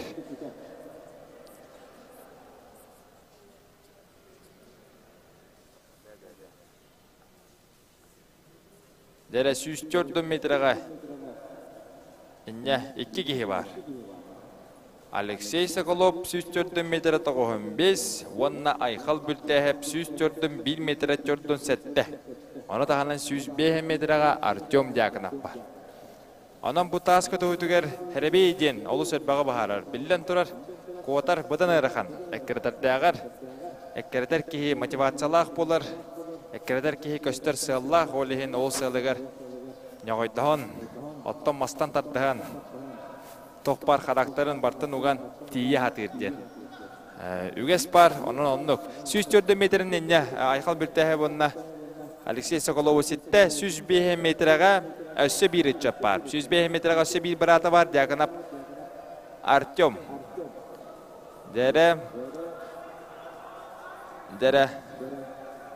Дэрэ 104 метрэҕэ инньэ икки киһи баар. Алексей Соколов 104 метрэ 95 уонна Айхал Бүлтээһэп 104 метрэ 47. Ону таһынан 105 метрэҕэ Артем Дьяконов баар. Онон бу таас көтөҕүтүгэр Хэрэбэй диэн олус элбэҕи баһаарар. Биллэн турар, куотар быдан ыарахан. Эккирэтэрдээҕэр эккирэтэр киһи мотивациялаах буолар, эккирэтэр киһи көстөр сыаллаах, ол иһин ол сыалыгар ньоҕойдоһон, оттон мастан тардыһан, тохпар характарын бартын уган тиийэ сатыыр диэн. Үгэс бар, онон оннук. 104 метрин инньэ Айхал Бүлтээһэ уонна Алексей Соколову ситтэ. 105 метрэҕэ өссө биир ыччат баар. 105 метрэҕэ өссө биир быраата бар, Дьяконов Артем. Дэрэ, дэрэ,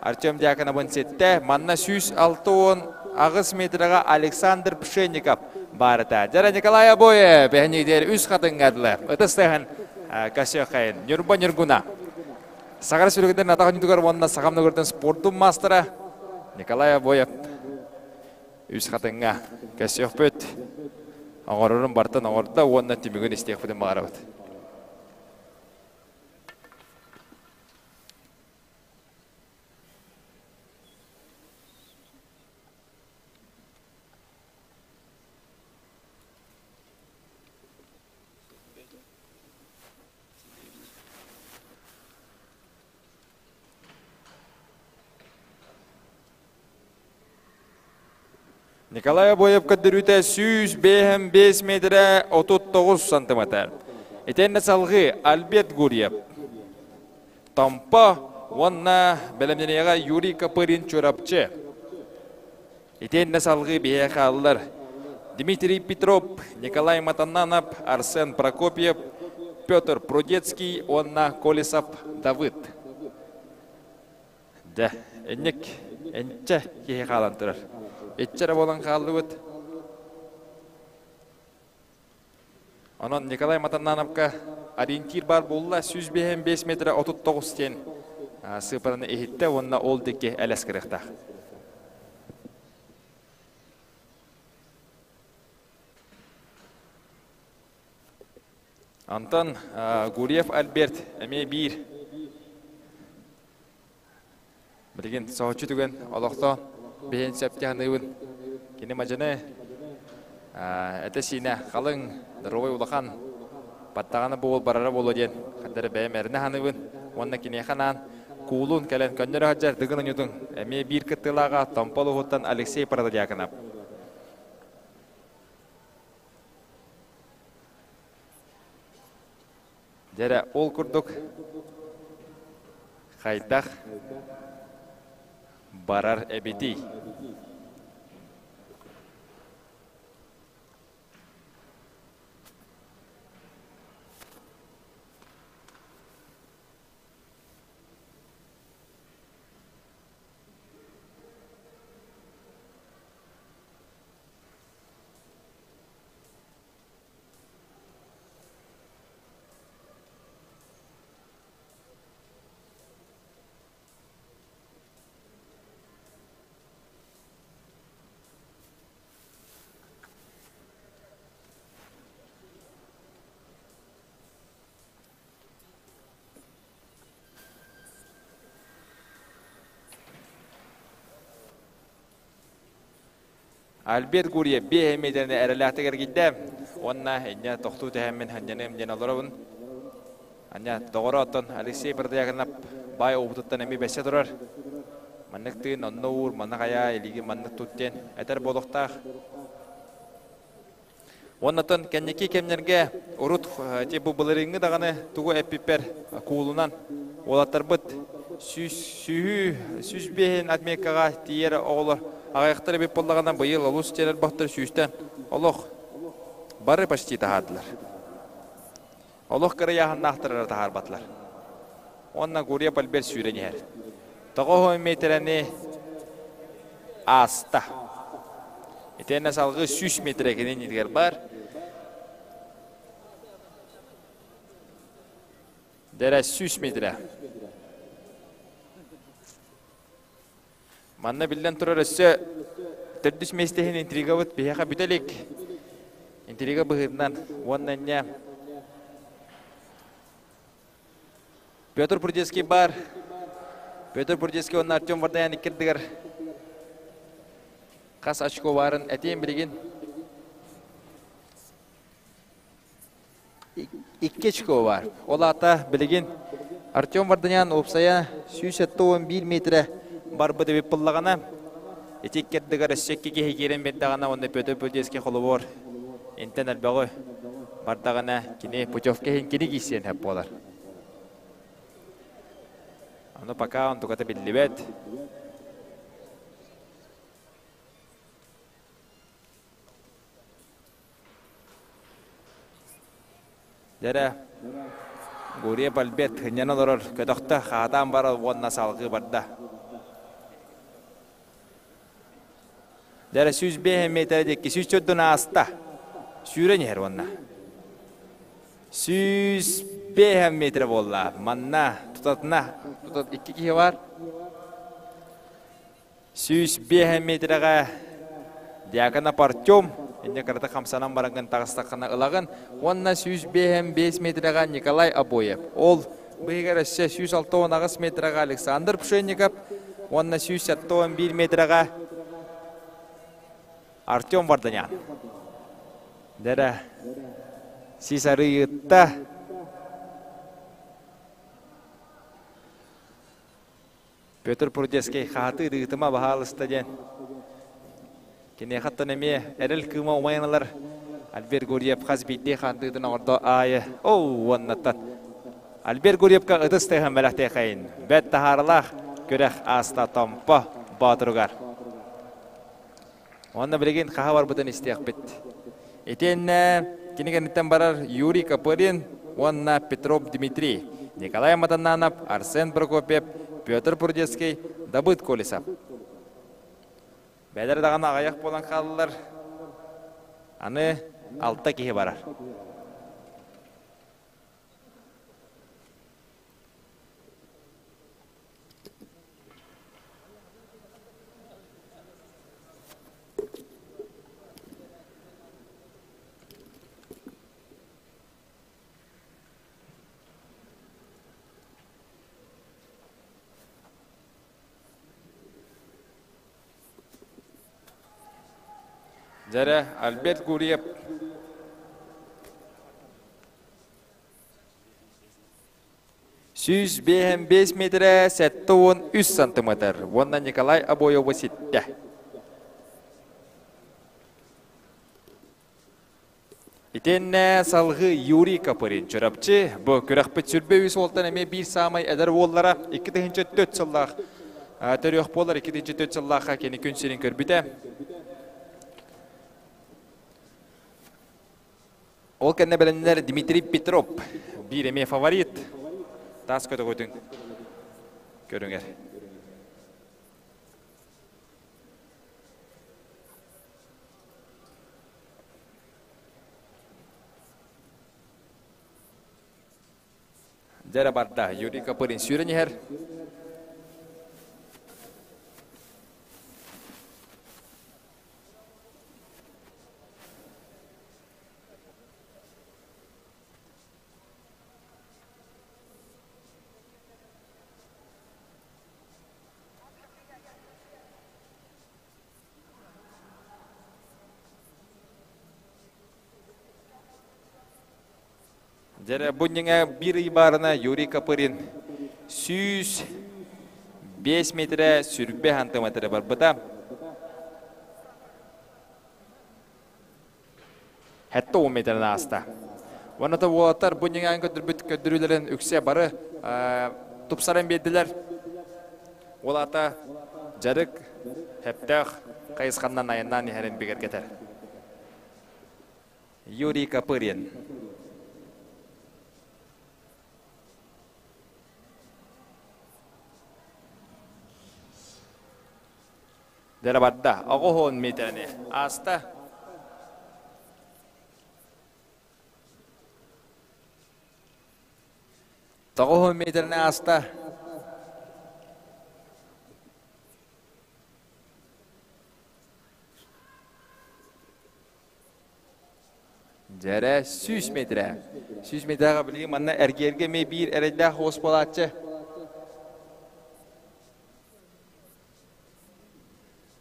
Артем Дьяконовын ситтэ. Манна 168 метрэҕэ Александр Пшенников баар этэ. Дьэрэ Николай Обоев бэһинигдэр үс хатыҥҥа ытыс тыаһын Косехайын Ньурба Ньургуна. Саҕара сүрүгүнэн атах ньутугар уонна сахам ногурдун спордун маастара Николай Обоев үс хатыҥҥа көсүөхпүт. Оҥорорун бартан оҥордо уонна түмүгүн истиэхпитин баҕарабыт. Николай Обоев көрдөрүүтэ 105 метрэ 39 сантиметр. Итиэннэ салгыы Альберт Гурьев, Томпо уонна бэлэмнэниэҕэ Юрий Копырин Чурапчы. Итиэннэ салгыы биһиэхэ хааллар Дмитрий Петров, Николай Матананов, Арсен Прокопьев, Петр Прудецкий уонна Колесов Давыд. Дьэ, инник энчэ киһи хаалан турар. Иччэ эрэ буолан хааллыбыт. Онон Николай Матаннановка ориентир баар буолла 105 метрэ 39 диэн сыыпараны иһиттэ уонна ол диэки элэс кырыахтаах. Антон Гурьев Альберт эмиэ биир Билигин соһуччу түгэн олохто биһин сөптөһыныыбын. Кини мадьыны этэ-сиинэ халыҥ, здоровый улахан, баттаҕана буол барара буолуо диэн хардары бэйэм эрэнэ саныыбын. Уонна киниэхэ анаан куулун кэлэн көннөрө сылдьар Дыгын Онньутун эмиэ биир кыттыылааҕа Томпо улууһуттан Алексей Протодьяконов. Дьэрэ, ол курдук хайдах барар эбитий? Альберт Гурьев биэһэ миэтэни эрэлээхтик эргийдэ уонна инньэ тохтуу түһэммин ханньаныам диэн олоробун. Анньа доҕоро оттон Алексей Протодьяконов баай уубутуттан эмиэ бэссе турар. Маннык тыын онно уур, манна хайаа, илиги маннык тут диэн этэр буолуохтаах. Уоннатан кэнники кэмнэргэ урут ити бу былырыыҥҥы даҕаны тугу эппиппэр куулунан уолаттарбыт сүүс сүүһүү 105-ин отметкаҕа тиийэр оҕолор аҕыйахтар эбит буоллаҕына быйыл олус тиэрэр бахтар сүүстэн олох бары почти таһаардылар. Олох кырыйааһыннаахтар эрэ таһаарбатылар. Уонна Гурья Пальбер сүүрэн иһэр. Тоҕо миэтэрэни ааста. Итиэннэ салгыы 100 метрэ кини иннигэр бар. Дэрэ 100 метрэ. Манна биллэн турар өссө төрдүс миэстэһин интригабыт биһиэхэ бүтэ илик. Интрига быһыытынан уонна инньэ Петр Прудецкий бар. Петр Прудецкий уонна Артем Вардаян иккирдигэр хас очко баарын этиэн билигин. Икки очко бар. Ол аата билигин Артем Варданян уопсайа 171 метрэ барбыт эбит буоллаҕына, ити иккирдигэр өссө икки киһи киирэн биэрдэҕинэ уонна Петр Прудецкий холобур интэн элбэҕи бардаҕына кини путевка иһин кини киирсиэн сөп буолар. Ону пока онтуката биллибэт. Дьэрэ, Гурьев Альберт хынньан олорор, көтөхтө, хаатаан барар уонна салгыы барда. Дьэрэ 105 метр диэки 104 ааста. Сүүрэн иһэр уонна. 105 метр буолла. Манна тутатына тутат икки киһи бар. 105 метрэҕэ Дьяконов Артем инньэ кырата хамсанан бараҥҥын таҕыстаххына ылаҕын уонна 105 метрэҕэ Николай Обоев. Ол быыһыгар өссө 168 метрэҕэ Александр Пшенников уонна 171 метрэҕэ Артем Варданян. Дэрэ сис арыйытта Петр Прудецкий хаһатыы ыытыма баһаалыста диэн. Киниэхэттэн эмиэ эрэл кыыма умайан ылар Альберт Гурьев хас биирдии хаантыытын оҥордо аайы оу уоннаттан Альберт Гурьевка ытыс тыаһын бэлэхтиэхэйин бэт таһаарылаах күрэх ааста Томпо Боотуругар. Уонна билигин хаһа барбытын истиэхпит. Итиэннэ кини кэнниттэн барар Юрий Копырин уонна Петров Дмитрий, Николай Матананов, Арсен Прокопьев, Петр Прудецкий, Давыд Колесов. Бэдэр даҕаны аҕыйах буолан хааллылар. Аны алта киһи барар. Дьэрэ, Альберт Гурьев 155 метрэ 73 сантиметр уонна Николай Обоеву ситтэ. Итиэннэ салгыы Юрий Копырин Чурапчы бу күрэхпит сүрбэ үс уолтан эмиэ биир саамай эдэр уоллара 2004 сыллаах төрүөх буолар 2004 сыллаахха кини күн сирин көрбүтэ. Ол кэннэ бэлэмнэр Дмитрий Петров биир эмиэ фаворит. Таас көтөҕүтүн көрүҥэр. Дьэрэ барда. Юрий Копырин сүүрэн иһэр. Дьэрэ бу ньиҥэ биир ый баарына Юрий Копырин 105 метрэ сүрбэ сантиметры барбыта. 70 метрин ааста. Уонна уолаттар бу ньиҥээн көрдөрбүт көрдөрүүлэрин үксэ бары тупсаран биэрдилэр. Уолата дьарык хэптээх хайысханнан айаннаан иһэрин бигэргэтэр. Юрий Копырин. Дьэрэ барда. Оҕоһуон миэтэни ааста. Тоҕуһун миэтэни ааста. Дьэрэ 100 метрэ. 100 метрэҕэ билигин манна эргиэргэ эмиэ биир эрэйдээх уос буолааччы.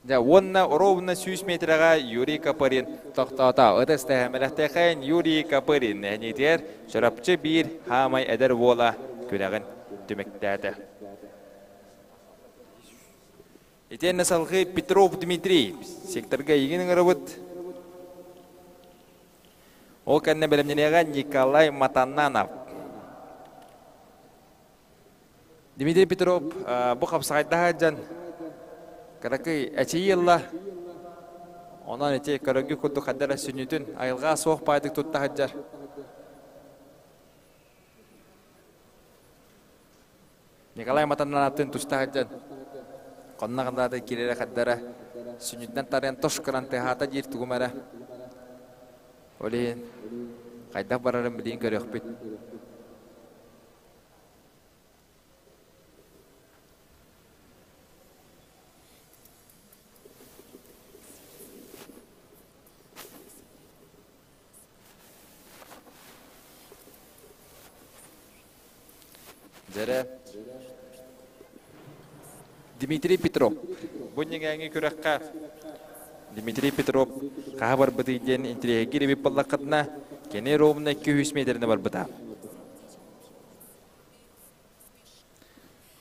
Дьэ, уонна ровно 100 метрэҕэ Юрий Копырин тохтоото. Ытыс тэһэмэлэхтэхэн Юрий Копырин нэһиниитигэр Чурапчы биир хаамай эдэр уола күрэҕин түмүктээтэ. Итиэннэ салгыы Петров Дмитрий секторга эйигин ыҥырабыт. Ол кэннэ бэлэмнэниэҕэ Николай Матаннанов. Дмитрий Петров бу хапсаҕайдаһа дьан кыракый эчийии ылла. Онон ити көрөргө курдук хайдара сүнньүтүн айылҕа суох баайдык тутта сылдьар. Николай Матаннанаттын туста сылдьан хонно хандаата киирэрэ хардара сүнньүтүнэн тарыйан тош кыран тыаһаата диир тугум эрэ. Ол иһин хайдах барарын билигин көрүөхпүт. Дьэрэ Дмитрий Петров. Бу ньигээҥи күрэххэ Дмитрий Петров хаһа барбытый диэн интириэһиргиир эбит буоллаххытына, кини ровно 200 метрини барбыта.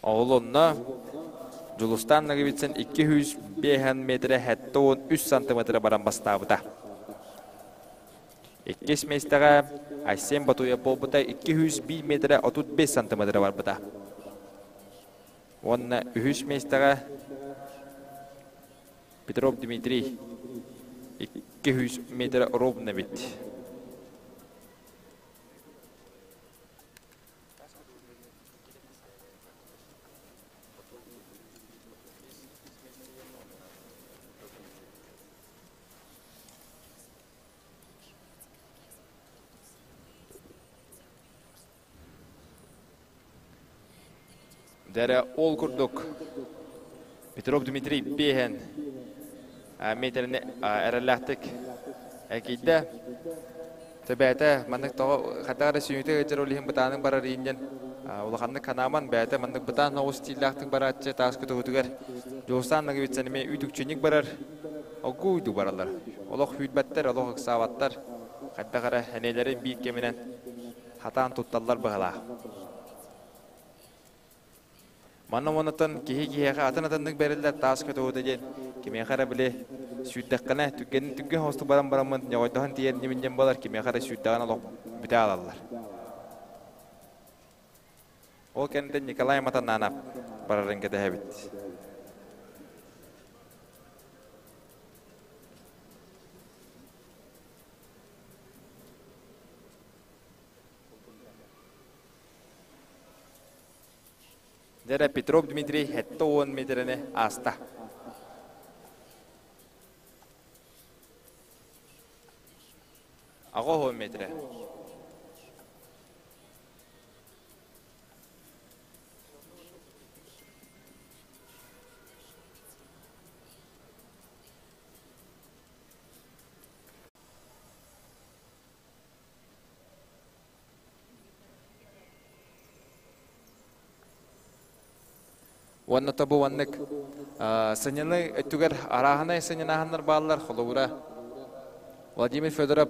Ол онно Дьулустаан Ноговицын 205 метрэ 73 сантиметры баран бастаабыта. Иккис миэстэҕэ Айсен Батуев буолбута 201 метрэ 35 сантиметры барбыта. Уонна үһүс миэстэҕэ Петров Дмитрий 200 метрэ ровно эбит. Дэрэ ол курдук Петров Дмитрий биэһэн метрини эрэллээхтик экийдэ. Бэйэтэ маннык тоҕо хайдах эрэ сүнньүтэ ыалдьар ол иһин бытаанык барар иинньэн улаханнык ханааман бэйэтэ маннык бытаан оҕус стиллээхтик барааччы таас көтөҕүтүгэр Дьулустаан Ноговицын эмиэ үүт-үкчүнньүк барар оггуйдуу бараллар. Олох үүрбэттэр, олох ыксаабаттар. Хайдах эрэ эниэлэрин биир кэминэн хатаан тутталлар быһалаах. Манна уоннаттан киһи киһиэхэ атын-атыннык бэриллэр таас көтөҕүтэ диэн кимиэхэ эрэ били сүүрдэххинэ түргэнин түргэн хостук баран бараммын ньоҕойдоһон тиийэр ньимин диэн буолар кимиэхэ эрэ сүүрдэҕинэ олох бүтэ аалаллар. Ол кэнниттэн Николай Матананов барарын кэтэһэбит. Дьэрэ Петров Дмитрий 70 метрэни ааста. Аҕа метрэ. Уонна тобу маннык сынньаныы өттүгэр арааһынай сынньанааһыннар бааллар. Холобура, Владимир Федоров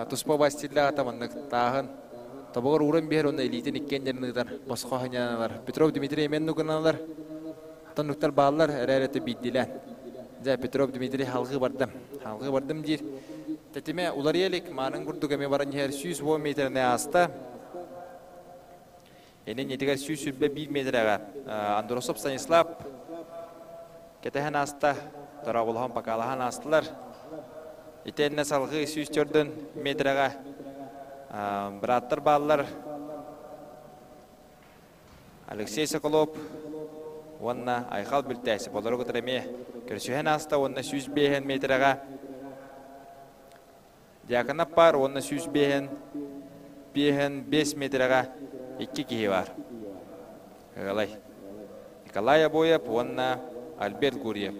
туспа стиллээх ата маннык тааһын. Тобоҕор ууран биһэр уонна илиитин иккиэннэрин ыытар босхо ханьаналар. Петров Дмитрий эмиэ нугуналар. Тоннуктар бааллар, эрээрэтэ биирдилээн. Дьэ, Петров Дмитрий халҕыы бардым. Халҕыы бардым диир. Тэтимэ уларыйа илик, маанын курдук эмиэ баран иһэр 110 метрини ааста. Инин итигэр 121 метрэҕэ Андросов Станислав кэтэһэн ааста, торооболоһон покалаһан аастылар. Итиэннэ салҕыы 104 метрэҕэ бырааттар бааллар Алексей Соколов уонна Айхал Бүлтээсип олору кытары эмиэ көрсүһэн ааста уонна 105 метрэҕэ Дьяконов баар уонна 105 метрэҕэ икки киһи баар. Ыалай. Николай Обоев уонна Альберт Гурьев.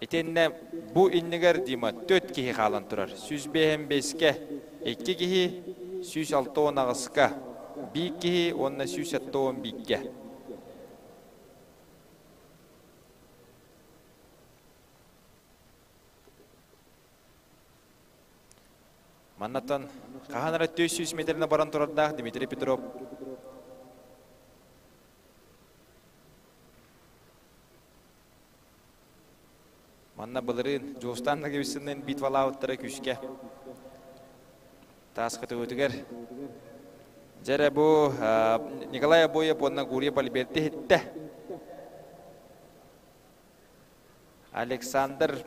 Итиннэ бу иннигэр Дима төрт киһи хаалан турар. 155-кэ икки киһи, 168-ка биир киһи уонна 171-гэ. Маннаттан хаһан эрэ 400 метрine баран турардаах Дмитрий Петров Манна былырыын Дьулустаан Ноговицынныын битвалаабыттара күүскэ. Таас көтөҕүтүгэр дьэрэ бу Николай Обоев уонна Гурьев Альберти иһиттэ. Александр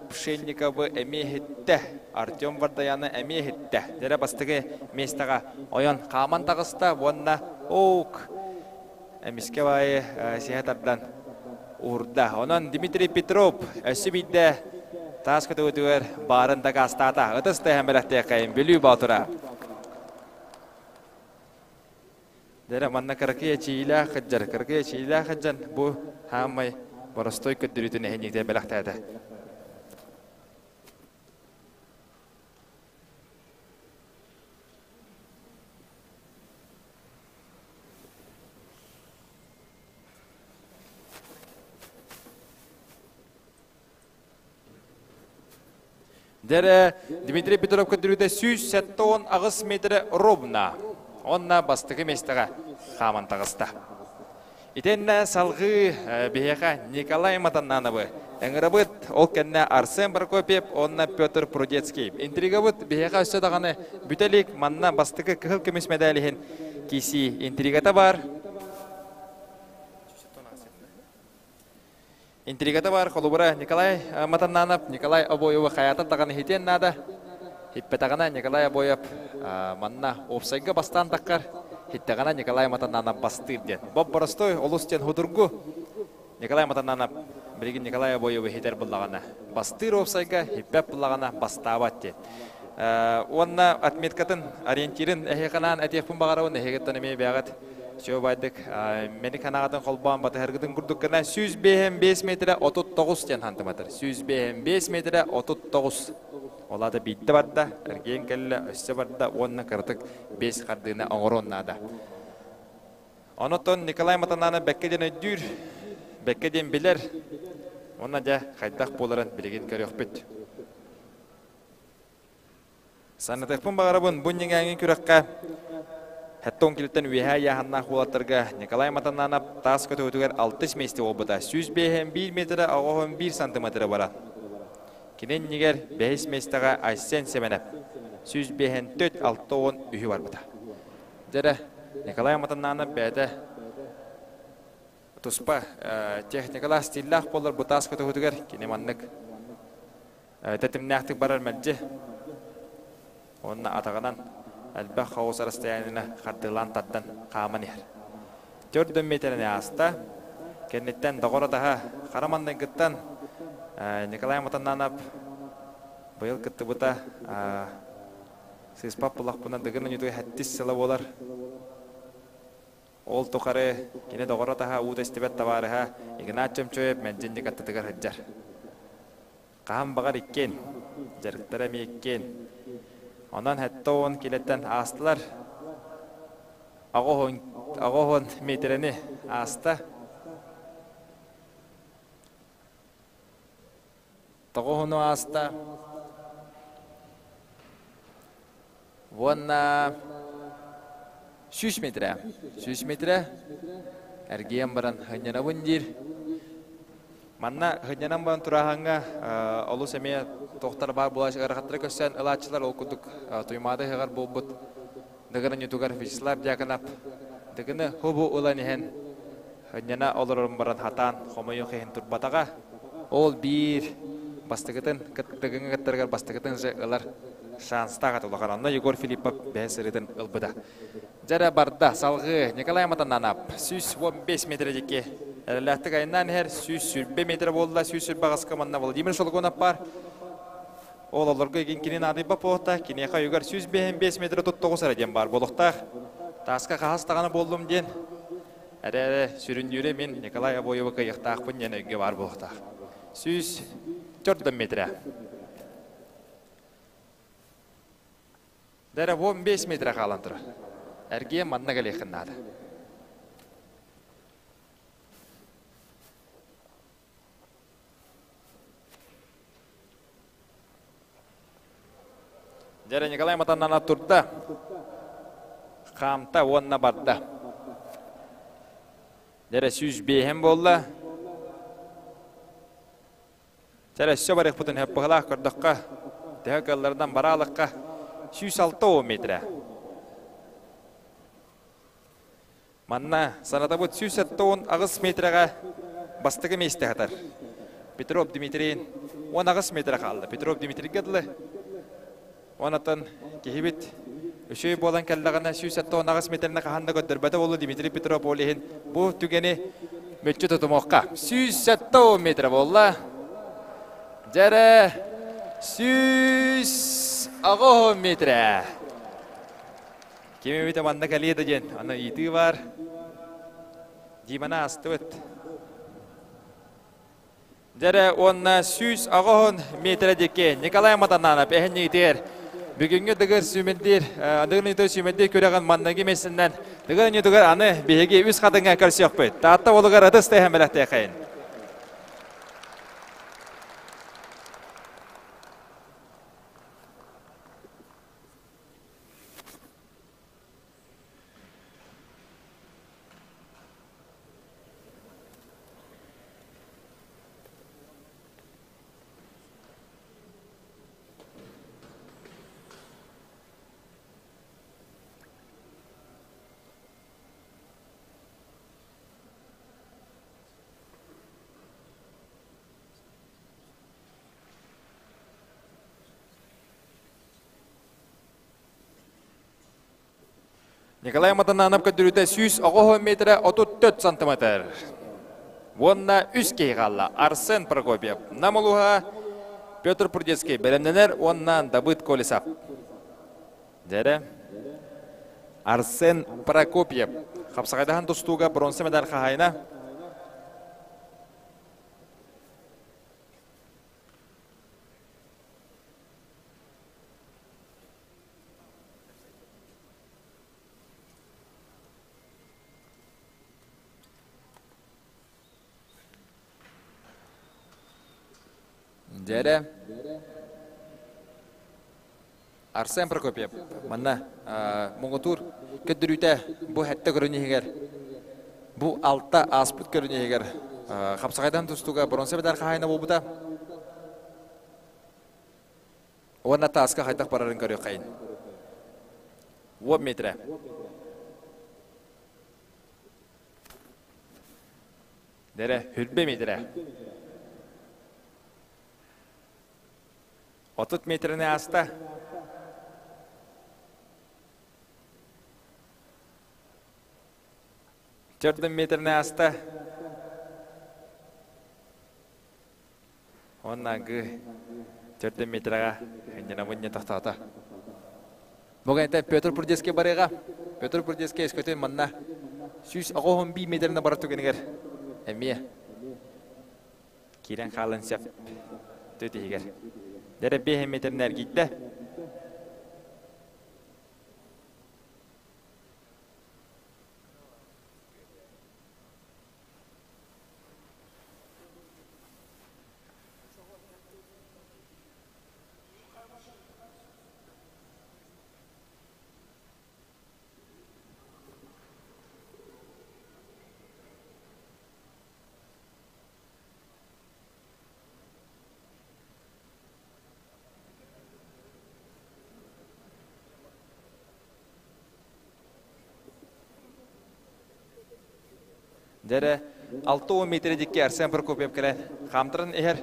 Пшенниковы эмиэ иһиттэ, Артем Вардаяны эмиэ иһиттэ. Дьэрэ бастакы миэстэҕэ ойон хааман таҕыста уонна оук эмискэ баайы сиһэ тардан уурда. Онон Дмитрий Петров өссө биирдэ таас көтөҕүтүгэр баарын дакаастаата. Ытыс тыаһын бэлэхтиэххэйин Бүлүү Боотура. Дэрэ манна кыракый эчиилээх кыдьар, кыракый эчиилээх кыдьан бу хаамай боростой көрдөрүүтүн эһинньиктэ бэлэхтээтэ. Дэрэ Дмитрий Петров көрдөрүүтэ 178 метрэ ровно. Онна бастакы миэстэҕэ хааман таҕыста. Итиннэ салҕыы биһиэхэ Николай Матаннановы ыҥырабыт. Ол кэннэ Арсен Прокопьев уонна Петр Прудецкий. Интригабыт биһиэхэ өссө даҕаны бүтэ илик. Манна бастакы кыһыл көмүс мэдээль иһин киисии интригата бар. Интригата бар, холобура Николай Матаннанов, Николай Обоевы хайаатар даҕаны иһитиэн наада. Хиппэтэҕинэ Николай Обоев манна уопсайга бастаан таххар, хиттэҕинэ Николай Матаннанов бастыыр диэн. Боп боростой, олус диэн худургу. Николай Матаннанов билигин Николай Обоевы хитэр буллаҕына бастыыр уопсайга, хиппэт буллаҕына бастаабат диэн. Уонна отметкатын, ориентирин эһиэхэ этиэхпин баҕарабын, эһигиттэн эмиэ бэйэҕит Все байдык мени канаҕатын холбоон батыһаргытын курдук гына 105 метрэ 39 диэн сантиметр. 105 метрэ 39. Ол аата биирдэ барда, эргиэн кэллэ, өссө барда уонна кыратык 5 хардыына оҥоруон наада. Онотон Николай Матанана бэккэ диэн өйдүүр, бэккэ диэн билэр. Уонна дьэ хайдах буоларын билигин көрүөхпүт. Санатыахпын баҕарабын, бу ньиҥээҥи күрэххэ Хэттон килиттэн үөһээ ыйааһыннаах уолаттарга Николай Матананов таас көтөҕүтүгэр алтыс миэстэ буолбута. 105 метрэ 91 сантиметры баран. Кини иннигэр бэһис миэстэҕэ Айсен Семенов 105 63 барбыта. Дьэрэ, Николай Матананов бэйэтэ туспа техникалаах стиллээх буолар бу таас көтөҕүтүгэр кини маннык тэтимнээхтик барар мэлдьи уонна атаҕынан элбэх хаос расстояниена хардыылаан тардан хааман иһэр. Төрдөн миэтэрэни ааста. Кэнниттэн доҕор атаһа хара манныгыттан Николай Матаннанов быйыл кыттыбыта сыыспап булахпына Дыгын Онньутугар сэттис сыла буолар. Ол тухары кини доҕор атаһа уу тэстибэт табаарыһа Игнат Чомчоев мэлдьи аттытыгар сылдьар. Хаһан баҕар иккиэн, дьарыктара эмиэ иккиэн. Онон 70 килэттэн аастылар. 80 миэтэрэни ааста. Тоҕуһуну ааста. Уонна 100 метрэ. 100 метрэ. Эргийэн баран хынньанабын диир. Манна хынньанан баран турааһаҥҥа олус эмиэ тохтор баар буолааччы ыарахаттары көрсөн ылааччылар ол курдук Туймаада ыһыаҕар буолбут Дыгын онньутугар Вячеслав Дьяконов Дыгыны хубу ылан иһэн хынньана олорорун баран хатаан хомойуох иһин турбатаҕа. Ол биир бастакытын Дыгыҥҥа кыттарыгар бастакытын же ылар шанстаах этэ улахан. Онно Егор Филиппов бэһис сырыытын ылбыта. Дьэрэ барда салгыы Николай Матананап 115 метр диэки эрэллээхтик айаннаан иһэр 120 метр буолла 120 аҕыска манна Владимир Шолгунов баар. Ол олорго игин кини наадыйба буолта, киниэхэ өйүгэр 155 метр 39 эрэ диэн баар буолуохтаах. Тааска хаһас даҕаны буоллум диэн эрэ сүрүннүүрэ мин Николай Обоевы кыайыахтаахпын диэн өйгө баар буолуохтаах. 104 метрэ. Дэрэ 15 метрэ хаалан турар. Эргиэн манна кэлиэххин наада. Дьэрэ Николай Матаннана турда. Хаамта уонна барда. Дьэрэ 105 буолла. Дьэрэ өссө барыахпытын хөппыһылаах көрдөххө, төһө кыалларынан бараалыкка 106 метрэ. Манна санатабыт 178 метрэҕэ бастакы миэстэ хатар. Петров Дмитрий 18 метрэ хаалла. Петров Дмитрийгэ дылы. Онатан киһибит үчүгэй буолан кэллэҕинэ 178 метрини хаһан да көрдөрбөтө буолуо Дмитрий Петров ол иһин бу түгэни мүччү тутумуохха. 170 метр буолла. Дьэрэ 180 метрэ. Ким эбитэ манна кэлиэ да диэн аны ыйытыы баар. Диманы аастыбыт. Дьэрэ уонна 180 метрэ диэки Николай Матананов эһэнньигитигэр бүгүҥҥү Дыгыр сүүмэрдиир Дыгыр Ньутугар сүүмэрдиир күрэҕин манныгы миэстэннэн Дыгыр Ньутугар аны биһиги үс хатыҥҥа көрсүөхпүт. Таатта уолугар ытыс тэһэн бэлэхтиэхэйин. Николай Матананов көрдөрүүтэ 190 метрэ 34 сантиметр. Уонна үс киһи хаалла. Арсен Прокопьев, Нам улууһа, Петр Прудецкий бэлэмнэнэр уонна Давыд Колесов. Дьэрэ. Арсен Прокопьев хапсаҕайдаһан тустууга бронза медаль хаһаайына. Дьэрэ. Арсен Прокопьев манна муҥутуур көрдөрүүтэ бу сэттэ көрүҥүһүгэр бу алта ааспыт көрүҥүһүгэр хапсаҕайдан тустууга бронза медаль хаһаайына буолбута. Уонна тааска хайдах барарын көрүөххэйин. Уон метрэ. Дэрэ, хүрбэ метрэ. 30 метрини ааста. Төрдөн метрини ааста. Уонна гы төрдөн метраҕа ынньанабын тохтоото. Бу Петр Прудецкий барыаҕа. Петр Прудецкий өскөтүн манна 191 метрine барар түгэнигэр эмиэ киирэн хаалан сөп төтиһигэр. Дэрэ 5 метрine эргийдэ. Дьэрэ 60 метр дикки Арсен Прокопьев кэлэн хаамтаран иһэр.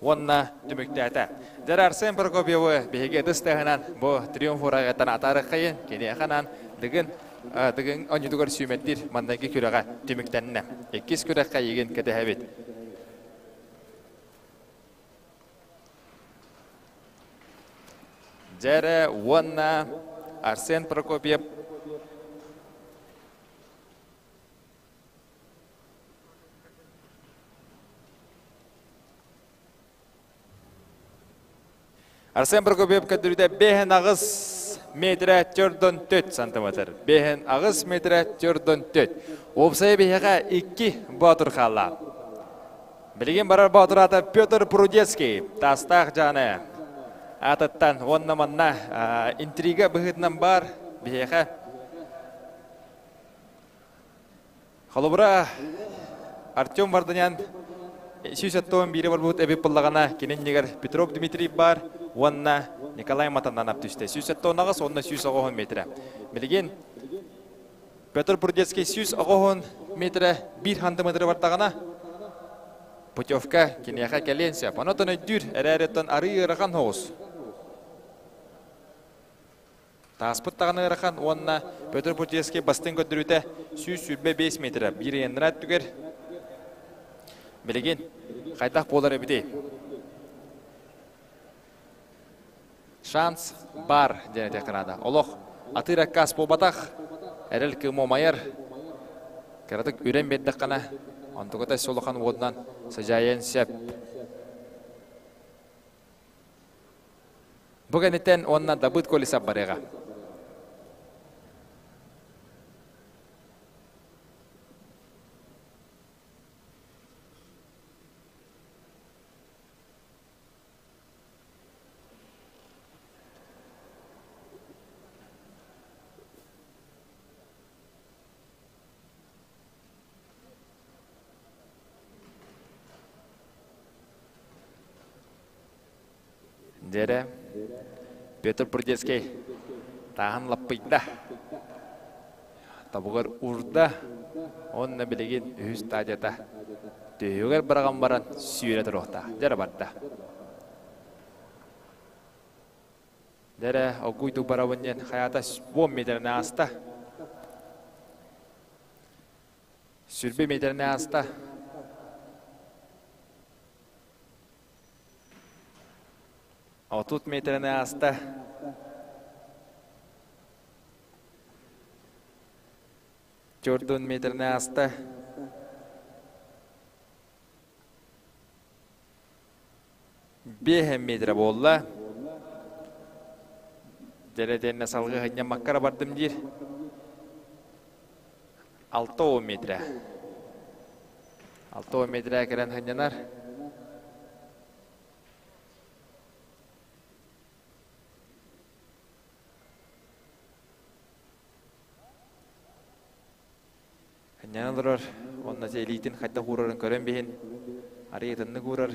Уонна түмүктээтэ. Дьэрэ Арсен Прокопьевы биһиги ытыс тыаһынан бу триумф урагыттан атаарыаххайын, киниэхэ анаан Дыгын Дыгын оонньуутугар сүүмэрдиир маннайгы күрэҕэ түмүктэннэ. Иккис күрэххэ эйигин кэтэһэбит. Дьэрэ уонна Арсен Прокопьев Арсен Прокопьев көрдөрүүтэ бэһин аҕыс метрэ төрдөн төт сантиметр. Бэһин аҕыс метрэ төрдөн төт. Уопсайа биһиэхэ икки боотур хаалла. Билигин барар боотур аата Петр Прудецкий, Таастаах Дьааны аатыттан уонна манна интрига быһыытынан баар биһиэхэ. Холобура, Артем Варданян 171 барбыт эбит буоллаҕына, кини иннигэр Петров Дмитрий баар уонна Николай Матананов түстэ. 178 уонна 190 метрэ. Билигин Петр Прудецкий 190 метрэ биир сантиметры бардаҕына, путевка киниэхэ кэлиэн сөп. Онон өйдүүр, эрээриттэн арыы ыарахан соҕус. Тааспыт даҕаны ыарахан уонна Петр Путецкий бастыҥ көрдөрүүтэ 125 метрэ биир ыйаннара өттүгэр билигин хайдах буолар эбитий? Шанс бар диэн этиэххэ наада. Олох атыыр аккаас буолбатах, эрэл кыыма умайар. Кыратык үрэн биэрдэххинэ, онтуката өссө улахан уотунан сыдьаайыан сөп. Бу кэнниттэн уонна Дабыт Колесов барыаҕа. Дьэрэ, Петр Прудецкий тааһын лаппыйда, тобугар уурда уонна билигин үһүс стадията түһүгэр быраҕан баран сүүрэ туруохтаах. Дьэрэ барда. Дьэрэ, оггуйдук барабын диэн хайаата 10 метрини ааста. Сүрбэ метрини ааста. 30 метрини ааста. Төрдүн метрини ааста. Биэһэн метрэ буолла. Дьэрэтиэннэ салгыы сынньаммакка бардым диир. 60 метрэ. 60 метрэ кэлэн сынньанар. Сынньана олорор уонна илиитин хайдах уурарын көрөн биһин арыый ытыннык уурар.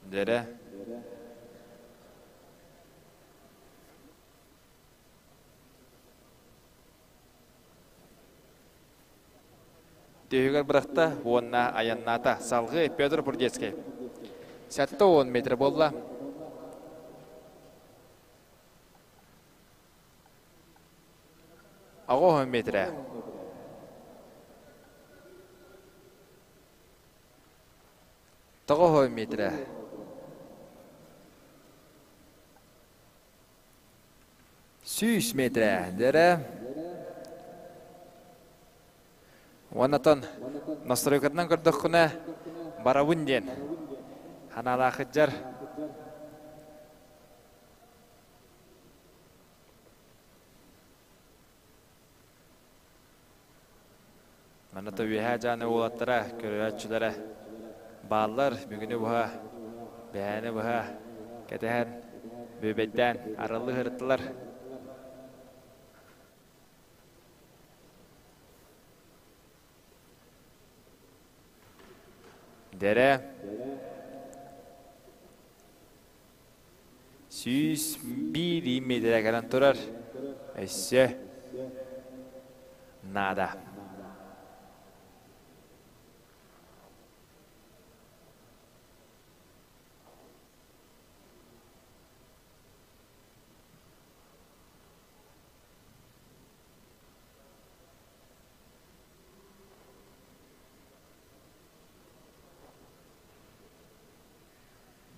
Дьэрэ. Түһүгэр бырахта уонна айаннаата. Салгыы Петр Бурдецкий. 70 метр буолла. Аҕыс метрэ. 9 метрэ. 100 метрэ. Дэрэ. Уоннатон настройкатынан көрдөххүнэ барабын диэн ханаалаахыджар Манна то үөһээ дьааны уолаттара, көрөөччүлэрэ бааллар. Бүгүнү быһа, бэһээни быһа кэтэһэн, бүөбэйдээн арыллы сырыттылар. Дэрэ 101 метрэ кэлэн турар. Өссө наада.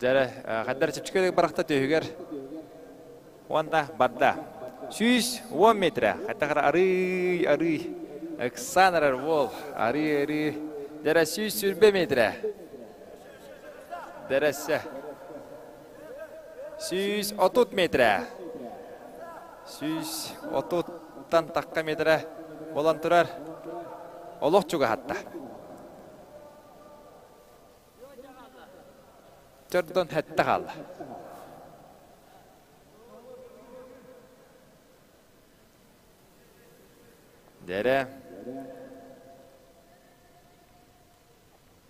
Дьэрэ, хаддар чэпчэки барахта түһүгэр уонна барда. 110 метрэ. Хайдах арый, арый. Ыксаан эрэр уол. Арый, арый. Дьэрэ 120 метрэ. Дэрэссе. 130 метрэ. 130-тан тахха метрэ болан турар. Олох чугаһатта. Төрдөн хэтте хаалла. Дэрэ.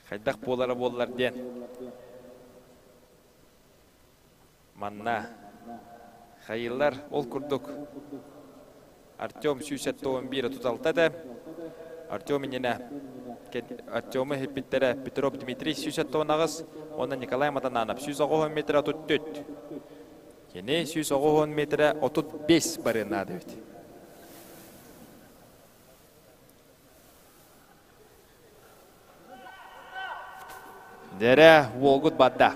Хайдах буолара буоллар диэн. Манна хайыллар ол курдук Артем 171 36 этэ. Артем иннинэ Артемы иһиппиттэрэ Петров Дмитрий 178 уонна Николай Матананов 190 метр 34. Кини 190 метрэ 35 барыан наада эбит. Дэрэ уолгут барда.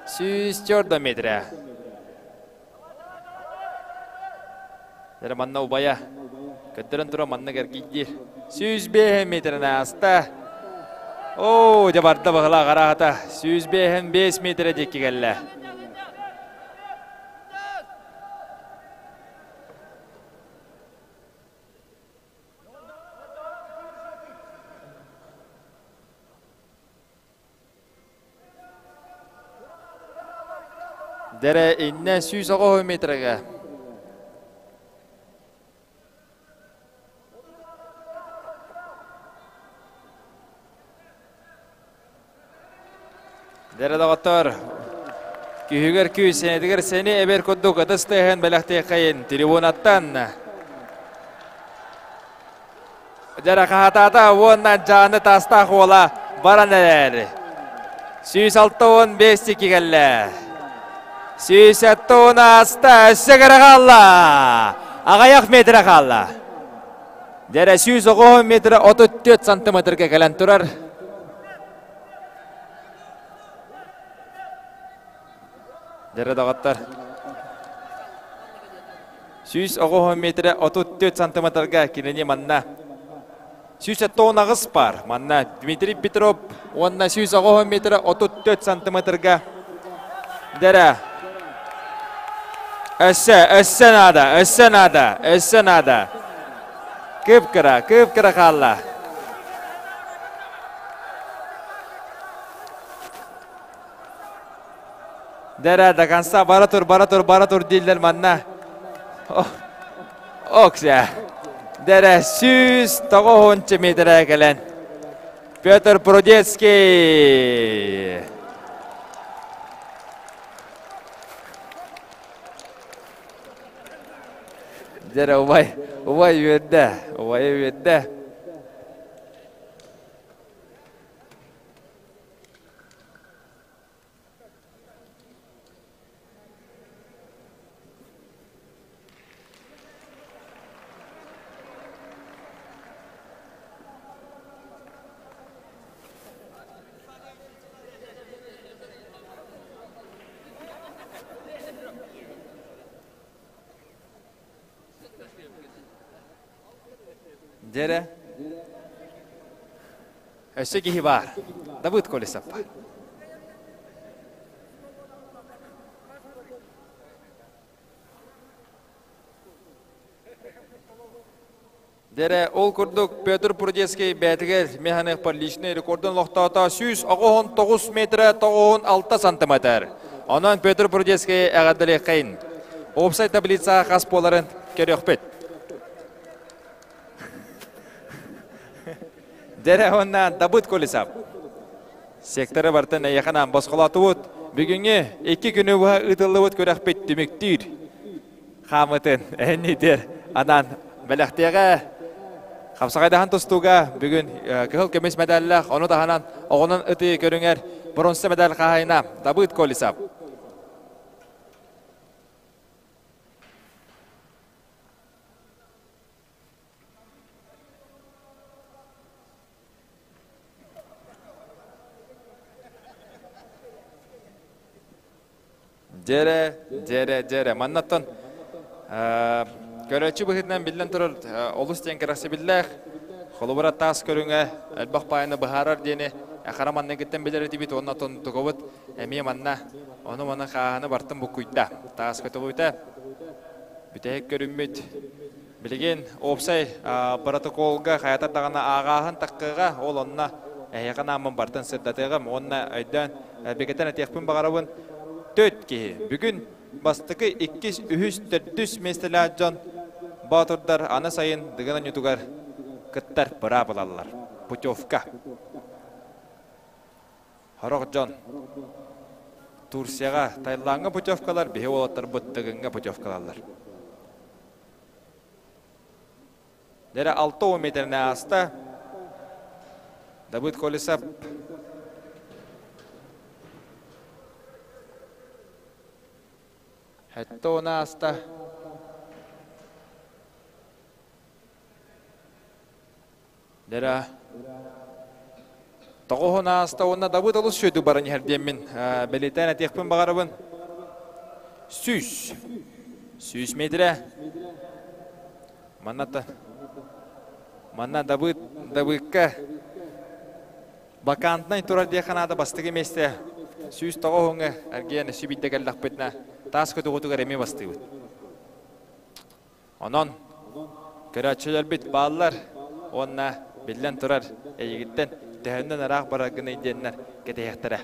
104 метрэ. Дэрэ манна убайа. Көттөрөн тура манна кэргийдир. 105 метрін аста. Оо, дьэ барда баһыла қараата. 105 метрэ диэки кэллэ. Дэрэ иннэ 109 метрге. Дэрэ доҕоттор, күһүгэр күүс, сэнэтигэр сэни эбэр курдук ытыс тыаһын бэлэхтиэххэйин трибунаттан. Дьэрэ хаһатаата уонна Дьааны Таастаах уола баран эрэр. 165 тики кэллэ. 170 ааста, өссө кыра хаалла. Аҕыйах метрэ хаалла. Дьэрэ 109 метрэ 34 сантиметрга кэлэн турар. Дьэрэ доҕоттор. 109 метрэ 34 сантиметрга кинини манна 178 пар. Манна Дмитрий Петров уонна 109 метрэ 34 сантиметрга дэрэ. Өссө, өссө наада, өссө наада, өссө наада. Кып-кыра, кып-кыра хаалла. Дэрэ, до конца бара тур, бара тур, бара тур дииллэр манна. Окся. Дэрэ, 109 метрэ кэлэн. Петр Прудецкий. Дьэрэ, убай, убай үөрдэ, убай үөрдэ. Дьэрэ. Өссө киһи баар. Давыд Колесов. Дэрэ, ол курдук Петр Прудецкий бэйэтигэр механыхпар личный рекордун олохтоото 199 метрэ 96 сантиметр. Онон Петр Прудецкий эҕэрдэлиэххэйин. Уопсай таблицаҕа хас буоларын көрүөхпүт. Дэрэ уонна Дабыт Колесов. Секторы бартан эйэхэнэн босхолоотубут. Бүгүҥҥү икки күнү быһа ыытыллыбыт күрэхпит түмүктүүр. Хаамытын эһэнниитэр анаан бэлэхтиэҕэ. Хапсаҕайдаһан тустууга бүгүн кыһыл көмүс мэдээллээх, ону таһынан оҕонон ытыы көрүҥэр бронза медаль хаһаайына Давыд Колесов. Дьэрэ, дьэрэ, дьэрэ. Маннаттан көрөөччү быһыытынан биллэн турар олус диэн кэрэхсэбиллээх. Холобура таас көрүҥэ элбэх паайаны быһаарар диэни хара манныгыттан билэр этибит уонна тонтугабыт эмиэ манна ону-маны хааһыны бартын буккуйда. Таас көтөҕүүтэ бүтэһик көрүммүт Билигин уопсай протоколга хайатар даҕаны ааҕааһын таххыаҕа, ол онно эһиэхэ нааммын бартын сырдатыаҕым уонна өйдөөн бигэтэн этиэхпин баҕарабын. Төрт киһи бүгүн бастакы, иккис, үһүс, төрдүс миэстэлээх дьон боотурдар аны сайын Дыгын оонньуутугар кыттар быраап ылаллар. Путевка. Сорох дьон Турцияҕа, Таилаҥҥа путевкалар, биһи уолаттарбыт Дыгыҥҥа путевкалаллар. Дэрэ 60 метрне ааста. Давыд Колесов Хэтте оны ааста. Дэрэ тоҕуһун ааста уонна Давыд олус сүөдүк баран иһэр диэммин бэлиэтээн этиэхпин баҕарабын. 100. 100 метрэ. Манна манна Давыд Давыдка вакантнай турар диэххэ наада бастакы миэстэ 109 эргийэн өссө биирдэ кэллэхпитинэ таас көтөҕүтүгэр эмиэ бастыыбыт. Онон көрөөччүлэрбит бааллар уонна биллэн турар эйигиттэн төһөннөн ыраах бараргыный диэннэр кэтэһиэхтэрэ.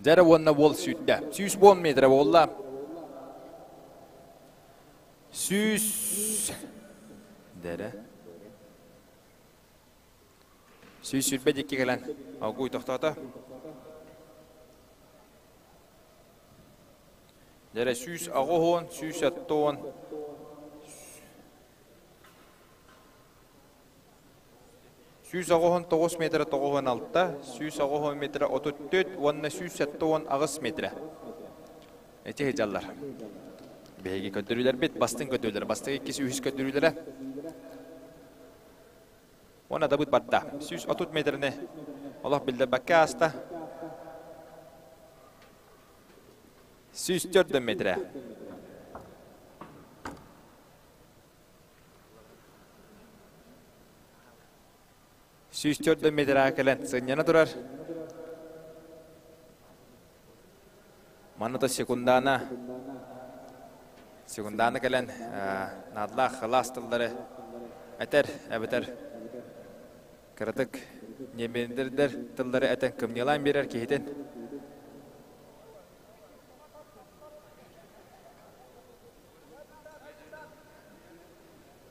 Дьэрэ уонна уол сүүрдэ. 110 метрэ буолла. 100 дэрэ. 120 дикки кэлэн огуй тохтоото. Дэрэ 180, 170, 189 метрэ 96, 190 метрэ 34 уонна 178 метрэ. Эти сылдьаллар. Биһиги көрдөрүүлэрбит бастыҥ көрдөрүүлэр, бастакы иккис үһүс көрдөрүүлэрэ. Уонна дабыт барда. 130 метрини олох биллэрбэккэ ааста. 104 метрэ. 104 метрэ кэлэн сынньана турар. Манна то секундана секундана кэлэн наадалаах халаас тыллары этэр эбэтэр кыратык ньиэмэндэрдэр тыллары этэн кымньыылаан биэрэр киһитин.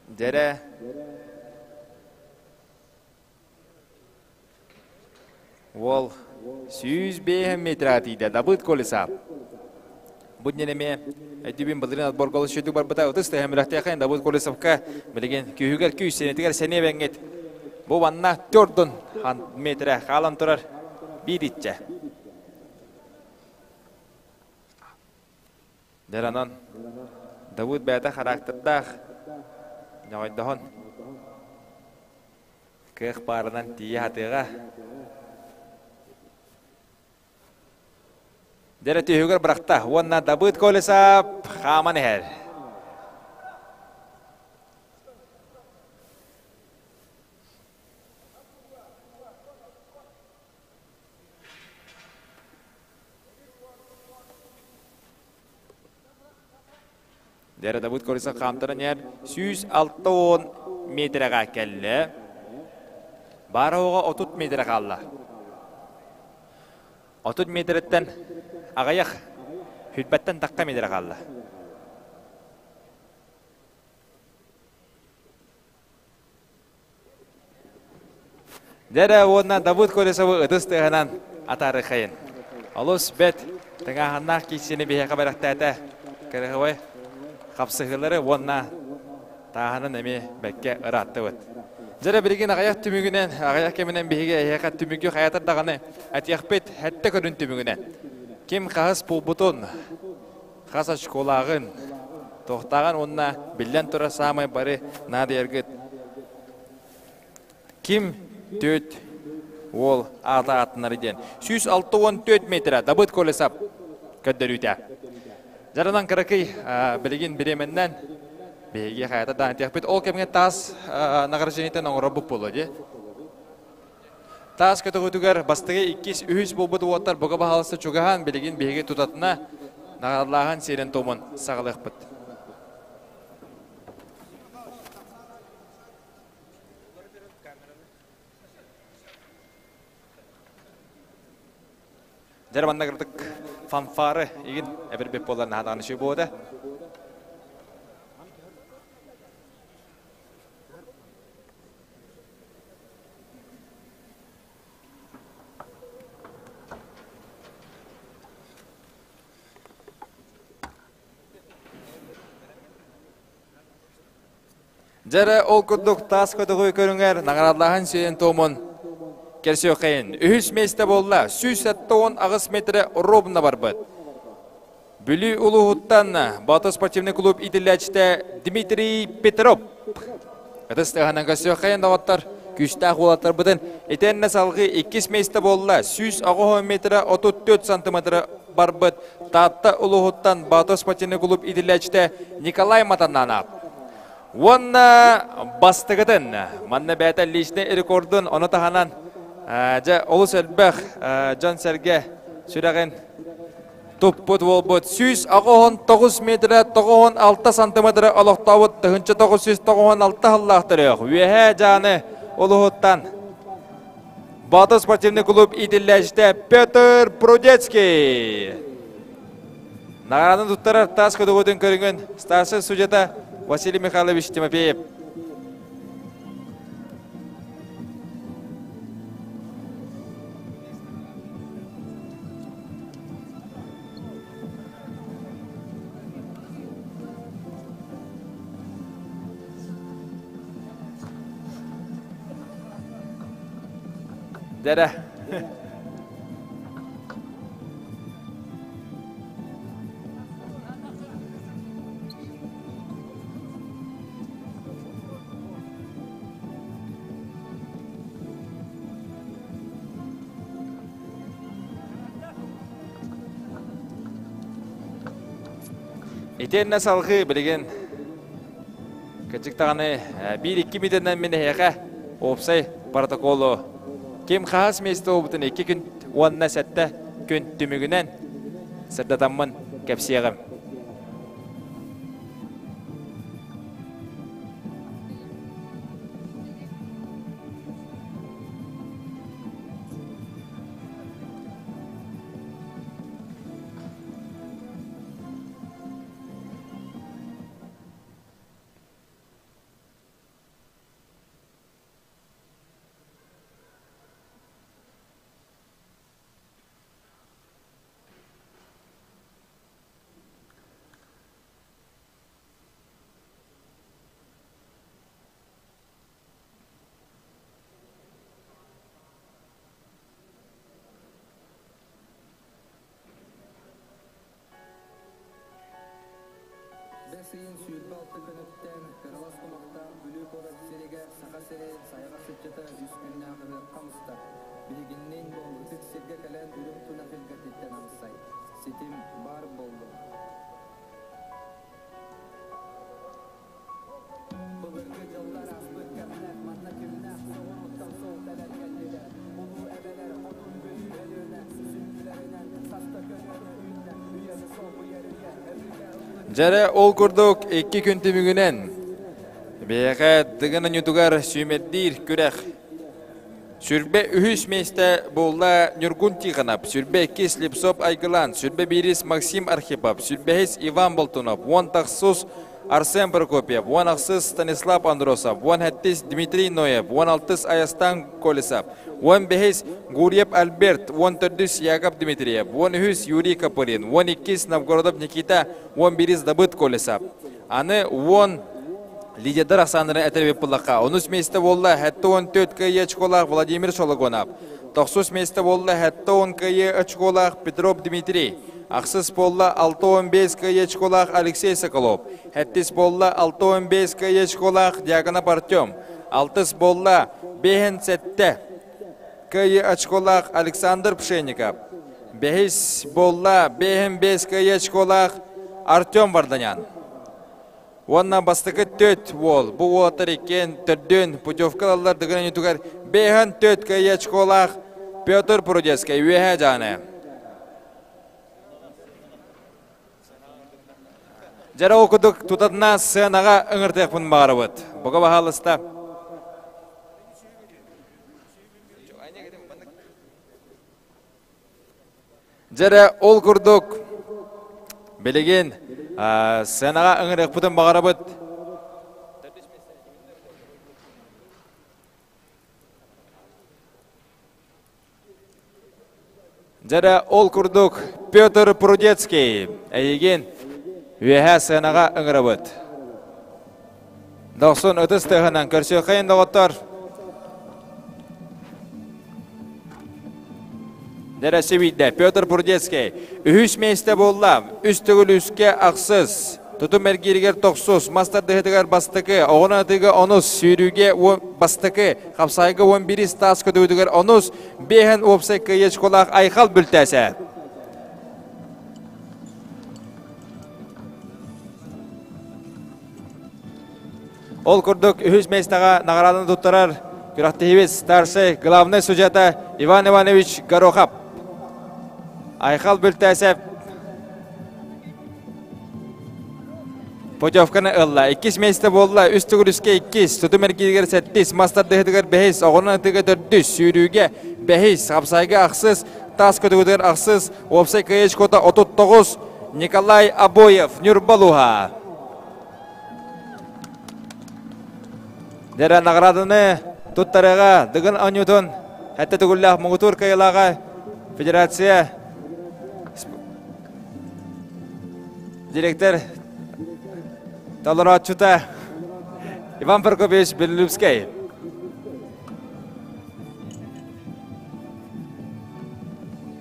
Дьэрэ Уол 105 метр тиийдэ Дабыт Колесов. Бу эмиэ өйдүүбүн былырыын отборголу сүдүк барбыта ытыс тэһэмирэхтээхин Дабыт Колесовка билигин күүһүгэр күүс сэнэтигэр сэниэ бэҥҥит. Бу манна төрдүн метрэ хаалан турар биир иччэ. Дьэр онон Давыд бэйэтэ характердаах ньоҕойдоһон кыах баарынан тиийэ сатыаҕа. Дьэрэ түһүгэр бырахта уонна Дабыт Колесов хааман иһэр. Дьэрэ Давыд Колесов хаамтаран иһэр 160 метрэҕэ кэллэ. Баара-уоҕа 30 метрэ хаалла. 30 метрэттэн аҕыйах, сүрбэттэн тахха метрэ хаалла. Дьэрэ уонна Давыд Колесовы ытыс тыаһынан атаарыхайын. Олус бэт тыҥааһыннаах киирсиини биһиэхэ бэлэхтээтэ. Кырыһыбай хапсыһыылары уонна тааһынан эмиэ бэккэ ырааттыбыт. Дьэрэ билигин аҕыйах түмүгүнэн, аҕыйах кэминэн биһиги эһиэхэ түмүгү хайатар даҕаны этиэхпит сэттэ көрүн түмүгүнэн. Ким хаһыс буолбутун, хас очколааҕын, туохтааҕын уонна биллэн турар саамай бары наадыйаргыт ким түөт уол аата ааттанар диэн 164 метрэ Дабыт Колесов көрдөрүүтэ. Дьаранан кыракый билигин бириэмэннэн биһиги хайата даан этиэхпит. Ол кэмҥэ таас награждениетын оҥоробут буолуо дии. Таас көтөҕүүтүгэр бастакы, иккис, үһүс буолбут уоттар бука баһаалыста чугаһаан, билигин биһиги тутатына наҕараадалааһын сиэрин-туомун саҕалыахпыт. Дьэр манна кырдык фанфары игин эбирбит буолар наһаа даҕаны үчүгэй буолуо этэ. Дьэрэ ол курдук таас көтөҕүү көрүҥэр наҕараадалааһын сиэрин-туомун кэрсиэххэйин. Үһүс миэстэ буолла 178 метрэ ровно барбыт. Бүлүү улууһуттан Баатыр спортивный клуб иитиллээччитэ Дмитрий Петров. Ытыс тыаһынан көрсүөххэйин доҕоттор, күүстээх уолаттарбытын итиэннэ салгыы иккис миэстэ буолла 190 метрэ 34 сантиметры барбыт Таатта улууһуттан Баатыр спортивный клуб иитиллээччитэ Николай Матананов. Уонна бастакытын, манна бэйэтэ личный рекордун, ону таһынан дьэ олус элбэх дьон-сэргэ сүрэҕин Туппут уолбут 189 метрэ 96 сантиметры олохтообут 1996 сыллаах төрүөх Үөһээ Дьааны улуһуттан Баатыр спортивный клуб иитиллээччитэ Петр Прудецкий. Наҕарааданы туттарар таас көтөҕүүтүн көрүҥүн старшай судьята Василий Михайлович Тимофеев. Дэрэ. Итиэннэ салгыы билигин кырдьык даҕаны биир-икки миэтэрэнэн мин эһиэхэ уопсай протоколу ким хаһыс миэстэ буолбутун икки күн уонна сэттэ күн түмүгүнэн сырдатаммын кэпсиэҕим. Бэс ыйын 26 күнүттэн кыралас кумахтаах Бүлүү куорат сиригэр Саха сирин сайҕа сыччата үс күннээх ыһыахха мустар. Биһигинниин буол ытык сиргэ кэлэн үрүҥ тунах илгэтиттэн амсай. Ситим баар буоллун. Былыргы дьыллар ааспыт кэмнэр манна кимнээх соҕурууттан суол тэлэн кэллилэр. Улуу эбэлэр Хотун Бүлүү Өлүөнэ сүнньүлэринэн хаста көлүөнэ үүннэ үйэни солбуйар үйэ өбүгэ ыллык Дьэрэ ол курдук икки күн түмүгүнэн биһиэхэ Дыгын оонньуутугар сүүмэрдиир күрэх. Сүрбэ үһүс миэстэ буолла Ньургун Тихонов, сүрбэ иккис Слепцов Айгылан, сүрбэ биирис Максим Архипов, сүрбэһис Иван Болтунов, уон тахсус Арсен Прокопьев, уон ахсыс Станислав Андросов, уон сэттис Дмитрий Ноев, уон алтыс Айастан Колесов, уон бэһис Гурьев Альберт, уон төрдүс Яков Дмитриев, уон үһүс Юрий Копырин, уон иккис Новгородов Никита, уон биирис Давыд Колесов. Аны уон лидердар ахсааннарын этэр буллахха, онус миэстэ буолла 74 кыайыы очколаах Владимир Шологонов, тохсус миэстэ буолла 70 кыайыы очколаах Петров Дмитрий, ахсыс буолла 65 кыайыы очколаах Алексей Соколов, сэттис буолла 65 кыайыы очколаах Дьяконов Артем, алтыс буолла 57 кыайыы очколаах Александр Пшенников, бэһис буолла 55 кыайыы очколаах Артем Варданян. Уонна бастакы төт уол, бу уолаттар иккиэн төрдүөн путевка ылаллар дыгын ойутугар бэһэн төт кыайыы очколаах Петр Прудецкай үөһээ дьааны. Дьэрэ ол курдук тутатына сыанаҕа ыҥыртыахпын баҕарабыт. Буга баһаалыста. Дьэрэ ол курдук билигин сценаҕа ыҥырыахпытын баҕарабыт. Дьэрэ ол курдук Петр Прудецкий эйигин үөһээ сценаҕа ыҥырабыт. Дохсун ытыс тыаһынан көрсүөххэйин доҕоттор. Дэрэ Петр Прудецкий үһүс миэстэ буолла. Үс төгүл үскэ ахсыс. Тутум эргииригэр тохсус, мас тардыһытыгар бастакы, оҕону атыыга онус, сүүрүүгэ бастакы, хапсаайга он бирис таас көтүүтүгэр онус, биэһэн уопсай кыайыы очколаах Айхал Бүлтээсэ. Ол курдук үһүс миэстэҕэ наҕарааданы туттарар күрэхтэһиибит старшай главнай судьята Иван Иванович Горохов. Айхал Бүлтээсэп путевканы ылла. Иккис миэстэ буолла. Үс төгүл үскэ иккис, тутум эргииригэр сэттис, мас тардыһытыгар бэһис, оҕонон ытыыга төрдүс, сүүрүүгэ бэһис, хапсайга ахсыс, таас көтүгүтүгэр ахсыс, уопсай кыайыы очкота 39, Николай Обоев, Ньурба улууһа. Дэрэ награданы туттарыга Дыгын оонньуутун хэттэ төгүллээх муҥутуур кыайыылааҕа федерация директор толорооччута Иван Прокопьевич Белолюбскай.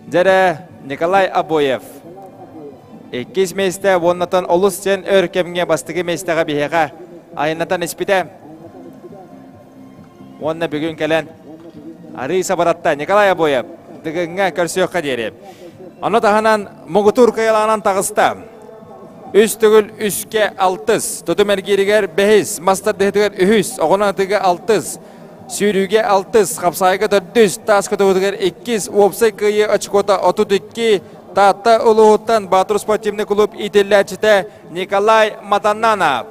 Дьэрэ Николай Обоев. Иккис миэстэ уоннатан олус сен өр кэмҥэ бастакы миэстэҕэ биһиэхэ айаннатан испитэ. Уонна бүгүн кэлэн арыы сабаратта Николай Обоев Дыгыҥҥа көрсүөххэ диэри. Ону таһынан муҥутуур кыайалаанан таҕыста. Үс төгүл үскэ алтыс, тутум эргииригэр бэһис, мас тардыһытыгар үһүс, оҕону атыыга алтыс, Сүүрүүгэ алтыс, хапсаайга төрдүс, таас көтөҕүтүгэр иккис, уопсай кыайыы очкота 32, Таатта улууһуттан Баатыр спортивный клуб иитиллээччитэ Николай Матаннанов.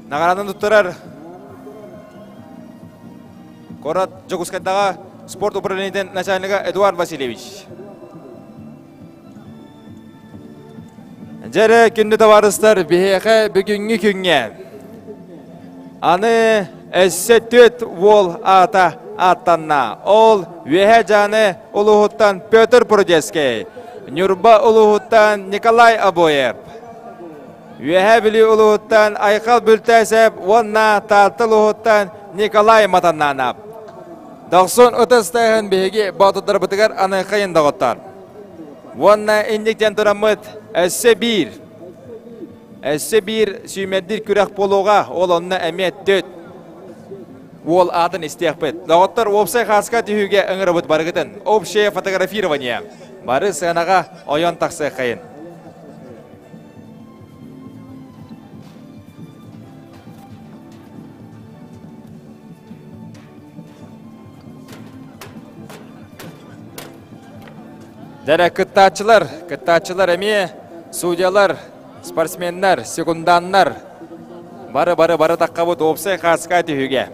Наҕарааданы туттарар куорат Дьокуускайдааҕы спорт управлениетын начальнига Эдуард Васильевич. Дьэрэ күндү табаарыстар, биһиэхэ бүгүҥҥү күҥҥэ аны өссө түөрт уол аата ааттанна. Ол Үөһээ Дьааны улууһуттан Петр Прудецкий, Ньурба улууһуттан Николай Обоев, Үөһээ Бүлүү улууһуттан Айхал Бүлтээсэп уонна Таатта улууһуттан Николай Матаннанов. Дохсун ытыс тыаһын биһиги боотурдарбытыгар аныаххайын доҕоттор. Уонна инник диэн тураммыт өссө биир өссө биир сүүмэрдиир күрэх буолуоҕа. Ол онно эмиэ төт уол аатын истиэхпит. Доҕоттор, уопсай хааска түһүүгэ ыҥырабыт барыгытын. Общее фотографирование. Бары сыанаҕа ойон тахсыаххайын. Дэрэ кыттааччылар, кыттааччылар эмиэ судьялар, Спортсменнар, секунданнар, бары бары бары таққабыт опсай қасқа түйіге.